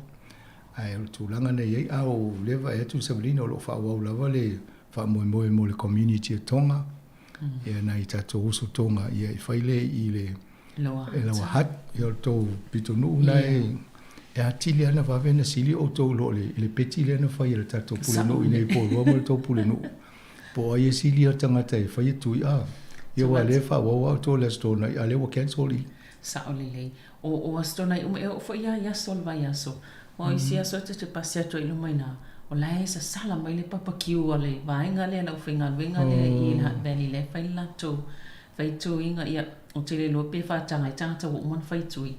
Ae o le tulaga na i ai, a o lea e vaai atu le Savalina o lo o faaauau lava le faamoemoe mo le community o Tonga, ia nai tatou uso Tonga ia e fai lea i le Lower Hutt, ia o le tou pitonuu na e e atili lava ona vave ona sili outou i lo le i le peti lea na fai e le tatou pulenuu i inei i Porirua ma le tou pulenuu. Po o ai e sili a tagata e fai tui a. Ia aua o lea e faaauau lava outou i le Aso Toonai a o lea ua cancel i. Sao lelei. O Aso Toonai uma e oo foi lava i aso o le vaiaso. Aua o isi aso e ta te pasi atu ai i luma i ina, o la e sasala mai le papakiu a le vaega lea, le aufaigaluega lea i le Hutt Valley la e fai le latou faituiga. Ia, ou te le iloa pe faataga ai tagata ua uma ona faitui.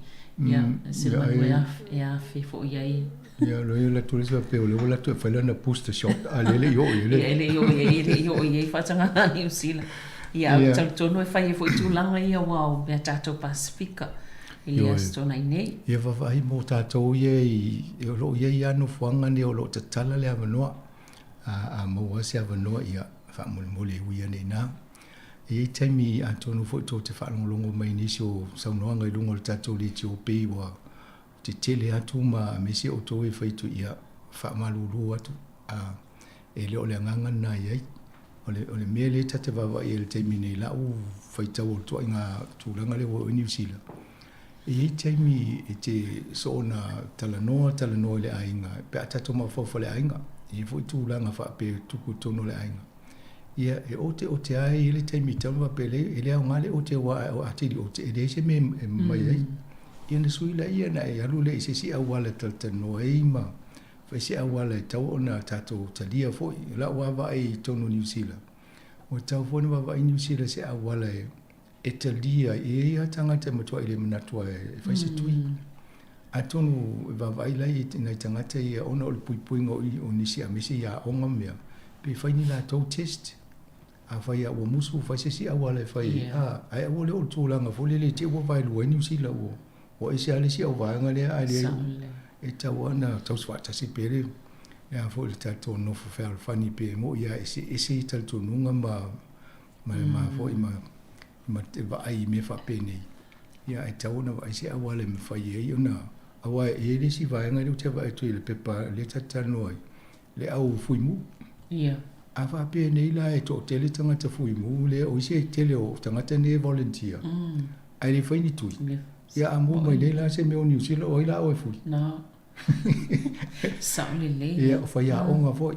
Ia, se manu e afe foi i ai. Ia, o lea e alu atu le isi faapea o lea ua alu atu e fai lana booster shot, a o lea e le i oo i ai le. Ia, e le i oo i ai, e le i oo i ai faatagaga a Niu Sila. Ia, ae ou te talitonu e fai ai foi tulaga ia aua o mea tatou Pasefika i le Aso Toonai nei. Ia vaavaai mo tatou ia i, o lo o i ai lava nofoaga nei o lo o tatala le avanoa. A maua se avanoa, ia, faamolemole e ui ane i ina. E i ai taimi atonu foi tou te faalogologo mai i nisi o saunoaga i luga o le tatou leitio pei ua tetele atu ma aemaise outou e fai atu ia faamalulu atu a e le o le agaga lena e i ai. O le, o le mea lea ta te vaavaai ai i le taimi nei i la'u faitau o le tuaiga tulaga lea ua oo i Niu Sila, e i ai taimi e te soona talanoa talanoa i le aiga pe a tatou mafaufau i le aiga. E i ai foi tulaga faapea e tupu i totonu o le aiga. Ia, e oteote lava e i ai le taimi e tatau ona faapea e le aoga le ote aua a teli ote e leai se mea e mai ai. Ia ona sui laia ona e alu lea i se isi auala e talatalanoa ai ma fai se auala e tatau ona tatou talia foi. O lau lava vaai i totonu o Niu Sila, ua tatau foi ona vaavaai Niu Sila i se auala e talia ai. E i ai lava tagata e matuai le manatu lava e fai se tui. Atonu e vaavaai la i nai tagata ia ona o le puipuiga o nisi aemaise i aoga ma mea, pe fai ni latou test. Afai lava ua musu, fai se isi auala e fai ai, a, ae aua le oo i le tulaga foi lele i te i ua vaelua ai Niu Sila ua ese lava le isi auvaega lea ae leai e tatau lava ona tausi faatasi pea le a foi le tatou nofo fealofani pea e moni lava e eseese talitonuga ma ma foi ma ma te vaai i mea faapenei, ia ae tatau ona vaai se auala e mafai ai ona, aua e i ai le isi vaega lea ou te vaai atu i le pepa lea ta te talanoa ai, le au fuimu. Ia. A faapea nei la e toatele tagata fuimu lea, o isi e tele o tagata nei e volunteer, ae le fai ni tui. Ia a maua mai nei la se mea o Niu Sila, o ai la oe e fui? Na. Sao lelei. Ia, o faiaoga foi.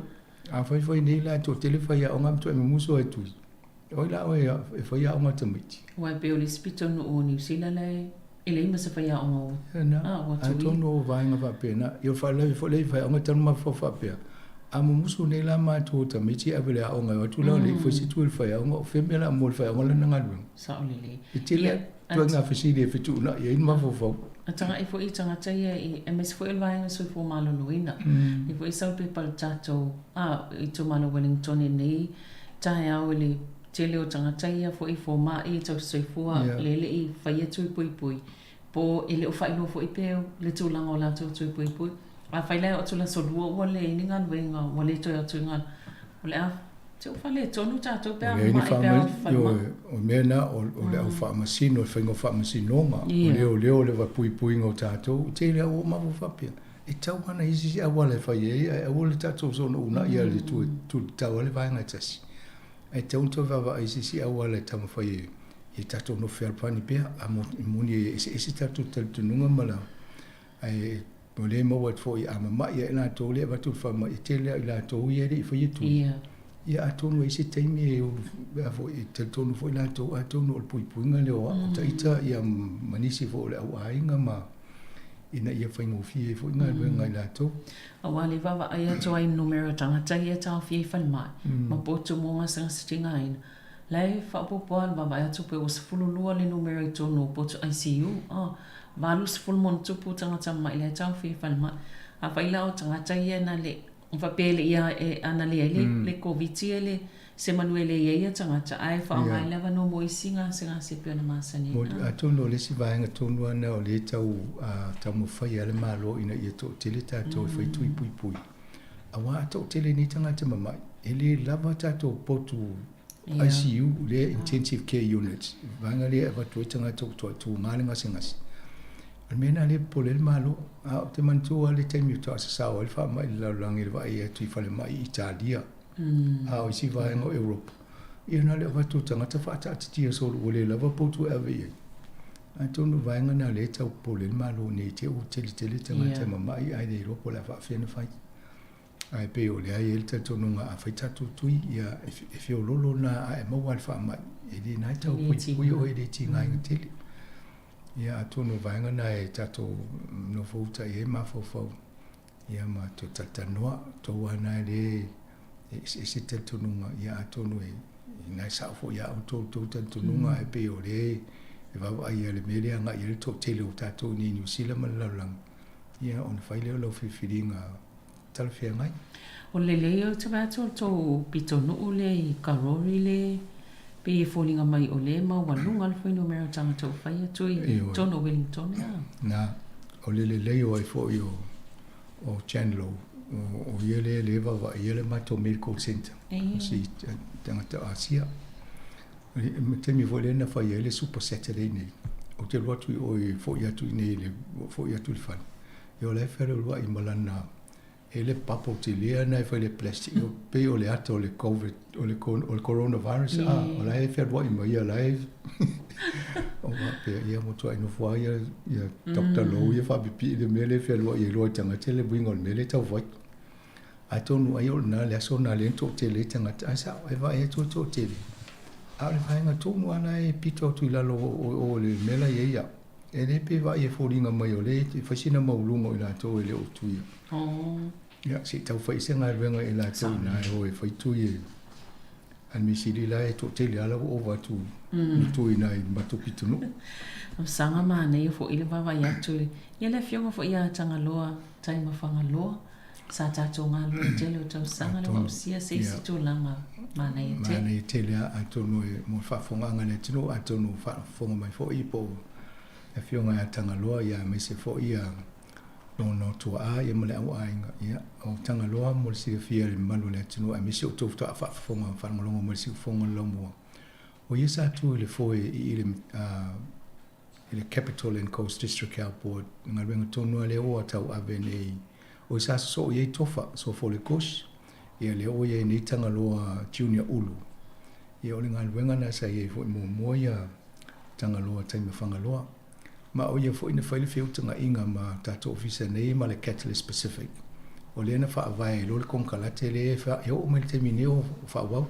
A fai foi nei la e toatele faiaoga ae matuai mumusu lava e tui. O ai la oe e fai aoga a tamaiti? Aua e pei o le isi pitonuu o Niu Sila la e leai ma se faiaoga ua Ia na, ua tui. Atonu o vaega faapena. Ia o le faalavelave foi lea i faiaoga talu mafaufau faapea, a mumusu nei la matou o tamaiti e ave i le aoga e o atu la o le i fai se tui o le faiaoga, o fea mea la mo le faiaoga lana galuega? Sao lelei. E tele ituaiga fesili e fetuunai ai le mafaufau. A taga'i foi i tagata ia i, aemaise foi o le vaega soifua maloloina. Lea foi e sau pepa a le tatou, a, itumalo Wellington nei, taeao i le tele o tagata ia foi foma'i tausisoifua le le i faia tui puipui, po e le o faailoa foi pe le tulaga o latou tui puipui. Afai la e oo atu i le aso lua ua leai ni galuega, ua le toe o atu i galuega, o le a te ua faaletonu tatou pe a mamai pe a falemai. O mea na o le au faamasino, le faiga o faamasinoga, o leoleo, le puipuiga o tatou, e tele lava ua ou mafaufau faapea, E tatau lava ona i ai se isi auala e fai ai, ae aua le tatou soona uunai lava i le tutatau lava le vaega e tasi. Ae tatau ona toe vaavaai i se isi auala e taumafai ai ia tatou nofo fealofani pea, a moni e eseese tatou talitonuga ma la, ae o lea e maua atu foi a mamai lava i latou lea e avatu le faamai, e tele lava o i latou ia e le i faia tui. Ia atonu e i ai se taimi e, a foi, e talitonu foi latou atonu o le puipuiga lea o au o ita ia ma nisi foi o le au aiga ma ina ia faigofie ai foi galuega a i latou. Aua le vaavaai atu ai i numera o tagata ia e taofia i falemai ma potu mo gasegase-tigaina. La e faaopoopo lava le vaavaai atu pe ua 12 le numera i totonu o potu ICU, 80 ma ona tupu tagata mamai la e taofia i falemai. Afai la o tagata ia na le faapea e le i a, ana leai le Koviti e le se manu e leai ai ia tagata, ae faaaoga ai le avanoa mo isi gasegase e pei ona masani ai. Atonu o le isi vaega tonu lava lena o lea e tau taumafai lava le Malo ina ia toatele tatou e fai tui puipui, aua a toatele nei tagata mamai, e le lava tatou potu ICU, lea Intensive Care Unit, vaega lea e avatu ai tagata ua toatuga le gasegase. O le mea lena lea e popole ai le Malo. A ou te manatua lava le taimi faatoa sasao ai le faamai i le lalolagi i le vaai atu i falemai i Italia, a o isi vaega o Europa, ia na o le avatu o tagata faataatitia solo ua le lava potu e ave i ai. Atonu o vaega na lea e tau popole ai le Malo ne i te i ua tele tele tagata e mamai ae le iloa po o le a faafefea ona fai. Ae pei o lea e i ai le talitonuga a fai tatou tui, ia e feoloolo lena a e maua lava i le faamai, e le na e tau puipui oe e le tigaina tele. Ia atonu o vaega na e tatou nofo uta i ai mafaufau, ia ma toe talatalanoa, outou lava na e le e eseese talitonuga, ia atonu e na e sao foi ia outou le tou talitonuga, ae pei o lea e vaavaai i le mea lea e agai i ai le toatele o tatou i nei i Niu Sila ma le lalolagi, ia ona fai lea o lau filifiliga talafeagai. O le lelei ou te vaai atu o le tou pitonuu lea i Karori le pei e foliga mai o lea e maualuga le fuainumera o tagata ua fai atu i totonu o Wellington a. Na, o le lelei o ai foi o o Chandler o ia lea lea e vaavaai ia le matou medical centre o si tagata Asia. Le taimi foi lea na fai ai le Super Saturday nei, ou te alu atu i o e foi atu i inei i le foi atu i le fale, ia o la e fealualuai ma lana e le bubble tele lena e fai i le plastic, e pei o le ata o le Covid, o le coronavirus, a, o la e fealuai ma ia, o la e o faapea, ia matuai nofo lava ia, ia Doctor Low ia faapipii i le mea lea e fealuai ai loa i tagata le uiga o le mea lea e tau fai. Atonu ai o lena le aso lena lea na toatele ai tagata, ae sao, e vaai atu e toatele, a o le vaega tonu lava la e pito atu i lalo o le mea la e i ai au, e le pe vaai e foliga mai o lea e fai sina maualuga o i latou e le o utuia. Ia, se i tau fai se galuega i latou i ina e o e fai tui e a le mea sili la e toatele lava la ua ova atu i tui i ina i le matou pitonuu. O saga manaia foi le vaavaai atu i le afioga foi ia Tagaloa Taimafagaloa Sa tatou galue tele o tausaga le vausia se isi tulaga manaia tele. Manaia tele lava, atonu e mo le faafofogaaga a le atunuu, atonu ua faafofoga mai foi po o le Afioga ia Tagaloa ia aemaise foi ia lona tuaa ia ma le au aiga. Ia, o Tagaloa mo le silafia e le mamalu o le atunuu aemaise o outou faatoa faafofoga faalogologo mai i le siufofoga o le laumua. O ia sa tu i le foe i le i le Capital and Coast District Health Board, le galuega tonu lava lea ua tauave nei, oi sa sosoo i ai Tofa, Sofa o le Coach, ia lea ua i ai nei Tagaloa Junior Ulu. Ia o le galuega lena sa i ai foi muamua ia Tagaloa Taima Fagaloa. Ma o ia foi na fai le feutagaiga ma tatou ofisa nei ma le Catalyst Pacific. O lea na faavae ai loa le konekarate lea e oo mai i le taimi nei o faaauau.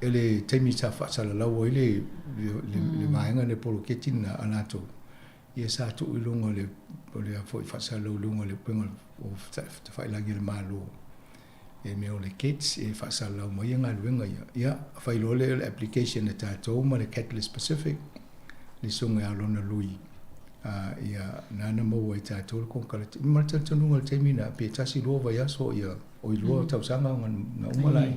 E le taimi sa faasalalau ai le le vaega le poloketi lena a latou, ia sa tuu i luga o le o le foi faasalalau i luga o le upega o tafailagi a le Malo e mea o le KETS e faasalalau mai galuega ia. Ia fai loa lea o le application a tatou ma le Catalyst Pacific le susuga ia Lona Lui ia nana maua ai tatou le konekarate. Ma le talitonuga o le taimi lena pe tasi lua vaiaso ia oi lua tausaga na uma laia.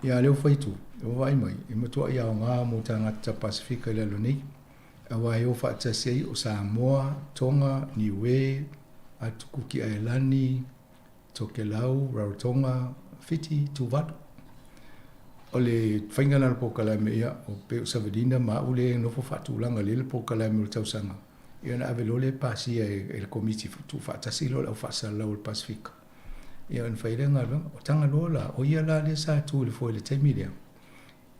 Ia a lea ua fai atu, ua vaai mai, e matuai aoga mo tagata Pasefika i lalo nei, aua e o faatasi ai o Samoa, Tonga, Niue, atu Kuki Aelani, Tokelau, Rarotonga, Fiti, Tuvalu. O le faiga lena o le polokalame, ia, o pei o Savelina ma au lea e nofo faatulaga lelei le polokalame o le tausaga, ia ona ave loa lea e pasia e le Komiti Tuufaatasi lea o le Au Faasalalau o le Pasefika. Ia ona fai lea galuega. O Tagaloa la, o ia la lea sa tu i le foe i le taimi lea,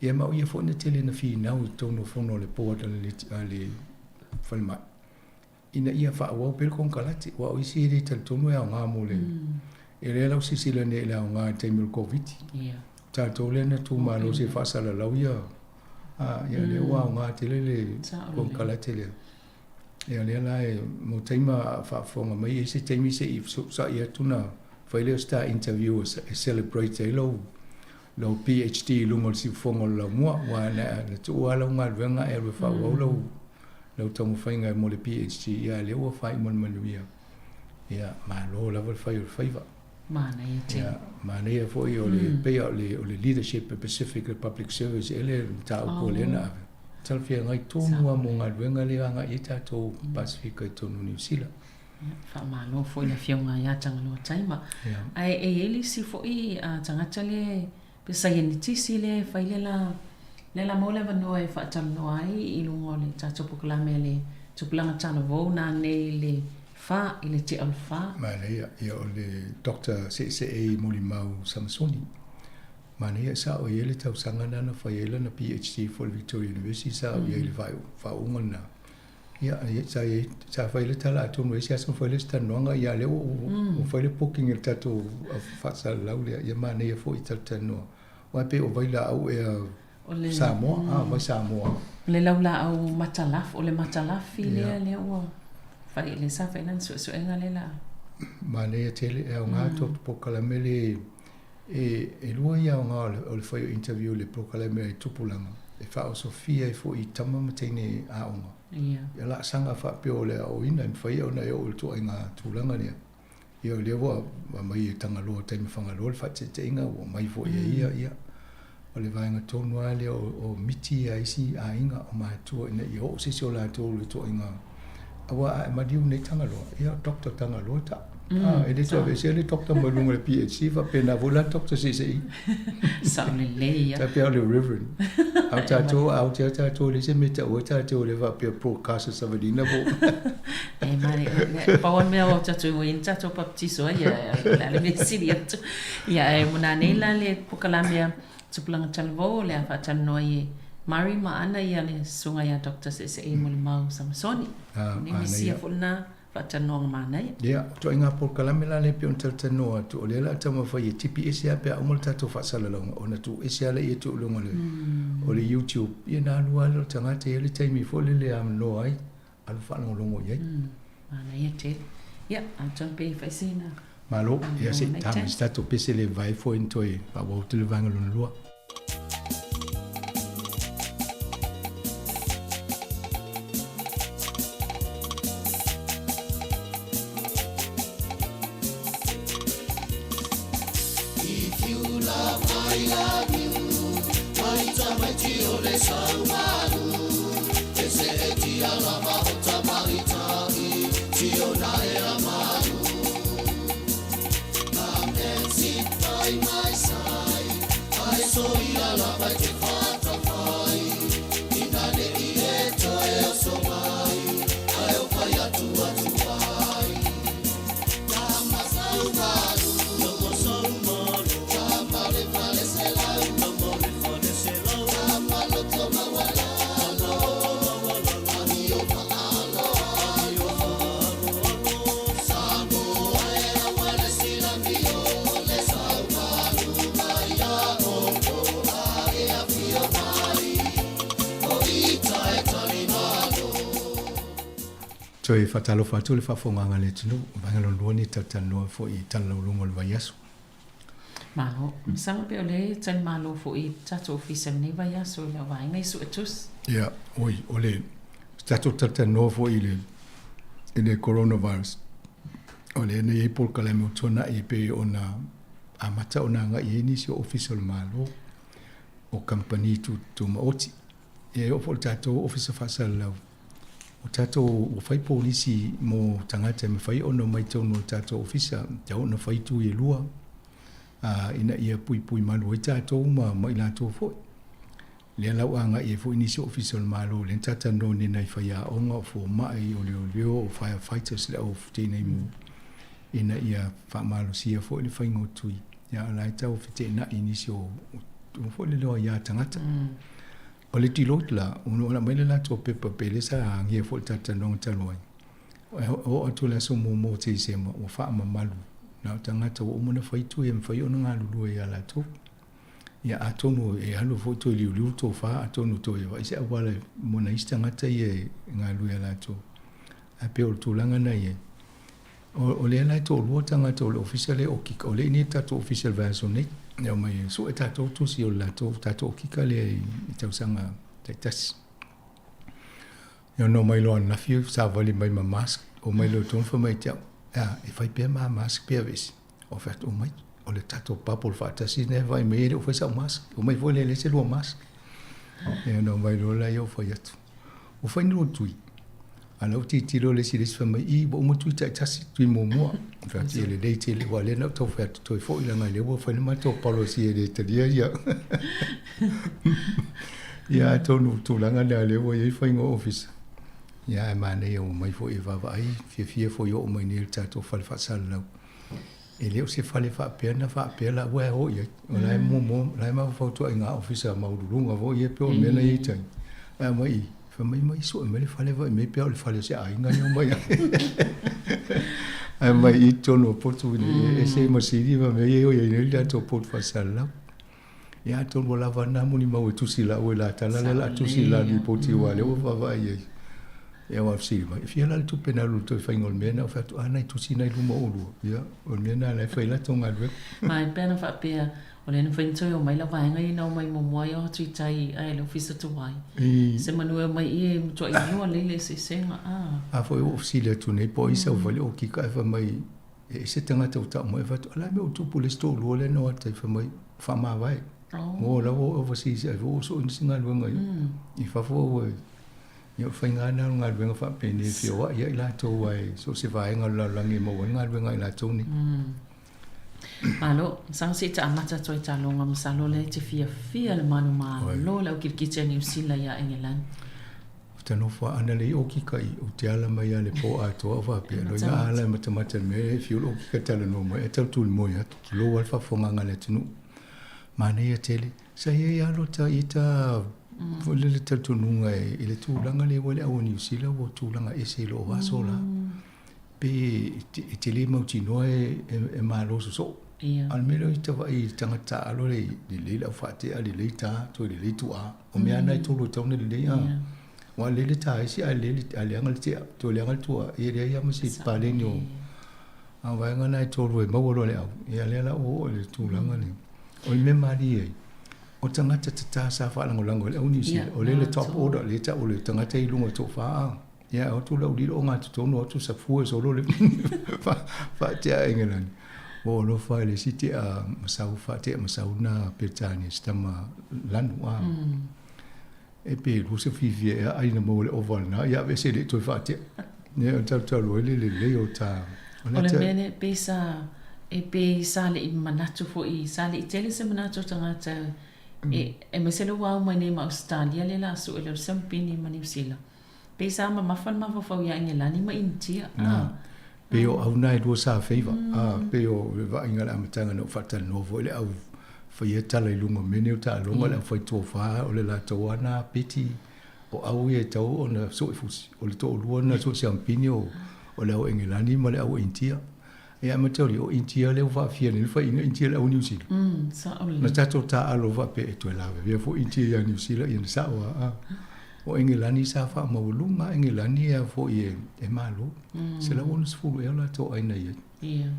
ia ma o ia foi na tele na finau i totonu o fono a le board a le falemai, ina ia faaauau pea le konekarate, aua o isi e le talitonu e aoga mo le... Ia lea la ua silasila nei i le aoga i le taimi o le Koviti. O tatou lea na tumalosi e faasalalau ia, ia lea ua aoga tele le konekarate lea. Ia lea la e mo taima a faafofoga mai e i ai se taimi se i fesoosai atu na fai lea o se ta interview e celebrate ai lou lou PhD i luga o le siufofoga o le laumua aua na na tuu lava lau galuega ae alu e faaauau lau lau taumafaiga mo le PhD ia a lea ua faaiu ma le manuia. Ia malo lava le fai o le faiva. Manaia tele. Ia manaia foi o le pei o le o le leadership e Pacific le Public Service e le mataupu o lea na ave. Talafeagai tonu lava mo galuega lea e agai i ai tatou Pasefika i totonu o Niu Sila. Faamalo foi i le Afioga ia Tagaloa Taima. Ae e i ai le isi foi tagata lea pe saienitisi lea e fai le la lea la maua le avanoa e faatalanoa ai i luga o le tatou polokalame a le Tupulaga Talavou nanei i le fa i le tea o le fa. Manaia, ia o le Doctor Seeseei Molimau Samasoni. Manaia, sa oo i ai le tausaga lena na fai ai lana PhD foi i le Victoria University, sa oo i ai i le faauuga lena. Ia, sa i ai, sa fai le tala atonu e isi aso fai le isi talanoaga, ia lea ua fai le booking i le tatou faasalalau lea, ia manaia foi i talatalanoa. Aua e pei o vailaau ea Samoa, a, vai Samoa. O le laulaau matalaf, o le matalafi lea, lea ua fai, lea sa fai lana suesuega lea la. Manaia tele, e aoga atu polokalame le E lua ia aoga o le fai o interview i le polokalame a tupulaga e faaosofia ai foi i tama ma teine aoga. Ia laasaga faapea o le aoaoina e mafai ona e oo i le ituaiga tulaga lea. Ia o lea ua aumai e Tagaloa taimi Fagaloa le faateteaiga ua aumai foi e ia, ia o le vaega tonu lava lea o miti a isi aiga o matua ina ia oo se isi o latou i le ituaiga Aua a e maliu nei Tagaloa, ia o Doctor Tagaloa ta. Ah, e le toe aveesea le Doctor mai luga o le PhD, faapena foi la Doctor Seisei. Sao lelei ia. Tai pei o le Reverend. A o tatou, a o tea tatou e leai se mea e tau ai tatou le faapea broadcaster Savalina po. E mare, pau o le mea o tatou ua i ai ni tatou papatiso ai, ia, o le a le mea e sili atu. Ia, e muna nei la le polokalame a Tupulaga Talavou o le a faatalanoa ai e Murray ma Ana ia le susuga ia Doctor Seeseei Molimau Samasoni. O nei Mesia foi lena. Faatalanoaga manaia. Ia, o ituaiga polokalame la lea e pei ona talatalanoa atu, o lea o le a taumafai e tipi ese lava pe a uma le tatou faasalalauga, ona tuu ese lava lea i luga o le YouTube, ia ona alu lava lea o le tagata e i ai le taimi foi lele e avanoa ai, alu faalogologo i ai. Manaia tele. Ia, atonu pe i fai sina. Malo, ia se i ta mai se tatou pese le vae foi ona toe faaauau atu le vaega lona lua. Toe faatalofa atu le faafofogaaga a le atunuu, vaega lona lua lenei talatalanoa foi i talalauluga o le vaiaso. Malo. Masalo pe o lea e talimalo foi i le tatou ofisa i lenei vaiaso i lau vaega i suetusi. Ia, oi, o le tatou talatalanoa foi i le i le coronavirus, o lea na i ai polokalame ua tuanai e pei ona amata ona agai i ai nisi o ofisa o le Malo, o kamupani tumaoti. Ia e oo foi i le tatou ofisa faasalalau, o tatou ua fai polisi mo tagata e mafai ona omai totonu o le tatou ofisa, tatau ona fai tui e lua, a, ina ia puipui malu ai tatou ma, ma i latou foi. Lea la ua agai ai foi nisi o ofisa o le Malo, lea na talatalanoa nei i nai faiaoga, o fomai, o leoleo, o firefighters, le au tinei mu, ina ia faamalosia foi le faiga o tui. Ia, o la e tau feteenai i nisi o, o foi le leo aia tagata. O le Deloitte la, ona ua aumai le latou pepa pei lea sa agia foi i le talatalanoaga talu ai, e oo atu i le aso muamua o Tesema ua faamamalu na o tagata ua uma ona fai tui e mafai ona galulue ia latou. Ia atonu e alu foi toe liuliu le tofa, atonu toe vaai se auala mo nai isi tagata ia e galulue ia latou. Ae pei o le tulaga lena e i ai. O lea la e toalua tagata o le ofisa lea okika, o lea e i inei le tatou ofisa i le vaiaso nei, e omai e sue tatou tusi o le latou tatou okika lea i tausaga taitasi. Ia ona omai loa ananafi savali mai ma mask, omai loa i totonu fai mai ia te au, e a, e fai pea ma mask pe aveese? Ou fai atu, omai, o le tatou bubble faatasi lea e vaai mai e le o fai sau mask, omai foi lea e leai se lua mask. Ia ona omai loa lea ou fai atu, ua fai ni lua tui. A o la ua tilotilo le isi i le isi fai mai, ī, ua uma tui taitasi, tui muamua. Ou fai atu, ia lelei tele, aua o lea na ou tau fai atu, toe foi leaga o lea ua fai le matou policy e le talia ia. Ia atonu o le tulaga lea o lea ua i ai faiga o ofisa. Ia ae manaia ua omai foi e vaavaai, fiafia foi e oo mai nei i le tatou fale faasalalau. E le o se fale faapea na faapea la ua e o i ai. O la e muamua, o la e mafaufau ituaiga ofisa maualuluga foi ia pei o mea na i ai tai. Ae aumai i, fai mai mai sue mai le fale vaai mai pei o le fale o se aiga lea omai ai. Ae mai i totonu o potu e ese masini ma mea ia o i ai nei le tatou potu faasalalau. Ia atonu ua lava na molimau e tusi la ua i la tala lea o le a tusi i la lipoti aua o lea ua vaavaai i ai. Ia ua fesili mai, e fia la le tupe na alu i le toe faiga o le mea lena? Ou fai atu, a nai tusi na i luma o oulua. Ia, o le mea lena o la e fai ai latou galuega. Ma e pei ona faapea, o lea na mafai ona toe omai lau vaega ia na omai muamua ai o atu i tai ae le ofisa tuai. Se manu e omai i e matuai lua lelei le eseesega, a. A foi ua ou fesili atu nei po o ai sau fale o kika ae fai mai E ese tagata ua tau mai, fai atu, o le a le mea ua tupu i le isi toalua lea na o atu ai, fai mai, faamavae. Oh. O la ua overseas ai foi ua sue nisi galuega i, mm. i fafo ua ia o faiga lena o le galuega faapenei e feoai ai latou ai so o se vaega o le lalolagi e maua ai le galuega a i latou nei. Mm. Malo, masalo se i taamata atu ai taloga, masalo o lea e te fiafia le manumalo le au kilikiti a Niu Sila ia Engelani. Ou te nofo a ana lei oki ka i, ou te ala mai a le po atoa o faapea, loi nga ala e matamata i le mea e fiu le oki ka talanoa mai, e tau tuli moe atu, tulou a le faafofogaaga a le atunuu. Manaia tele. Sa i ai lava lota ita foi lele talitonuga i le tulaga lea ua i le au o Niu Sila ua tulaga ese i lou aso la. Pe e te lē mautinoa e malo sosoo. A o le mea lea o ita vaai i tagata taaalo le lelei le aufaatea, lelei tā, toe lelei tuaa. O mea lava na e tolu e tatau ona lelei a. Aua a lelei le tā isi ae leaga le tea, toe leaga le tuaa, ia e leai lava ma se paleni o. A o vaega na e tolu e maua loa e le au, ia lea la ua oo i le tulaga lea. O le mea malie ai, o tagata tatā sa faalagolago ai le au Niu Sila, o lea le top order, lea e tau o le tagata i luga o toafa a. Ia, o atu lau lilo o gatotonu, o atu safua solo le faatea Engelani. Ua ou alofa i le isi tea masau, faatea masau na Peretania, si tama lanu a. E pe 20 fiafia ea ai na maua i le ova lena, ia aveese e le i toe faatea. Ia, o talutalu ai le lelei o ta. O le mea lea, pei sa, e pei sa le i manatu foi, sa le i tele se manatu o tagata e, aemaise lea ua au mai nei ma Ausetalia lea o le a sue lea o le siamupini ma Niu Sila. Pei sa mamafa le mafaufau ia Engelani ma Initia, a. Na, pei o au na e lua sa feiva, a, pei o le vaaiga i le amataga na ou faatalanoa foi le au faia tala i luga o mea nei o taaloga, le au fai tofa, o le latou lava na peti o au ia e tatau ona sue fusi, o le toalua na sue siamupini o le au Engelani ma le au Initia. Ia ae mataulia, o Initia lea ua faafia nei le faiaina Initia i le au Niu Sila. Na tatou taaalo faapea e toe lavevea foi Initia ia Niu Sila, ia na sao lava. A. O Engelani sa faamaualuga lava Engelani e a foi e malo. 160 ea o latou aiga i ai.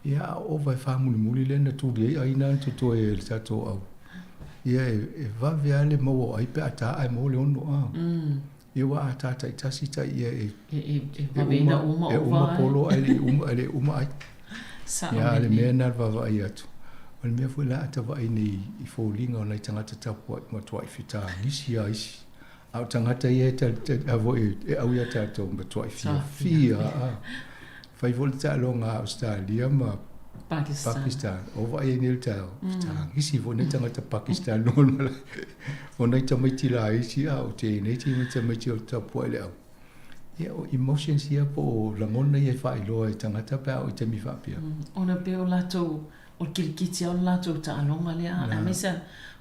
Ia a ova e faamulimuli lea na tuli ai aiga na totoe e le tatou au. Ia e vave lava le maua o ai pe a ta ae maua le 6 a. Ia ua a ta taitasi tai ia e e uma uma e uma polo ae le uma ae le uma ai. Ia a le mea na le vaavaai atu. O le mea foi la a ta vaai nei i foliga o nai tagata tapuai matuai fetagisi a isi. A o tagata ia e a foi e au ia tatou matuai fiafia a. Fai foi le taaloga a Ausetalia ma Pakistan. Pakistan. O vaai ai nei le taeao, fetagisi foi nai tagata Pakistan luga o le malae. O nai tamaiti laiti a o teenage ma tamaiti o tapuai le au. Ia o emotions ia po o lagona ia e faailoa e tagata pe a oo i taimi faapea. Ona pei o latou, o le kilikiti lava o le latou taaloga lea, aemaise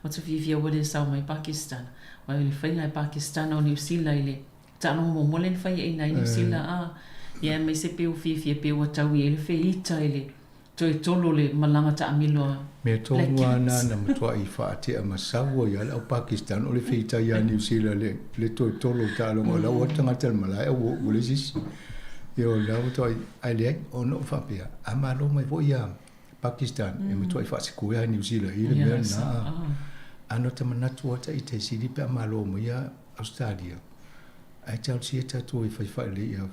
ua ta fiafia ua le sao mai Pakistan. Aua o le faiga e Pakistan o Niu Sila i le Taaloga muamua lea na fai ai i Niu Sila a, ia aemaise pei ua fiafia pei ua tau i ai le feita i le toe tolo o le malaga taamilo a Mea Black tonu lava Caps. na na matuai faatea masau ai lava le au Pakistan o le feita ia Niu Sila le le toe tolo o le taaloga o la ua tagata i le malae ae ua ua leai se isi. Ia o la ua matuai ae leai ona ou faapea a malo mai foi ia Pakistan e matuai faasekue lava Niu Sila i le mea lena a. A na ta manatu lava ita e sili pe a malo mai ia Ausetalia, ae talosia tatou e fai faalelei ia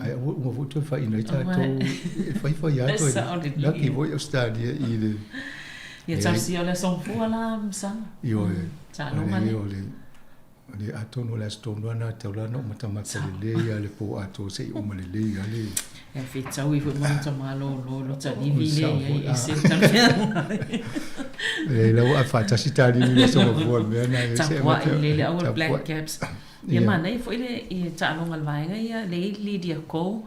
ae aua uma foi toe faiina ai tatou e faifai lava toe laki foi Ausetalia i le Ia talosia o le aso gafua la Masaga. Ioe. O le O le atonu o le aso tonu lava lena e tatau la ona ou matamata lelei lava i le po atoa se i uma lelei lava le. Ia fetaui foi ma lota malolo lota livi lea i ai ese le talafeaga. Leai la ua faatasi ta livi i le aso gafua le mea lena e ese. Tapuai lelei le au o le Black Caps. Ia manaia foi le taaloga a le vaega ia le Lydia Ko.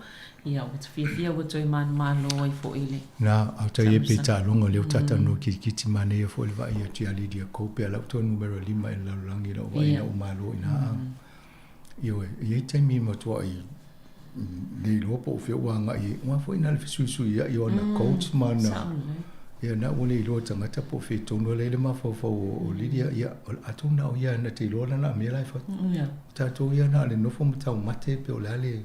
Ia ua ta fiafia ua toe manumalo ai foi i le. Na, a o tai e pe taaloga lea ua taatalanoa kitikiti manaia foi le vaai atu ia Lydia Ko pe a lau toe numera 5 i le lalolagi i lau vaai ina ua malo i ina a. Ioe, e i ai taimi e matuai le iloa po o fea ua agai i ai. Aua foi na o le fesuisuiai o ana coach ma ana, ia na ua le iloa e tagata po o fea tonu la e i ai le mafaufau o Lydia. Ia, atonu na o ia na te iloa lana mea la e fai. O tatou ia na o le nofo ma taumate pe o le a le.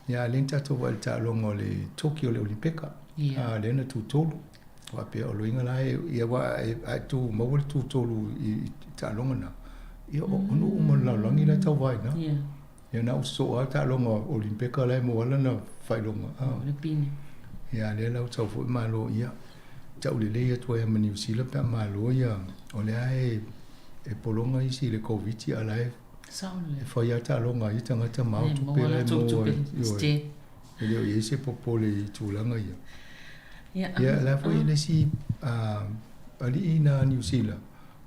Ia, a lea na tatou vaai i le taaloga o le Tokyo o le Olympeka, a lea na tutolu. Faapea o loiga la e, ia aua a e tu maua le tutolu i taaloga na, ia o nuu uma o le lalolagi la e tauva ai i ina. Ia na ua sosoo lava taaloga Olympeka la e maua lana faailoga. Ia a lea la ua sau foi malo, ia taulelei atu ai lava ma Niu Sila pe a malo ia, o lea e pologa isi i le Koviti a la e E fai lava taaloga a ia tagata ma ao tupe la e maua ai. Ioe. E le o i ai se popole i tulaga ia. Ia, la foi le isi alii na Niu Sila,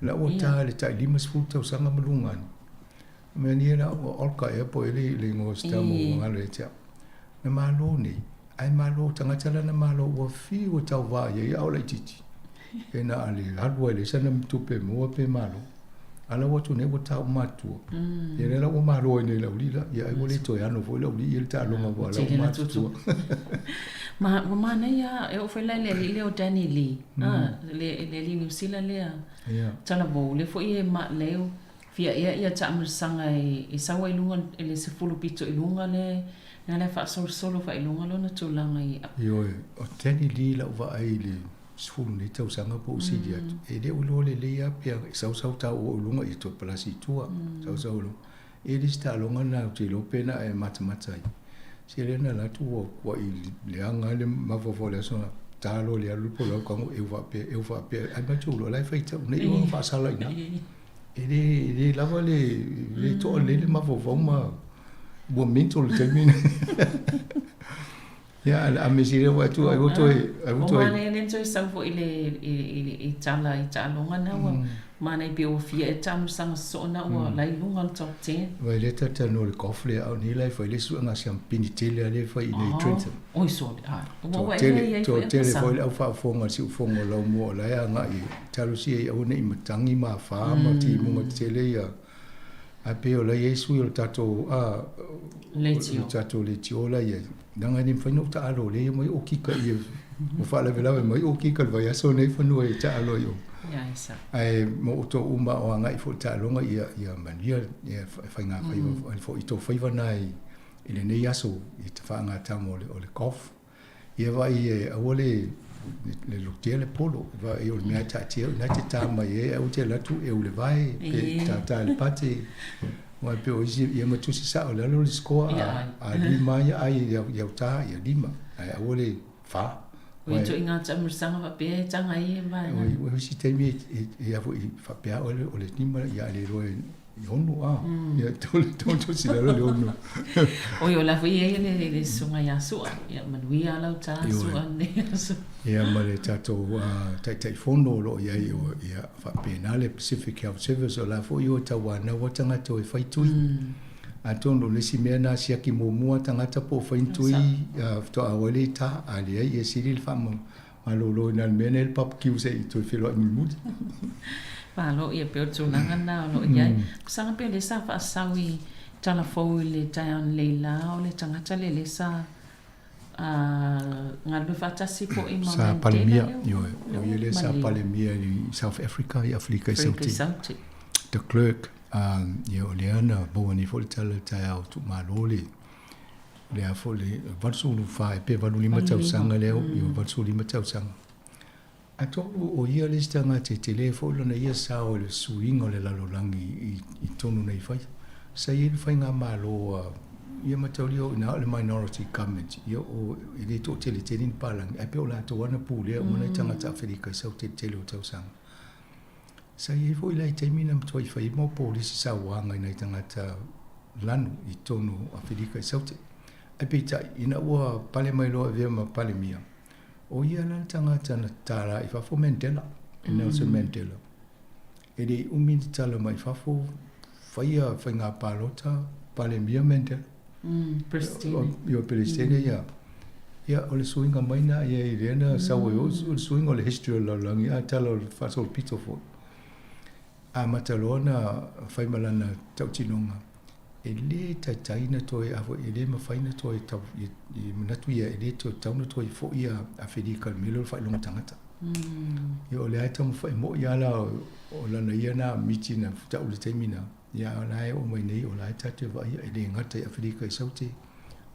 la ua ta i le tai 50 tausaga ma luga ane. Mea ni la ua Olka ea po o le le igoa o si tama ua galo ia te au. Na malo nei, ae malo tagata la na malo ua fiu e tauva i ai a o laitiiti. E na o le alu lava i leai sana tupe e maua pe malo. A la ua atu nei ua ta uma atua. Ia lea la ua malo ai nei le aualii la, ia ai ua le toe ano foi le aualii ia le taaloga aua o la ua matutua. Ma ua manaia e oo foi la i le alii lea o Danny Lee, a, le alii Niu Sila lea talavou, lea foi e leu fia ea ia taamilosaga e sau ai i luga i le 10 pito i luga le na le faasolosolo fai i luga lona tulaga i. Ioe, o Danny Lee lau vaai i le 10 nei tausaga po o sili atu, e le o iloa lelei lava pe sausau tau oo i luga ia toe palasi i tua, sausau i luga. E le o se taaloga lena ou te iloa pe na e matamata ai. Se lea na alu atu ua kuai leaga lava le mafaufau i le aso lena, ta loa i le alu le polau tago eu faapea, eu faapea, ae matou iloa o la e faitau, ne i ua faasala i ina. E le, e le lava le, le toa lelei le mafaufau ma ua mental i le taimi lena. Ia, a le mea sili ua atu ai ua toe ai ua toe. O manaia lea na toe sau foi i le i tala i taaloga na ua manaia pei ua fia ea taamilosaga sosoo na ua la i luga o le top 10. Vai lea talatalanoa i le golf lea a o nei la e fai le suega siampini tele lea e fai i inei i Trenton. Oi sole, ai. Ua ua ea i ai foi a Toatele foi le au faafofoga a le siufofoga o Laumua o la e agai i talosia ia aua ne i matagi ma afa ma timuga tetele ia. Ae pei o la e i ai sui o le tatou a leitio. O le tatou leitio la e i ai. Leaga e le mafai ona ou taalo o lea e omai o kika i ua faalavelave mai o kika i le vaiaso nei fanua e taalo i o. Ae mo outou uma o agai foi i taaloga ia ia manuia ia faiga faiva foi i tou faiva na i lenei aso i te faagatama o le golf. Ia vaai e aua le le lotea le polo, vaai o le mea e taatia i ina e te tā mai ai, aua te alu atu e u le vae, pe tātā i le pate. Aua e pei o isi, ia ma tusi sao i lalo le score, a lima ia ai i au tā, ia lima, ae aua le fa. O ia ituaiga taamilosaga faapea e taga ai e vaega. O isi taimi e a foi faapea oe o le lima ia a le iloa e i ono a ia tole tole tosi lalo le ono. Oi o la foi ia le le susuga ia Sua ia manuia lau ta Sua nei aso. Ia ma le tatou Taitaifono o lo o i ai o ia faapena le Pacific Health Service o la foi o tauanau a tagata o e fai tui. Atonu o le isi mea na siaki muamua tagata po o fai ni tui faatoa auai le ta a leai ia sili le faamalolo ina le mea nei le barbecue se i toe feiloai mulimuli. Malo, ia pei o le tulaga lena o lo o i ai. Saga pei o lea sa faasau i tala fou i le taeao nei la o le tagata lea lea sa galulue faatasi foi ma Sa Palemia, ioe, o ia lea sa Palemia i South Africa, i Aferika i Saute. De Klerk, ia o lea na maua nei foi le tala i le taeao tuumalo le lea foi le 84 pe 85 tausaga lea, 85 tausaga. Atonu o ia le isi tagata e tele foi lona ia sao i le suiga o le lalolagi i tonu nei fai. Sa i ai le faigamalo a ia mataulia o ina o le minority government, ia o e le toatele tele ni palagi, ae pei o latou lava na pulea uma nai tagata Aferika i sau tele tele o tausaga. Sa i ai foi la i taimi na matuai fai ai mau polisi sauaga i nai tagata lanu i tonu o Aferika i Saute. Ae peitai, ina ua pale mai loa e avea ma Palemia, O ia la le tagata na tatala i fafo Mandela, e Nelson Mandela. E le i umi le tala mai fafo, faia faiga palota, Palemia Mandela. Peresetene. Ia, Peresetene ia. Ia, o le suiga mai na ia i lea na sau ai o le suiga o le history o le lalolagi, a tala o le faasolopito foi. Amata loa ona fai ma lana tautinoga, e le taitai na toe, a foi, e le mafai na toe tau, i manatu ia e le toe tatau na toe foi a Afelika i le mea lea o le faailoga tagata. Ia o lea e taumafai moi lava la o lana ia na miti na tau i le taimi na, ia o la e oo mai nei o la e tatou te vaaia, e le gata i Afelika i Saute,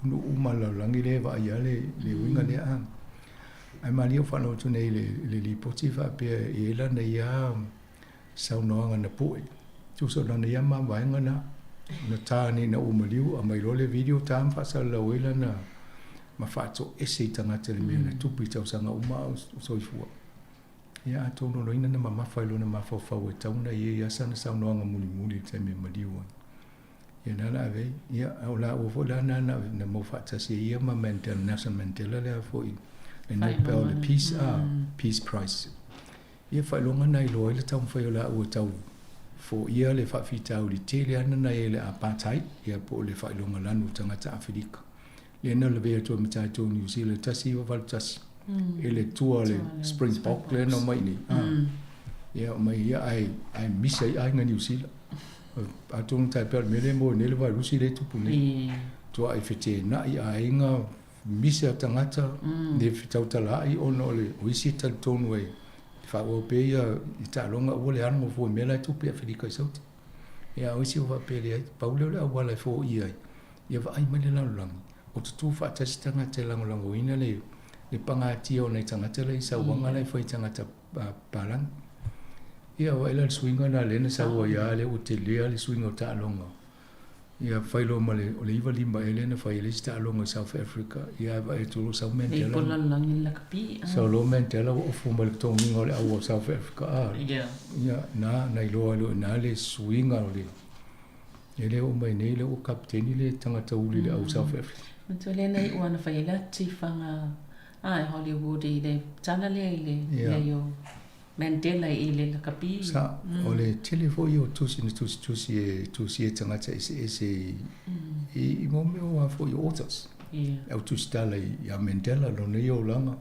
o nuu uma o le lalolagi lea e vaai lava le uiga lea. Ae malie ua faalogo atu nei i le lipoti faapea e i ai lana ia saunoaga na poe. Tusa o lana ia mavaega na, na ta nei ina ua maliu, aumai loa le video ta ma faasalalau ai lana ma faatoese i tagata i le mea na tupu i tausaga uma a o soifua. Ia atonu o loina na mamafa i lona mafaufau e tatau ona i ai lava sana saunoaga mulimuli i le taimi e maliu ai. Ia na la ave ai. Ia o laua foi la na na mau faatasi ai ia ma Mandela, Nelson Mandela lea foi le Nobel le Peace, Peace Prize. Ia faailoga na iloa ai le taumafai o laua e tau foia le faafitauli tele ana na i ai le apartheid, ia po o le faailoga lanu o tagata Aferika. Lea na lavea atu ai ma tatou New Zealand 1981 i le tour a le Springbok lea na omai i inei. Ia mai ia ae ae misa i aiga Niu Sila. Atonu tai pea o le mea lea e maua nei le vairusi lea e tupu nei. Tua'i fetena'i aiga misa tagata le fetautala'i ona o le o isi e talitonu e faaauau pea ia i taaloga aua le alu fua i mea la e tupu i Afelika i Saute. Ia a o isi ua faapea e leai, pau lea o le auala e foia ai, ia vaai mai le lalolagi, o tutū faatasi tagata e lagolagoina le le pagatia o nai tagata la i sauaga la e fai i tagata palagi. Ia vaai la le suiga lena lea na sau ai lava lea ua telea le suiga o taaloga. Ia fai loa ma le o le 95 ea lea na fai ai le isi taaloga i South Africa, ia ae vaai atu loa sau Mandela. Nei po lalolagi le lakapi. Sau loa Mandela ua ofu mai le totogiga o le au o South Africa a. Ia na na iloa ai loa i ina le suiga o le e le oo mai nei lea ua kapiteni le tagata uli i le au South Africa. Manatua lea na iu ana fai ai le tifaga a e Hollywood i le tala lea i le leai o Mandela i le lakapi. Sa, o le tele foi o tusi na tusitusi e tusia e tagata eseese i, i, i mo mea o a foi o authors. Au tusitala i a Mandela lona ia olaga.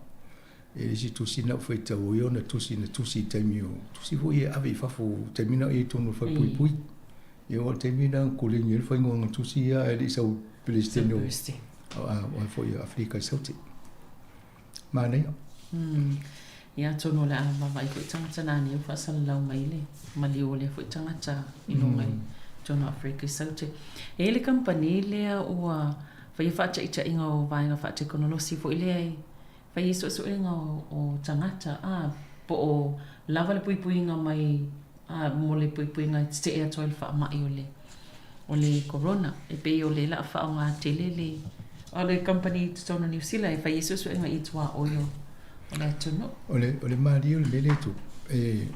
E le isi tusi na ou faitau ai ona tusi na tusi i taimi o tusi foi e ave i fafo taimi na o i totonu o le falepuipui. Ia o le taimi na koleni ai le faigōga tusi ia ae le i sau Peresetene o o foi o Aferika i Saute. Manaia. Ia atonu o le a vaavaai foi tagata nani ua faasalalau mai le maliu o lea foi tagata i luga i totonu o Aferika i Saute. E i ai le kamupani lea ua faia faataitaiga o vaega faatekonolosi foi lea e fai ai suesuega o tagata a po o lava le puipuiga mai a mo le puipuiga e tetee atu ai le faamai o le o le corona. E pei o le la faaaoga tele le o le kamupani i totonu o Niu Sila e fai ai suesuega i tuaoi o o le atunuu. O le o le malie o le mea lea e tupu, e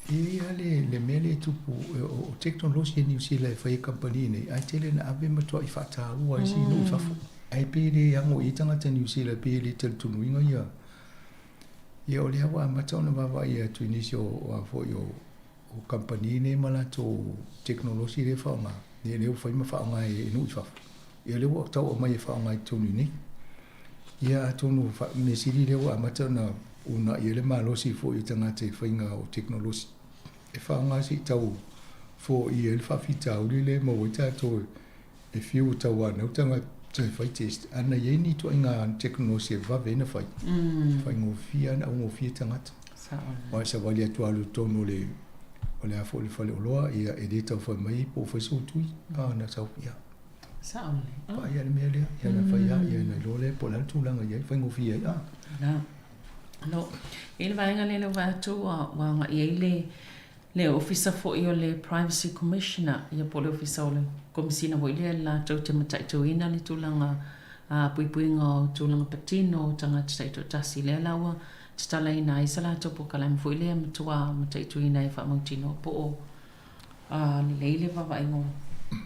e i ai lava le le mea lea e tupu o tekonolosi a Niu Sila e fai e kamupani nei, ae tele ina ave matuai faataua ai isi nuu i fafo. Ae pei e le ago i ai tagata Niu Sila, pei e le talitonuina ia Ia o lea ua amata ona vaavaai atu i nisi o a foi o o kamupani nei ma latou tekonolosi lea e faaaoga, ia lea ua fai ma faaaoga e nuu i fafo. Ia lea ua tau aumai e faaaoga i totonu i inei. Ia atonu mea sili lea ua amata ona uunai ai le malosi foi o tagata i faiga o tekonolosi e faaaoga se i tau foia ai le faafitauli lea e maua ai tatou e fiu e tauanau tagata e fai test ana i ai ni ituaiga tekonolosi e vave ai ona fai, faigofie lava ona augofie tagata. Aua e savali atu lava i totonu o le o le a foi o le faleoloa, ia e le tau fai mai po o fai sou tui, a na sau, ia. Sao lelei. Paia le mea lea, ia na fai lava, ia na iloa lea po o le a le tulaga i ai, faigofie ai, a. La. No, i le vaega lea lea ua vaai atu ua agai ai le Le Ofisa foi o le Privacy Commissioner, ia po o le Ofisa o le Komesina foi lea latou te mataituina le tulaga puipuiga o tulaga patino o tagata taitoatasi. Lea la ua tatalaina ai sa latou polokalame foi lea e matua mataituina ai e faamautinoa po o lelei le vaavaaiga o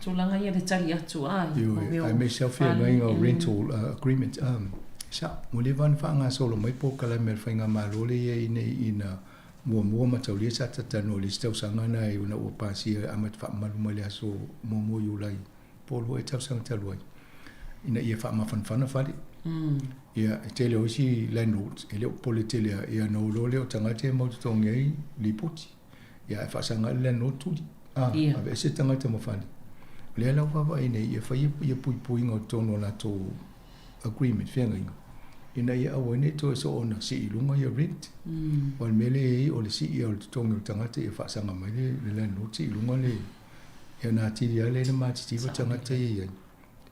tulaga ia le tali atu a i mo mea o Aemaise lava feagaiga o rental agreement. Sa, ua leva ona faagasolo mai polokalame a le Faigamalo lea i ai nei ina Muamua mataulia sa tatanoa i le isi tausaga na e ona ua pasia e amata faamamalu mai le aso muamua o Iulai po o lua ea tausaga talu ai ina ia faamafanafana fale. Ia, e tele o isi landlords e le o popole tele lava, ia ona o loa lea o tagata ia mau totogi ai lipoti. Ia ae faasaga ai le landlord tuli. A, aveese tagata ma fale. O lea la ua vaavaai nei ia fai ia puipuiga o totonu o latou agreement, feagaiga, ina ia aua ai ne i toe soona sii i luga ia rent. Aua o le mea lea e i ai, o le sii lava o le totogi o le tagata ia faasaga mai le landlord sii i luga le, ia ona atili lava lea ona matitiva tagata ia i ai.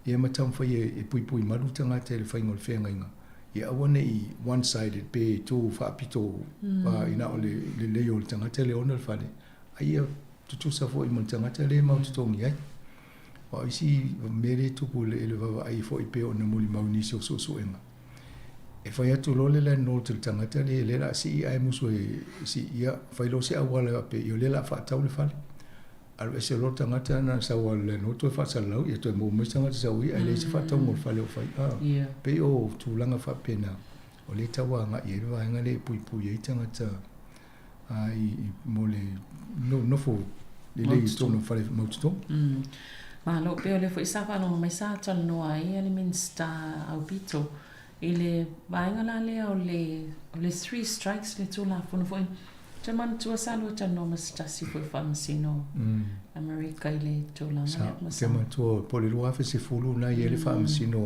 Ia ma taumafai e puipui malu tagata i le faiga o le feagaiga, ia aua ne i one sided pe tu faapito i na o le lelei o le tagata lea e ona le fale, a ia tutusa foi ma le tagata lea e mau totogi ai. Aua o isi mea lea e tupu i le vaavaai foi pei ona molimau i nisi o suesuega, e fai atu loa le landlord i le tagata lea, lea o le a sii ae musu e sii, ia fai loa se auala faapea, ia o lea o le a faatau le fale. Alu ese loa le tagata na sau lava i le landlord toe faasalalau, ia toe maua mai se tagata sau i, ae leai se faatauga o le fale o fai. E pei o tulaga faapena, o lea e tau agai ai le vaega lea e puipui ai tagata i mo le nofo lelei i totonu o fale mautotonu. Malo, pei o lea foi sa faalogo mai sa talanoa ai le Minisita Aupito i le vaega la lea o le o le three strikes le Tulafono foi. Te manatua sa lua talanoa ma se tasi foi faamasino Amerika i le tulaga lea ma sa. Te manatua po o le 2010 na i ai le faamasino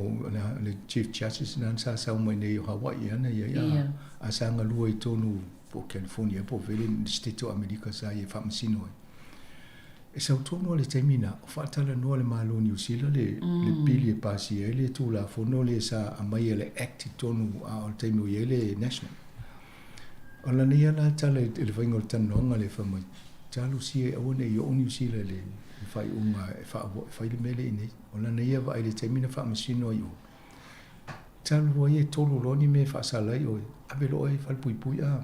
le Chief Justice na sa sau mai nei o Hawaii ea na i ai a sa galue i totonu po o California po o fea le state o Amerika sa ia faamasino ai. E sau tonu lava le taimi na o faatalanoa le Malo o Niu Sila le le pili e pasia ai le Tulafono lea sa aumai e le Act i totonu a o le taimi o i ai le National. O lana ia la tala i le faiga o le talanoaga lea fai mai, talosia e aua ne i oo Niu Sila i le faaiuga e fai le mea lea i inei. O lana ia vaai i le taimi na faamasino ai o, talu ai e tolu loa ni mea e faasala ai oe, ave loa oe i falepuipui a.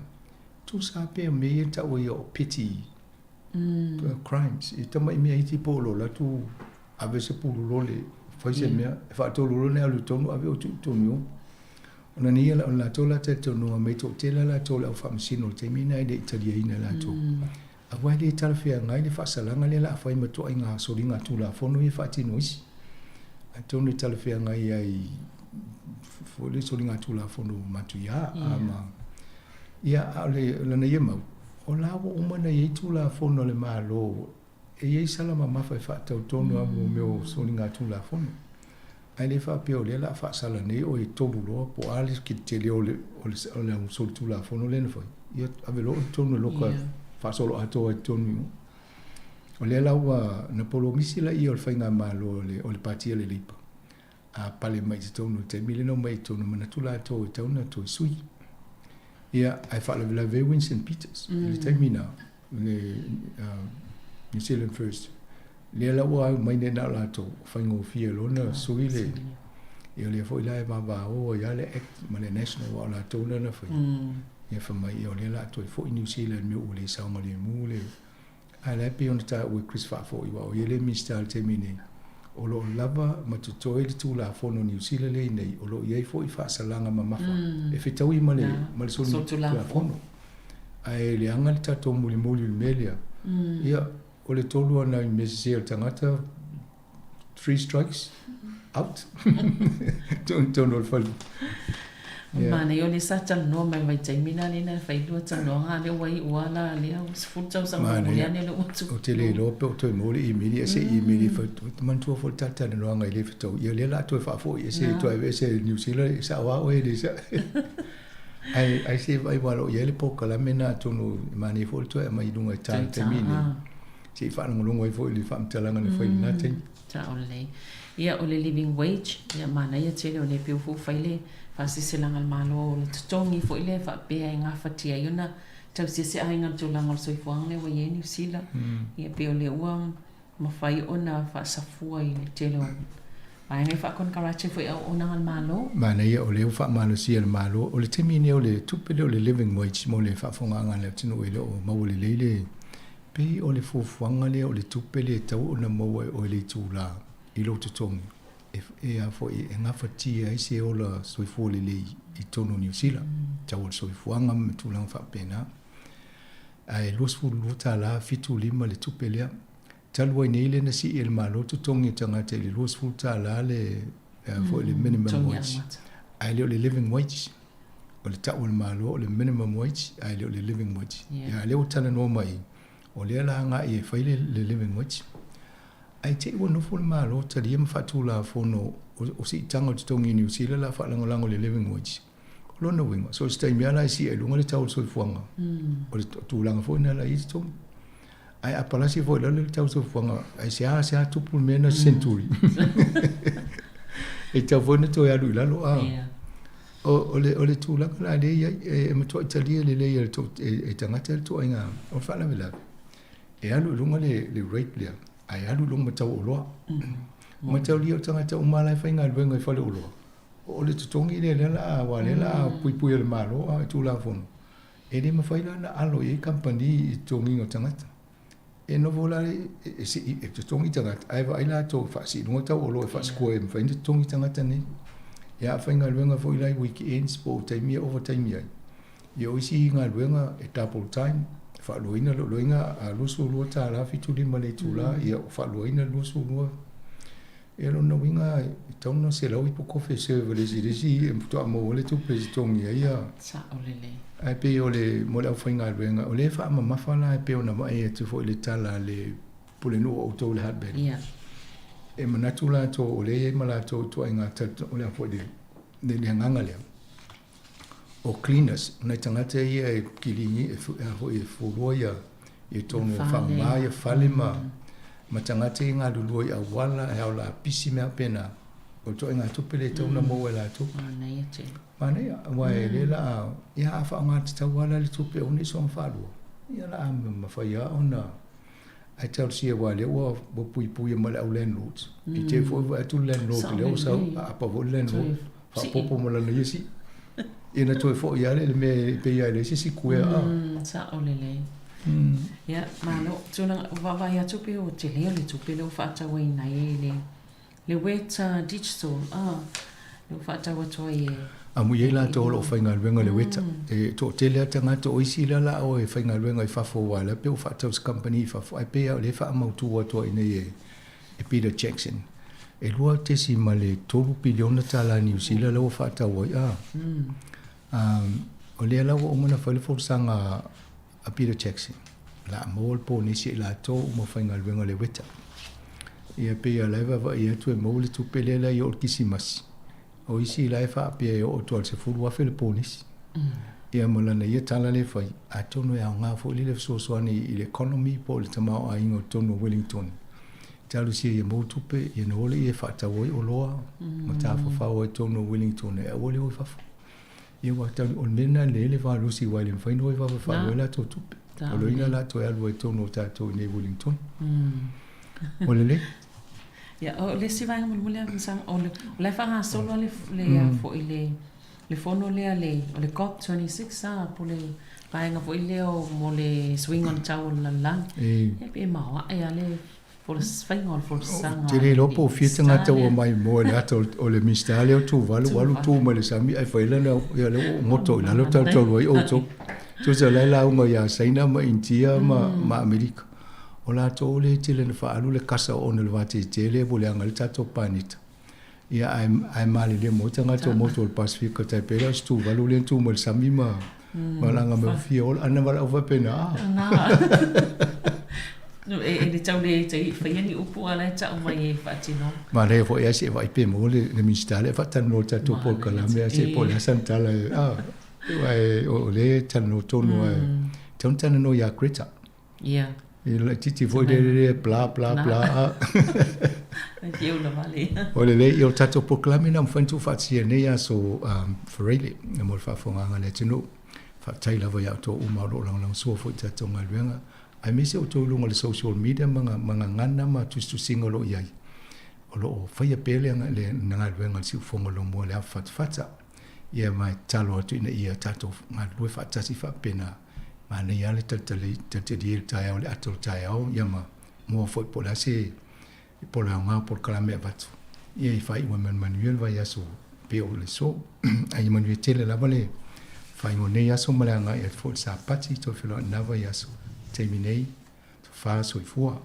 Tusa pea o mea ia na taua ia o petty crimes. E tamai mea iti po o lo latou ave se pulu lole, fai se mea, e faatolu loa ona e alu i totonu ave oe tuu i totonu i o. Ona nei ia o le latou la talitonuga mai toatele lava latou o le au faamasino i le taimi lena e le i taliaina e latou. Aua e le talafeagai le faasalaga lea o le a fai ma toaiga soliga tulafono ia e faatino isi. Atonu e talafeagai ai foi le soliga tulafono matuia ma ia a o le lana ia mau o la ua uma ona i ai tulafono a le Malo e i ai sala mamafa e faatatau tonu lava mo mea o soliga tulafono. Ae le faapea o lea o le a faasala nei oe e tolu loa po o a le tele o le o le solitulafono lea na fai, ia ave loa oe i totonu e loka faasoloatoa i totonu i o. O lea la ua na polomisi laia o le faigamalo o le Pati a le Labour a pale mai i totonu i le taimi lea na omai i totonu, manatu latou e tatau ona toe sui. Ia, ae faalavelave ai Winston Peters i le taimi na, le New Zealand First. Lea la ua au mai nei na o latou, ua faigofie loa ona sui le, ia lea foi la e vavao ai lava le Act ma le National aua o latou lea na faia. Ia fai mai, ia o lea o le a toe foi Niu Sila i le mea ua le saogalemu le, ae o la e pei ona taua e Chris Faafoi aua o ia le Minisita i le taimi nei, o lo o lava ma totoe le Tulafono Niu Sila lea i nei, o lo o i ai foi faasalaga mamafa e fetaui ma le ma le solitulafono. Ae leaga le tatou mulimuli i le mea lea, ia O le tolu a nai mea sese a le tagata, three strikes, out. Tonu o le fale. Yeah. Manaia o lea sa talanoa mai le vaitaimi la lea na fai lua talanoaga a lea ua iu a la lea ua 10 tausaga mulimuli ane lea ua tu. Ou te le iloa pe o toe maua le imeli ia se imeli e fai manatua foi le ta talanoaga i le fetau ia lea la toe faafoi ese mm. toe aveese New Zealand e sao a oe le sa. Ai ai se vai aua o lo o i ai le polokalame lena atonu e manaia foi le toe aumai i luga i ta i le taimi lenei se i faalogologo ai foi i le faamatalaga na fai i lena taimi. Sao lelei. Ia o le living wage, ia manaia tele o lea pei ua fai le faasilasilaga a le Malo o le totogi foi lea faapea e gafatia ai ona tausia se aiga i le tulaga o le soifuaga lea ua i ai Niu Sila. Ia pei o lea ua mafai ona faasafua i le tele o vaega e faakonekarate foi i auaunaga a le Malo. Manaia o lea ua faamalosia e le Malo. O le taimi lenei o le tupe lea o le living wage mo le faafofogaaga a le atunuu e le o maua lelei le pei o le fuafuaga lea o le tupe lea e tatau ona maua e oe i le itula i lou totogi e a foi e gafatia ai se ola soifua lelei i totonu o Niu Sila, tau o le soifuaga ma tulaga faapena. Ae $22 75 le tupe lea. Talu ai nei lea na sii e le Malo totogi o tagata i le $20 le foi le minimum wage. Ae le o le living wage. O le tau a le Malo o le minimum wage ae le o le living wage. Ia a lea ua talanoa mai o lea la agai e fai le living wage. Ae te i ua nofo le Malo talia ma faatulafono o siitaga o totogi i Niu Sila la faalagolago i le living wage. O lona uiga, so o se taimi lava la e sii ai i luga le tau o le soifuaga, o le tulaga foi lena la e i ai totonu. Ae a palasi foi i lalo le tau o le soifuaga, ae seasea tupu le mea lena century. E tatau foi ona toe alu i lalo. A o le tulaga la lea e i ai, e matuai talia lelei e tagata le ituaiga o le faalavelave, e alu i luga le rate lea, ae alu i luga ma tau o oloa. Mataulia o tagata uma lava la e faigaluega i faleoloa, O le totogi lea lea la a aua lea la a puipui e le Malo a i Tulafono, e le mafai la ona alo i ai kamupani i totogiga o tagata. E nofo la e sii e totogi tagata ae vaai latou e faasii i luga tau oloa e faasikoa e mafai ona totogi tagata nei. Ia a faigaluega foi la i weekends po o taimi e ovataimi ai, ia o isi galuega e double time, e faaluaina loiga a $22.75 le itula, ia faaluaina 22. Ia lona uiga e tatau ona $100 ipu kofi e serve e le isi i le isi e faatoa maua ai le tupe e totogi ai ia. Sao lelei. Ae pei o le mo le aufaigaluega, o lea e faamamafa la e pei ona vaai atu foi i le tala a le Pulenuu o outou i le Hutt Valley. Ia. E manatu latou o lea e i ai ma latou ituaiga o le a foi le le agaga lea o cleaners, o nai tagata ia e kilini e a foi e fulua ia i totonu o faamama ia fale ma ma tagata ia e galulue i auala e ao lapisi mea faapena. O le ituaiga tupe lea e tatau ona maua e latou. Manaia tele. Manaia, aua e le la a, ia a faaaoga tatau lava la le tupe aua ne i soona faalua, ia o le a mafai lava ona ae talosia aua o lea ua puipuia ma le au landlords. I te i foi ua vaai atu le landlord lea ua sau aapa foi le landlord faaopoopo ma lana ia sii. Ia na toe foi lava lea i le mea e pei lava e leai se isi kuea a. Sao lelei. Ia, malo. Tulaga, vaavaai atu pei ua tele le tupe lea ua faatauaina ai e le Le Weta Digital, ah, lea ua faatau atu ai e. Amu i ai latou o lo o faigaluega i le Weta. E toatele lava tagata, o isi la la o e faigaluega i fafo aua o la e pei ua faatau i se kamupani i fafo, ae pei lava o lea e faamautu atu ai i inei e Peter Jackson. E $2.3 piliona tala Niu Sila la ua faatau ai, ah. O lea la ua uma ona fai le folasaga a Peter Jackson, o le a maua le ponesi e i latou uma o faigaluega o le Weta. Ia pei o la e vaavaai atu e maua le tupe lea la i oo i le Kisimasi. O isi la e faapea e oo atu lava i le $10,000 le ponesi. Ia ma lana ia tala lea e fai, atonu e aoga foi lele fesoasoani i le economy po o le tamaoaiga o totonu o Wellington. Talosia ia maua tupe, ia na o lea e faatau ai oloa ma tafafao ai i totonu o Wellington e aua le o i fafo. Ia ua tau, o le mea lena e lelei le valosi aua e le mafai ona o i fafo e faalua ai latou tupe. O loina latou e alu ai i totonu o tatou i inei i Wellington. Ua lelei. Ia, o le isi vaega mulimuli lava Sam, o le, o la e faagasolo lava le, le a foi le, le fono lea le, o le COP 26 a, po o le vaega foi lea o, mo le suiga o le tau o le lalolagi. Ia pe maoae lava le faiga o le folasaga. Ou te le iloa po o fia tagata ua maimoa i le ata o le Minisita lea o Tuvalu, ua alu tu mai le sami ae fai lana, ia lea ua ou goto i lalo talutalu ai outou. Tusa o la e lauga ia Saina ma Initia ma, ma Amerika. O latou lea e tele ina faaalu le kasa ona o le vatetele lea ua leaga ai le tatou paneta. Ia ae, ae malelemo ai tagata o motu o le Pasefika tai pei la o se Tuvalu lea na tu mai le sami ma, ma laga mai ua fia ola. Ana valaau faapena, ah. No, e, e le tau le tai faia ni upu a la e tau mai e faatino. Manaia foi lava se i vaai pe maua le, le Minisita lea e faatalanoa i le tatou polokalame a se po o le a sana tala e, ah, aua e, o, o lea e talanoa tonu lava e, tatau ona talanoa ia Greta. Ia. E laitiiti foi le le bla bla bla a. Ai ula vale. O lelei, ia o le tatou polokalame lena ua mafai ona tuufaatasia i lenei aso Faraile mo le faafofogaaga a le atunuu. Faafetai lava ia outou uma o lo o lagolagosua foi i tatou galuega, aemaise outou i luga o le social media ma ma gagana ma tusitusiga o lo o i ai. O lo o faia pea le le galuega a le Siufofoga o Lomua i le afafatafata. Ia ma e tatalo atu ina ia tatou galulue faatasi faapena. Manaia lava le talitalia i le taeao i le ata o le taeao, ia ma moa foi po o le a se po o le aoga o polokalame e avatu, ia i faaiu ai ma le manuia le vaiaso pei o le aso. Ae ia manuia tele lava le faaiuga o lenei aso ma le agai atu foi i le Sapati, toe feiloai i lena vaiaso. I le taimi nei, tofa soifua.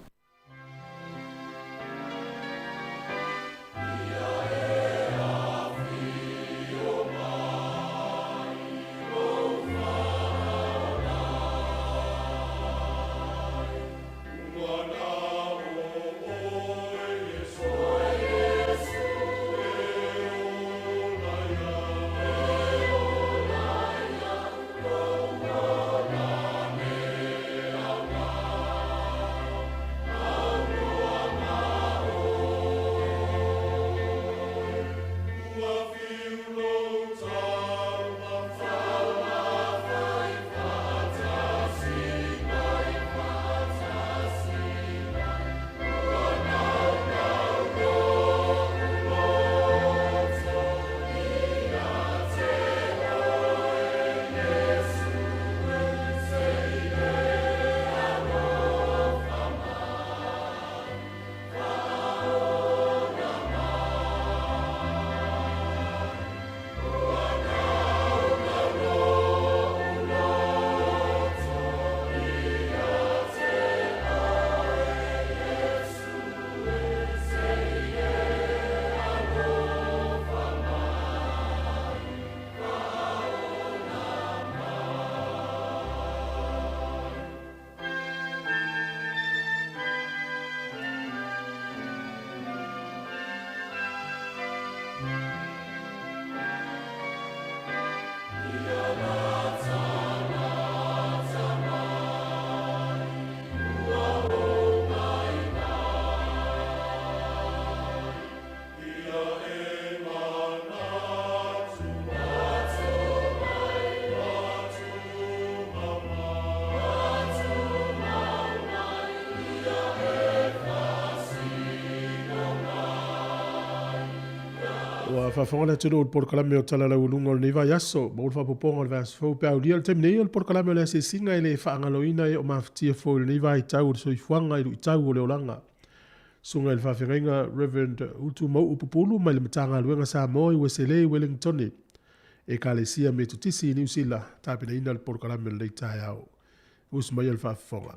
Faafofoga le atunuu i le polokalame o Tala Laualuga o lenei vaiaso, maua le faaopoopoga o le vaiaso fou pe a aulia le taimi nei o le polokalame o le asiasiga e le faagaloina e o mafatia foi i lenei vaitau o le soifuaga i luitau o le olaga. Susuga i le faafeagaiga Reverend Utumauu Pupulu mai le Matagaluega Samoa i Ueselei, Wellingtone, Ekalesia Metotisi i Niu Sila, tapenaina le polokalame o lenei taeao. Usu maia le faafofoga.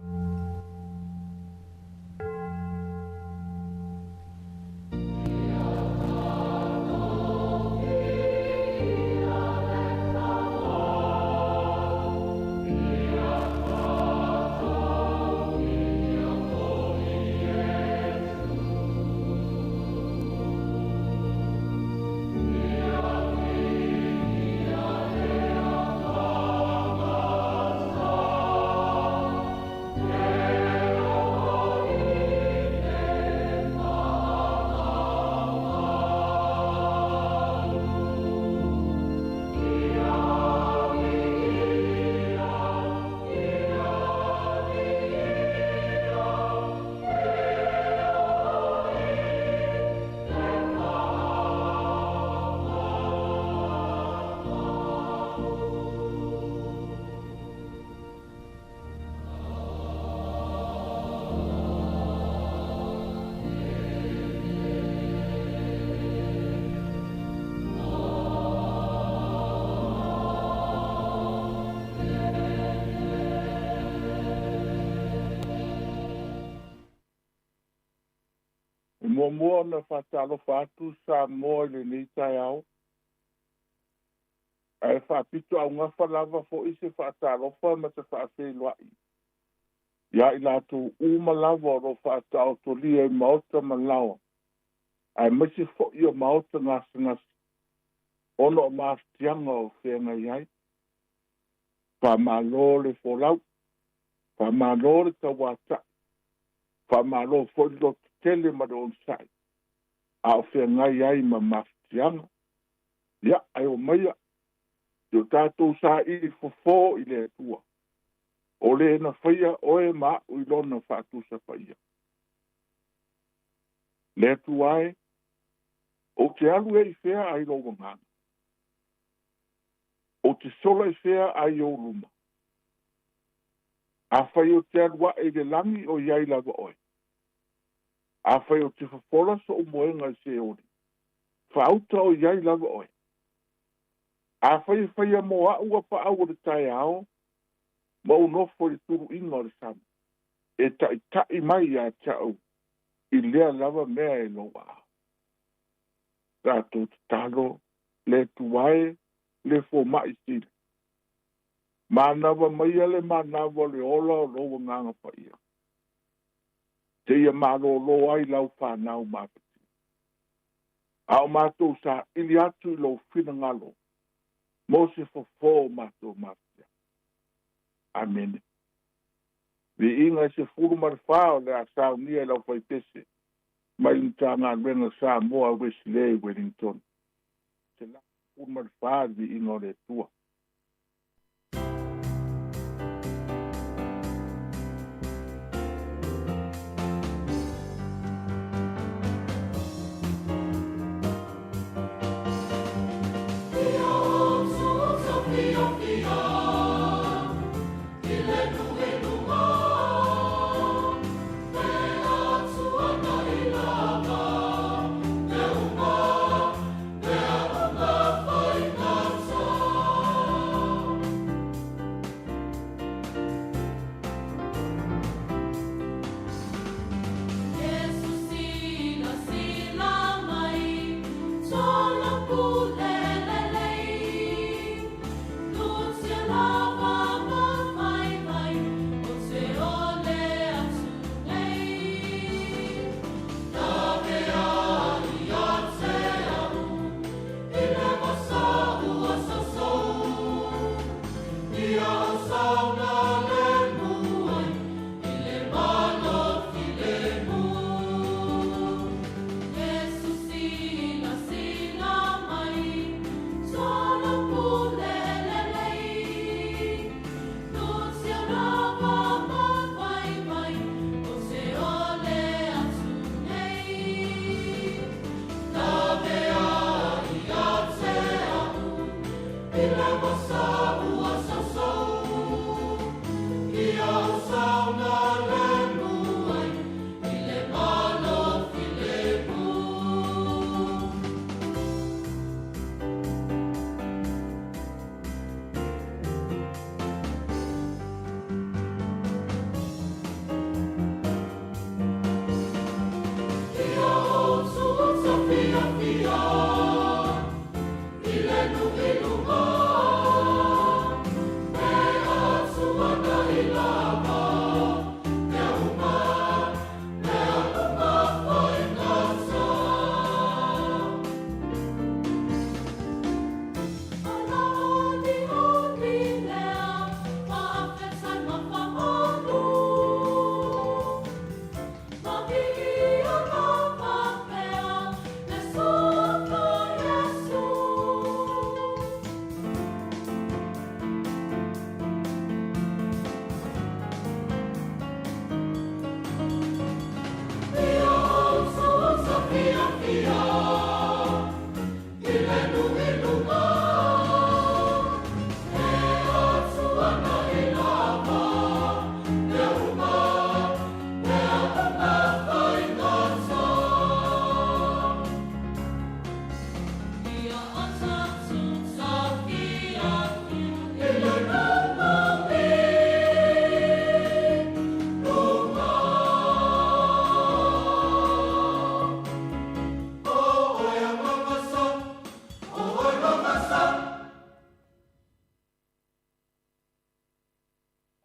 E muamua ona faatalofa atu Samoa i lenei taeao, ae faapitoaugafa lava fo'i se faatalofa ma se faafeiloai iā i latou uma lava o loo faataotolia i maota ma laoa, aemaise fo'i o maota gasegase ona o mafatiaga o feagai ai. Faamalo le folau, faamalo le tauata'i, faamalo fo'i le lototele ma le onosa'i a o feagai ai ma mafatiaga. Ia ae omaia si o tatou saili fofō i le Atua, o lē na faia oe ma a'u i lona faatusa paia. Le Atua e, ou te alu ea i fea ai lou agaga? Ou te sola i fea ai ou luma? Afai ou te alu aʻe i le lagi, o iai lava oe. Afai ou te fofola soʻu moega i Seoli, faauta o iai lava oe. Afai e faia mo aʻu apaau o le taeao, ma ou nofo i le tuluiga o le sami, e taʻitaʻi mai iā te aʻu i lea lava mea e lou aao. Tatou tatalo, le Atua e, le fomaʻi sili. Manava maia le manava o le ola o lou agaga paia, seia malōlō ai lau fanau mafatia, a o matou saʻili atu i lou finagalo mo se fofō o matou mafatia. Amene. Viiga e 14 o le a saunia i lau faipese mai le Matagaluega Samoa Wesley Wellington. 114 le viiga o le Atua.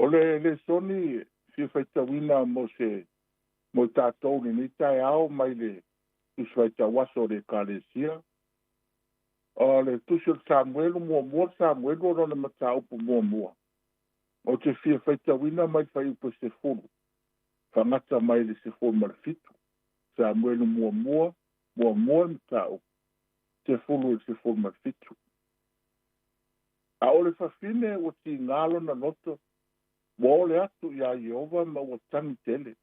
le lesoni fia faitauina mo se mo tatou lenei taeao mai le Tusi Faitauaso o le Ekalesia. O le Tusi o le Samuelu muamua, le Samuelu o lona mataupu muamua. Ou te fia faitauina mai le fuaiupu e 10, faagata mai le 17. Samuelu muamua, muamua le mataupu, 10 i le 17. A o le fafine ua tigā lona loto, ua ole atu iā Ieova ma ua tagi tele.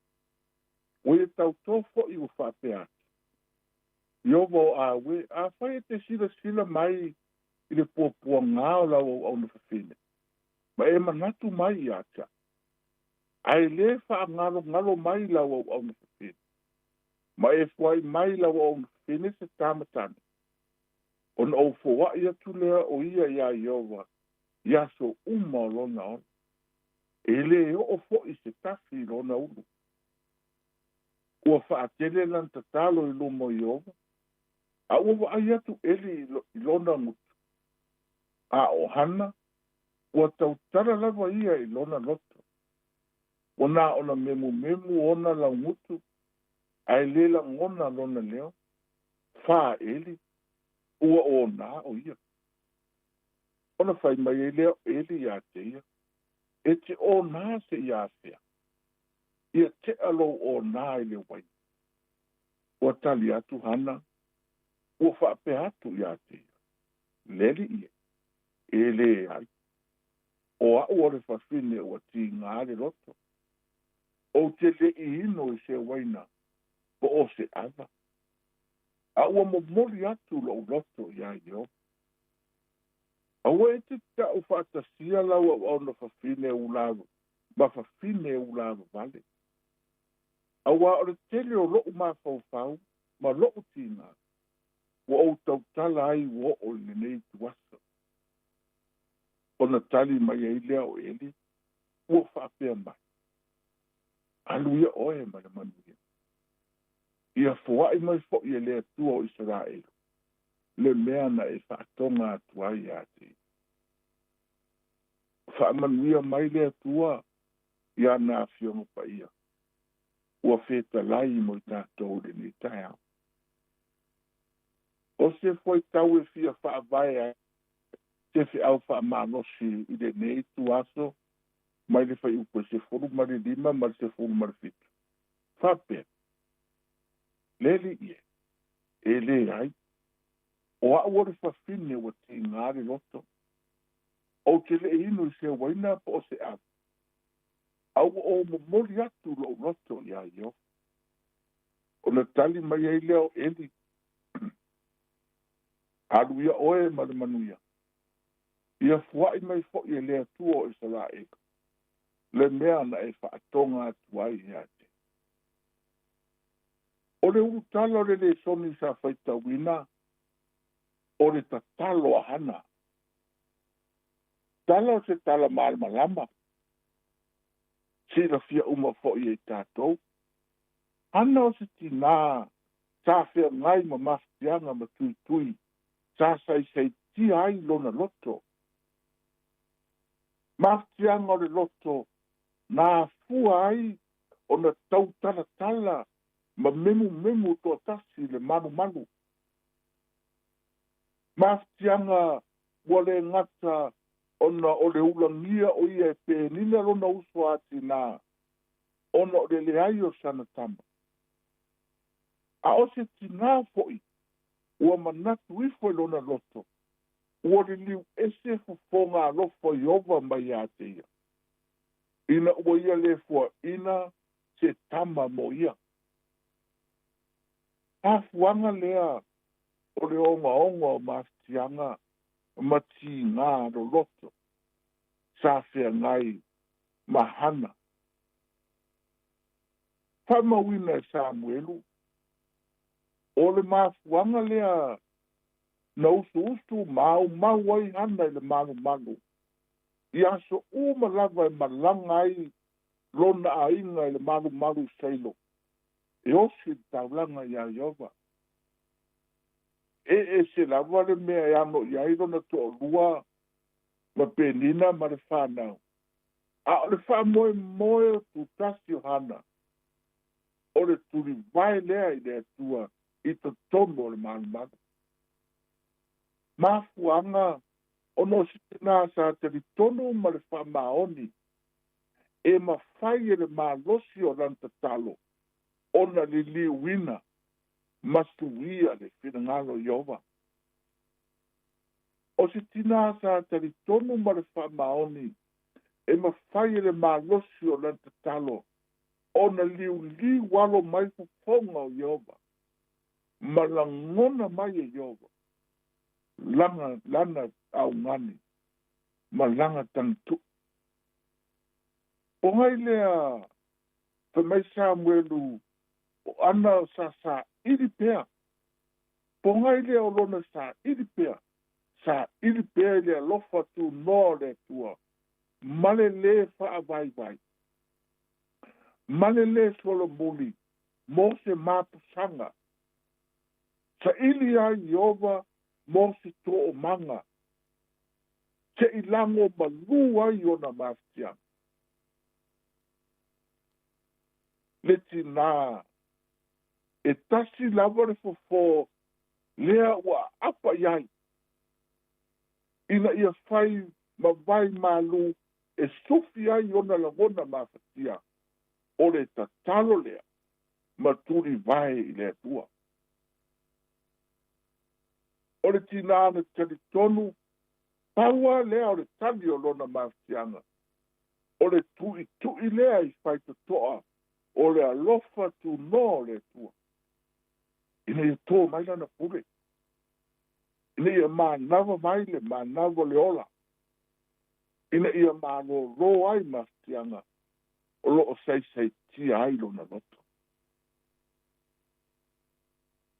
Ua ia tautō foʻi ua faapea atu. Ieova o aue, afai e te silasila mai i le puapuagā o lau auauna fafine, ma e manatu mai iā te a'u, ae lē faagalogalo mai lau auauna fafine, ma e fuai mai lau auauna fafine se tama tane, ona ou foaʻi atu lea o ia iā Ieova i aso uma o lona ola. E lē oo foʻi se tafi i lona ulu. Ua faatele lana tatalo i luma o Ieova, a ua vaai atu Eli i lona gutu. A o Hana, ua tautala lava ia i lona loto. Ua na ona memumemu ona laugutu, ae lē lagona lona leo. Fā Eli, ua onā o ia. Ona fai mai ai lea o Eli iā te ia, e te onā seia afea. Ia teʻa lou onā i le waina. Ua tali atu Hana, ua faapea atu iā te ia, Le alii e, e leai, o aʻu o le fafine ua tigā le loto. Ou te leʻi inu i se waina po o se ava, a ua momoli atu loʻu loto iā Ieova. Aua e te taʻu faatasia lau auauna fafine ula ma fafine ulavavale. Auā o le tele o loʻu mafaufau ma loʻu tigā, ua ou tautala ai ua oo i lenei ituaso. Ona tali mai ai lea o Eli, ua faapea mai, Alu ia oe ma le manuia. Ia foaʻi mai foʻi e le Atua o Isaraelu le mea na e faatoga atu ai iā te ia. Faamanuia mai le Atua iā na Afioga Paia ua fetalai mo i tatou i lenei taeao. O se fuaitau e fia faavae ai se feau faamalosi i lenei ituaso mai le fuaiupu e 15 ma le 17. Faapea, Le alii e, e leai, o aʻu o le fafine ua tigā le loto. Ou te le inu i se uaina po o se ava, a ua ou momoli atu loʻu loto iā Ieova. Ona tali mai ai lea o Eli, Alu ia oe ma le manuia. Ia fuaʻi mai foʻi e le Atua o Isaraelu le mea na e faatoga atu ai iā te. O le ulutala o le lesoni sa faitauina o le tatalo a Hana. Tala o se tala malamalama, silafia uma foʻi e i tatou. Hana o se tinā sa feagai ma mafatiaga ma tuitui sa saisaitia ai lona loto. Mafatiaga o le loto na afua ai ona tautalatala ma memumemu toatasi i le malumalu. Mafatiaga ua le gata ona o le ulagia o ia e Penina lona uso a tinā ona o le leai o sana tama. A o se tinā foʻi ua manatu ifo i lona loto, ua liliu ese fofoga alofa o Ieova mai iā te ia, ina ua ia lē fuaʻina se tama mo ia. Afuaga lea o le ogaoga o mafatiaga ma tigā loloto sa feagai ma Hana. Faamauina e Samuelu, o le mafuaga lea na usuusu maumau ai Hana i le malumalu i aso uma lava e malaga ai lona aiga i le malumalu i Seilo, e osi le taulaga iā Ieova. E ese lava le mea e ano i ai lona toalua ma Penina ma le fanau. A o le faamoemoe o tutasi o Hana, o le tulivae lea i le Atua i totonu o le malumalu. Mafuaaga ona o se tinā sa talitonu ma le faamaoni e mafai e le malosi o lana tatalo ona liliuina ma suia le finagalo o Ieova. O se tinā sa talitonu ma le faamaoni e mafai e le malosi o lana tatalo ona liuliu alo mai fofoga o Ieova ma lagona mai e Ieova lana lana augani ma lana tagituʻu. O gai lea fai mai Samuelu o ana sa saʻili pea. Pogai lea o lona saʻili pea, saʻili pea i le alofa tunoa o le Atua ma le lē faavaivai ma le lē solomuli mo se mapusaga. Saʻili ai Ieova mo se toomaga seʻi lago malū ai ona mafatiaga. Le tinā e tasi lava le fofō lea ua aapa i ai ina ia fai ma vai malū e sufi ai ona lagona mafatia, o le tatalo lea ma tulivae i le Atua. O le tinā na talitonu pau lava lea o le tali o lona mafatiaga, o le tuʻituʻi lea i faitotoa o le alofa tunoa o le Atua ina ia tō mai lana pule, ina ia manava mai le manava o le ola, ina ia malōlō ai mafatiaga o loo saisaitia ai lona loto.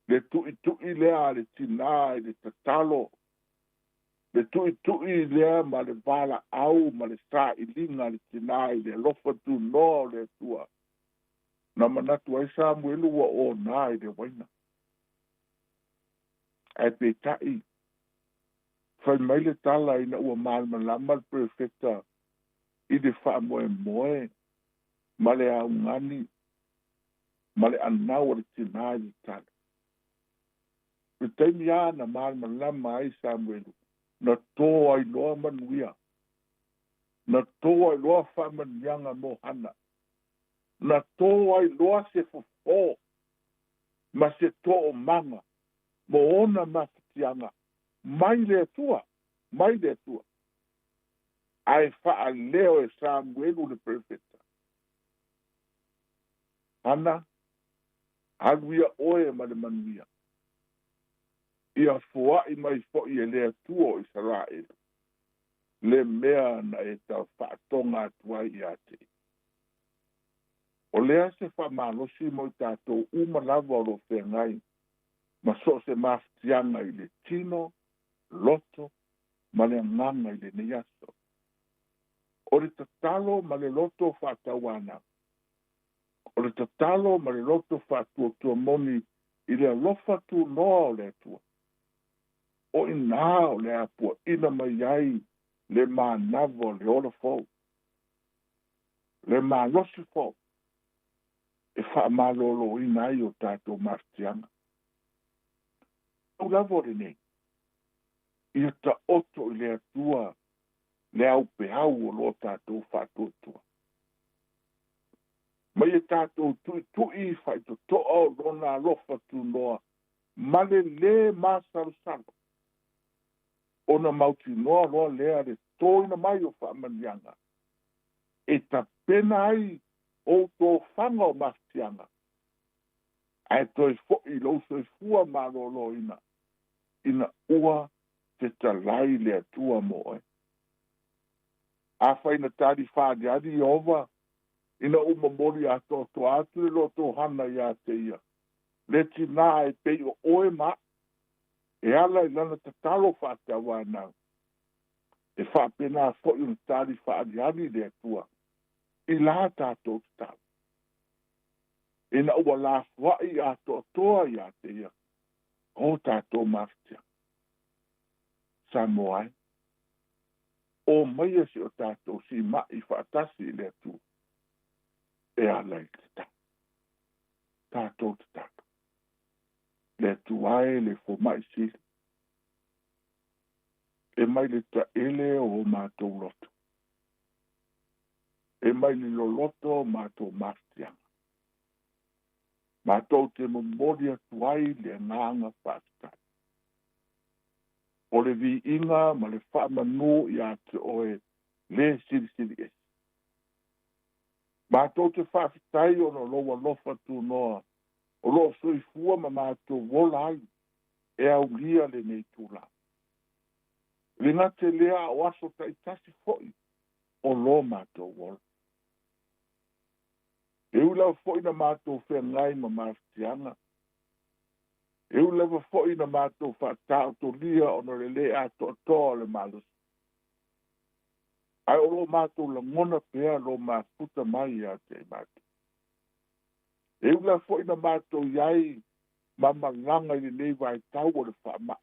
Le tuʻituʻi lea a le tinā i le tatalo, le tuʻituʻi lea ma le valaau ma le saʻiliga a le tinā i le alofa tunoa o le Atua, na manatu ai Samuelu ua onā i le uaina. Ae peitai, fai mai le tala ina ua malamalama le perofeta i le faamoemoe ma le augani ma le anau a le tinā i le tala. Le taimi lava na malamalama ai Samuelu, na tō ai loa manuia, na tō ai loa faamanuiaga mo Hana, na tō ai loa se fofō ma se toomaga mo ona mafatiaga mai le Atua, mai le Atua. Ae faaleo e Samuelu le perofeta, Hana, alu ia oe ma le manuia, ia foaʻi mai foʻi e le Atua o Isaraelu le mea na e taufaatoga atu ai iā te ia. O lea se faamalosi mo i tatou uma lava o loo feagai ma so o se mafatiaga i le tino, loto ma le agaga i lenei aso. O le tatalo ma le loto faatauanau, o le tatalo ma le loto faatuatua moni i le alofa tunoa o le Atua, o inā o le a puaʻina mai ai le manava o le ola fou, le malosi fou e faamalōlōina ai o tatou mafatiaga. Pau lava o lenei, ia taoto i le Atua le aupeau o loo tatou faatuatua. Ma ia tatou tuʻituʻi faitotoa o lona alofa tunoa ma le lē masalosalo, ona mautinoa loa lea le tōina mai o faamanuiaga e tapena ai ou tofaga o mafatiaga, ae toe foʻi i lou soifua malōlōina ina ua fetalai le Atua mo oe. Afai na tali faaliali Ieova ina ua momoli atoatoa atu le loto Hana iā te ia, le tinā e pei o oe ma aʻu, e ala i lana tatalo faatauanau, e faapena foʻi ona tali faaliali le Atua i la tatou tatalo ina ua lafoaʻi atoatoa iā te ia o tatou mafatiaga. Samoa e. O maia si o tātou si mai whaatasi i le atu. E ala i te tā. Tātou te tātou. Le atu ai le fo mai sili. E mai le ta ele o mātou loto. E mai le loloto o mātou maftianga. Mātou te momori atu ai le ngānga whaatai. O le vi inga ma le whaamanu i a te oe le sili sili esi. Mātou te whaafetai o no loa lofa tu noa o loo soifua ma mātou wola ai e aulia le nei tūlā. Le ngate lea o aso taitasi foi o lo mātou wola. E ula foi na mātou whengai ma maftianga. E ula foi na mātou whaatautolia o no le le atoatoa o le malosi. Ai o lo mātou langona pea lo mafuta mai ia te mātou. E ula foi na mātou iai mamalanga i le nei vai tau o le whaama.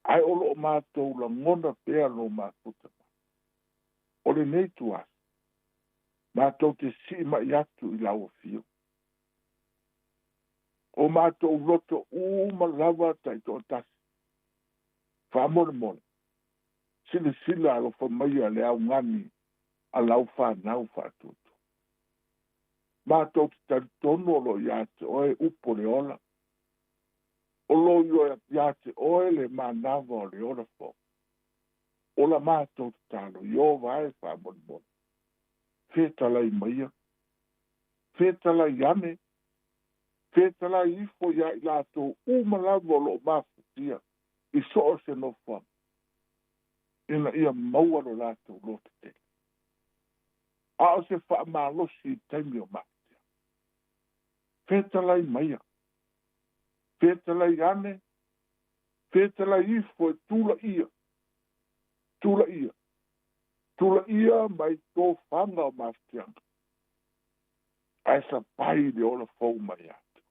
Ai o lo mātou langona pea lo mafuta mai. O le nei tuasi. Mātou te sii mai atu i lau whio. O mātou loto uma lava tai tō tasi. Whaamone Sila sila alofa maia le au ngani a lau whanau whaatutu. Mātou te talitonu o lo ia te oe upo le ola. O lo ia te oe le mānawa o le ola fo. Ola mātou te talo, i o vae whaamone Whetalai maia, whetalai ane, whetalai ifo ia i lātou umalawa o lo mafutia i soo se nofoaga. Ina ia maua lo lātou loto tele. A o se whaamalosi i taimi o mafutia. Whetalai maia, whetalai ane, whetalai ifo e tula ia, tula ia. Tula ia mai tō whanga o mafutianga. Ai sa pai le ola fau mai atu.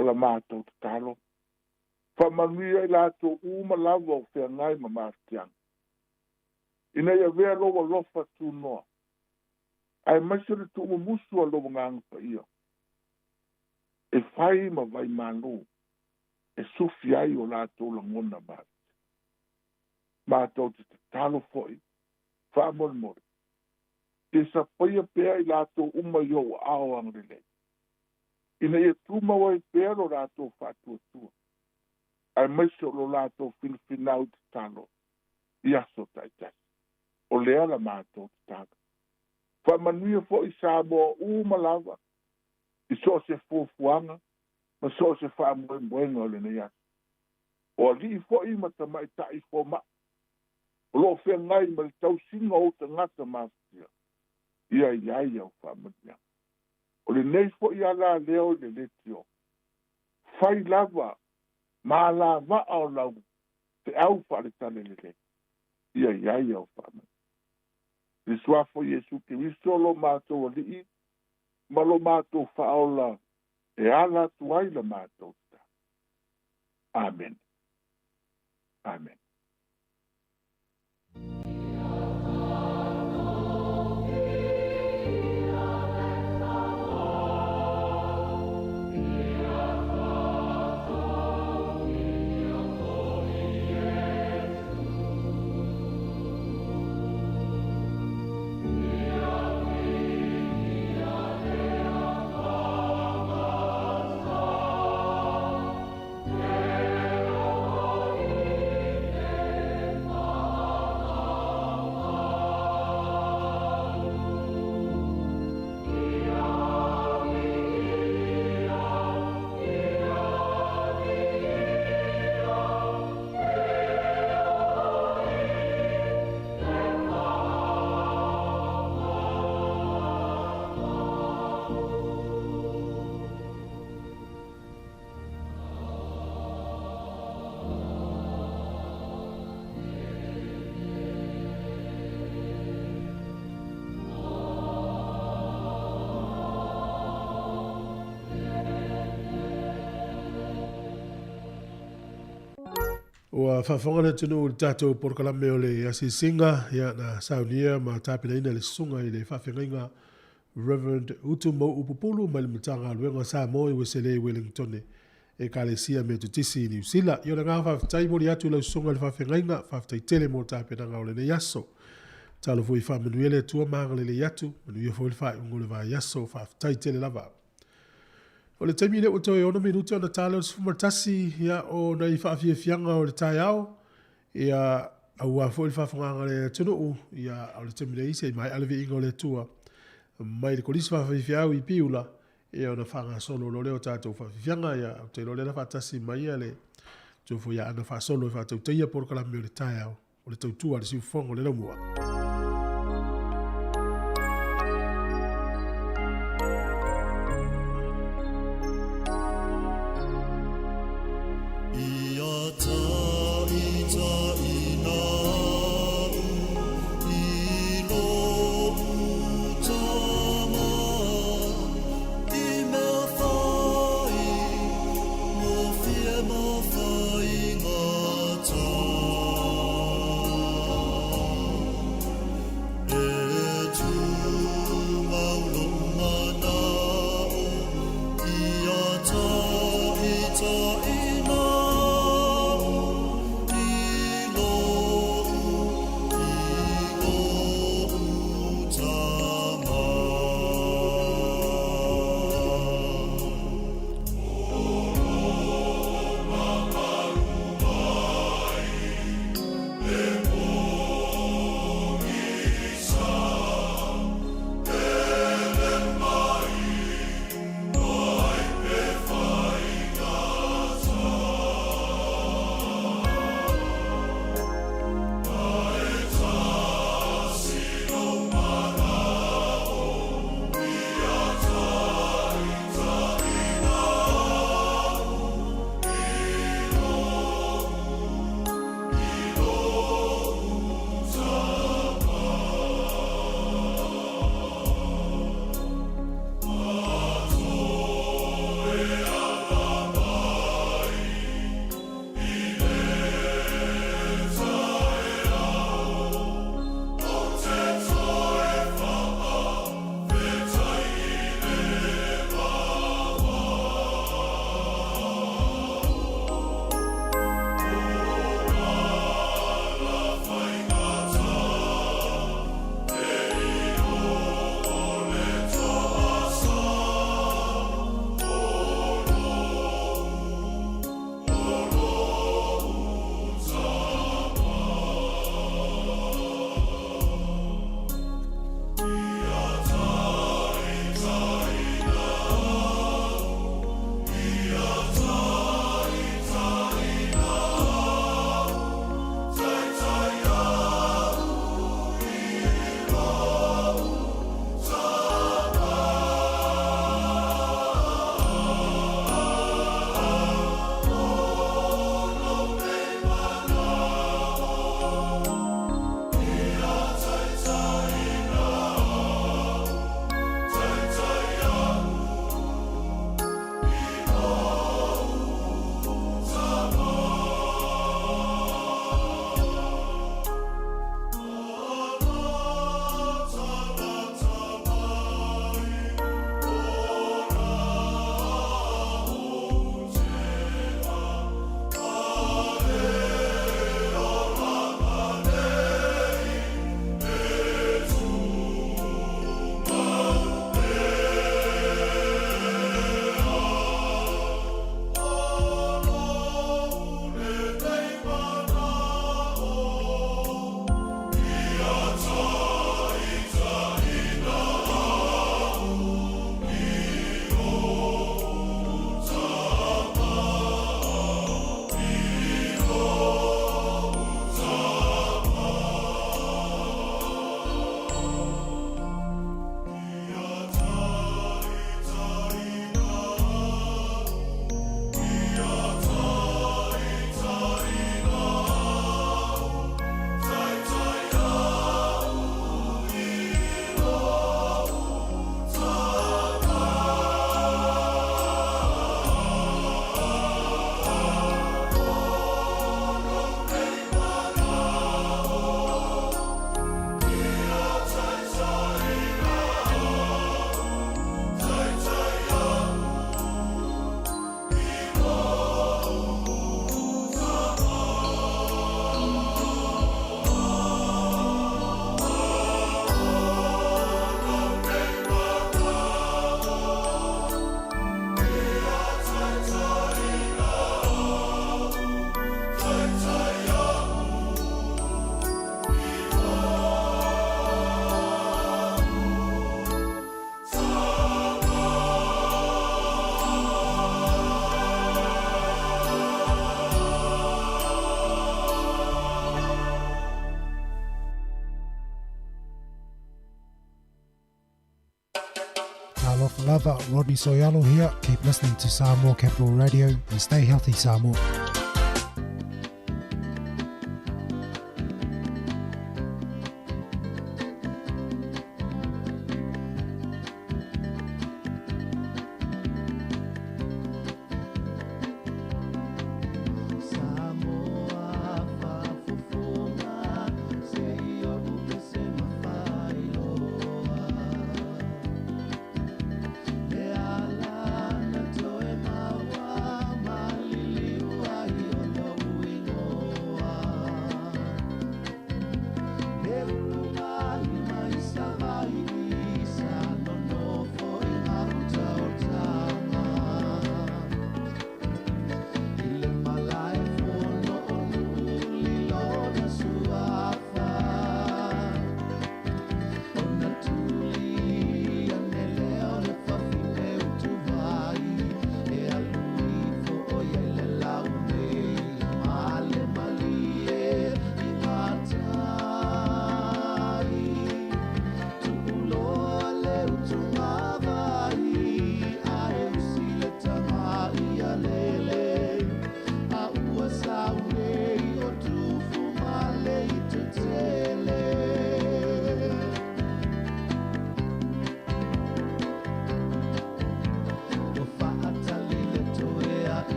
Ola mātou te talo. Whamanuia i lātou uma lava o whengai ma mafutianga. Ina ia vea loa lofa tū noa. Ai maise le tuumu musu a loa nganga pa ia. E whai ma vai mālō. E sufi ai o lātou langona mātou. Mātou te talo foi, whaamoremore. Te sapaia pea i lātou uma i o ao angrele. Ina ia tūmau ai pea lo lātou whaatuatua. Ai maise o lo lātou finfinau te talo, i aso taitasi. O lea la mātou te talo. Whaamanuia foi Samoa uma lava, i so se fuafuaga, ma so se faamoemoega o lenei aso. O alii foi ma tamaita'i foma'i, o loo feagai ma le tausiga o tagata mafutia, ia iai au faamanuiaga. O lenei fo'i alā lea o i le letio, fai lava ma alava'a o lau fe'au fa'aletalelelei, ia iai au faamanuiaga. Le suafo Iesu Keriso lo mātou ali'i, ma lo mātou fa'aola e ala atu ai la mātou tatalo. Amen. Amen. Ua faafofoga le atunuu i le tatou polokalame o le asiasiga, ia, na saunia ma tapenaina e le Susuga i le Faafeagaiga Rev. Utu Mau'u Pupulu mai le Matagaluega Samoa i Ueselei i Welingtone, Ekalesia Metotisi i Niu Sila. Ia o le agaga faafetai momoli atu i lau Susuga i le Faafeagaiga, faafetai tele mo tapenaga o lenei aso. Talo foi faamanuia le Atua ma agalelei atu, manuia foi le faaiuga o le vaiaso, faafetai tele lava. O le taimi lea ua toe 6 minute ona ta lea o le 11, ia, o nai faafiafiaga o le taeao, ia, aua foi le faafogaaga a le atunuu, ia, o le taimi nei se i maea le viiga o le Atua mai le Kolisi Faafaifeau i Piula, ia, ona faagasolo loa lea o tatou faafiafiaga, ia, ou te iloa o lea la faatasi mai le matua foi ia Ana faasolo e faatautaia polokalame o le taeao o le tautua a le siufofoga o le laumua. Talofa lava, Rodney Soyalo here. Keep listening to Samoa Capital Radio and stay healthy, Samoa.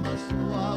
Masua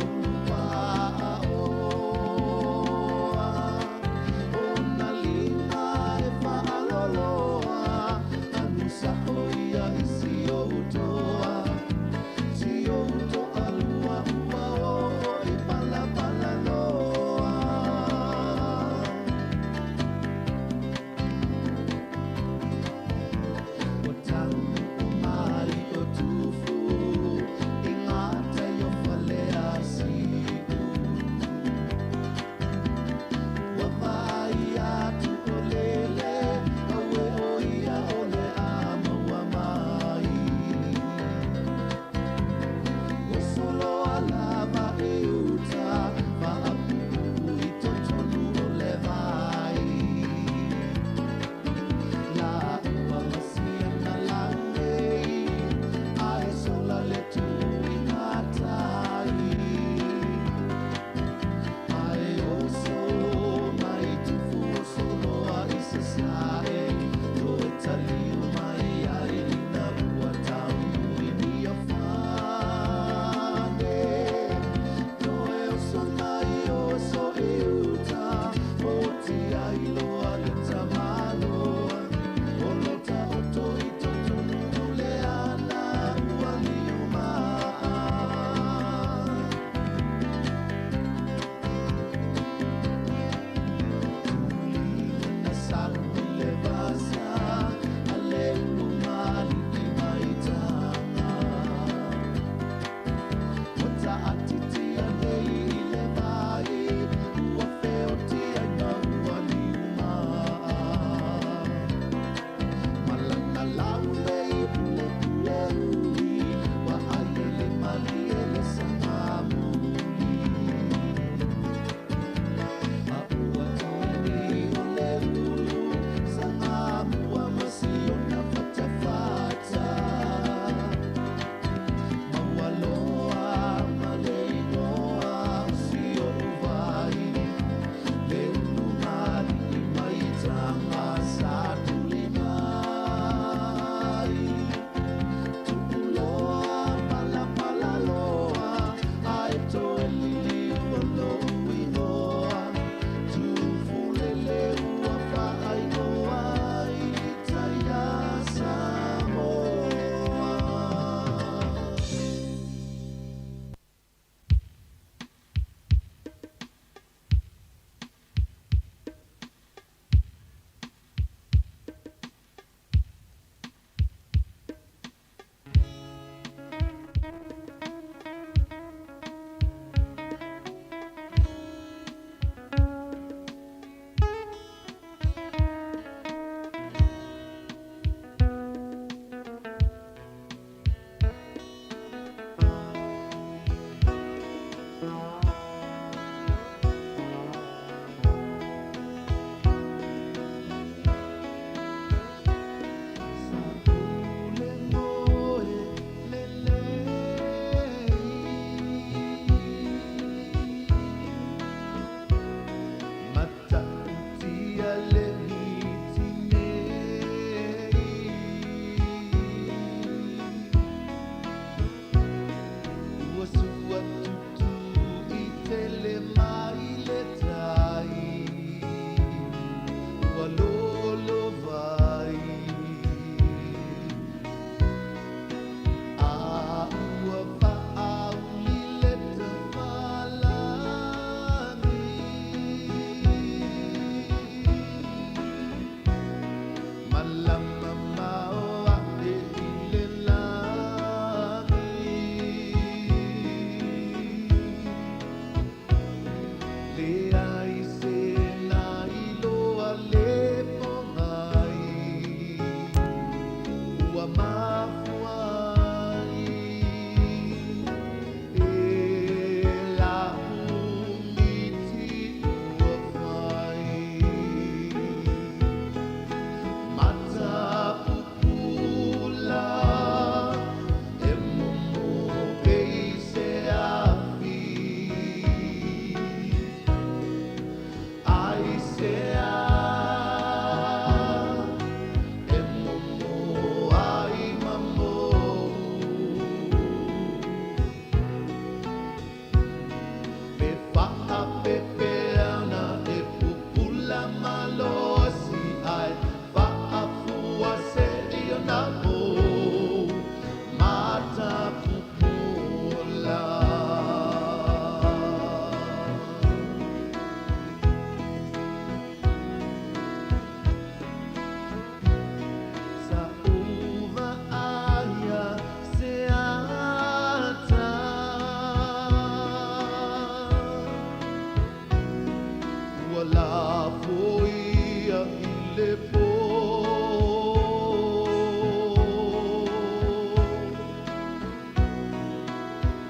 le pō.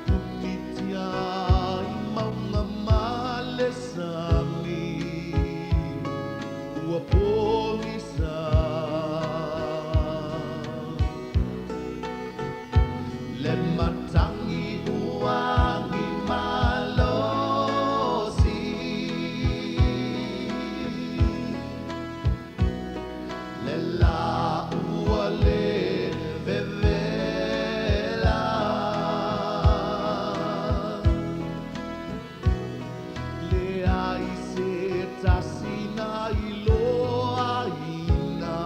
Pukitia i maunga ma le sami, ua pogisa. Le matangi uangi malosi. Le la ua le vevela. Le ai se tasi na iloa ina,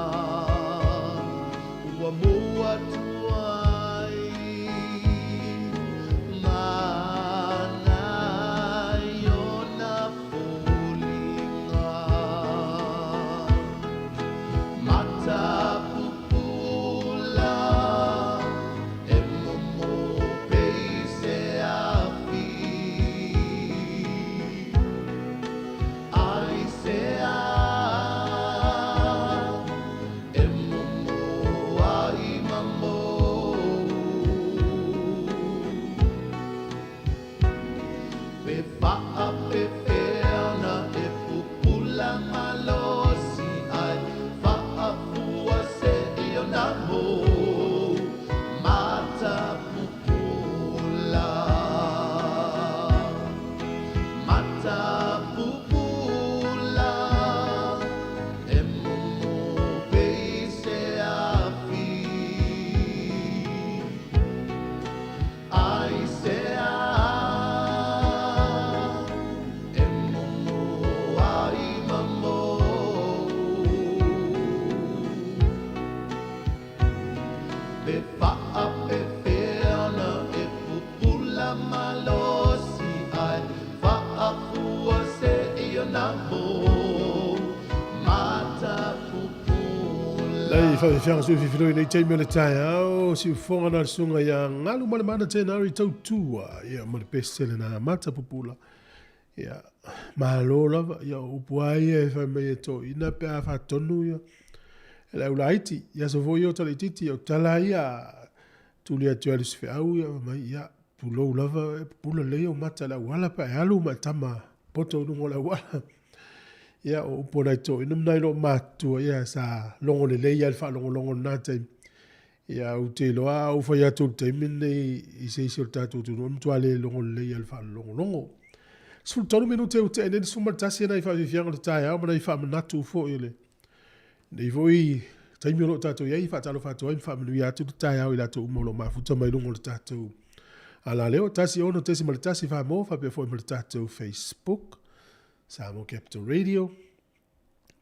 ua mua tuai manai ona foliga. Matapupula e momo pei se afi. Ai se a e momo ai mamo. Pe faa pe feana e pupula malosi ai faafua se i ona mo. Matapupula. Matapupula e momo pei se afi. Ai se a e momo ai mamo. Pe faa pe feana e pupula malosi ai faafua se i ona mo. Matapupula. Lei whawhiwhianga sui whiwhiloi nei taimi o le taeao, si ufonga na le sunga ia ngalu ma le mana tēnā i tautua, ia ma le pesele na matapupula. Ia, malo lava, ia upu ai e whai mai e tō ina pe a whatonu ia. E lau laiti, ia so foi o tala ititi, o tala ia tuli atu alu si whiau ia, mai ia pulou lava, e pupula lei o mata lau ala pa e alu ma tama poto nungo lau ala. Ia, o upu nai tō ina mnai lo matua, ia sa longo le lei ia le whaalongolongo nā taimi. Ia, u te loa, au whai atu le taimi nei, i se isi o le tātou tunu, mtua le longo le lei ia le whaalongolongo. 13 minute u te ene, suma tasi na i whawhiwhianga le tae au, mana i whaamanatu fo i le. Nei foi, taimi o lo tātou iai, whaatalo whaatua ai, whaamanui atu le tae au i lātou uma o lo mafuta mai lungo le tātou. Ala leo, 1 6.1 whaamo, whapea foi ma le tātou Facebook, Samoa Capital Radio.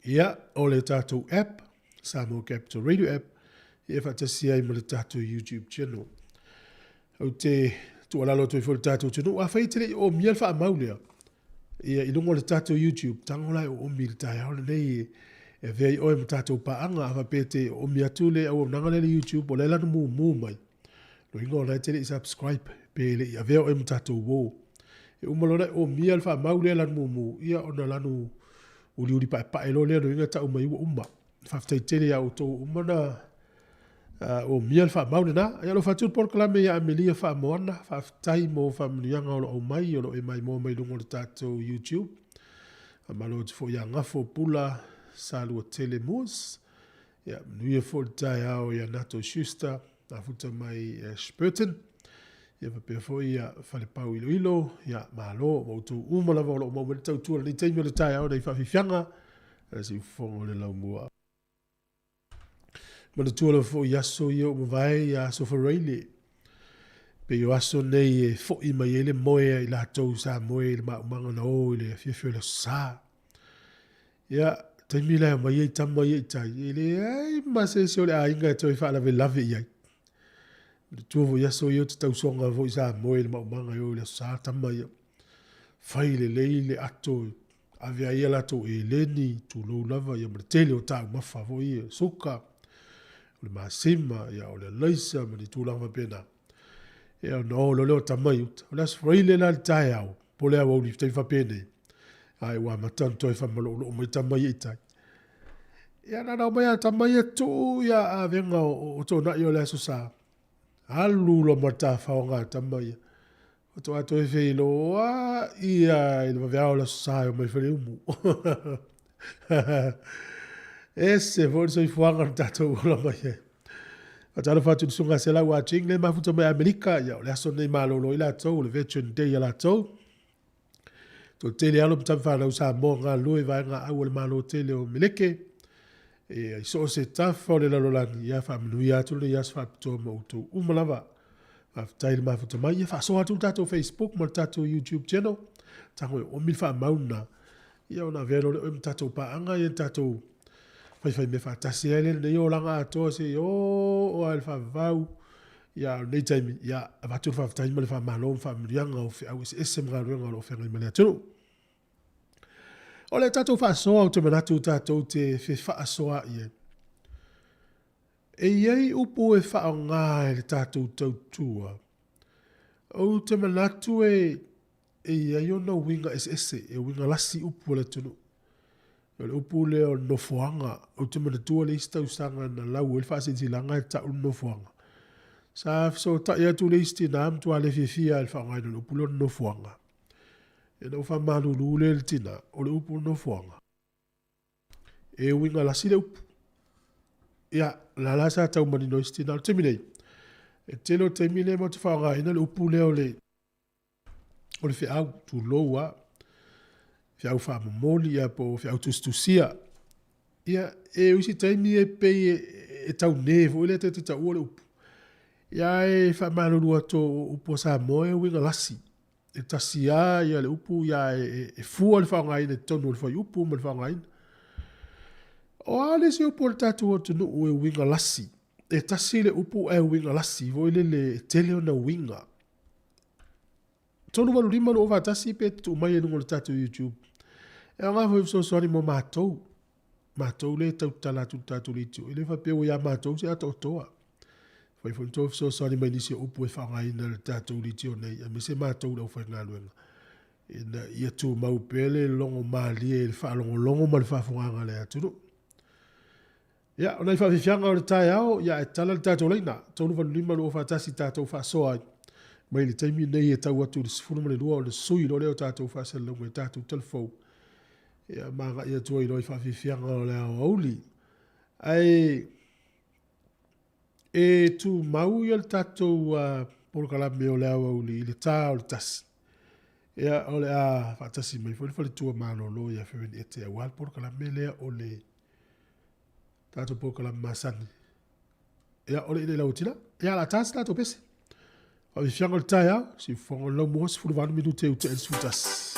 Ia, o le tātou app, Samoa Capital Radio app, ia whaatasi ai ma le tātou YouTube channel. Au te tualalo atu ai foi le tātou tunu, a whai te o mia le whaamau lea. Ia, i lungo le tātou YouTube, tango lai o omi le tae ao nei e vea i oe ma tātou paanga, a whape te omi atu le au nanga le YouTube, o le lanu mu mu mai. Lo ingo lai te le i subscribe, pe le i avea oe ma tātou wō. E umalona o mia le whaamau lea lanu mu mu, ia ona lanu uli uli pae pae lo lea no inga ta uma iwa uma. Whaftai tele ia o tō umana o mia le whaamau na. Ia lo whatu porokalame ia Amelia Whaamoana, whaftai mo whaamanuianga o lo au mai, o lo e mai mo mai lungo le tātou YouTube. Whamalo atu fo ia ngafo pula salua tele moos. Ia manuia fo le tae ao ia Nato Schuster, a futa mai Spurton. Ia whapea fo ia whalepau ilo ilo, ia malo, ma utu uma lava o lo mau mai le tautua le taimi o le tae ao nei whawhiwhianga, a si ufongo le laumua. Mana tua la fo i aso ia o mawai ia aso whareile. Pe o aso nei e fo i mai ele moe i lātou sa moe i le maumanga na o i le fiafia le sa. Ia, taimi lai mai ei tama i tai. E le ai ma se se o le ainga e toi whaalave lave i ai. Mana tua fo i aso ia o te tausonga fo i sa moe i le maumanga i o i le sa tama ia. Whai le lei le ato ave ai ia lātou e leni tūlou lava ia ma le tele o tāu mawha fo ia suka. O le masima, ia o le leisa, ma le tūlanga whapena. Ia no, lo leo tamai uta. O le aso whaile la le tae au, po le au au li tai whapene. Ai, wa matan toi whamalo lo mai tamai i tai. Ia na nao mai a tama ia tuu ia avega o tonaʻi o le Aso Sa. Alu loa ma le tafaoga a tama ia. Faatoa toe feiloai ia i le vaveao o le Aso Sa e omai Faleumu. Ese foi le soifuaga na tatou ola mai ai. Faatalofa atu i le susuga Selau Ah Ching le mafuta mai Amerika, ia o le aso lenei malolo ai latou, o le Veteran Day a latou. Toatele alo ma tama fanau Samoa galulue i vaega au o le Malo tele o Meleke. E, i so o se tafa o le lalolagi, ia faamanuia atu lenei aso faapitoa ma outou uma lava. Faafetai le mafuta mai. Ia faasoa atu le tatou Facebook ma le tatou YouTube channel. Tago e omi le faamau lena. Ia ona avea loa lea oe ma tatou paaga ia tatou faifai mea faatasi ai le lenei olaga atoa se i oo lava i le faavavau. Ia a o lenei taimi, ia avatu le faafetai ma le faamalo ma faamanuiaga o feau eseese ma galuega o lo o feagai ma le atunuu. O le tatou faasoa ou te manatu tatou te fefaasoaai ai. E i ai upu e faaaoga e le tatou tautua. Ou te manatu e e i ai ona uiga eseese, e uiga lasi upu a le atunuu. O le upu lea o le nofoaga, ou te manatua le isi tausaga na lau ai le faasilasilaga e tau le nofoaga. Sa fesootai atu le isi tinā matua le fiafia i le faaaogaina o le upu lea o le nofoaga. Ia ona ou faamalulu lea i le tinā, o le upu nofoaga, e uiga lasi le upu. Ia, o la la sa tau manino ai si tinā. O le taimi nei, e tele o taimi lea matou te faaaogaina le upu lea o le o le feau, tulou a, feau faamomoli ia po o feau tusitusia. Ia, e isi taimi e pei e, e tau ne foi lea te te taua le upu. Ia e faamalulu atu o upu a Samoa e uiga lasi. E tasi a ia le upu ia e, e fua le faaaogaina i totonu o le fuaiupu ma le faaaogaina. O a le isi upu o le tatou atunuu e uiga lasi? E tasi le upu ae uiga lasi foi lele e tele ona uiga. 385 241 pe tuu mai i luga o le tatou YouTube. E aoga foi fesoasoani mo matou. Matou le tau tatala atu i le tatou leitio. E le faapea ua ia matou se atoatoa. Fai foi tou fesoasoani mai nisi o upu e faaaogaina i le tatou leitio nei, aemaise matou le aufaigaluega. Ina ia tumau pea le logo malie i le faalogologo ma le faafofogaaga a le atunuu. Ia, o nai faafiafiaga o le taeao, ia ae tatala le tatou laina, 385 241 tatou faasoa ai. Mai le taimi lenei e tau atu i le 12 ona sui loa lea o tatou faasalalauga i tatou talafou. Ia, ma agai atu ai loa i faafiafiaga o le aoauli. Ae e tumau ia le tatou polokalame o le aoauli i le ta o le tasi. Ia, o le a faatasi mai foi le faletua malolo ia Fereni Ete aua le polokalame lea o le tatou polokalame masani. Ia, o le ina i lau tina. Ia, la tā se tatou pese. Faafiafiaga o le taeao, siufofoga o le laumua, 18 minute e ute ai le 11.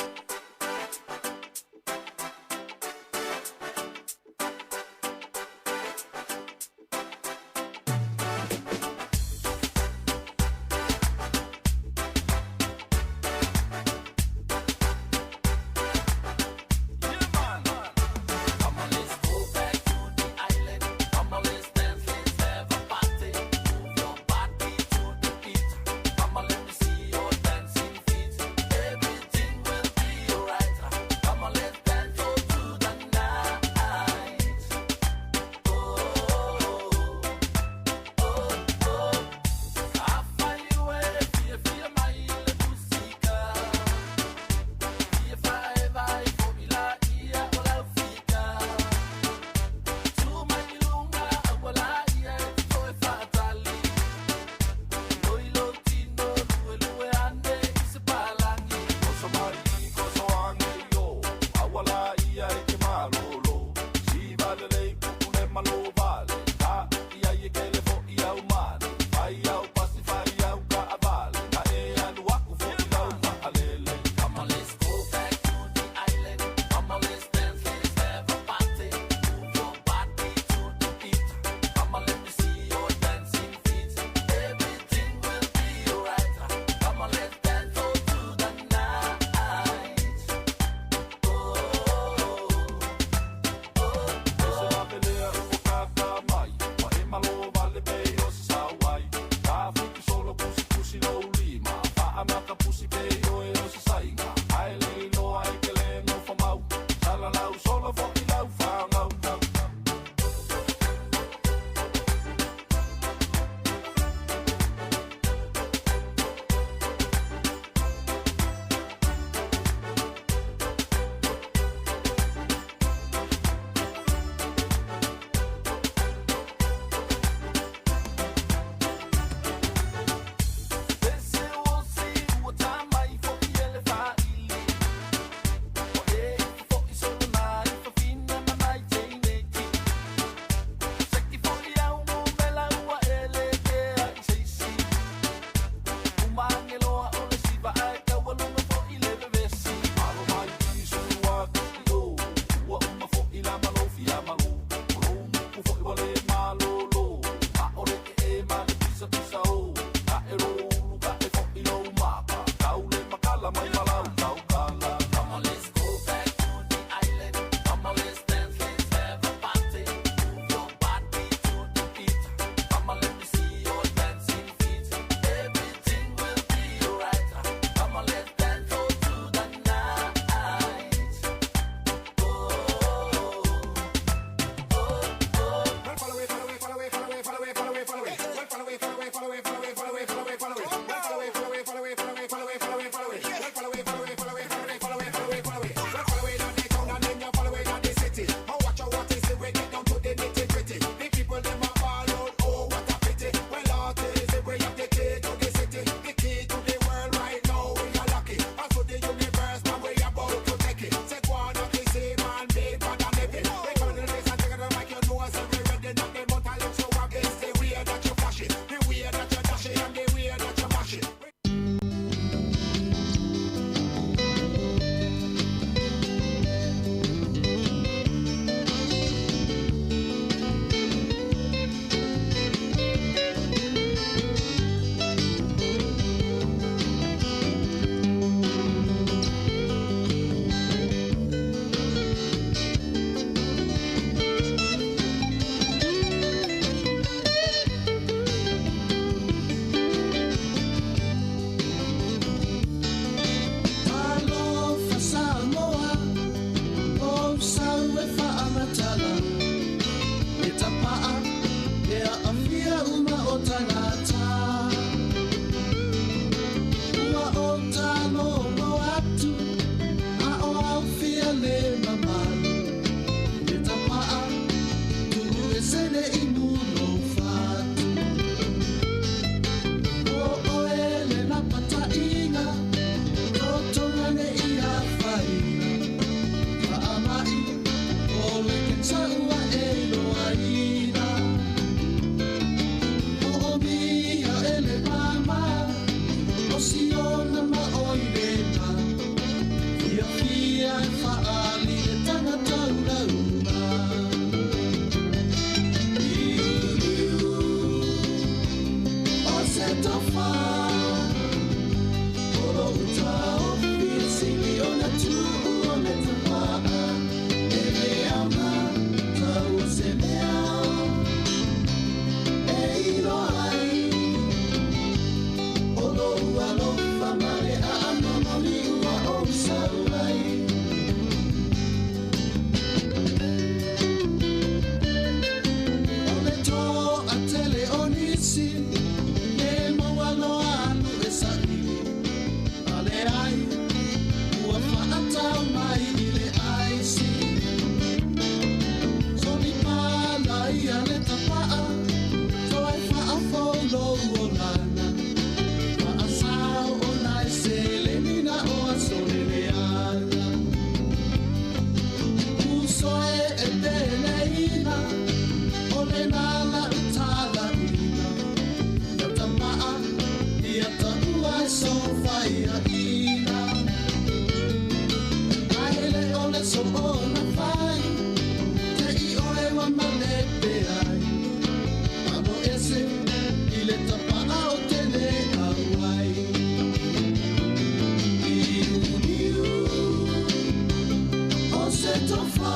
tofa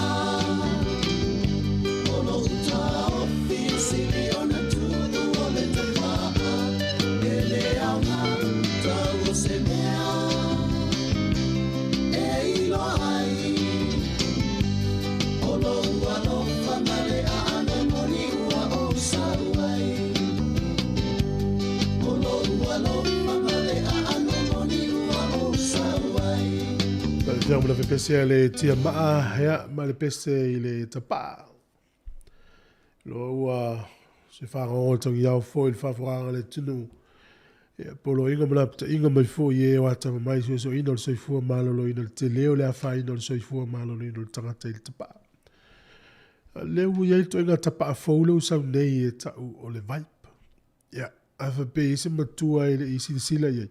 O lo'u taofi e sili ona tu'u o le tapa'a E lē aoga tau o se mea E iloa ai O lo'u alofa ma le aano moni ua ou sau ai O lo'u alofa ma le aano moni ua ou sau ai. Faafetai mo le pese a le tia maa ia ma le pese i le tapaa. Loa ua se whangaongo tangi au foi le whawhakanga le tunu. Ia poloiga ma lapataiga mai foi i e o atama mai suesueina o le soifua maloloina le tele o le afaina o le soifua maloloina o le tagata i le tapaa. Lea ua i ai le ituaiga tapaa fou lea ua sau nei e tau o le vape. Ia, a faapea e i ai se matua e le i silasila i ai,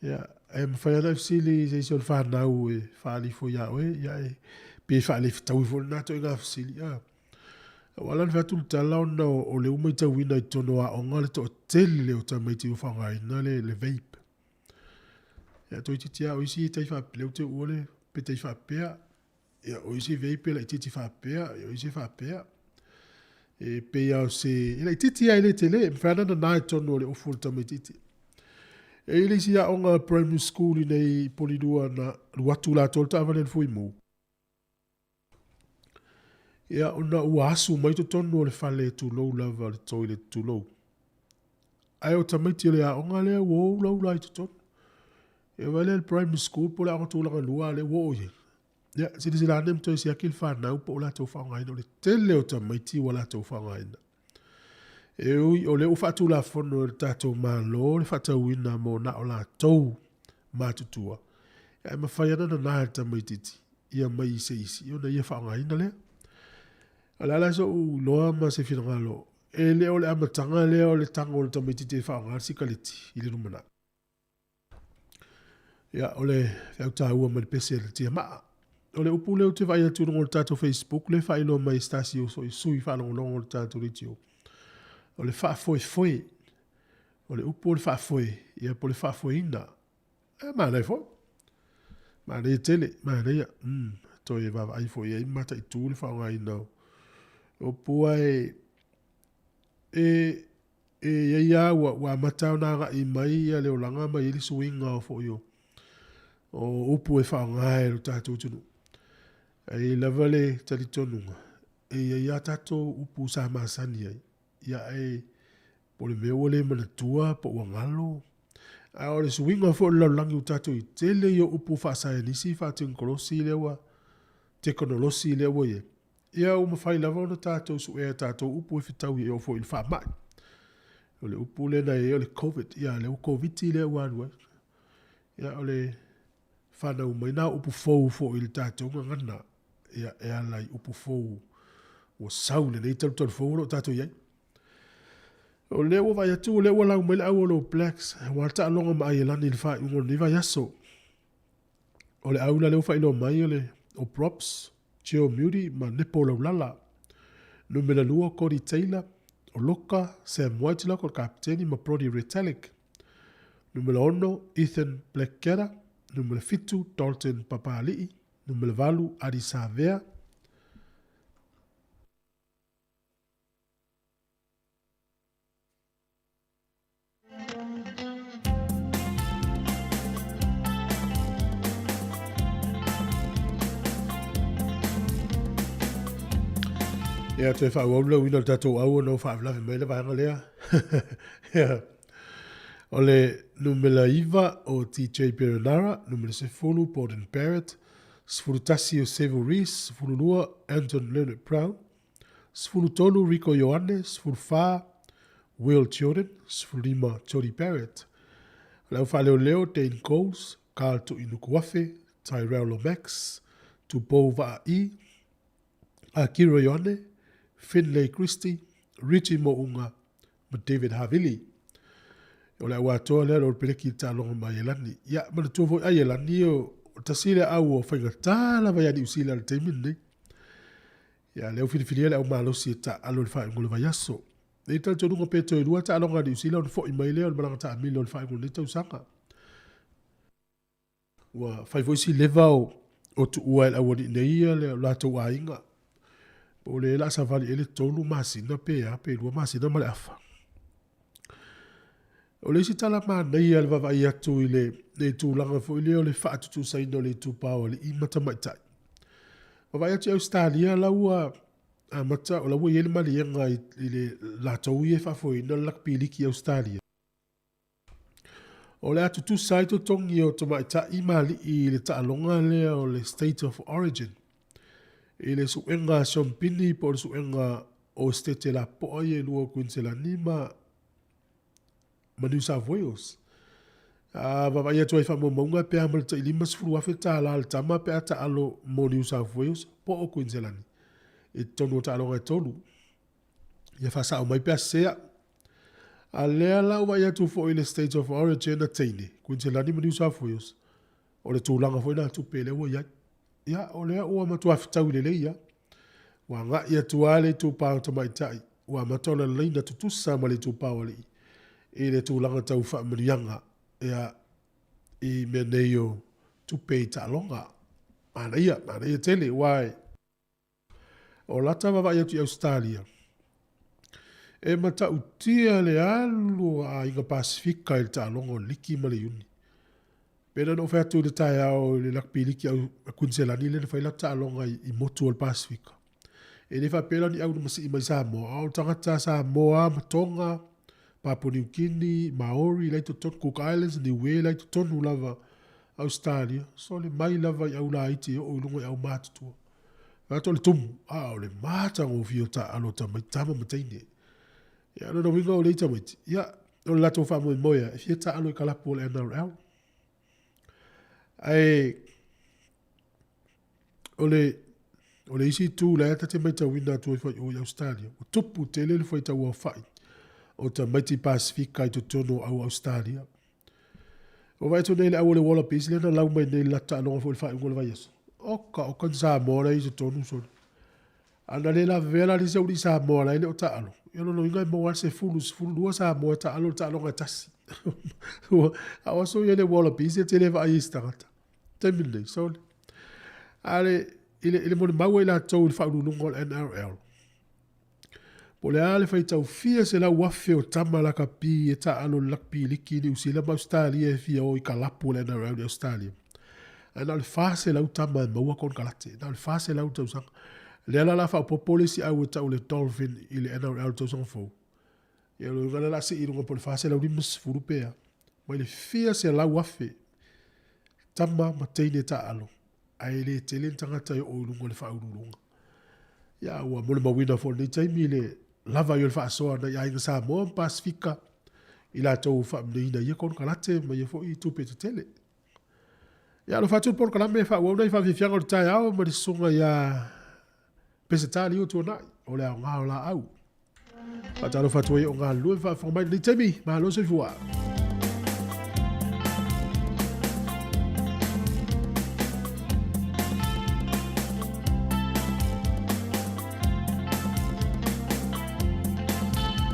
ia, e mafai lava ona e fesili i se isi o le fanau e faaali ifo ia oe, ia e pe faalefetaui foi lena ituaiga fesili. A. Ua ala ona fai atu le tala ona o lea ua matauina i totonu o aoga le toatele o tamaiti ua faaaogaina le, le vape. Ia, toeitiiti lava o isi tai faapea, lea ou te uua le, pe tai faapea, Ia, o isi vape e laitiiti faapea, ia o isi e faapea. E pei lava o se... E laitiiti lava e le tele, e mafai lava ona nana i totonu o le ofu o le tamaitiiti. E i ai le isi aoga primary school i inei i Polilua na alu atu latou le taavale a le Fuimu. Ia, ona ua asu mai totonu o le fale tulou lava, le toilet tulou. Ae o tamaiti o le aoga lea ua o ulaula ai i totonu. Ia vaai lea i le primary school po o le aoga tulaga lua lea ua oo i ai. Ia, silasila ane ma toe siaki le fanau po o latou faaaogaina. O le tele o tamaiti ua latou faaaogaina. E ui o lea ua faatulafono e le tatou Malo le faatauina mo na o latou matutua, ae mafai lava ona nana e le tamaitiiti ia mai i se isi ona ia faaaogaina lea. O le a la so'u iloa ma se finagalo, e le o le amataga lea o le tago o le tamaitiiti e faaaoga le sikaleti i le lumanai. Ia, o le feau taua mai le pese a le tiamaa. O le upu lea ou te vaai atu i luga o le tatou Facebook lea e faailoa mai e se tasi o sui faalogologo o le tatou leitio. O le faafoefoe. O le upu o le faafoe, ia po o le faafoeina. E manaia foi. Manaia tele, manaia. Toe vaavaai foi i ai ma mataitu le faaaogaina o upu ae e E i ai lava ua, ua amata ona agai mai ia le olaga ma i ai le suiga o foi o, o upu e faaaoga e lo tatou atunuu. Ae i ai lava le talitonuga, e i ai lava tatou upu sa masani ai, ia ae po o le mea ua le manatua po ua galo. A o le suiga foi o le lalolagi ua tatou i tele ia o upu faasaienisi, faatekonolosi lea ua, tekonolosi lea ua i ai. Ia ua mafai lava ona tatou suea e tatou upu e fetaui e oo foi i le faamai. O le upu lea na i ai o le Covid, ia lea ua Koviti lea ua alu ai. Ia o le fanau mai na o upu fou foi i le tatou gagana, ia e ala i upu fou ua sau i lenei talutalu fou o lo o tatou i ai. O lea ua vaai atu o lea ua lau mai le au o le Blacks, aua le taaloga ma Aielani i le faaiuga o lenei vaiaso. O le au la lea ua faailoa mai o le o Props, Joe Moody ma Nepo Laulala. Numera 2 Codie Taylor, o Loka, Sam Whitelock o le kapeteni ma Brodie Retallick. Numera 6 Ethan Blackadder, numera 7 Dalton Papali'i, numera 8 Adi Savea. Ia, toe faaauau le lauina o le tatou au ona ua faalavelave mai le vaega lea. Ia. O le numera 9 o TJ Perenara, numera 10 Borden Barrett, 11 o Sevu Reece, 12 Anton Lienert-Brown, 13 Rieko Ioane, 14 Will Jordan, 15 Jordie Barrett. O le au faaleoleo Dane Coles, Karl Tu'inukuafe, Tyrell Lomax, Tupou Vaa'i, Akira Ioane, Finlay Christie, Richie Mo'unga ma David Havili. O le au atoa lea o le peleki i le taaloga ma Aielani. Ia, manatua foi Aielani o tasi lea au o faigata lava ia Niu Sila i le taimi lenei. Ia, lea ua filifilia le au malosi e taaalo i le faaiuga o le vaiaso. E i ai talitonuga pe toe lua taaloga a Niu Sila ona foi mai lea o le malaga taamilo i le faaiuga o lenei tausaga. Ua fai foi si leva o o tuua e le aualii nei ia le latou aiga. Po o le la savali e le 3 masina pe a pe 2 masina ma le afa. O le isi tala manaia le vaavaai atu i le le tulaga foi lea o le faatutusaina o le itupa o alii ma tamaitai. Vaavaai atu i Ausetalia la ua amata, o la ua i ai le maliega i le latou ia e faafoeina le lakapi liki i Ausetalia. O le a tutusa ai totogi o tamaitai ma alii i le taaloga lea o le State of Origin i le suega a siompini po o le suega o Esetete lapoa ia e lua o Kuiniselani ma ma New South Wales. A vaavaai atu ai i faamaumauga pe a ma le tai $50,000 a le tama pe a taalo mo New South Wales po o Kuiniselani i totonu o taaloga e tolu. Ia faasao mai pe a sese au. A lea la ua vaai atu foi i le State of Origin a teine, Kuiniselani ma New South Wales, o le tulaga foi lena tupe lea ua i ai. Ia, o lea ua matua fetaui lelei lava. Ua agai atu lava le itupa o tamaitai, ua amata ona laina tutusa ma le itupa o alii i le tulaga tau faamanuiaga, ia, i mea nei o tupe i taaloga. Manaia, manaia tele, aua e O lata vaavaai atu i Ausetalia, e matautia le alu a Aiga Pasefika i le taaloga o Liki ma le Iuni. Pei ona ou fai atu i le taeao i le lakapi liki a Kuiniselani lea na fai lata taaloga i motu o le Pasefika. E le faapea la ni au na masii mai Samoa, a o tagata Samoa ma Tonga, Papua New Guinea, Maori la i totonu, Cook Islands, Niue la i totonu lava Ausetalia, sole mai lava i au laiti e oo i luga i au matutua. Fai atu o le tumu, a o le matagofie o taaalo a tamaiti, tama ma teine. Ia, o lona uiga o lea tamaiti, ia, o le latou faamoemoe lava, e fia taaalo i kalapu o le NRL. Ae, o le, o le isi itu la e ta te maitauina atu ai foi i o i Ausetalia, ua tupu tele le faitau aofai o tamaiti Pasefika i totonu o au Ausetalia. Ua vaai atu nei le au o le Wallabies lea na lau mai nei i le latou taaloga foi i le faaiuga o le vaiaso. Oka oka ni Samoa la i totonu sole. A na le lavevea la le isi aualii Samoa la e le o taalo, ia lona uiga e maua lava le 10, 12 Samoa e taalo i le taaloga e tasi. A o aso ia le Wallabies e te le vaai ai i se tagata. Taimi lenei, sole. A le, i le, i le molimau a i latou i le faauluuluga o le NRL, Po o le a le faitau fia 100,000 o tama lakapi e taaalo i le lakapi liki i Niu Sila ma Ausetalia e fia o i kalapu o le NRL i Ausetalia. Ae na o le 400 tama e maua konekarate. Na o le 400 i le tausaga. Lea la o le a faaopoopo le isi au e tau o le Dolphin i le NRL i le tausaga fou. Ia o le uiga lea o le a sii i luga po o le 450 pe a. Mai le fia 100,000 tama ma teine taaalo ae le tele ni tagata e oo i luga o le faauluuluga. Ia, ua molimauina foi i lenei taimi le lava ai o le faasoa a nai aiga Samoa ma Pasefika i latou faamanuiaina i ia konekarate ma ia foi tupe tetele. Ia, alofa atu le polokalame e faaauau nai faafiafiaga o le taeao ma le susuga ia Peseta Liu Tuanai o le aoga o laau. Faatalofa atu ai o galulue ma faafofoga mai i lenei taimi. Malo soifua.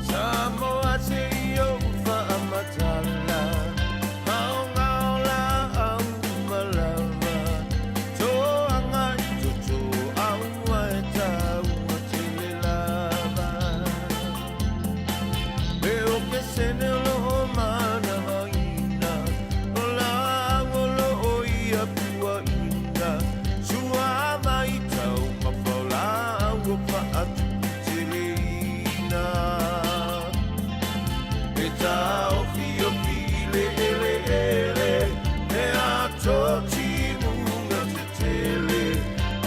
Samoa se i ou faamatala, maongao laau malava, toaga i toto aua e taua tele lava. Me o ke sene o loo manavaina, o laau o loo ia puaina, sua mai tau mafa o laau o paatupu teleina. E taofiofi i le eleele, me ato timuga tetele,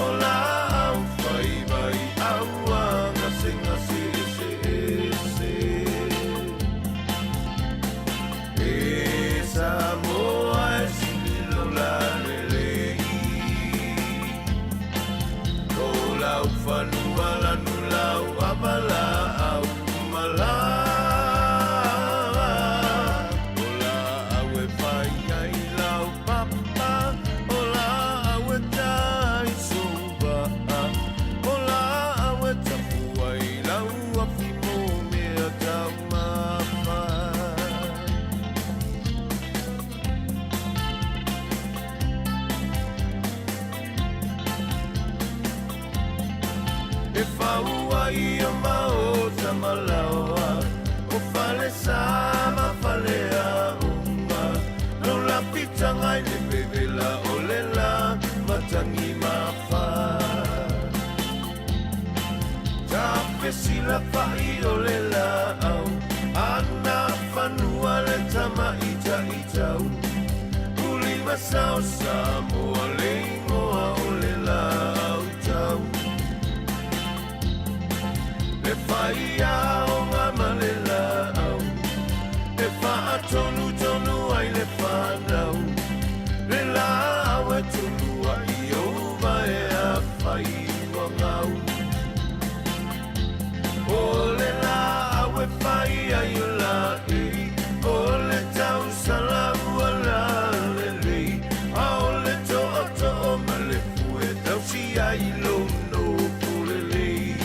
o laau fai mai aua gasegase eseese. E Samoa e sili lou lalelei, ko lau fanua lanu lau ava laau malava. O laau e fai ai lau papa, o laau e tai souva'a, o laau e tapu ai lau afi mo mea taumafa. E faua i o maota malaoa O fale sa ma fale a unga No la pitanga i le vevela o le la Matangi mafa Ta fesila fai o le la au Ana fanua le tama ita itau Uli masao sa moa le ingoa o le la au tau Le whai o ngā ma le la au E wha tonu tonu ai le whanau Le la au e tonu ai o vai a whai ua ngau O le la au e whai ai o la e O le tau sala ua la le lei A o le toa toa ma le fue tau si ai lo no pule lei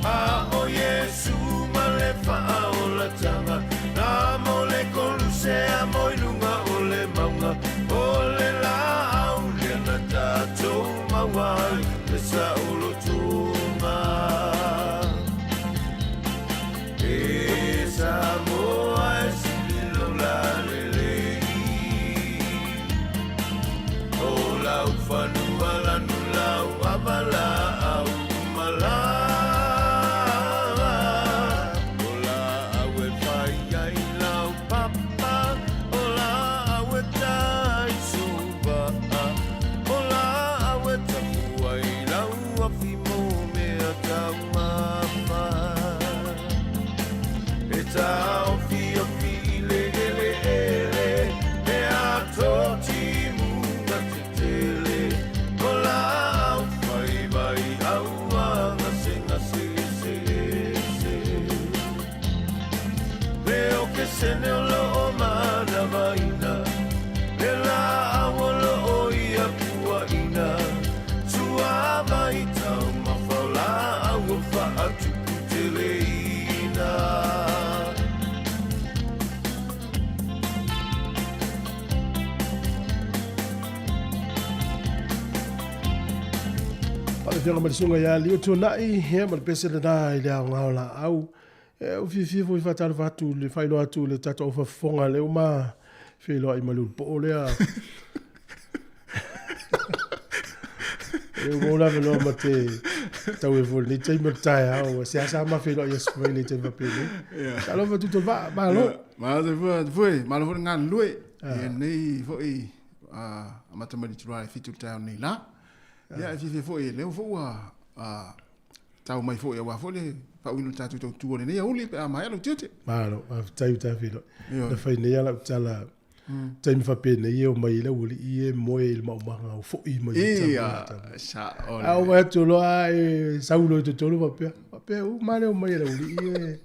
A o Yesu ma le whaolatanga Nā mo le koluse a mo i lunga o le maunga O le la au lea na tātou maua ai Le sa o lo tōnga E sa moa e sili lo la lelei O lau whanua lanu lau avala au mala O la au e whai ai lau papa O la au e tai suva O la au e tapu ai lau afi mō mea tau mafa E tau fia fi le ele ele E a tō ti munga te tele O la au whai vai au a ngase ngase se se Le o ke sene o lo o mana vaina Le la au o lo o ia pua ina Tua vai tau mawhaula au o whaatupu te leina. Pa le fioga ma le suga ia Lio Tuanai, ia ma le pese lena i le aoga o laau. E u fiafia foi faatalofa atu le faailoa atu i le tatou aufafofoga lea ua ma feiloai ma le ulupoo lea. E ua ou lavenoa ma te tau e foi lenei taimi o le taeao, ua seasea ma feiloai i aso fai nei taimi faapenei. Talofa atu tolu vaa, malo. Malo te fua, te fue, malo foi le galulue. Ia lenei foi amata mai le itula i le 7 i le taeao nei la. Ia e fiafia foi, lea foi ua tau mai foi aua foi le faauiina o le tatou tautua i lenei aoauli pe a maea lou tiute. Malo, faafetai ua tafeloai. Na fai nei lava lau tala, taimi faapenei e omai ai le aualii e moe i le maumaga o foi mai i Ia, sao le. A omai atu loa e sau loa i totonu faapea, faapea uma lava le omai a le aualii e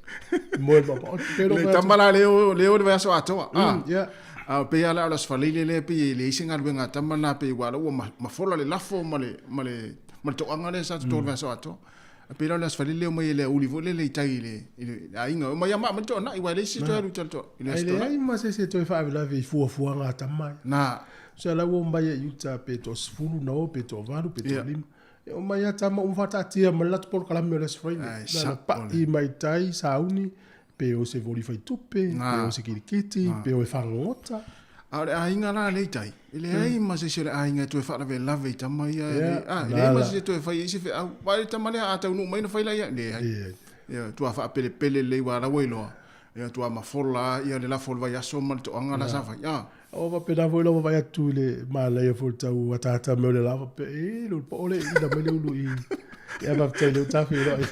moe i le maumaga. Le tama la lea o le vaiaso atoa. Yeah. A pei lava la o le Aso Faraile lea pei e leai se galuega a tama lena pei aua o la ua mafola le lafo ma le ma le ma le toaga lea sa toto i le vaiaso atoa. A pei la o le Aso Faraile lea omai e le aoauli foi lele i tai i le i le aiga. Omai lava ma le toanai aua e leai se isi toe alu i tai i le toa i le Aso Toonai. Ai leai ma se isi e toe faalavelave i fuafuaga a tama ia. Na. So la ua omai ai i uta pe toasefulu na o pe toavalu pe toalima. E omai lava tama uma faataatia ma le latou polokalame o le Aso Faraile. Na ona pai mai tai sauni pe o se voli faitupe, pe o se kirikiti, pe o e fagogota. A o le aiga la lea i tai, e leai ma se isi o le aiga e toe faalavelave i tama ia, e leai ma se isi e toe fai ai se feau. Vaai le tama lea a taunuu mai ona fai laia, leai. Ia, tua faapelepele lelei aua o la ua iloa, ia tua mafola lava le lafo o le vaiaso ma le toaga la sa fai. A. O faapena foi lau vaavaai atu i le manaia foi o le tau ataata mai o le la faapea, e le poo le ina mai le ulu i. Ia faafetai lea ua tafeiloai.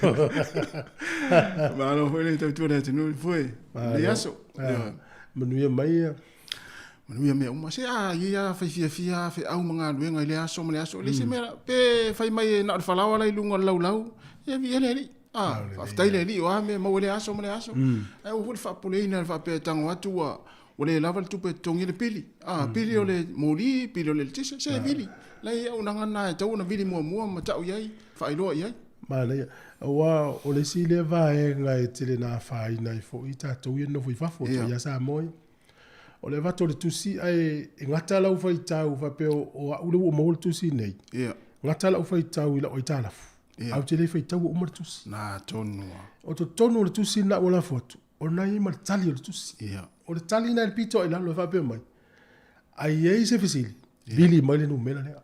Malo foi le tautua le atunuu foi. Lenei aso. Manuia mai ia. Manuia mea uma. Se a ia a fai fiafia a feau ma galuega i le aso ma le aso. Le se mea pe fai mai e na o le falaoa la i luga o le laulau. Ia viia le Alii. A, faafetai le Alii o a mea e maua i lea aso ma lea aso. Ae ua foi le faapopoleina le faapea e tago atu ua Ua le lava le tupe e totogi ai le pili. A, pili o le moli, pili o le eletise, se vili. La e i ai auaunaga lena e tatau ona vili muamua ma tau i ai, faailoa i ai. Manaia. Aua o le isi lea vaega e tele na afaina ai foi tatou ia nofo i fafo, atu ia Samoa ia. O le avatu o le tusi ae e gata lau faitau faapea o au lea ua maua le tusi nei. Gata lau faitau i lau aitalafu. Ae ou te le faitaua uma le tusi. Na tonu lava. O totonu o le tusi lena ua lafo atu, o lena e i ai ma le tali o le tusi. O le tali lena i le pito i lalo e faapea mai, a i ai se fesili, vili mai le numera lea.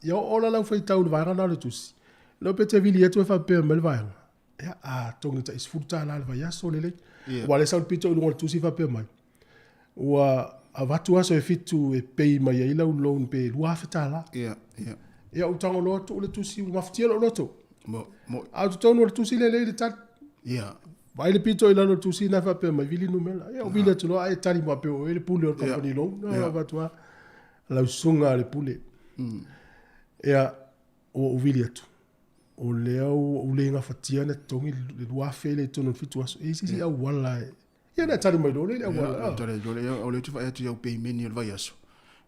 Ia oo la lau faitau i le vaega lena o le tusi, leo pe te vili atu e faapea mai le vaega, ia, a togi tai $10 i le vaiaso lelei. Aua o lea e sau le pito i luga o le tusi faapea mai, ua avatu aso e fitu e pay mai ai lau loan pe $2,000. Ia, ia. Ia ou tago loa tuu le tusi ua mafatia lou loto. Mo, mo. A o totonu o le tusi lea lea i le tali. Ia. Vaai le pito i lalo o le tusi na faapea mai vili numera. Ia ou vili atu loa ai tali mo pe o le pule o le company loan. Na avatu lava lau susuga a le pule. Ia ua ou vili atu. O lea ua ou le gafatia ona totogi le 2000 lea i totonu o le 7 aso. E i ai se isi auala e Ia na tali mai loa le auala. Ia, tali loa le o le te atu i au peimeni o le vaiaso.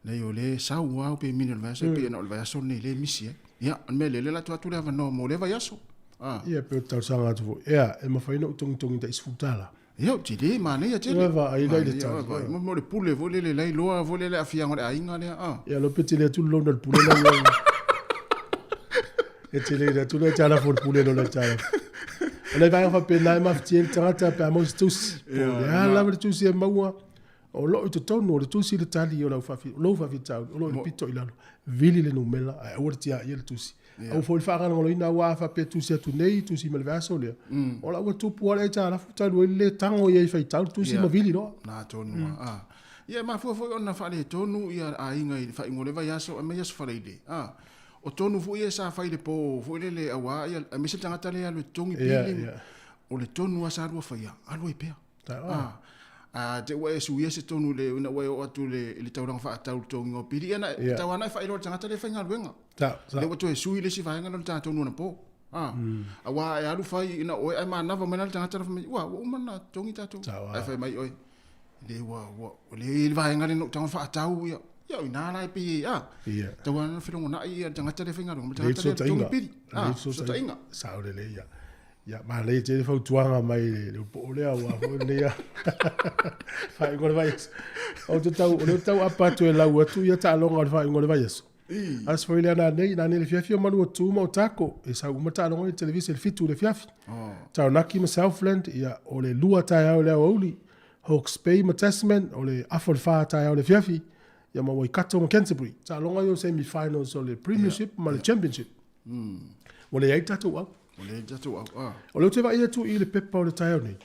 Leai o le sau lava au peimeni o le vaiaso, pei ona o le vaiaso lenei le misi ai. Ia, o le mea lea, lea la tuu atu le avanoa mo lea vaiaso. Ah. Ia, pe o le talosaga atu foi. Ia, e mafai ona ou togitogi tai $10. Ia, ou te le manaia tele. Ia, vaai la i le tali. Mo le pule foi lele, la iloa foi lele aafiaga o le aiga lea. Ah. Ia, lo pe tele atu le loan a le pule la i E tele ina atu le aitalafu o le pule lona aitalafu. O nai vaega faapena e mafatia ai le tagata pe a maua se tusi. Po o le a lava le tusi e maua, o lo o i totonu o le tusi le tali o lau faafi, lou faafitauli, o lo o i le pito i lalo. Vili le numera ae aua le tiaia le tusi. Aua foi le faagalogaloina aua a faapea e tusi atu nei, tusi ma le vaiaso lea, o la ua tupu lava le aitalafu talu ai le le tago i ai e faitau le tusi ma vili loa. Na tonu lava. Ia e mafua foi ona faaletonu ia aiga i le faaiuga o le vaiaso aemaise Aso Faraile. O tonu foi ia sa fai i le po foi lele aua ia aemaise le tagata lea e alu e totogi pili. O le tonu lava sa lua faia, alu ai pea. A te i ua e suia se tonu i le ina ua e oo atu i le taulaga faatatau i le totogiga o pili, ia na tau lava na e faailoa i le tagata lea e faigaluega. Lea ua toe sui le isi vaega lea o le ta tonu anapo. Aua e alu fai ina o oe ae manava mai la le tagata la fai mai, ua uma ona totogi tatou. Ae fai mai oe, le ua ua le i le vaega lea na ou tago faatau ia. Ia o ina la e pei e a. Tau lava na felogonai ia le tagata lea e faigaluega ma le tagata lea e totogi pili. Fesootaiga. Sao lelei ia. Ia, manaia tele fautuaga mai le upoo lea aua foi lenei a faaiuga o le vaiaso. Ou te tau, o lea ou te tau apa atu e lau atu ia taaloga o le faaiuga o le vaiaso. Aso foi lea nanei, nanei i le afiafi o Maluatu ma Otago, e sau uma taaloga i le televise i le 7 i le afiafi. Taranaki ma Southland, ia, o le 2 taeao i le aoauli. Hawke's Bay ma Tasman, o le afa o le 4 taeao i le afiafi. Ia ma Waikato ma Canterbury. Taaloga ia o semi-finals o le Premiership ma le Championship. Ua leai le tatou au. Ua leai le tatou au, ah. O lea ou te vaai atu i le pepa o le taeao nei.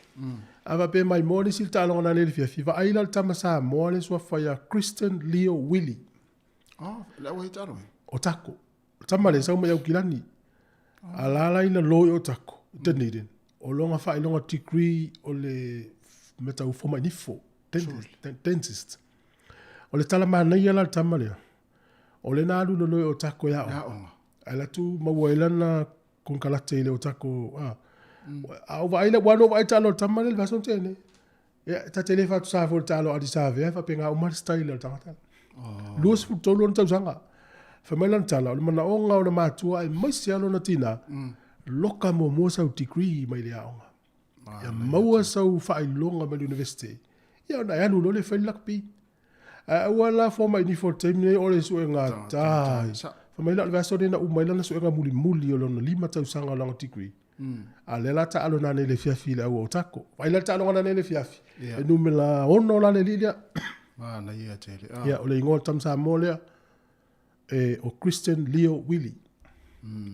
A faapea mai moa nisi le taaloga nanei i le afiafi, vaai la le tama Samoa le suafa ia Christian Leo Willie. Oh, le au ai talo. O Tako. Tama le sau mai Aukilani. A la la ina lo i o Tako, Dunedin. O longa faailoga degree o le mea tau fomai nifo, dentist. O le tala manaia la le tama lea. O le na alu lolo i o Tako e aoga. Ae la tu maua ai lana konekarate i le o Tako. A o vaai la, ua no vaai taalo le tama lea le vaiaso na tea nei. Ia, ta te le faatusa foi i le taalo Adi Savea, e faapena uma le style a le tagata. Oh. 23 ona tausaga. Fai mai lana tala, o le manaoga o ona matua aemaise lava lona tina, loka muamua sau degree mai le aoga. Ia maua sau faailoga mai le university. Ia ona e alu loa lea e fai le rugby. Ae aua la fua mai nifo i le taimi lenei o le suega tai. Fai mai la o le vaiaso lenei na uma ai lana suega mulimuli o lona 5 tausaga o lana degree. A lea la taalo nanei i le afiafi i le aua o Tako. Vaai la le taaloga nanei i le afiafi. E numera 6 la le alii lea. Manaia tele. Ia, o le igoa o le tama Samoa lea, e, o Christian Leo Willie.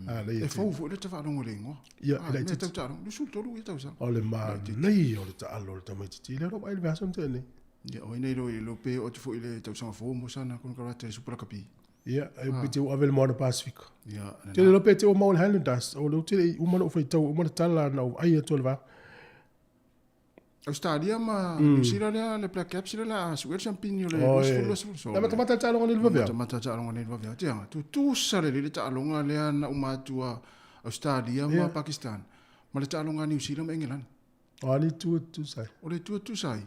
A, lea E fou foi le ta faalogo i le igoa. Ia, e laitiiti. Mea tau taaloga, 23 ia tausaga. O le manaia o le taalo o le tamaitiiti lea, o lo o vaai i le vaiaso na tea nei. Ia, o ai nei iloa i pe oo atu foi i le tausaga fou mo sana konekarate Super Rakapi. Ia, e pe te ua ave le Moana Pasifika. Ia, Te le pe te ua mau le Highlanders, o le ute i uma na uwhaitau, uma na tala na u ai atu le vā. Australia ma New Zealand lea, le Black Caps lea la a suʻe le siampini o le 20 20. Na matamata le taaloga nei le vaveao. Matamata le taaloga nei le vaveao. Te anga, tutusa lelei le taaloga lea na uma atu a Australia ma Pakistan ma le taaloga a New Zealand ma Engelani. O a ni itu e tutusa ai? O le itu e tutusa ai.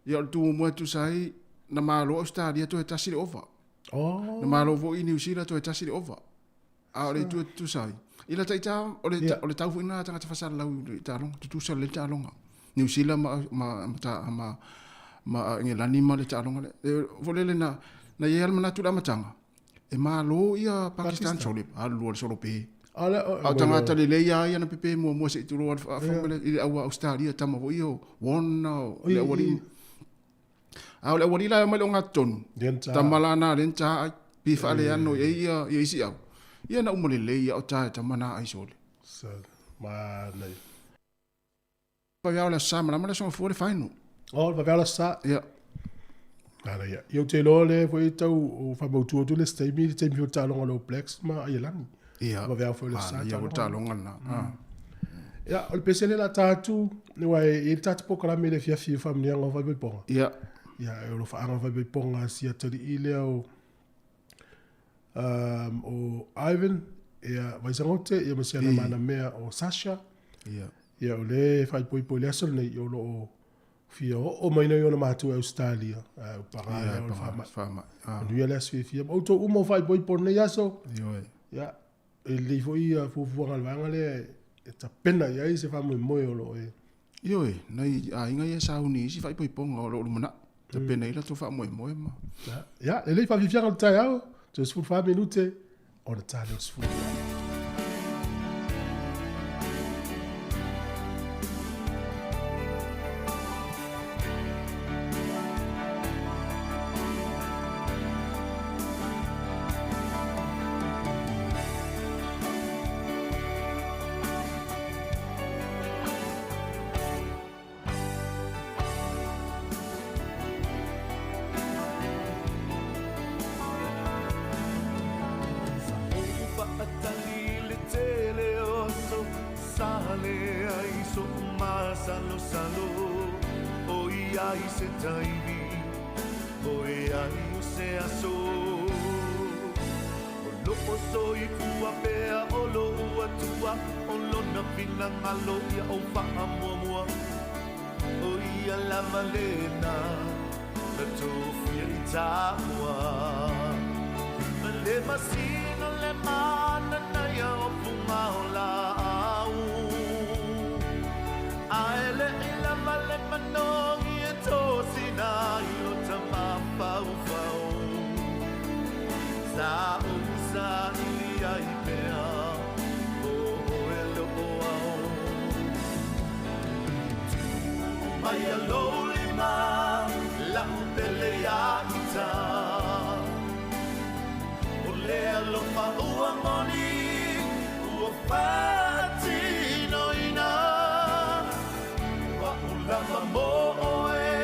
Ia o le itu muamua e tutusa ai, na malo Australia toe tasi le ova. Oh. Na malo foi New Zealand toe tasi le ova. A o le itu e tutusa ai. I la taita, o le, o le tau foi na tagata fasalalau i taaloga, tutusa le taaloga. New Zealand ma, ma, ma, ta, ma, ma Engelani ma le taaloga lea. E, foi lele na, na i ai lava le manatu i le amataga. E malo ia Pakistan sole alu lua le solope. Ala A o tagata lelei lava ia na pepe muamua se i tulou lava le faafofoga i le au Australia tama foi ia o Won o le aualii. A o le aualii la e omai i le ogatotonu, tama la na lea na ta ai, pei faaleano i ai ia ia isi au. Ia na uma lelei lava o ta e tama na ai sole. Manaia. Vaveao le Aso Sa malama le Aso Gafua le final. Oh, vaveao le Aso Sa. Ia. Manaia. Ia ou te iloa lea foi tau o faamautu atu le isi taimi, le taimi foi o le taaloga o le All Blacks ma Aielani. Ia. Vaveao foi le Aso Sa. Manaia foi le taaloga lena. Ah. Ia, o le pese lea o le a ta atu, aua e i ai le tatou polokalame i le afiafi o faamanuiaga o faaipoipoga. Ia. Ia, o lo faaga o faaipoipoga a si atalii lea o o Ivan, ia, Vaisagote, ia ma si ana manamea o Sasha. Ia. Ia, o lea e faaipoipo i le aso lenei, o lo o fia oo mai nei ona matua i Ausetalia, a ua paga lea o le faamai. Faamai. Manuia le aso fiafia. Ma outou uma o faaipoipo i lenei aso. Ioe. Ia, e lelei foi ia fuafuaga a le vaega lea e tapena i ai se faamoemoe o lo o e. Ioe, nai aiga ia e sauni i isi faaipoipoga o lo o lumanai, tapena i ai latou faamoemoe ma. Ia, lelei faafiafiaga o le taeao, toe 14 minute ona ta lea o le 12. Sa ou faatali le tele o aso sa leai so'u masalosalo o i ai se taimi o e ai o se aso o lo'o soifua pea o lo'u Atua o lona finagalo ia ou faamuamua o ia lava lena na tofia i taua ma le masina le mana na ia o fuga o laau ae le'i lava le manogi e tosina ai lo tamafaufau sa ou saili ai pea o oe loo ao tuu mai a lou lima la'u pele ia ita o le alofa ua moni ua faatinoina o a'u lava mo oe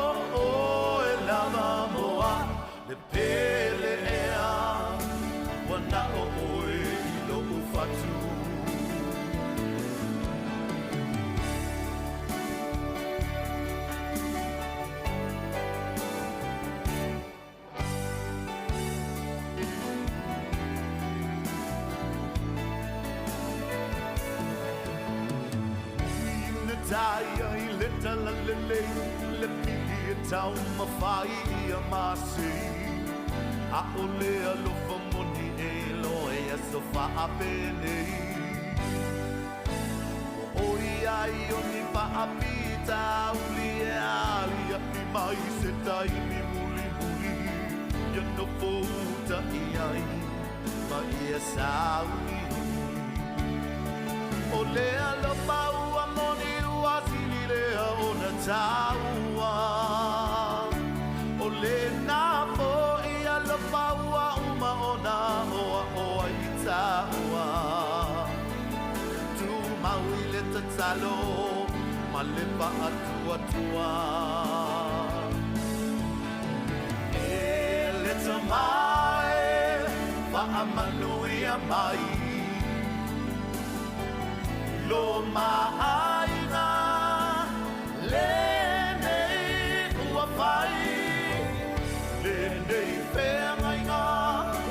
o oe lava mo a'u le pele ea ua na o oe i lo'u fatu. Ina taia i le talalelei le pili e taumafai ia masei a'ole alofa moni e iloa e aso faapenei ua oi ai o ni faafitauli e aliaʻi mai se taimi mulimuli ia nofo uta i ai ma ia sauniuni o le alofa ua moni ua sili lea ona taua o lena fo'i alofa ua uma ona oa'o ai i taua tumau i le tatalo ma le faatuatua e le tamae faamanuia mai lo maaiga lenei ua fai lenei feagaiga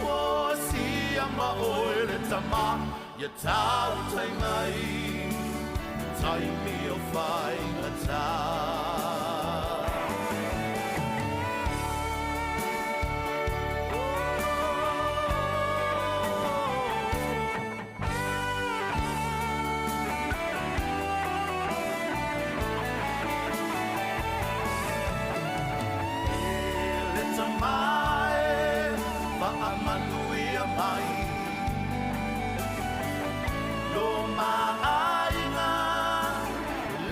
ua sia ma oe le tama ia tautai mai taimi o faigata. E le tamae Faamanuia mai Lo maaiga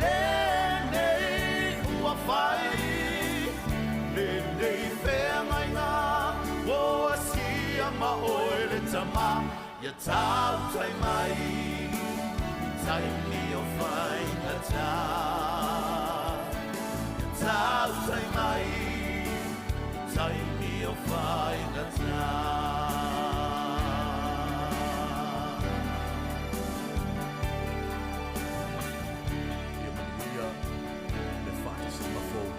Lenei ua fai Lenei feagaiga Ua asia ma oe le Tamā Ia tautai mai I taimi o faigata Ia tautai mai I taimi o faigata Ia manuia le faatasiga fou.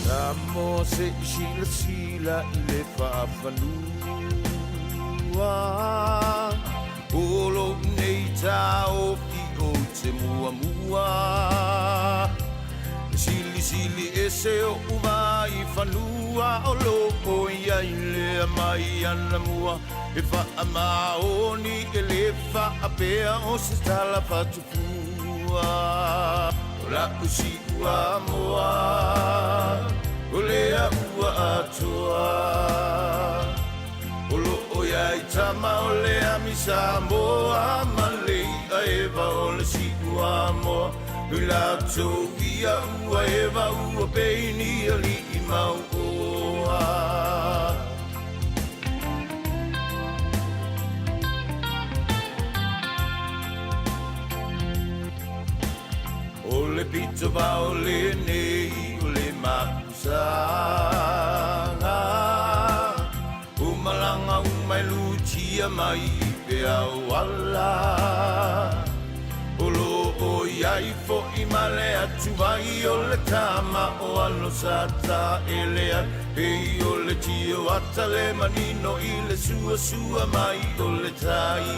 Samoa se i silasila i le faafanua o lou nei taofi ou te muamua E silisili ese oʻu vaaifanua o loo i ai le aumai anamua E faamaoni e lē faapea o se tala fatufua O la'u siuamoa o le a'ua atoa O loo iai tama o le ami Samoa ma le i'a eva o le siuamoa I latou ia ua eva ua pei ni alii mauoa O le pitovao lenei o le mapusaga O malaga uma e lutia mai i peau ala O loo i ai foʻi ma le atuvai o le tama o alo sa taele ai Pei o le tio ata le manino i le suasua mai o le tai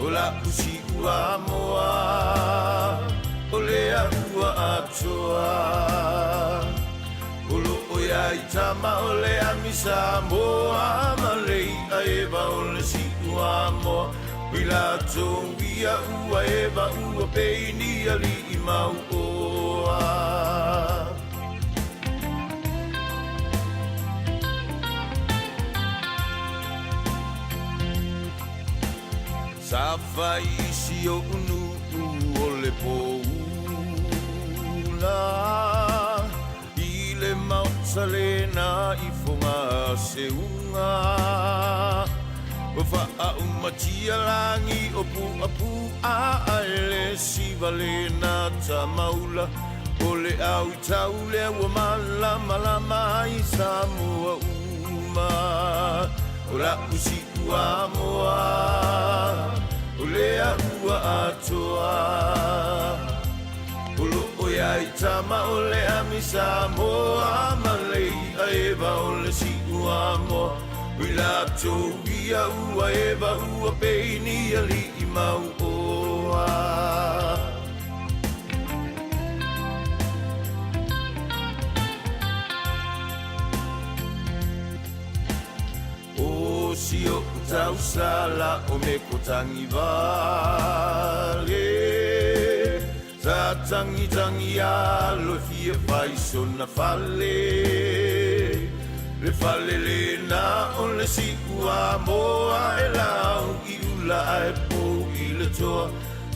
O la'u siuamoa o le a'ua atoa O loo iai tama o le ami Samoa ma le i'a eva o le siuamoa I latou ia ua eva ua pei ni alii mauoa Sa fai i si oʻu nuu o le Poula I le maota lena i Fogaseuga Ua faaumatia lagi o puapuaʻa Ae le siva lena tamaula O le auitau lea ua malamalama ai Samoa uma O la'u siuamoa o le a'ua atoa O loo iai tama o le ami Samoa ma le i'a eva o le siuamoa I latou ia ua eva ua pei ni alii mauoa O si oʻu tausala o Mekotagivale Sa tagitagi alo e fia fai sona fale Le fale lena o le siuamoa E lau i ula ae pou i le toa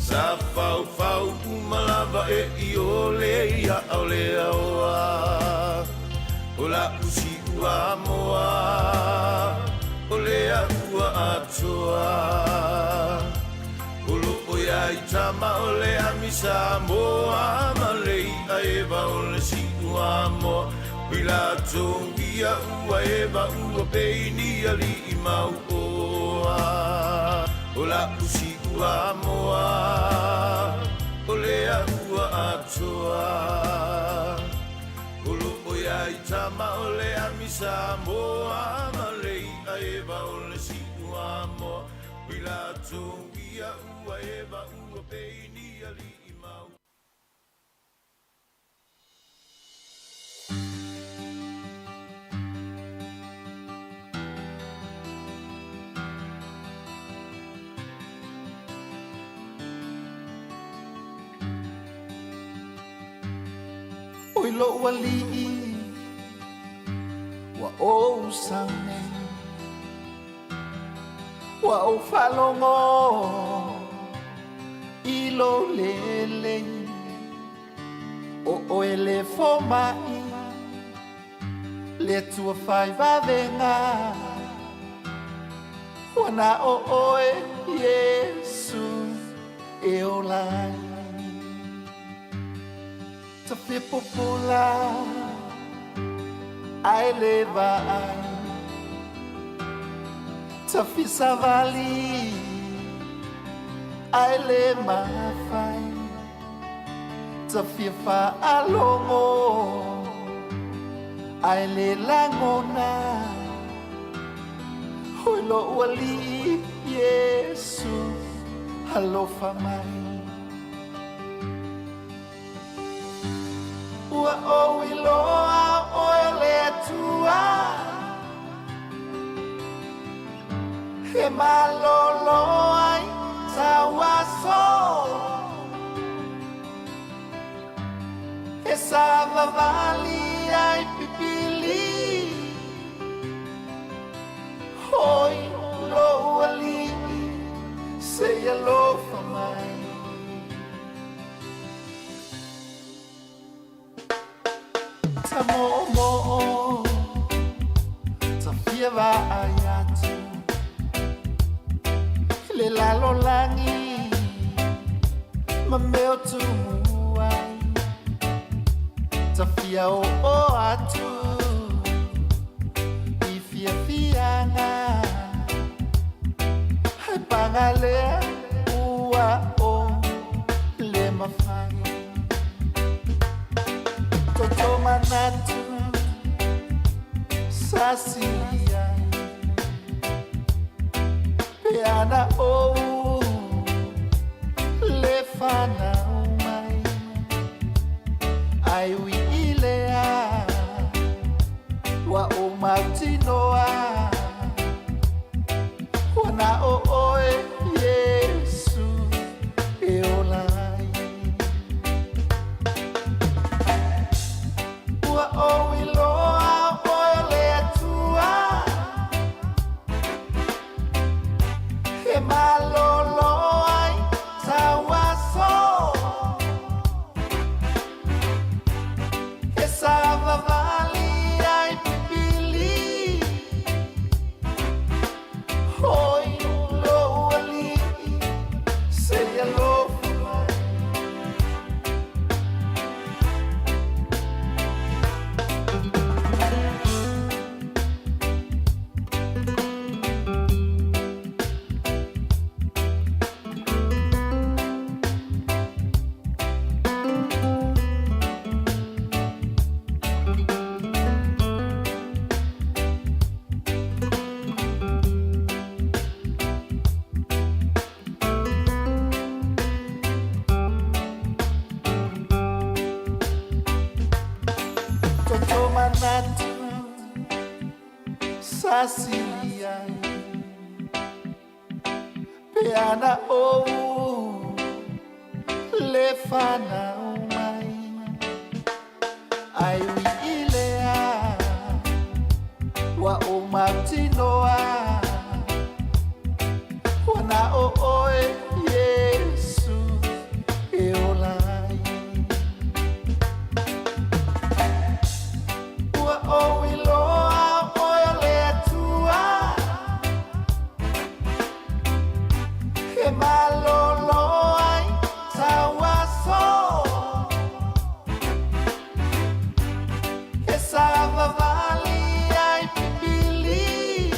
Sa faufau uma lava e iole ia ao le aoa O la'u siuamoa o le a'ua atoa O loo iai tama o le ami Samoa ma le i'a eva o le siuamoa I latou ia ua eva ua pei ni alii mauoa O la'u siuamoa o le a'ua atoa O loo iai tama o le ami Samoa ma le i'a eva o le siuamoa I latou ia ua eva ua pei ni alii mau. Lou alii ua ou sau nei Ua ou faalogo i lou lelei O oe le fomaʻi Le Atua fai vavega Ua na o oe Iesu e ola ai Tafia pupula ae le vaai Tafia savali ae le mafai Tafia faalogo ae le lagona Oi loʻu alii Iesu alofa mai Ua ou iloa o oe o le Atua E malolo ai tau aso E savavali ai pipili Oi lou alii se i alofa mai Ta moomoo ta fia vaai atu I le lalolagi ma mea o tumu ai Ta fia oo atu i fiafiaga Ae paga lea ua ou le mafai Toto manatu sa sili ai Pe ana ou le fanau mai Ae ui i lea ua ou mautinoa Ua na o oe Iesu e ola ai Ua ou iloa o oe o le Atua E malolo ai tau aso E savavali ai pipili Oi lou alii se i alofa mai Toto manatu sa sili ai Pe ana ou le fanau mai Ae ui i lea ua ou mautinoa Ua na o oe Iesu e ola ai Ua ou iloa o oe o le Atua E malolo ai tau aso E savavali ai pipili.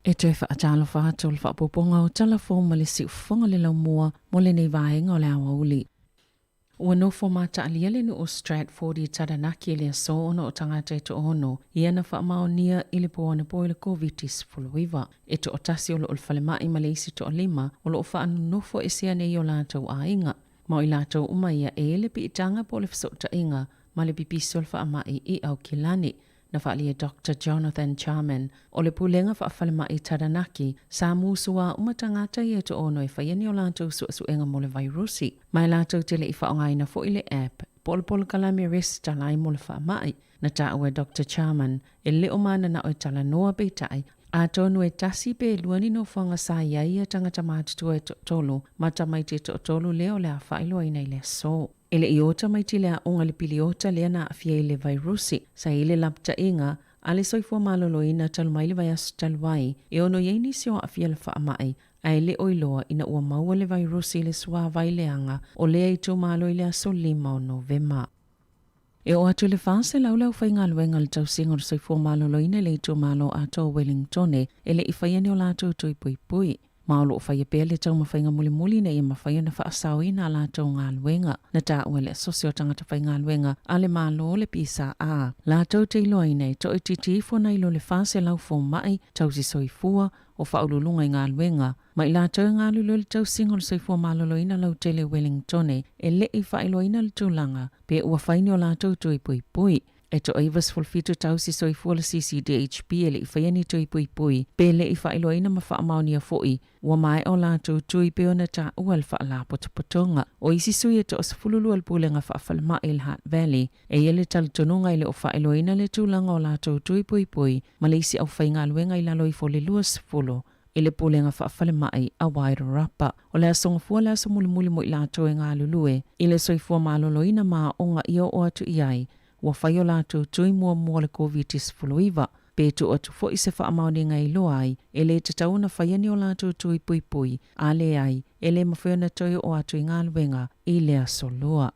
E toe faatalofa atu le faaopoopoga o Tala Fou ma le Siufofoga le Laumua mo lenei vaega o le aoauli. Ua nofo mataalia le nuu o Stratford i Taranaki i le aso ona o tagata e toono ia na faamaonia i le po anapo i le Koviti-19. E toatasi o loo i le falemai ma le isi toalima o loo faanonofo esea nei i o latou aiga. Ma o i latou uma ia e i le piitaga po o le fesootaiga ma le pipisi o le faamai i Aukilani. Na faaalia e Doctor Jonathan Charman o le Pulega Faafalemai Taranaki, sa musuā uma tagata ia e toono e faia ni o latou suesuega mo le vairusi. Ma e latou te le i faaaogaina foi le app po o le polokalame resitala ai mo le faamai. Na taua e Doctor Charman, e le o mananao e talanoa peitai, atonu e tasi pe lua ni nofoaga sa i ai ia tagata matutua e toatolu ma tamaiti e toatolu lea o le a faailoaina i le aso. E le i o tamaiti le aoga i le piliota lea na aafia i le vairusi. Sa i ai le lapataiga a le soifua maloloina talu mai le vaiaso talu ai, e ono i ai nisi o aafia le faamai, ae le o iloa ina ua maua le vairusi i le suavai leaga o lea itumalo i le aso 5 o Novema. E oo atu i le 400 le aufaigaluega o le tausiga o le soifua maloloina i le itumalo atoa o Wellingtone e le i faia ni o latou tui puipui. Ma o lo o faia pea le taumafaiga mulimuli ina ia mafai ona faasaoina a latou galuega. Na taua e le Asosi o Tagata Faigaluega a le Malo le PSA, latou te iloaina e toaitiiti ifo nai lo le 400 fomai tausi soifua o faauluuluga i galuega ma i latou e galulue i le tausiga o le soifua maloloina lautele i Wellingtone e le i faailoaina le tulaga pe ua fai ni o latou tui puipui. E toa 97 tausi soifua le CCDHB e le i faia ni tui puipui pe le i faailoaina ma faamaonia foi ua maea o latou tui pei ona taua e le Faalapotopotoga. O isi sui e toa 12 le Pulega Faafalemai i le Hutt Valley e i ai le talitonuga e le o faailoaina le tulaga o latou tui puipui ma le isi aufaigaluega i lalo ifo o le 20 i le Pulega Faafalemai a Wairarapa. O le aso Gafua le aso mulimuli mo i latou e galulue i le soifua maloloina ma aoga i oo atu i ai ua fai o latou tui muamua o le Koviti-19. Pe tuu atu foi se faamaoniga e iloa ai e le tatau ona faia ni o latou tui puipui, a leai, e le mafai ona toe oo atu i galuega i le aso Lua.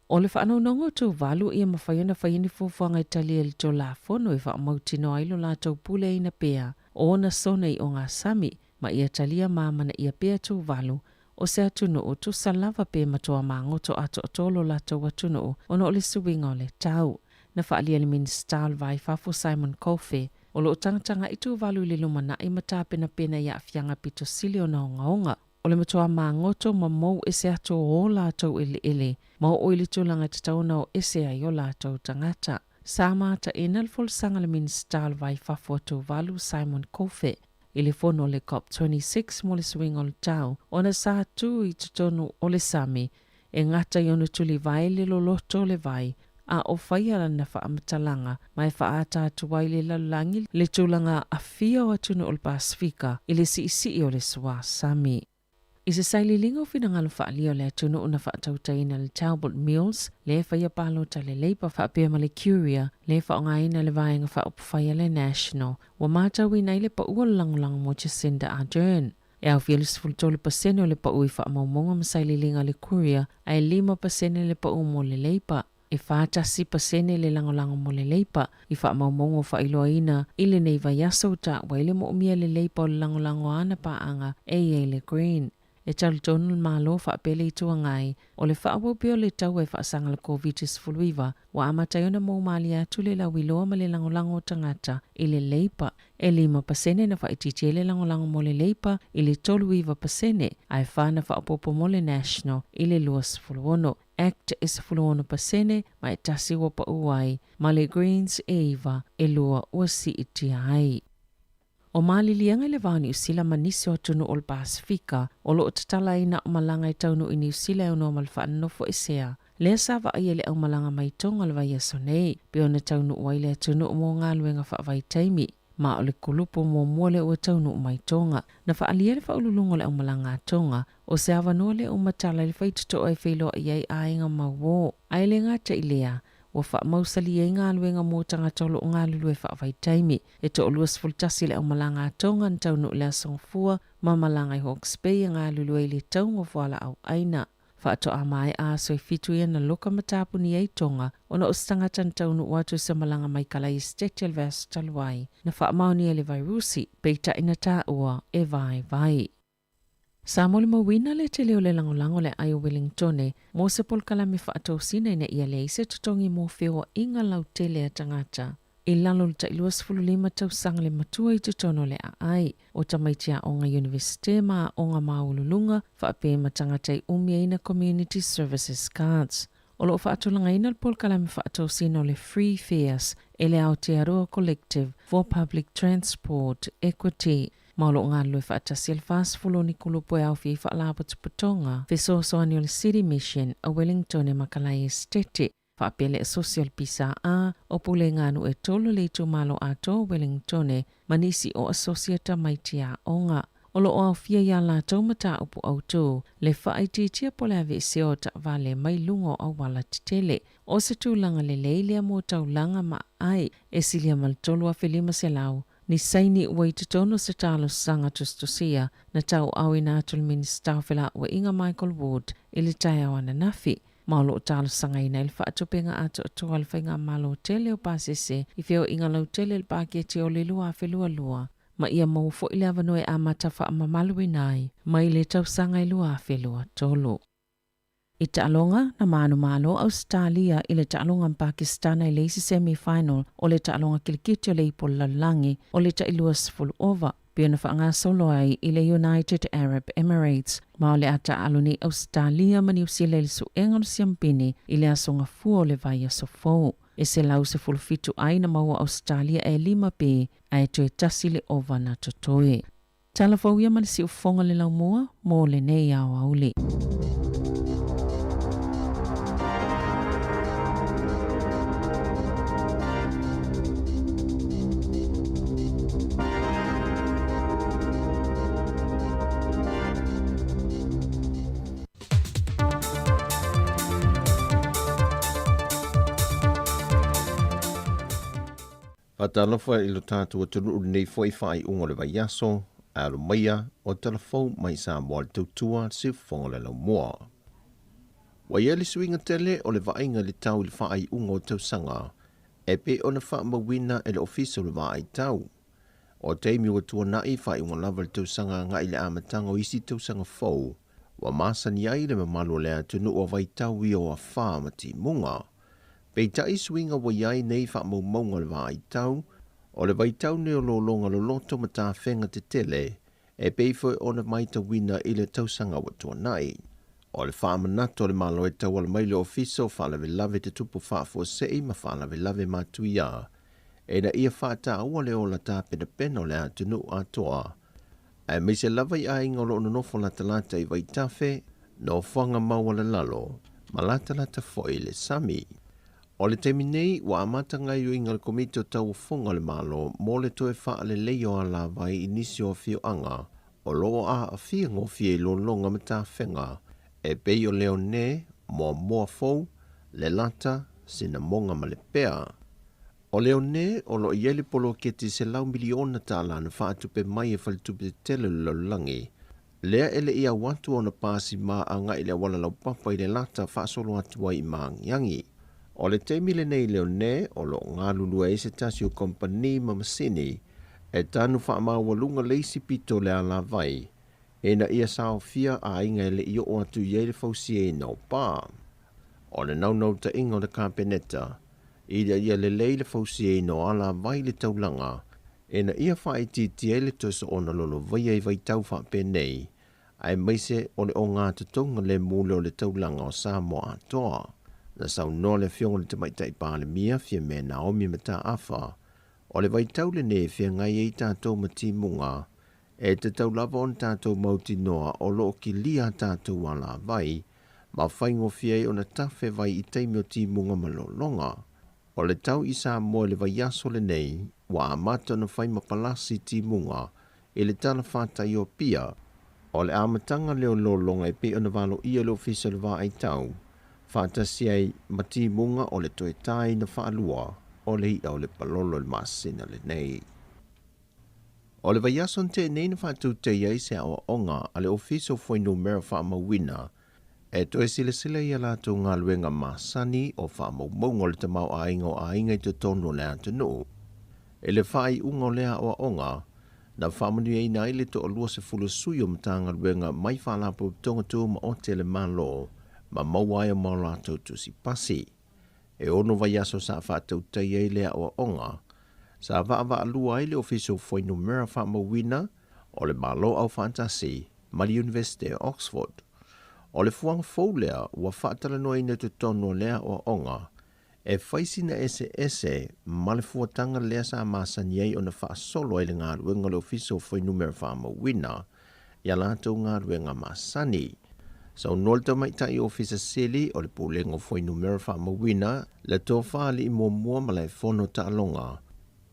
O le faanonoga o Tuvalu ia mafai ona faia ni fuafuaga e tali ai le Tulafono e faamautinoa ai lo latou puleaina pea o ona sona i ogasami ma ia talia ma amanaia pea Tuvalu o se atunuu tusa lava pe matua magoto atoatoa lo latou atunuu ona o le suiga o le tau. Na faaalia e le Minisita o le Va i Fafo Simon Kofe o lo o tagatagai Tuvalu i le lumanai ma tapenapena i aafiaga pito sili ona ogaoga O le matua magoto ma mou ese atu o ō latou eleele, ma oo i le tulaga e tatau ona o ese ai o latou tagata. Sa mataina le folasaga a le Minisita o le Va i Fafo a Tuvalu Simon Kofe i le fono a le COP 26 mo le suiga o le tau, ona sa tū i totonu o le sami e gata i ona tulivae le loloto o le vai, a o faia lana faamatalaga ma e faaata atu ai le lalolagi le tulaga aafia o atunuu o le Pasefika i le siisii o le suā sami. I se sailiiliga o finagalo faaalia o le atunuu na faatautaina le Talbot Mills le e faia palota le Labour faapea ma le Curia le e faaaogaina le vaega faaupufai a le National, ua matauina ai le pau o le lagolago mo Jacinda Ardern. E aofia le 13% o le pau i faamaumauga ma sailiiliga a le Courier, ae 5% le pau mo le Leipa. E 41% le lagolago mo le Leipa i faamaumauga o faailoaina i lenei vaiaso ua taua ai le moomia le Leipa o le lagolago a ana paaga e i ai le Green. E talitonu le Malo faapea le Itu Agai o le faaauau pea o le taua e faasaga le Koviti-19 ua amata ai ona moumalie atu le lauiloa ma le lagolago o tagata i le Leipa. E 5% na faaitiitia ai le lagolago mo le Leipa i le 39%, ae 4 na faaopoopo mo le National i le 26. Act e 16% ma e tasi ua pau ai, ma le Greens e 9, e lua ua siitia ai. O maliliega i le va o Niu Sila ma nisi o atunuu o le Pasefika o lo o tatala ai na o malaga e taunuu i Niu Sila e aunoa ma le faanonofo esea lea sa vaaia i le aumalaga mai Tonga le vaiaso nei, pe ona taunuu ai le atunuu mo galuega faavaitaimi, ma o le kulupu muamua lea ua taunuu mai Tonga. Na faaalia le faauluuluga o le aumalaga a Tonga, o se avanoa lea ua matala i le faitotoa e feiloai ai aiga mauō. Ae le gata i lea, ua faamausali ai galuega mo tagata o lo o galulue faavaitaimi. E toalua 11 le aumalaga a Tonga na taunuu i le Aso Gafua ma malaga i Hawke's Bay e galulue i le tauga o fualaau aina. Faatoa maea aso e fitu ia na loka ma tapunia ai Tonga ona o se tagata na taunuu atu i se malaga mai Kalaia Setete i le vaiaso talu ai na faamaonia i le vairusi, peitai na taua e vaivai. Sa molimauina le tele o le lagolago le aai o Wellingtone mo se polokalame faatosina ina ia leai se totogi mo feoaiga lautele a tagata i lalo o le tai 25 tausaga le matua i totonu o le aai, o tamaiti aoga Iunivesite ma aoga maualuluga faapea ma tagata i umiaina Community Services Cards. O lo o faatulagaina le polokalame faatosina o le Free Fares e le Aotearoa Collective for Public Transport Equity ma o lo o galulue faatasi ai le 40 o ni kulupu e aofia i faalapotopotoga fesoasoani o le City Mission a Wellingtone ma Kalae Esetete faapea le Asosi o le PSA o Pulega a Nuu e Tolu le Itumalo Atoa o Wellingtone ma nisi o asosi a tamaiti aoga. O lo o aofia i a latou mataupu autū, le faaitiitia po o le aveesea o taavale mai luga o auala tetele. O se tulaga lelei lea mo taulaga ma aai e silia ma le 3,500 ni saini ua i totonu o se talosaga tusitusia na tauaaoina atu le Minisita o Felauaiga Michael Ward i le taeao ananafi. Ma o lo o talosagaina ai le faatupega atoatoa a le Faigamalo tele o pasese i feoaiga lautele i le paketi o le 2022 ma ia maua foi le avanoa e amata faamamaluina ai mai le tausaga e 2023. I taaloga, na manumalo Ausetalia i le taaloga ma Pakistana i le isi semi-final o le taaloga kilikiti o le Ipu o le Lalolagi o le tai 20 ova, pei ona faagasolo ai i le United Arab Emirates, ma o le a taaalo nei Ausetalia ma Niu Sila i le suega o le siampini i le aso Gafua o le vaiaso fou. E 117 ai na maua Ausetalia e lima pe, ae toe tasi le ova na totoe. Tala fou ia ma le siufofoga le laumua mo lenei aoauli. Faatalofa i lo tatou atunuu i lenei foi faaiuga o le vaiaso, ae alo maia o tala fou mai Samoa i le tautua le siufofoga o le laumua. Ua i ai le suiga tele o le vaaiga i le tau i le faaiuga o tausaga e pei ona faamauina e le Ofisa o le Vaai Tau. O taimi ua tuanai, faaiuga lava le tausaga agai i le amataga o isi tausaga fou, ua masani ai le mamalu o le atunuu a vaitau ia o afa ma timuga. Peitai suiga ua i ai nei faamaumauga o le vaai tau, o le vaitau nei o lologa loloto ma tafega tetele e pei foi ona maitauina i le tausaga ua tuanai. O le faamanatu a le Malo e tauala mai le Ofisa o Faalavelave Tutupu Faafuasei ma Faalavelave Matuia ina ia faataua le ola tapenapena o le atunuu atoa, aemaise lava i aiga o lo o nonofo latalata i vaitafe, nofoaga maualalalo ma latalata foi i le sami. O le taimi nei, ua amata gaoioiga a le Komiti o Tauofoga a le Malo mo le toe faaleleia o alavai i nisi o afioaga o lo o aafia gofie i lologa ma tafega e pei o Leone, Moamoa Fou, Lelata, Sinamoga ma Lepea. O Leone, o lo o i ai le poloketi $100 miliona na faatupe mai e Faletupe Tetele o le Lalolagi, lea e le i au atu ona pasi ma agai i le auala laupapa i Lelata faasolo atu ai i Maagiagi. O le taimi lenei i Leone, o lo o galulue ai se tasi o kompani ma masini e tanu faamaualuga le isi pito o le alavai ina ia saofia aiga e le i oo atu i ai le fausiaina o pa. O le naunautaiga o le Kapeneta, ina ia lelei le fausiaina o alavai i le taulaga ina ia faaitiitia ai le toe soona lolovaia i vaitau faapenei, aemaise o le ogatotoga lemu lea o le taulaga o Samoa atoa. Na saunoa le Afioga i le Tamaitai Palemia, Fiame Naomi Mataafa, o le vaitau lenei e feagai ai tatou ma timuga, e tatau lava ona tatou mautinoa o lo o kilia a tatou alavai ma faigofie ai ona tafe vai i taimi o timuga ma lologa. O le tau i Samoa i le vaiaso lenei, ua amata ona fai ma palasi timuga i le tala fatai o Apia. O le amataga lea o lologa e pei ona valoia e le Ofisa o le Vaai Tau, faatasi ai ma timuga o le toe taina faalua o le i'a o le palolo i le masina lenei. O le vaiaso na tea nei na faatautai ai se aoaoga a le Ofisa o Fuainumera Faamauina E toe silasila i a latou galuega masani o faamaumauga o le tamaoaiga o aiga i totonu o le atunuu. I le faaiuga o lea aoaoga, na faamanuiaina ai le toa-20 sui o Matagaluega mai Faalapotopotoga Tumaoti a le Malo ma maua ai o ma latou tusi pasi. E 6 vaiaso sa faatautaia ai le aoaoga, sa vaavaalua ai le Ofisa o Fuainumera Faamauina o le Malo Aufaatasi ma le Iunivesite o Oxford. O le fuaga fou lea ua faatalanoaina i totonu o lea aoaoga e fai sina eseese ma le fuataga lea sa masani ai ona faasolo ai le galuega o le Ofisa o Fuainumera Faamauina ia latou galuega masani. Saunoa le tamaitai Ofisa Sili o le Pulega o Fuainumera Faamauina le Tofa Alii Muamua Malaefono Taaloga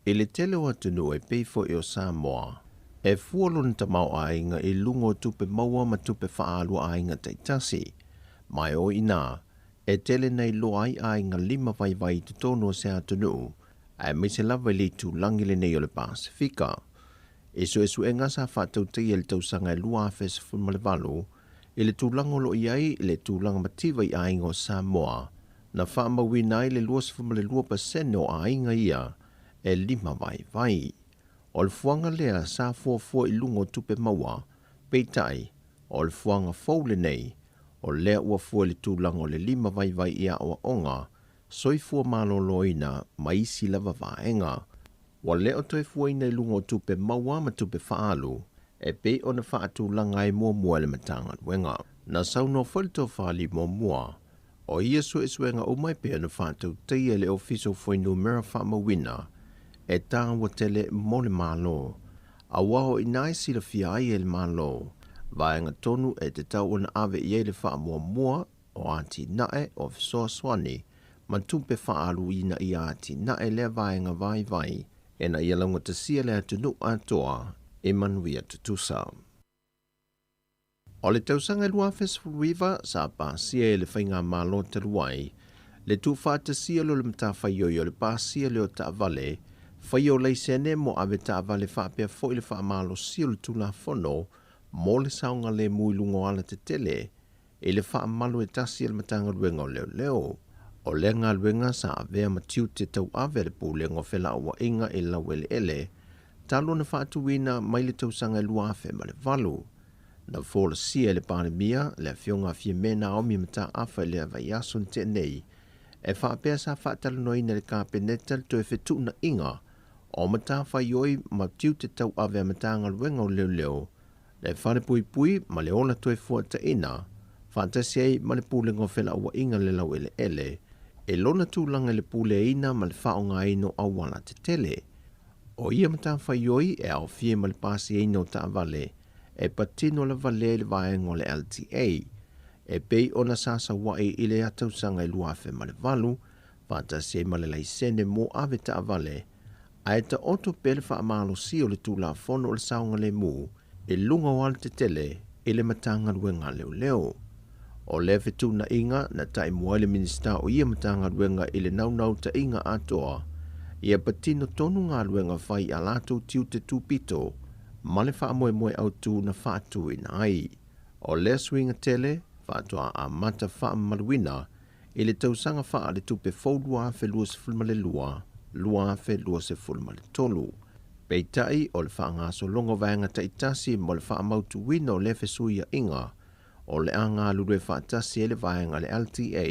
i le tele o atunuu e pei foi o Samoa e fua lona tamaoaiga i luga o tupe maua ma tupe faaalu a aiga taitasi. Ma e o i inā e tele na iloa ai aiga lima vaivai i totonu o se atunuu, aemaise lava i le itulagi lenei o le Pasefika. I suesuega sa faatautaia i le tausaga e 2018 i le tulaga o lo o i ai le tulaga mativa i aiga o Samoa, na faamauina ai le 22% o aiga ia e lima vaivai. O le fuaga lea sa fuafua i luga o tupe maua, peitai, o le fuaga fou lenei, o lea ua fua i le tulaga o le lima vaivai i aoaoga, soifua malōlōina ma isi lava vaega. Ua le o toe fuaina i luga o tupe maua ma tupe faaalu, e pei ona faatulaga ai muamua e le Matagaluega. Na saunoa foi le Tofa Alii Muamua, o ia suesuega uma e pei ona faatautaia e le Ofisa o Fuainumera Faamauina, e taua tele mo le Malo, auā o i ina e silafia ai e le Malo vaega tonu e tatau ona ave i ai le faamuamua o atinae o fesoasoani ma tupe faaalu ina ia atinae lea vaega vaivai ina ia laugatasia le atunuu atoa i manuia tutusa. O le tausaga e 2019 sa pasia e le Faigamalo talu ai le tuufaatasia lea o le matafaioi o le pasia lea o taavale faia o laisene mo avetaavale faapea foi le faamalosia o le Tulafono mo le saogalemu i luga o alatetele i le faamalu e tasi a le Matagaluega o Leoleo. O lea galuega sa avea ma tiute tauave a le Pulega o Felauaiga i le Laueleele talu ona faatuina mai le tausaga e 2008. Na folasia e le Palemia, le Afioga a Fiame Naomi Mataafa i le vaiaso na tea nei, e faapea sa faatalanoaina e le Kapeneta le toe fetuunaiga o matafaioi ma tiute tauave a Matagaluega o Leoleo, le Falepuipui ma le Ola Toefuataiga, faatasi ai ma le Pulega o Felauaiga i le Laueleele, i lona tulaga i le puleaina ma le faaaogaina o auala tetele. O ia matafaioi e aofia ma le pasiaina o taavale e patino lava lea i le vaega o le LTA, e pei ona sa saua'i i le tausaga e 2008, faatasi ai ma le laisene mo avetaavale, ae taoto pea le faamalosia o le Tulafono o le Saogalemu i luga o alatetele i le Matagaluega a Leoleo. O lea fetuunaiga na taimua ai le Minisita o ia Matagaluega i le naunautaiga atoa ia patino tonu galuega fai a latou tiute tupito ma le faamoemoe autu na faatuina ai. O lea suiga tele faatoa amata faamamaluina i le tausaga faaletupe fou 2022 2023. Peitai o le faagasologa o vaega taitasi mo le faamautuina o lea fesuiaiga o le a galulue faatasi ai le vaega a le LTA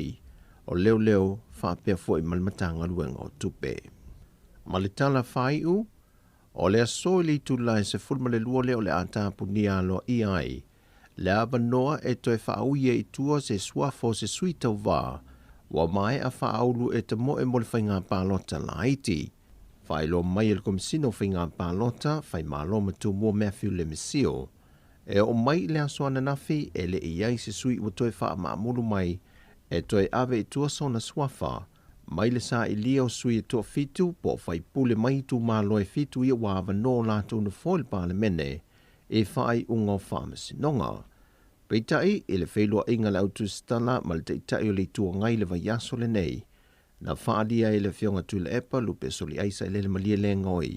o Leoleo faapea foi ma le Matagaluega o Tupe. Ma le tala faaiu, o le aso i le itula e 12 lea o le a tapunia aloaia ai le avanoa e toe faaui ai i tua se suafa o se sui tauvā ua maea faaulu e tamoe mo le faiga palota laiti. Faailoa mai e le Komesina o Faiga Palota, Faimalo ma Tumua Matthew Lemisio, e oo mai i le aso ananafi e le i i ai se sui ua toe faamaamulu mai e toe ave i tua sona suafa mai le sailia o sui e toafitu po o faipule mai itumalo e fitu ia ua avanoa o latou nofoa i le Palemene i faaiuga o faamasinoga. Peitai, i le feiloaiga a le Autusitala ma le Taitai o le Itu Agai i le vaiaso lenei, na faaalia ai e le Afioga Tuilaepa Lupe Soliaisa i le Malielegaoi,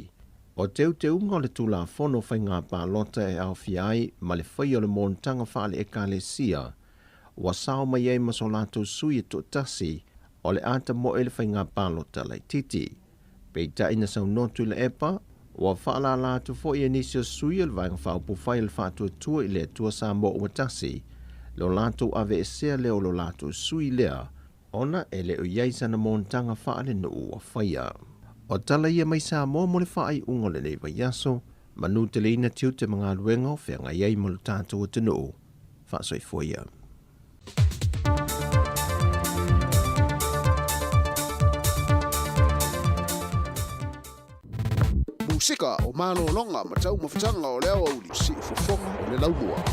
o teuteuga o le Tulafono o Faiga Palota e aofia ai ma le faia o le monotaga faale-Ekalesia, ua sao mai ai ma so latou sui e toatasi o le a tamoe le faiga palota laitiiti. Peitai na saunoa Tuilaepa, ua faalala atu foi e nisi o sui o le Vaega Faaupufai o le Faatuatua i le Atua Samoa ua Tasi lo latou aveesea lea o lo latou sui lea ona e le o i ai sana monotaga faalenuu ua faia. O tala ia mai Samoa mo le faaiuga o lenei vaiaso, manuteleina tiute ma galuega o feagai ai ma lo tatou atunuu. Faasoifua ia. Musika o malologa ma taumafataga o le aoauli, siufofoga o le laumua.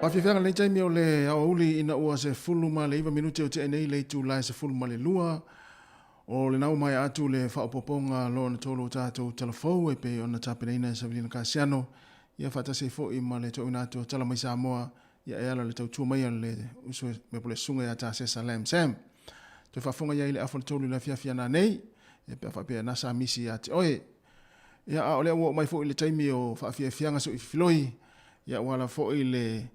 Faafiafiaga lenei taimi o le aoauli ina ua 19 minute o tea nei le itula e 12. O lena ua maea atu le faaopoopoga lona tolu o tatou talafou e pei ona tapenaina e Savelina Kasiano, ia faatasi ai foi ma le toeina atu o Tala Mai Samoa, ia e ala i le tautua mai a le uso me po le susuga ia Tasesa Lam Sam. Toe faafofoga i ai i le afa o le tolu i le afiafi a nanei, ia pe a faapea na sa misi ia te oe. Ia a o lea ua oo mai foi i le taimi o faafiafiaga soifiloi, ia ua ala foi le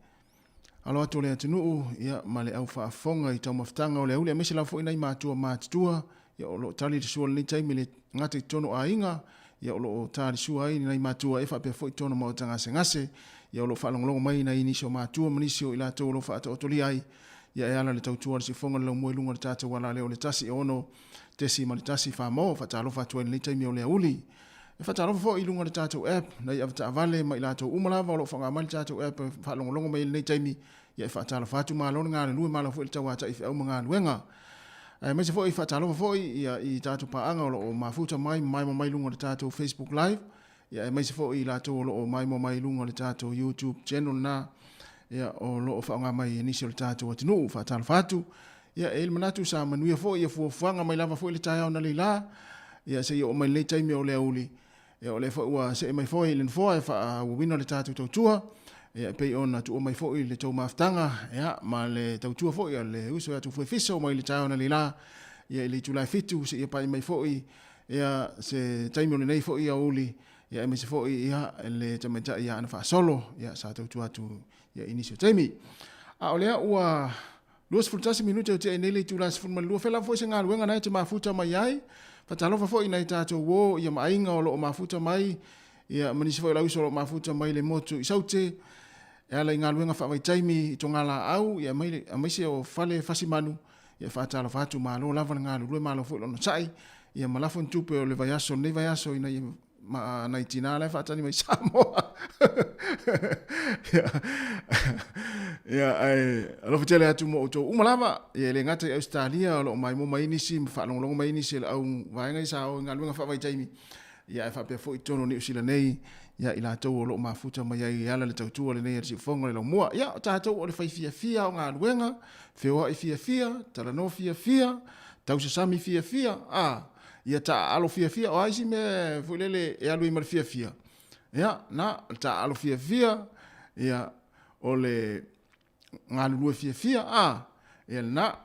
alo atu o le atunuu ia ma le au faafofoga i taumafataga o le auli aemaise lava foi nai matua matutua ia o lo o tali le sua lenei taimi le gata i totonu o aiga ia o lo o tali sua ai nai matua e faapea foi totonu o maota gasegase ia o lo o faalogologo mai nai nisi o matua ma nisi o i latou o lo o faataotolia ai Ia e ala i le tautua a le siufofoga o le laumua i luga o le tatou alaleo o le 106.1 Mo. Faatalofa atu ai i lenei taimi o le aoauli. E faatalofa foi i luga o le tatou app, nai avetaavale ma i latou uma lava o lo o faaaoga mai le tatou app e faalogologo mai ai i lenei taimi. Ia e faatalofa atu, malo le galulue, malo foi le tauatai i feau ma galuega. Aemaise foi faatalofa foi ia i tatou paaga o lo o mafuta mai ma maimoa mai i luga o le tatou Facebook Live, ia aemaise foi i latou o lo o maimoa mai i luga o le tatou YouTube channel lena, ia o lo o faaaoga mai e nisi o le tatou atunuu. Faatalofa atu. Ia e i ai le manatu sa manuia foi ia fuafuaga mai lava foi le taeao analeila, ia seia oo mai lenei taimi o le aoauli. Ia o lea foi ua see mai foi i le nofoa e faaauauina le tatou tautua, ia e pei ona tuua mai foi le tou mafutaga, ia ma le tautua foi a le uso ia Tufuefiso mai le taeao analeila, ia i le itula e 7 seia pai mai foi ia se taimi o lenei foi aoauli, ia aemaise foi ia le tamaitai ia Ana Faasolo, ia sa tautua atu ia i nisi o taimi. A o lea ua 21 minute o tea nei le itula 12, fea lava foi se galuega na e te mafuta mai ai. Faatalofa foi i nai tatou uo ia ma aiga o lo o mafuta mai, ia ma nisi foi o le auiso o lo o mafuta mai le motu i Saute, e ala i galuega faavaitaimi i togalaau, ia aemaise o fale fasimanu, ia faatalofa atu, malo lava le galulue, malo foi le onosai, ia ma lafo ni tupe o le vaiaso, lenei vaiaso ina ia ma nai tina la e faatali mai Samoa. Ia, ae alofa tele atu mo outou uma lava, ia e le gata i Ausetalia o lo o maimoa mai nisi ma faalogologo mai nisi o le au vaega i sa o i galuega faavaitaimi, ia ae faapea foi i totonu o Niu Sila nei, ia i latou o lo o mafuta mai ai e ala le tautua lenei a le siufofoga o le laumua. Ia, o tatou o le fai fiafia o galuega, feoai fiafia, talanoa fiafia, tausasami fiafia, a, ia taaalo fiafia, o a isi mea foi lele e alu ai ma le fiafia, ia, na, o le taaalo fiafia, ia, o le galulue fiafia, a, ia lena.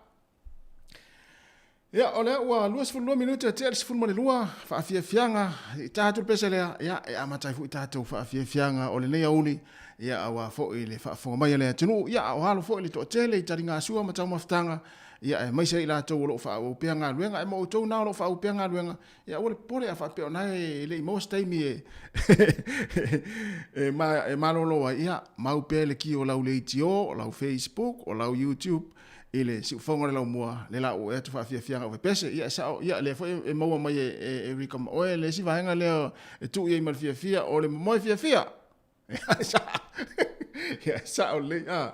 Ia, o lea ua 22 minute e tea le 12, faafiafiaga, i ta atu le pese lea, ia, e amata ai foi tatou faafiafiaga o lenei aoauli, ia, aua foi le faafofoga mai a le atunuu, ia, a o alo foi le toatele i taligasua ma taumafataga, ia aemaise ai i latou o lo o faaauau pea galuega, ae ma outou na o lo o faaauau pea galuega, ia aua le popole a faapea o na e le i maua se taimi e e, ma, e malolo ai, ia mau pea le ki o lau leitio, o lau Facebook, o lau YouTube, i le siufofoga o le laumua, le la ua e atu faafiafiaga o pese, ia e sao, ia lea foi e maua mai e, e, e Rika ma oe le isi vaega lea e tuu i ai ma le fiafia, o le momoe fiafia. Ia, sao lelei, a.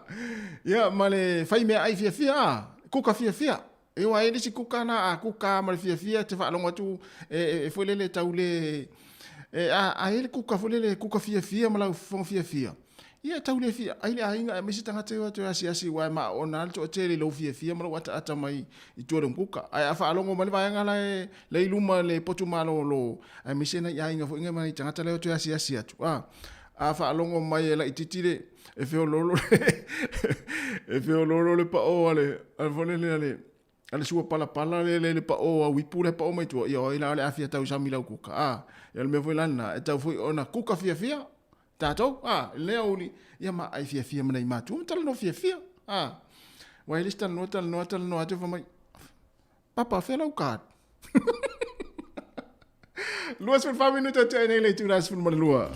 Ia, ma le fai meaai fiafia, a. Kuka fiafia. E ua e le isi kuka na, a kuka ma le fiafia, te faalogo atu, e, e, e foi lele tau le, e, a, a e le kuka foi lele, kuka fiafia ma lau fofoga fiafia. Ia, e tau le fia, ai le aiga, aemaise tagata e o atu e asiasi, aua e maona lava le toatele i lou fiafia ma lou ataata mai i tua i le kuka. Ae a faalogo mai le vaega la e, la i luma le potu malolo, aemaise nai aiga foi ma nai tagata la e o atu e asiasi atu. A, a faalogo mai e laitiiti le, e feoloolo le, e feoloolo le pao a le, a foi lele a le, a le sua palapala le le le pao au ipu le pao mai tua, ia o ai la o le afia tausami lau kuka. A, ia o le mea foi la lena, e tau foi ona kuka fiafia, tatou, a, i lenei aoauli, ia ma ai fiafia ma nai matua ma talanoa fiafia, a. Ua i le isi talanoa, talanoa, talanoa atu, fai mai, Papa, fea lau card? 24 minute atu ai nei le itula 12.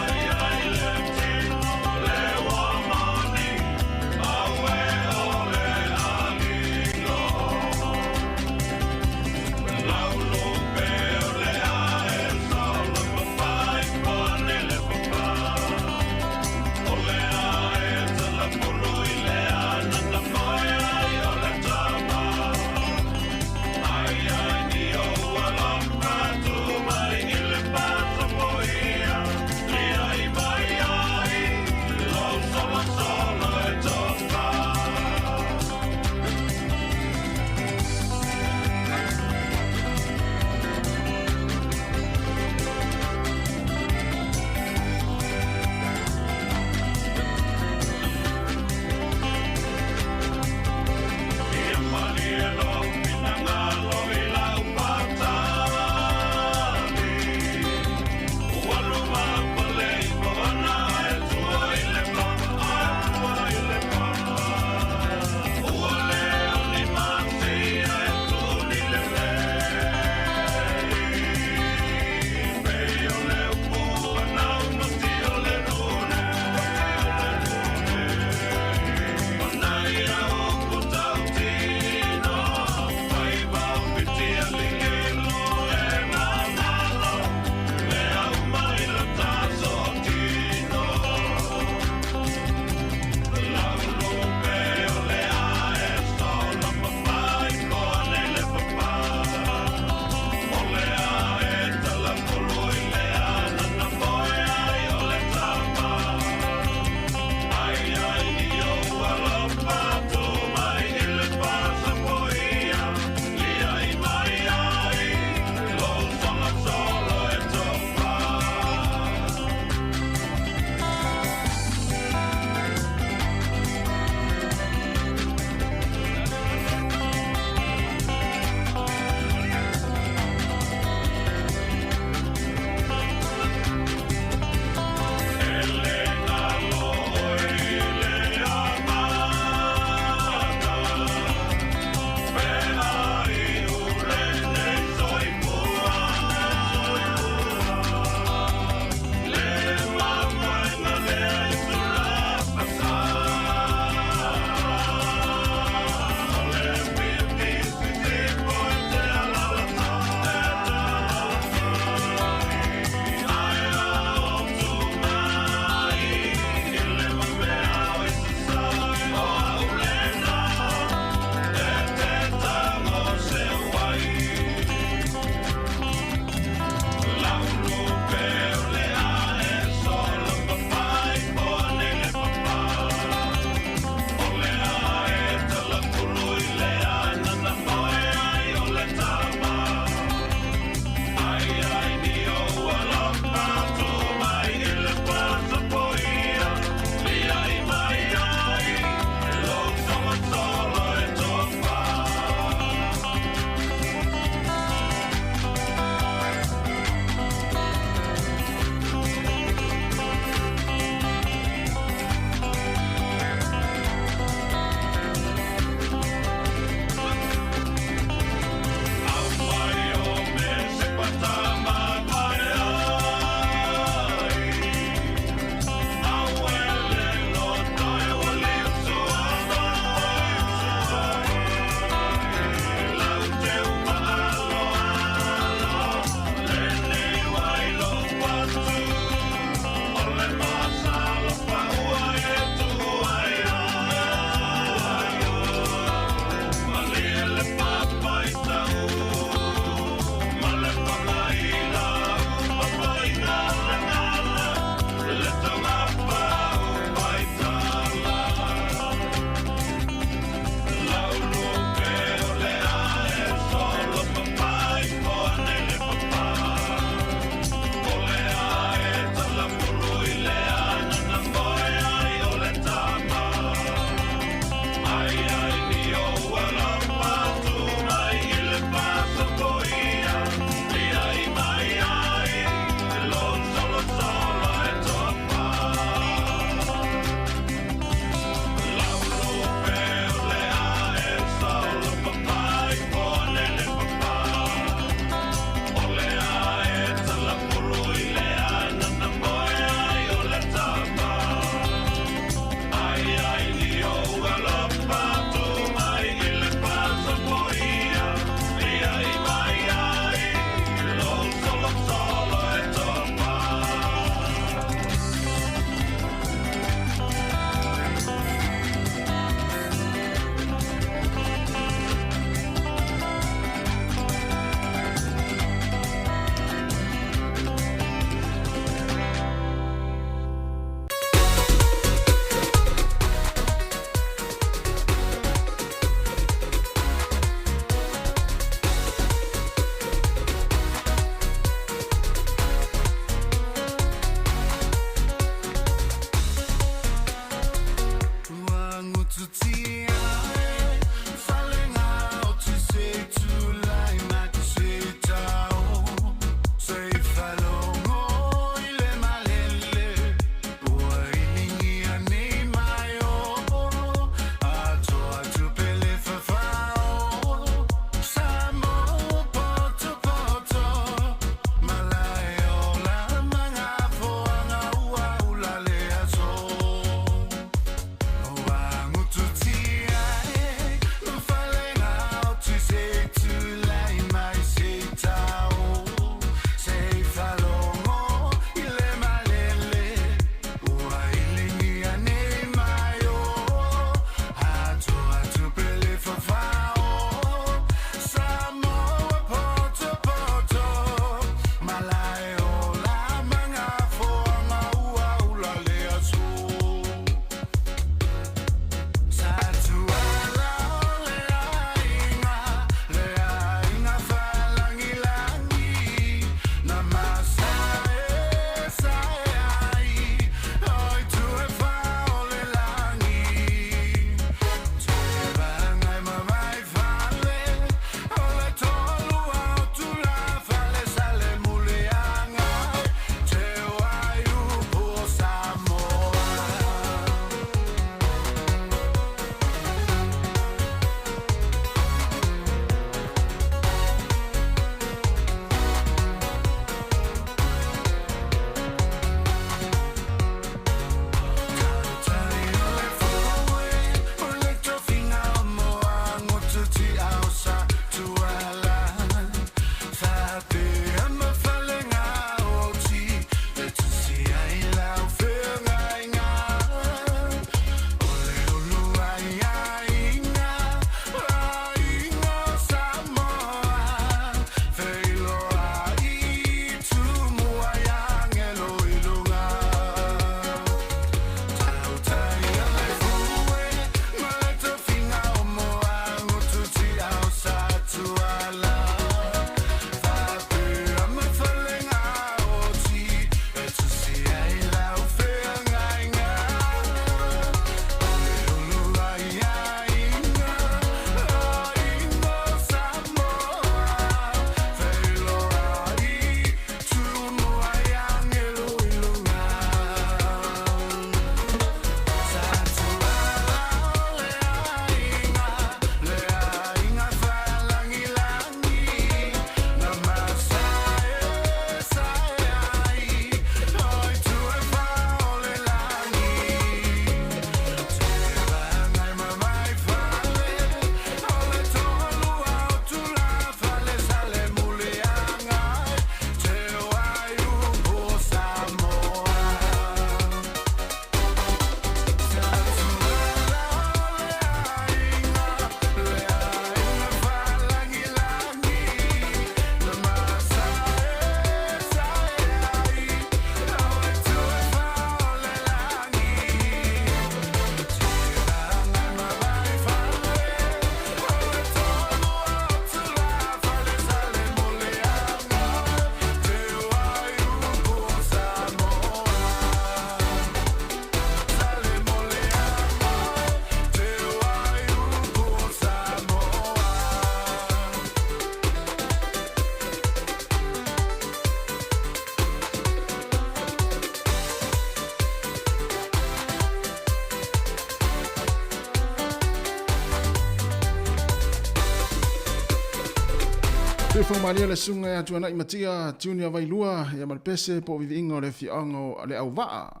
Tuifaumalie le susuga ia Tuanai Matia Junior Vailua ia ma le pese po o viviiga o le afioaga o Leauvaa.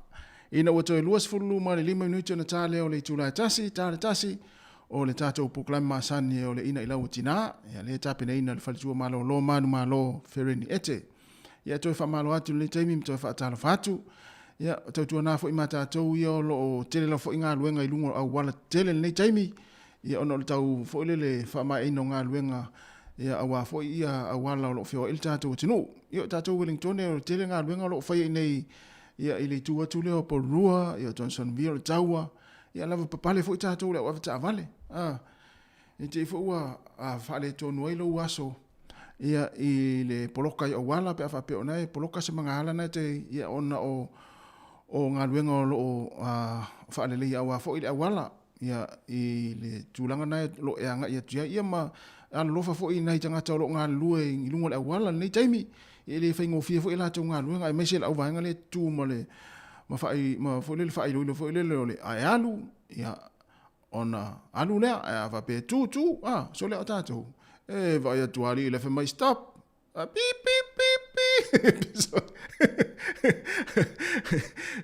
Ina ua toe 25 minute ona ta lea o le itula e tasi, ta le tasi o le tatou polokalame masani o le Ina i Lau o Tinā, ia lea e tapenaina e le Faletua Malolo Manumalo Fereni Ete. Ia toe faamalo atu i lenei taimi ma toe faatalofa atu. Ia tautuana foi ma tatou ia o lo o tele lava foi galuega i luga o auala tetele i lenei taimi, ia ona o le tau foi lele faamaeaina o galuega ia aua foi ia auala o lo o feoai le tatou atunuu. Ia o tatou Wellingtone o le tele galuega o lo o faia i inei ia i le itu atu lea o Porirua, ia o Johnsonville, o le Taua, ia lava papale foi tatou i le au avetaavale. A, i te i foi ua faaletonu ai lou aso ia i le poloka i auala pe a faapea o na e poloka se magaala na e te ia ona o o galuega o lo o faaleleia aua foi le auala. ia, i le tulaga lena o lo o e agai atu i ai, ia ma alolofa foi i nai tagata o lo o galulue i luga o le auala i lenei taimi. Ia e le faigofie foi a latou galuega aemaise le auvaega lea e tutu ma le ma faai ma foi lele faailoilo foi lele o le a e alu, ia ona alu lea, ae a faapea e tu, tu, a, sole o tatou. E vaai atu alii le fai mai stop, a pip pip pip pip.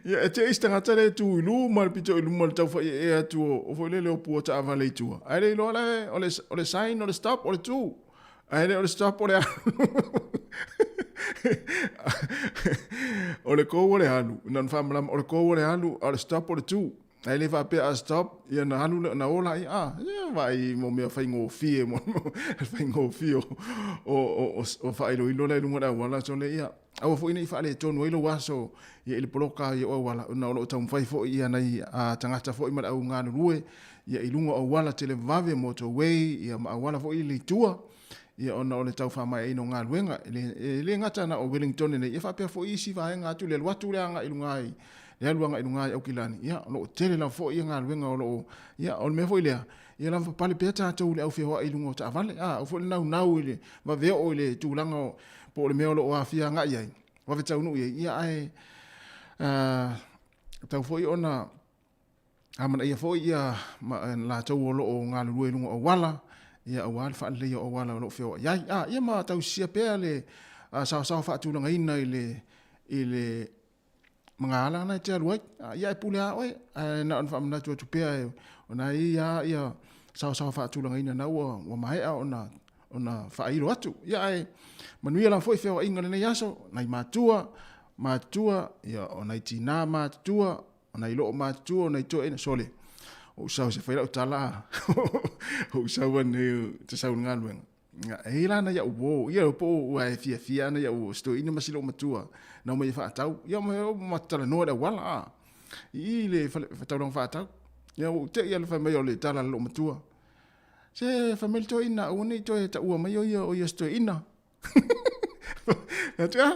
Ia e te isi tagata le tu i luma le pito i luma le tau fai e atu o foi lele o pua taavale i tua. Ae le iloa le o le sign o le stop o le tu. Ae le o le stop o le alu. O le go o le alu. Na ona faamalama o le go o le alu, a o le stop o le tu. Ae le faapea a stop, ia na alu lea, na ola ai, a, ia vaai mo mea faigofie, mo faigofie o faailoilo la i luga o le auala, so le ia, aua foi ne i faaletonu ai lou aso ia i le poloka ai o auala, ona o lo o taumafai foi ia nai tagata foi ma le au galulue ia i luga o auala televavave, motorway, ia ma auala foi i le tua, ia ona o le tau faamaeaina o galuega. E le gata na o Wellington nei, ia faapea foi isi vaega atu, le alu atu le agai i luga i le alu agai i luga i Aukilani, ia o lo o tele lava foi ia galuega o lo o, ia o le mea foi lea, ia lavapapale pea tatou i le au feoai i luga o taavale, a, aua foi le naunau i le vave oo i le tulaga o, po o le mea o lo o aafia agai ai, vave taunuu i ai, ia ae tatau foi ona amanaia foi ia latou o lo o galulue i luga o auala, ia aua le faaleleia o auala o lo o feoai ai. A, ia ma tausisia pea le saosaoa faatulagaina i le magaala na e te alu ai. A, ia e pule lava oe, ae na ona faamanatu atu pea, ona e i ai lava ia saosaoa faatulagaina na ua maea ona faailo atu. Ia ae manuia lava foi feoaiga i lenei aso, nai matua, matutua, ia o nai tinā matutua, o nai loo matutua, o nai toeaina, sole, o ou sau se fai lau tala, o ou sau nei te sau i le galuega. E i ai la nai au uo, ia po o ua e fiafia ana ia'u uo, si toeaina ma si loo matua, na omai e faatau, ia ma talanoa i le auala, a, i i le taulaga faatau. Ia ua ou tei lava i le fai mai o le tala a le loo matua, se fai mai le toeaina, aua ne i toe taua mai o ia o ia si toeaina. Fai atu, a,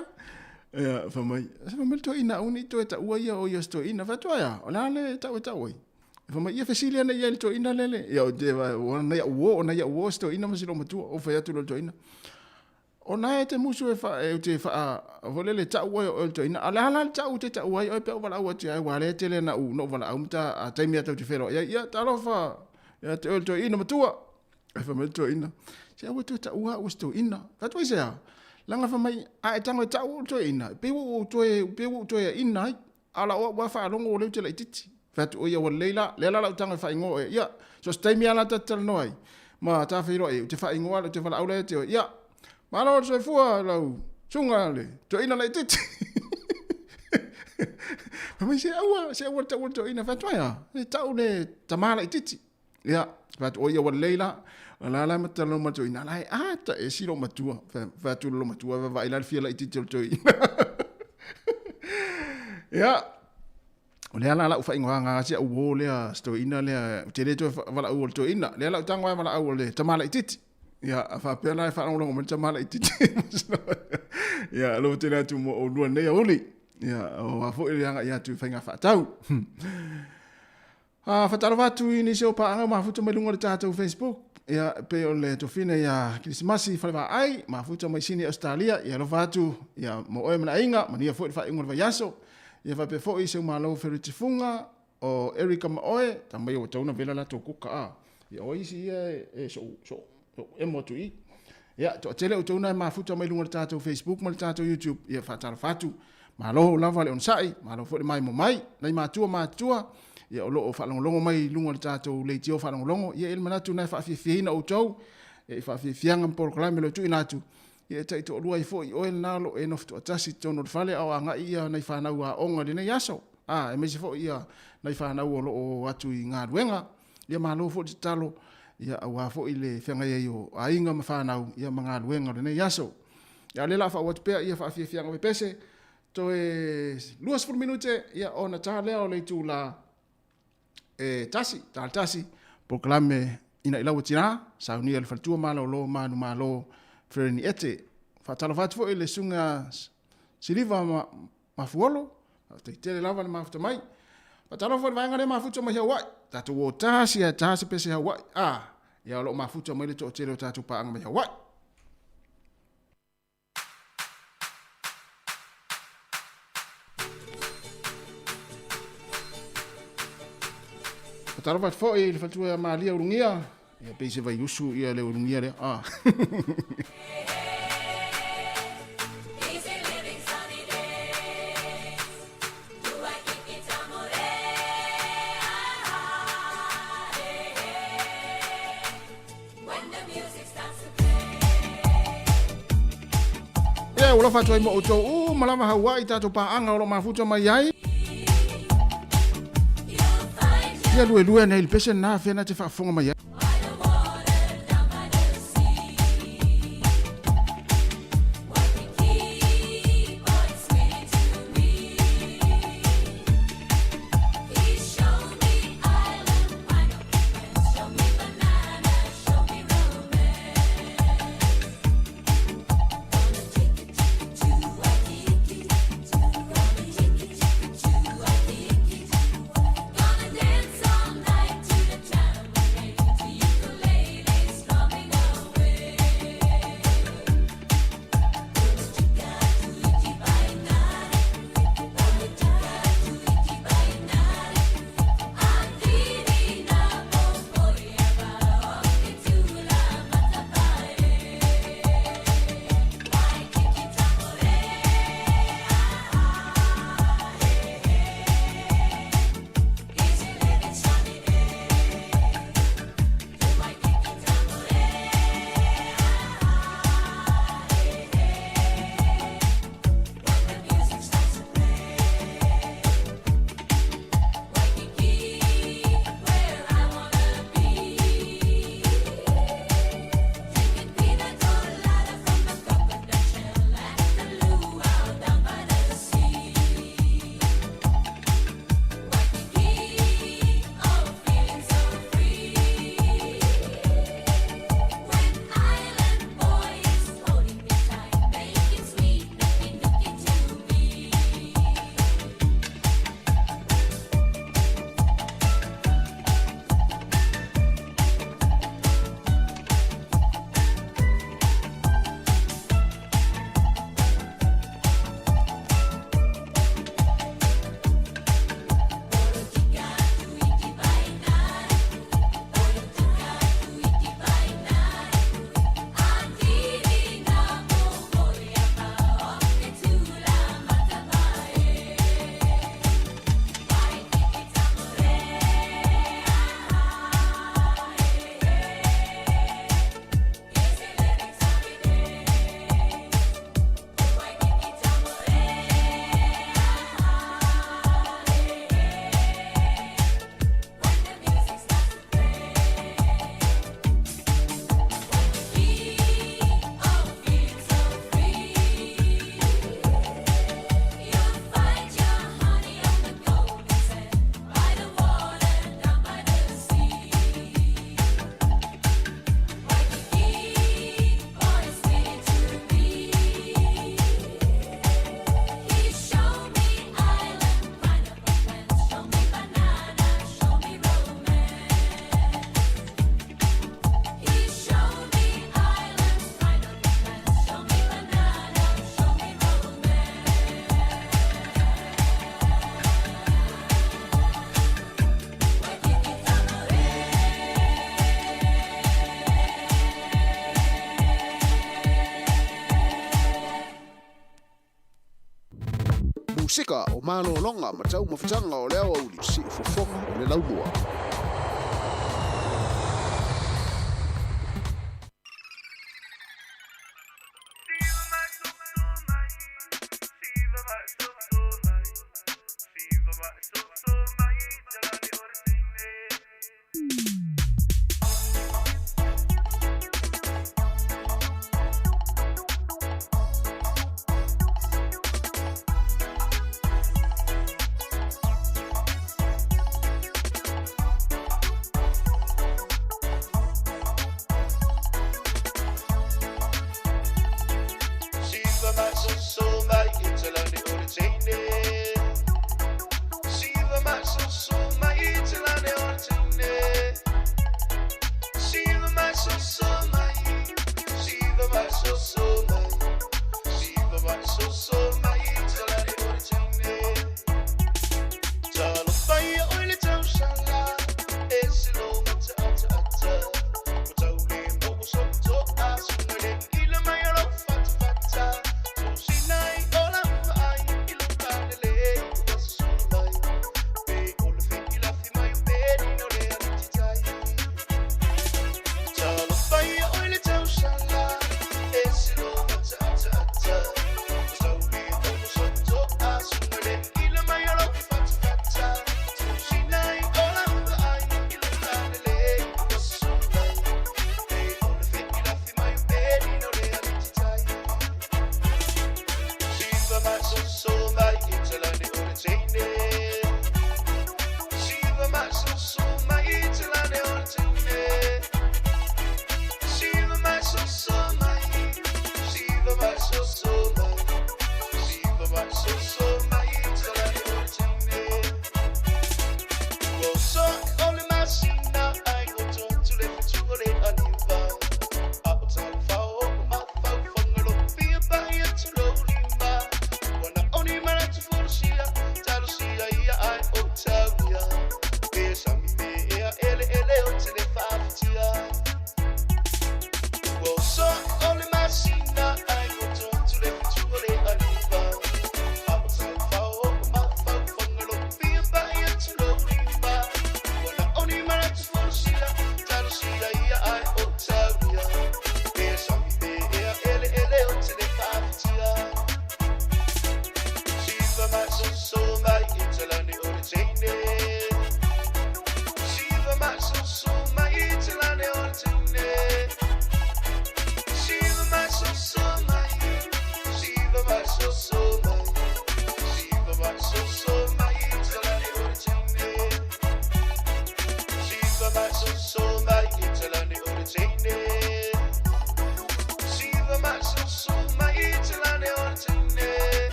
ia, fai mai, se fai mai le toeaina, aua ne i toe taua ia o ia si toeaina. Fai atu, ae a, o le a le tau e tau ai? Fai mai, ia fesili ane i ai i le toeaina lele. Ia, o te, o nai au uo, o nai au uo si toeaina ma si loomatua. Ou fai atu loa i le toeaina, o na e te musu e fa, e te fa, foi lele tau ai o le toeaina. A o le a la le tau te tau ai oe pe a ou valaau atu ia, aua o lea e tele na ou valaau ma ta, a taimi a tou te feiloai ai. Ia, talofa, ia te oe le toeaina matua. Ae fai mai le toeaina, se aua e toe taua au e se toeaina. Fai atu ai se a? Leaga fai mai, a e tago e tau au le toeaina, e pei ua ou toe, pei ua ou toe aina ai. A o lau au lava faalogo o lea ou te laitiiti. Fai atu, oi ua lelei la, lea la o le a ou tago e faaigoa oe. Ia, so o se taimi lava la ta te talanoa ai, ma ta feiloai ai, ou te faaigoa, ou te valaau la ia te oe. Ia, malo le soifua lau susuga le toeaina laitiiti. Fai mai, se aua, se aua le taua le toeaina. Fai atu, ae a? E tau le tama laitiiti. Ia, fai atu, oi ua lelei la. O la la ma talanoa ma le toeaina, la e ata e si lou matua. Fai atu le matua, vaavaai la le fia laitiiti o le toeaina. Ia, o lea la lau faaigoaga si au uo lea, si toeaina lea, ou te le toe valaau o le toeaina. Lea la ou tago ai valaau o le tama laitiiti. Ia, a faapea la e faalogologo mai le tama laitiiti. Ia, alofa tele atu mo oulua nei aoauli. Ia, o a foi le agai atu i faiga faatau. A faatalofa atu i nisi o paaga ua mafuta mai luga o le tatou Facebook, ia, e pei o le tofina ia Kerisimasi Falevaai, mafuta mai Sini Ausetalia, ia alofa atu ia mo oe ma le aiga, manuia foi le faaiuga o le vaiaso. Ia faapea foi si ou malo Feriti Fuga, o Erica ma oe, tama ia ua tatau ona vela latou kuka a. Ia o isi ia e sou, sou, sou emo atu i. Ia, toatele outou na e mafuta mai luga o le tatou Facebook ma le tatou YouTube, ia faatalofa atu. Malo lava le onosai, malo foi le maimoa mai, nai matua matutua, ia o lo o faalogologo mai i luga o le tatou leitio faalogologo, ia e i ai le manatu na e faafiafiaina outou, ia i faafiafiaga ma polokalame o lo o tuuina atu, ia e taitoalua ai foi oe lena o lo o e nofo toatasi i totonu o le fale a o agai ia nai fanau aoga i lenei aso, a, aemaise foi ia nai fanau o lo o atu i galuega. Ia malo foi le tatalo, ia aua foi le feagai ai o aiga ma fanau, ia ma galuega o lenei aso. Ia o lea o le a faaauau atu pea ia faafiafiaga pepese, toe 20 minute ia ona ta lea o le itula e tasi, ta le tasi, polokalame ina i lau tina, saunia le faletua malolo manumalo Fereni Ete. Faatalofa atu foi i le susuga Siliva Mafuolo, faafetai tele lava le mafuta mai. Faatalofa i le vaega lea mafuta mai Hawaii. Tatou o tasi ae ta se pese Hawaii. A, ia o lo o mafuta mai le toatele o tatou paaga mai Hawaii. Faatalofa atu foi i le faletua ia Malia Ulugia. Ia pei se vaiusu ia le Ulugia lea. Ah. Ia, ua lofa atu ai mo outou uma lava Hawaii tatou paaga o lo o mafuta mai ai. Ia luelue ane ai le pese lena fea na te faafofoga mai ai. Musika o malologa ma taumafataga o le aoauli siufofoga o le laumua.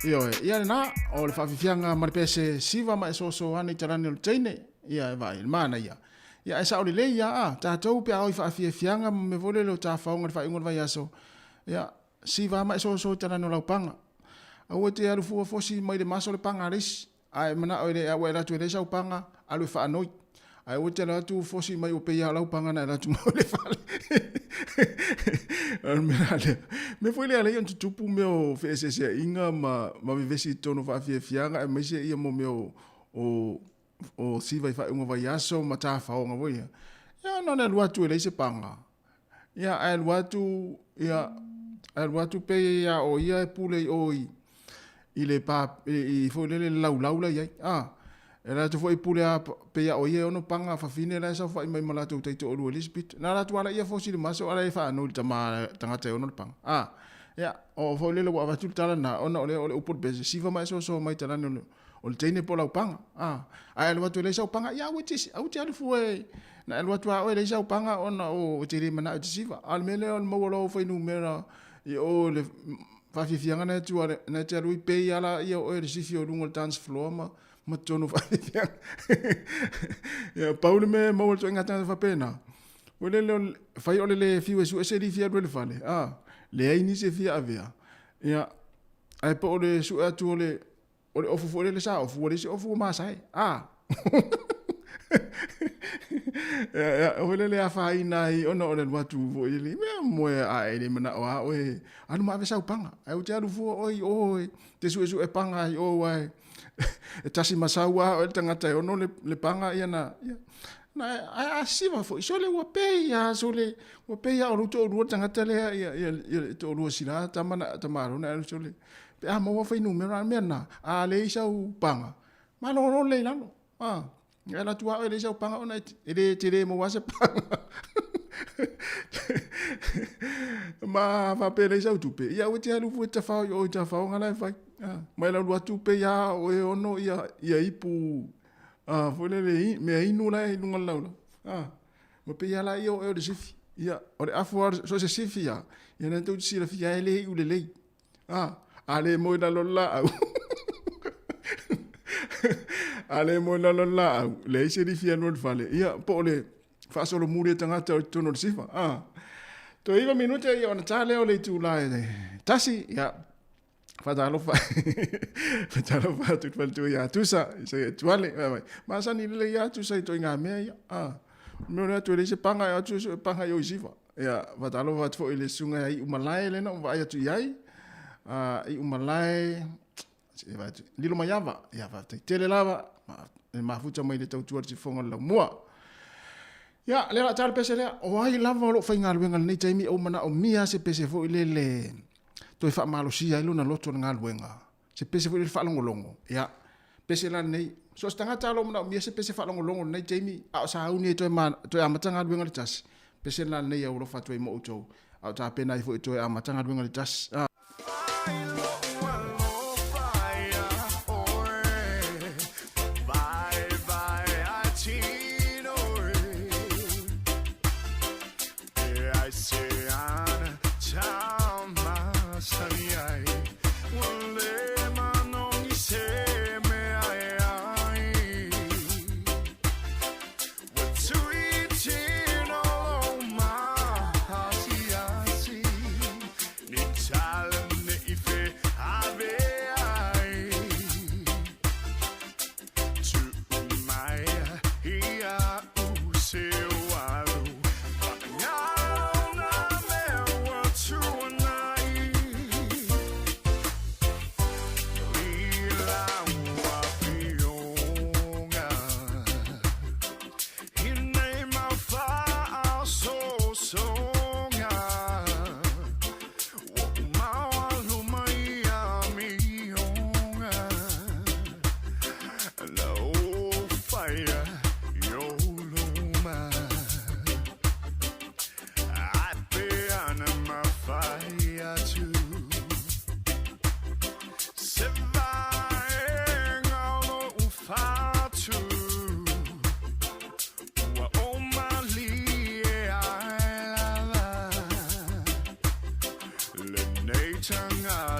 Ioe, ia lenā, o le faafiafiaga ma le pese siva ma e soso ane i talane o le teine, ia e vaai, le manaia. Ia ae sao lelei ia, a, tatou pe a o i faafiafiaga ma mea foi lele o tafaoga i le faaiuga o le vaiaso, ia, siva ma e soso i talane o laupaga. Aua e te alu fua fosi mai le maso le paga a le isi, a e manao e le ua e alu atu e leai sau paga, alu e faanoi. Ae aua e te alu atu fosi mai ua pei lava o lau paga na e alu atu mo le fale. O le mea la lea. Mea foi lea e ala ai ona tutupu mea o feeseeseaiga ma, ma vevesi i totonu o faafiafiaga aemaise ia mo mea o, o, o siva i faaiuga vaiaso ma tafaoga foi ia. Ia na ona alu atu e leai se paga. Ia ae alu atu, ia, alu atu pei a o ia e pule i o i, i le pa, i, i foi lele le laulau la i ai. Ah, e alu atu foi pule a pei a o ia e ono paga fafine la e saofai mai ma latou taitoalua i le isi pito. Na alu atu lava laia fosi i le maso a la e faanoi i le tama tagata e ono le paga. Ah, ia, o foi lele ua avatu le tala lena, ona o lea o le upu o le pese, siva ma e soasoa mai talane o le, o le teine po o lau paga. A, a e alu atu e leai sau paga, ia aua e te, aua e te alu fua e, na e alu atu lava oe e leai sau paga ona o, e te le manao e te siva. A o le mea lea o le maua loa o fuainumera i o i le faafiafiaga na e tu na e te alu ai pei lava laia o oe le sifi o luga o le dance floor ma, ma totonu o faafiafiaga. Ia, pau le mea e maua i le ituaiga tagata faapena, foi lele o le, fai o le le fiu e sue se lifi e alu ai i le fale, a, leai nisi e fia avea. Ia, ae po o le sue atu o le, O le ofu foi lele sa ofu, ua leai se ofu ua masae. A! Ia, ia, foi lele afaina ai ona o le alu atu foi lele, mea moe a e le manao a oe, alu ma ave sau paga. Ae ou te alu fua oe i o e te suesue paga ai o aua e tasi masau a oe le tagata e ono le, le paga ia na, ia, na ae a siva foi, sole ua pei a, sole, ua pei a o lou toalua le tagata lea, ia, ia, ia, le toalua sila tama na, tamalo na, sole, Pe a maua fuainumera, a le mea lena, a leai sau paga, malolo lelei i lalo. A, e alu atu lava oe e leai sau paga ona e le tele maua lava se paga. Ma faapea e leai sau tupe, ia aua e te alu fua e tafao i o i tafaoga la e fai. A, ma e alu atu pei lava o oe e ono ia, ia ipu a, foi lele, mea inu la e i luga o le laulau. A, ma pei lava laia o oe o le sifi. Ia, o le afu lava, so o se sifi lava, ia na tou te silafia e le iu lelei. A, a le moe i lalo o le laau. A le moe i lalo o le laau, leai se lifi e alu ai i le fale. Ia, po o le faasolomuli e tagata o i totonu o le sifa. A, toe 9 minute ia ona ta lea o le itula e 1, ia, faatalofa, faatalofa atu i le faletua ia Tusa, i se Tuale, vai vai. Masani lelei ia Tusa i ituaiga mea ia. A, o le mea o le atu e leai se paga e o atu e sue paga i o i sifa. Ia, faatalofa atu foi i le susuga ia Iumalae lea na ou vaai atu i ai. Iumalae, Lilomaiava, ia faafetai tele lava, e mafuta mai le tautua i le sifofoga o le laumua. Ia, lea o le a ta le pese lea, o ai lava o lo o faigaluega i lenei taimi, ua manaomia se pese foi lele toe faamalosia ai lona loto i le galuega. Se pese foi lele faalogologo. Ia, pese la lenei. So o se tagata o lo o manaomia se pese faalogologo i lenei taimi, a o sauni ai toe, ma, toe amata galuega le tasi, pese la lenei e aualofa atu ai mo outou, a o tapena ai foi toe amata galuega le tasi. Ah.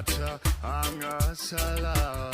tagata agasala.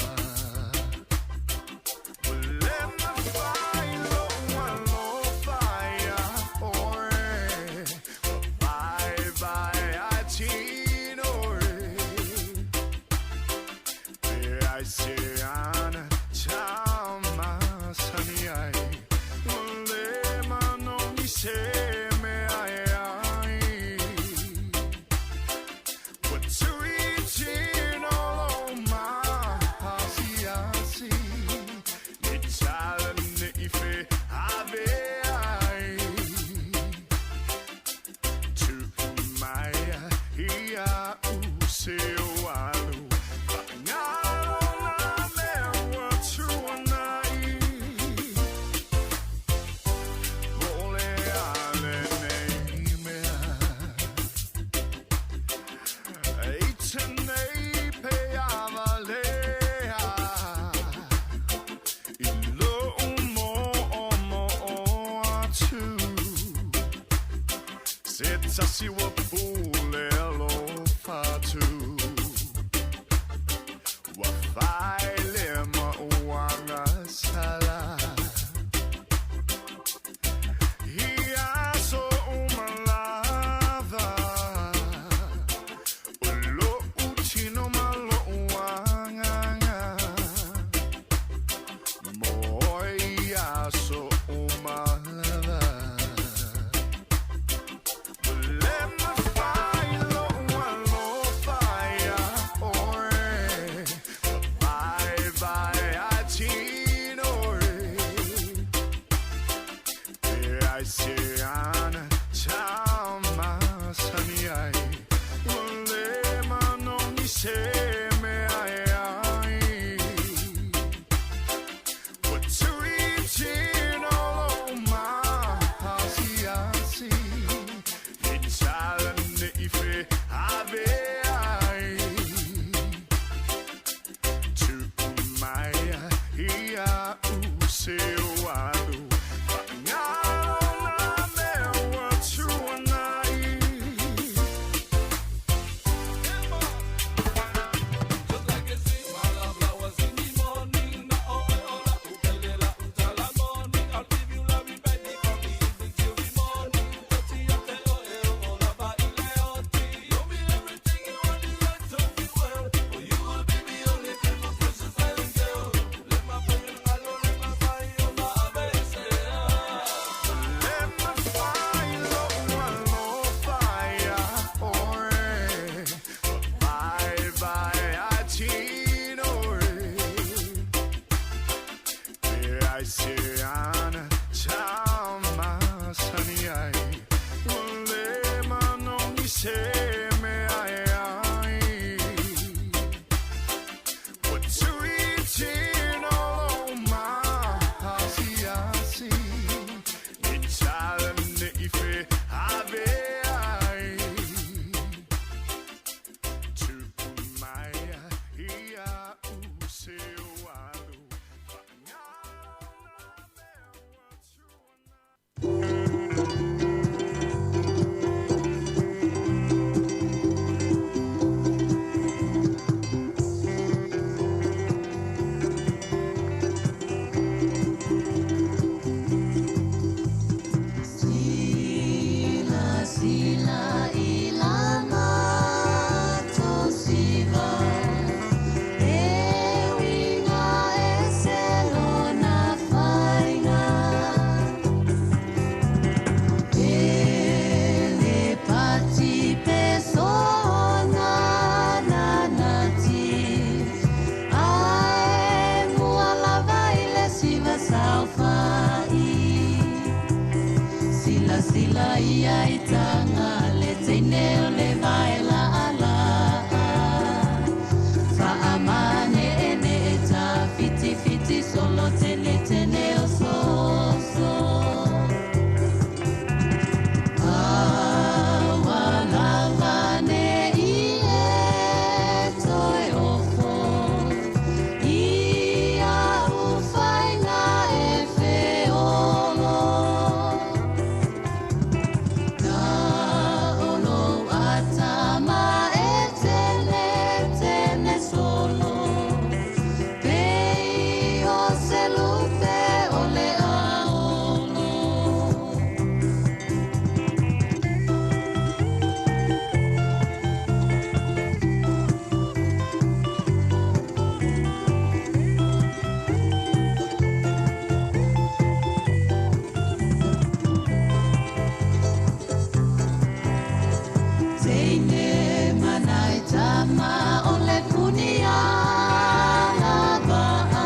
Teine manai tama o le puni ala va'a.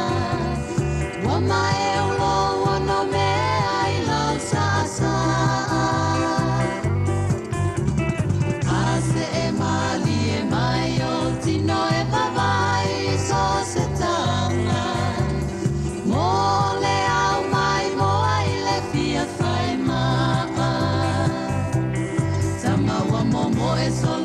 Ua mae o lo ono mea i lau sa'asa'a. A se e malie mai o tino e vavai so se tanga. Mo le au mai moa i le fia fai maa. Tama ua momo e solo.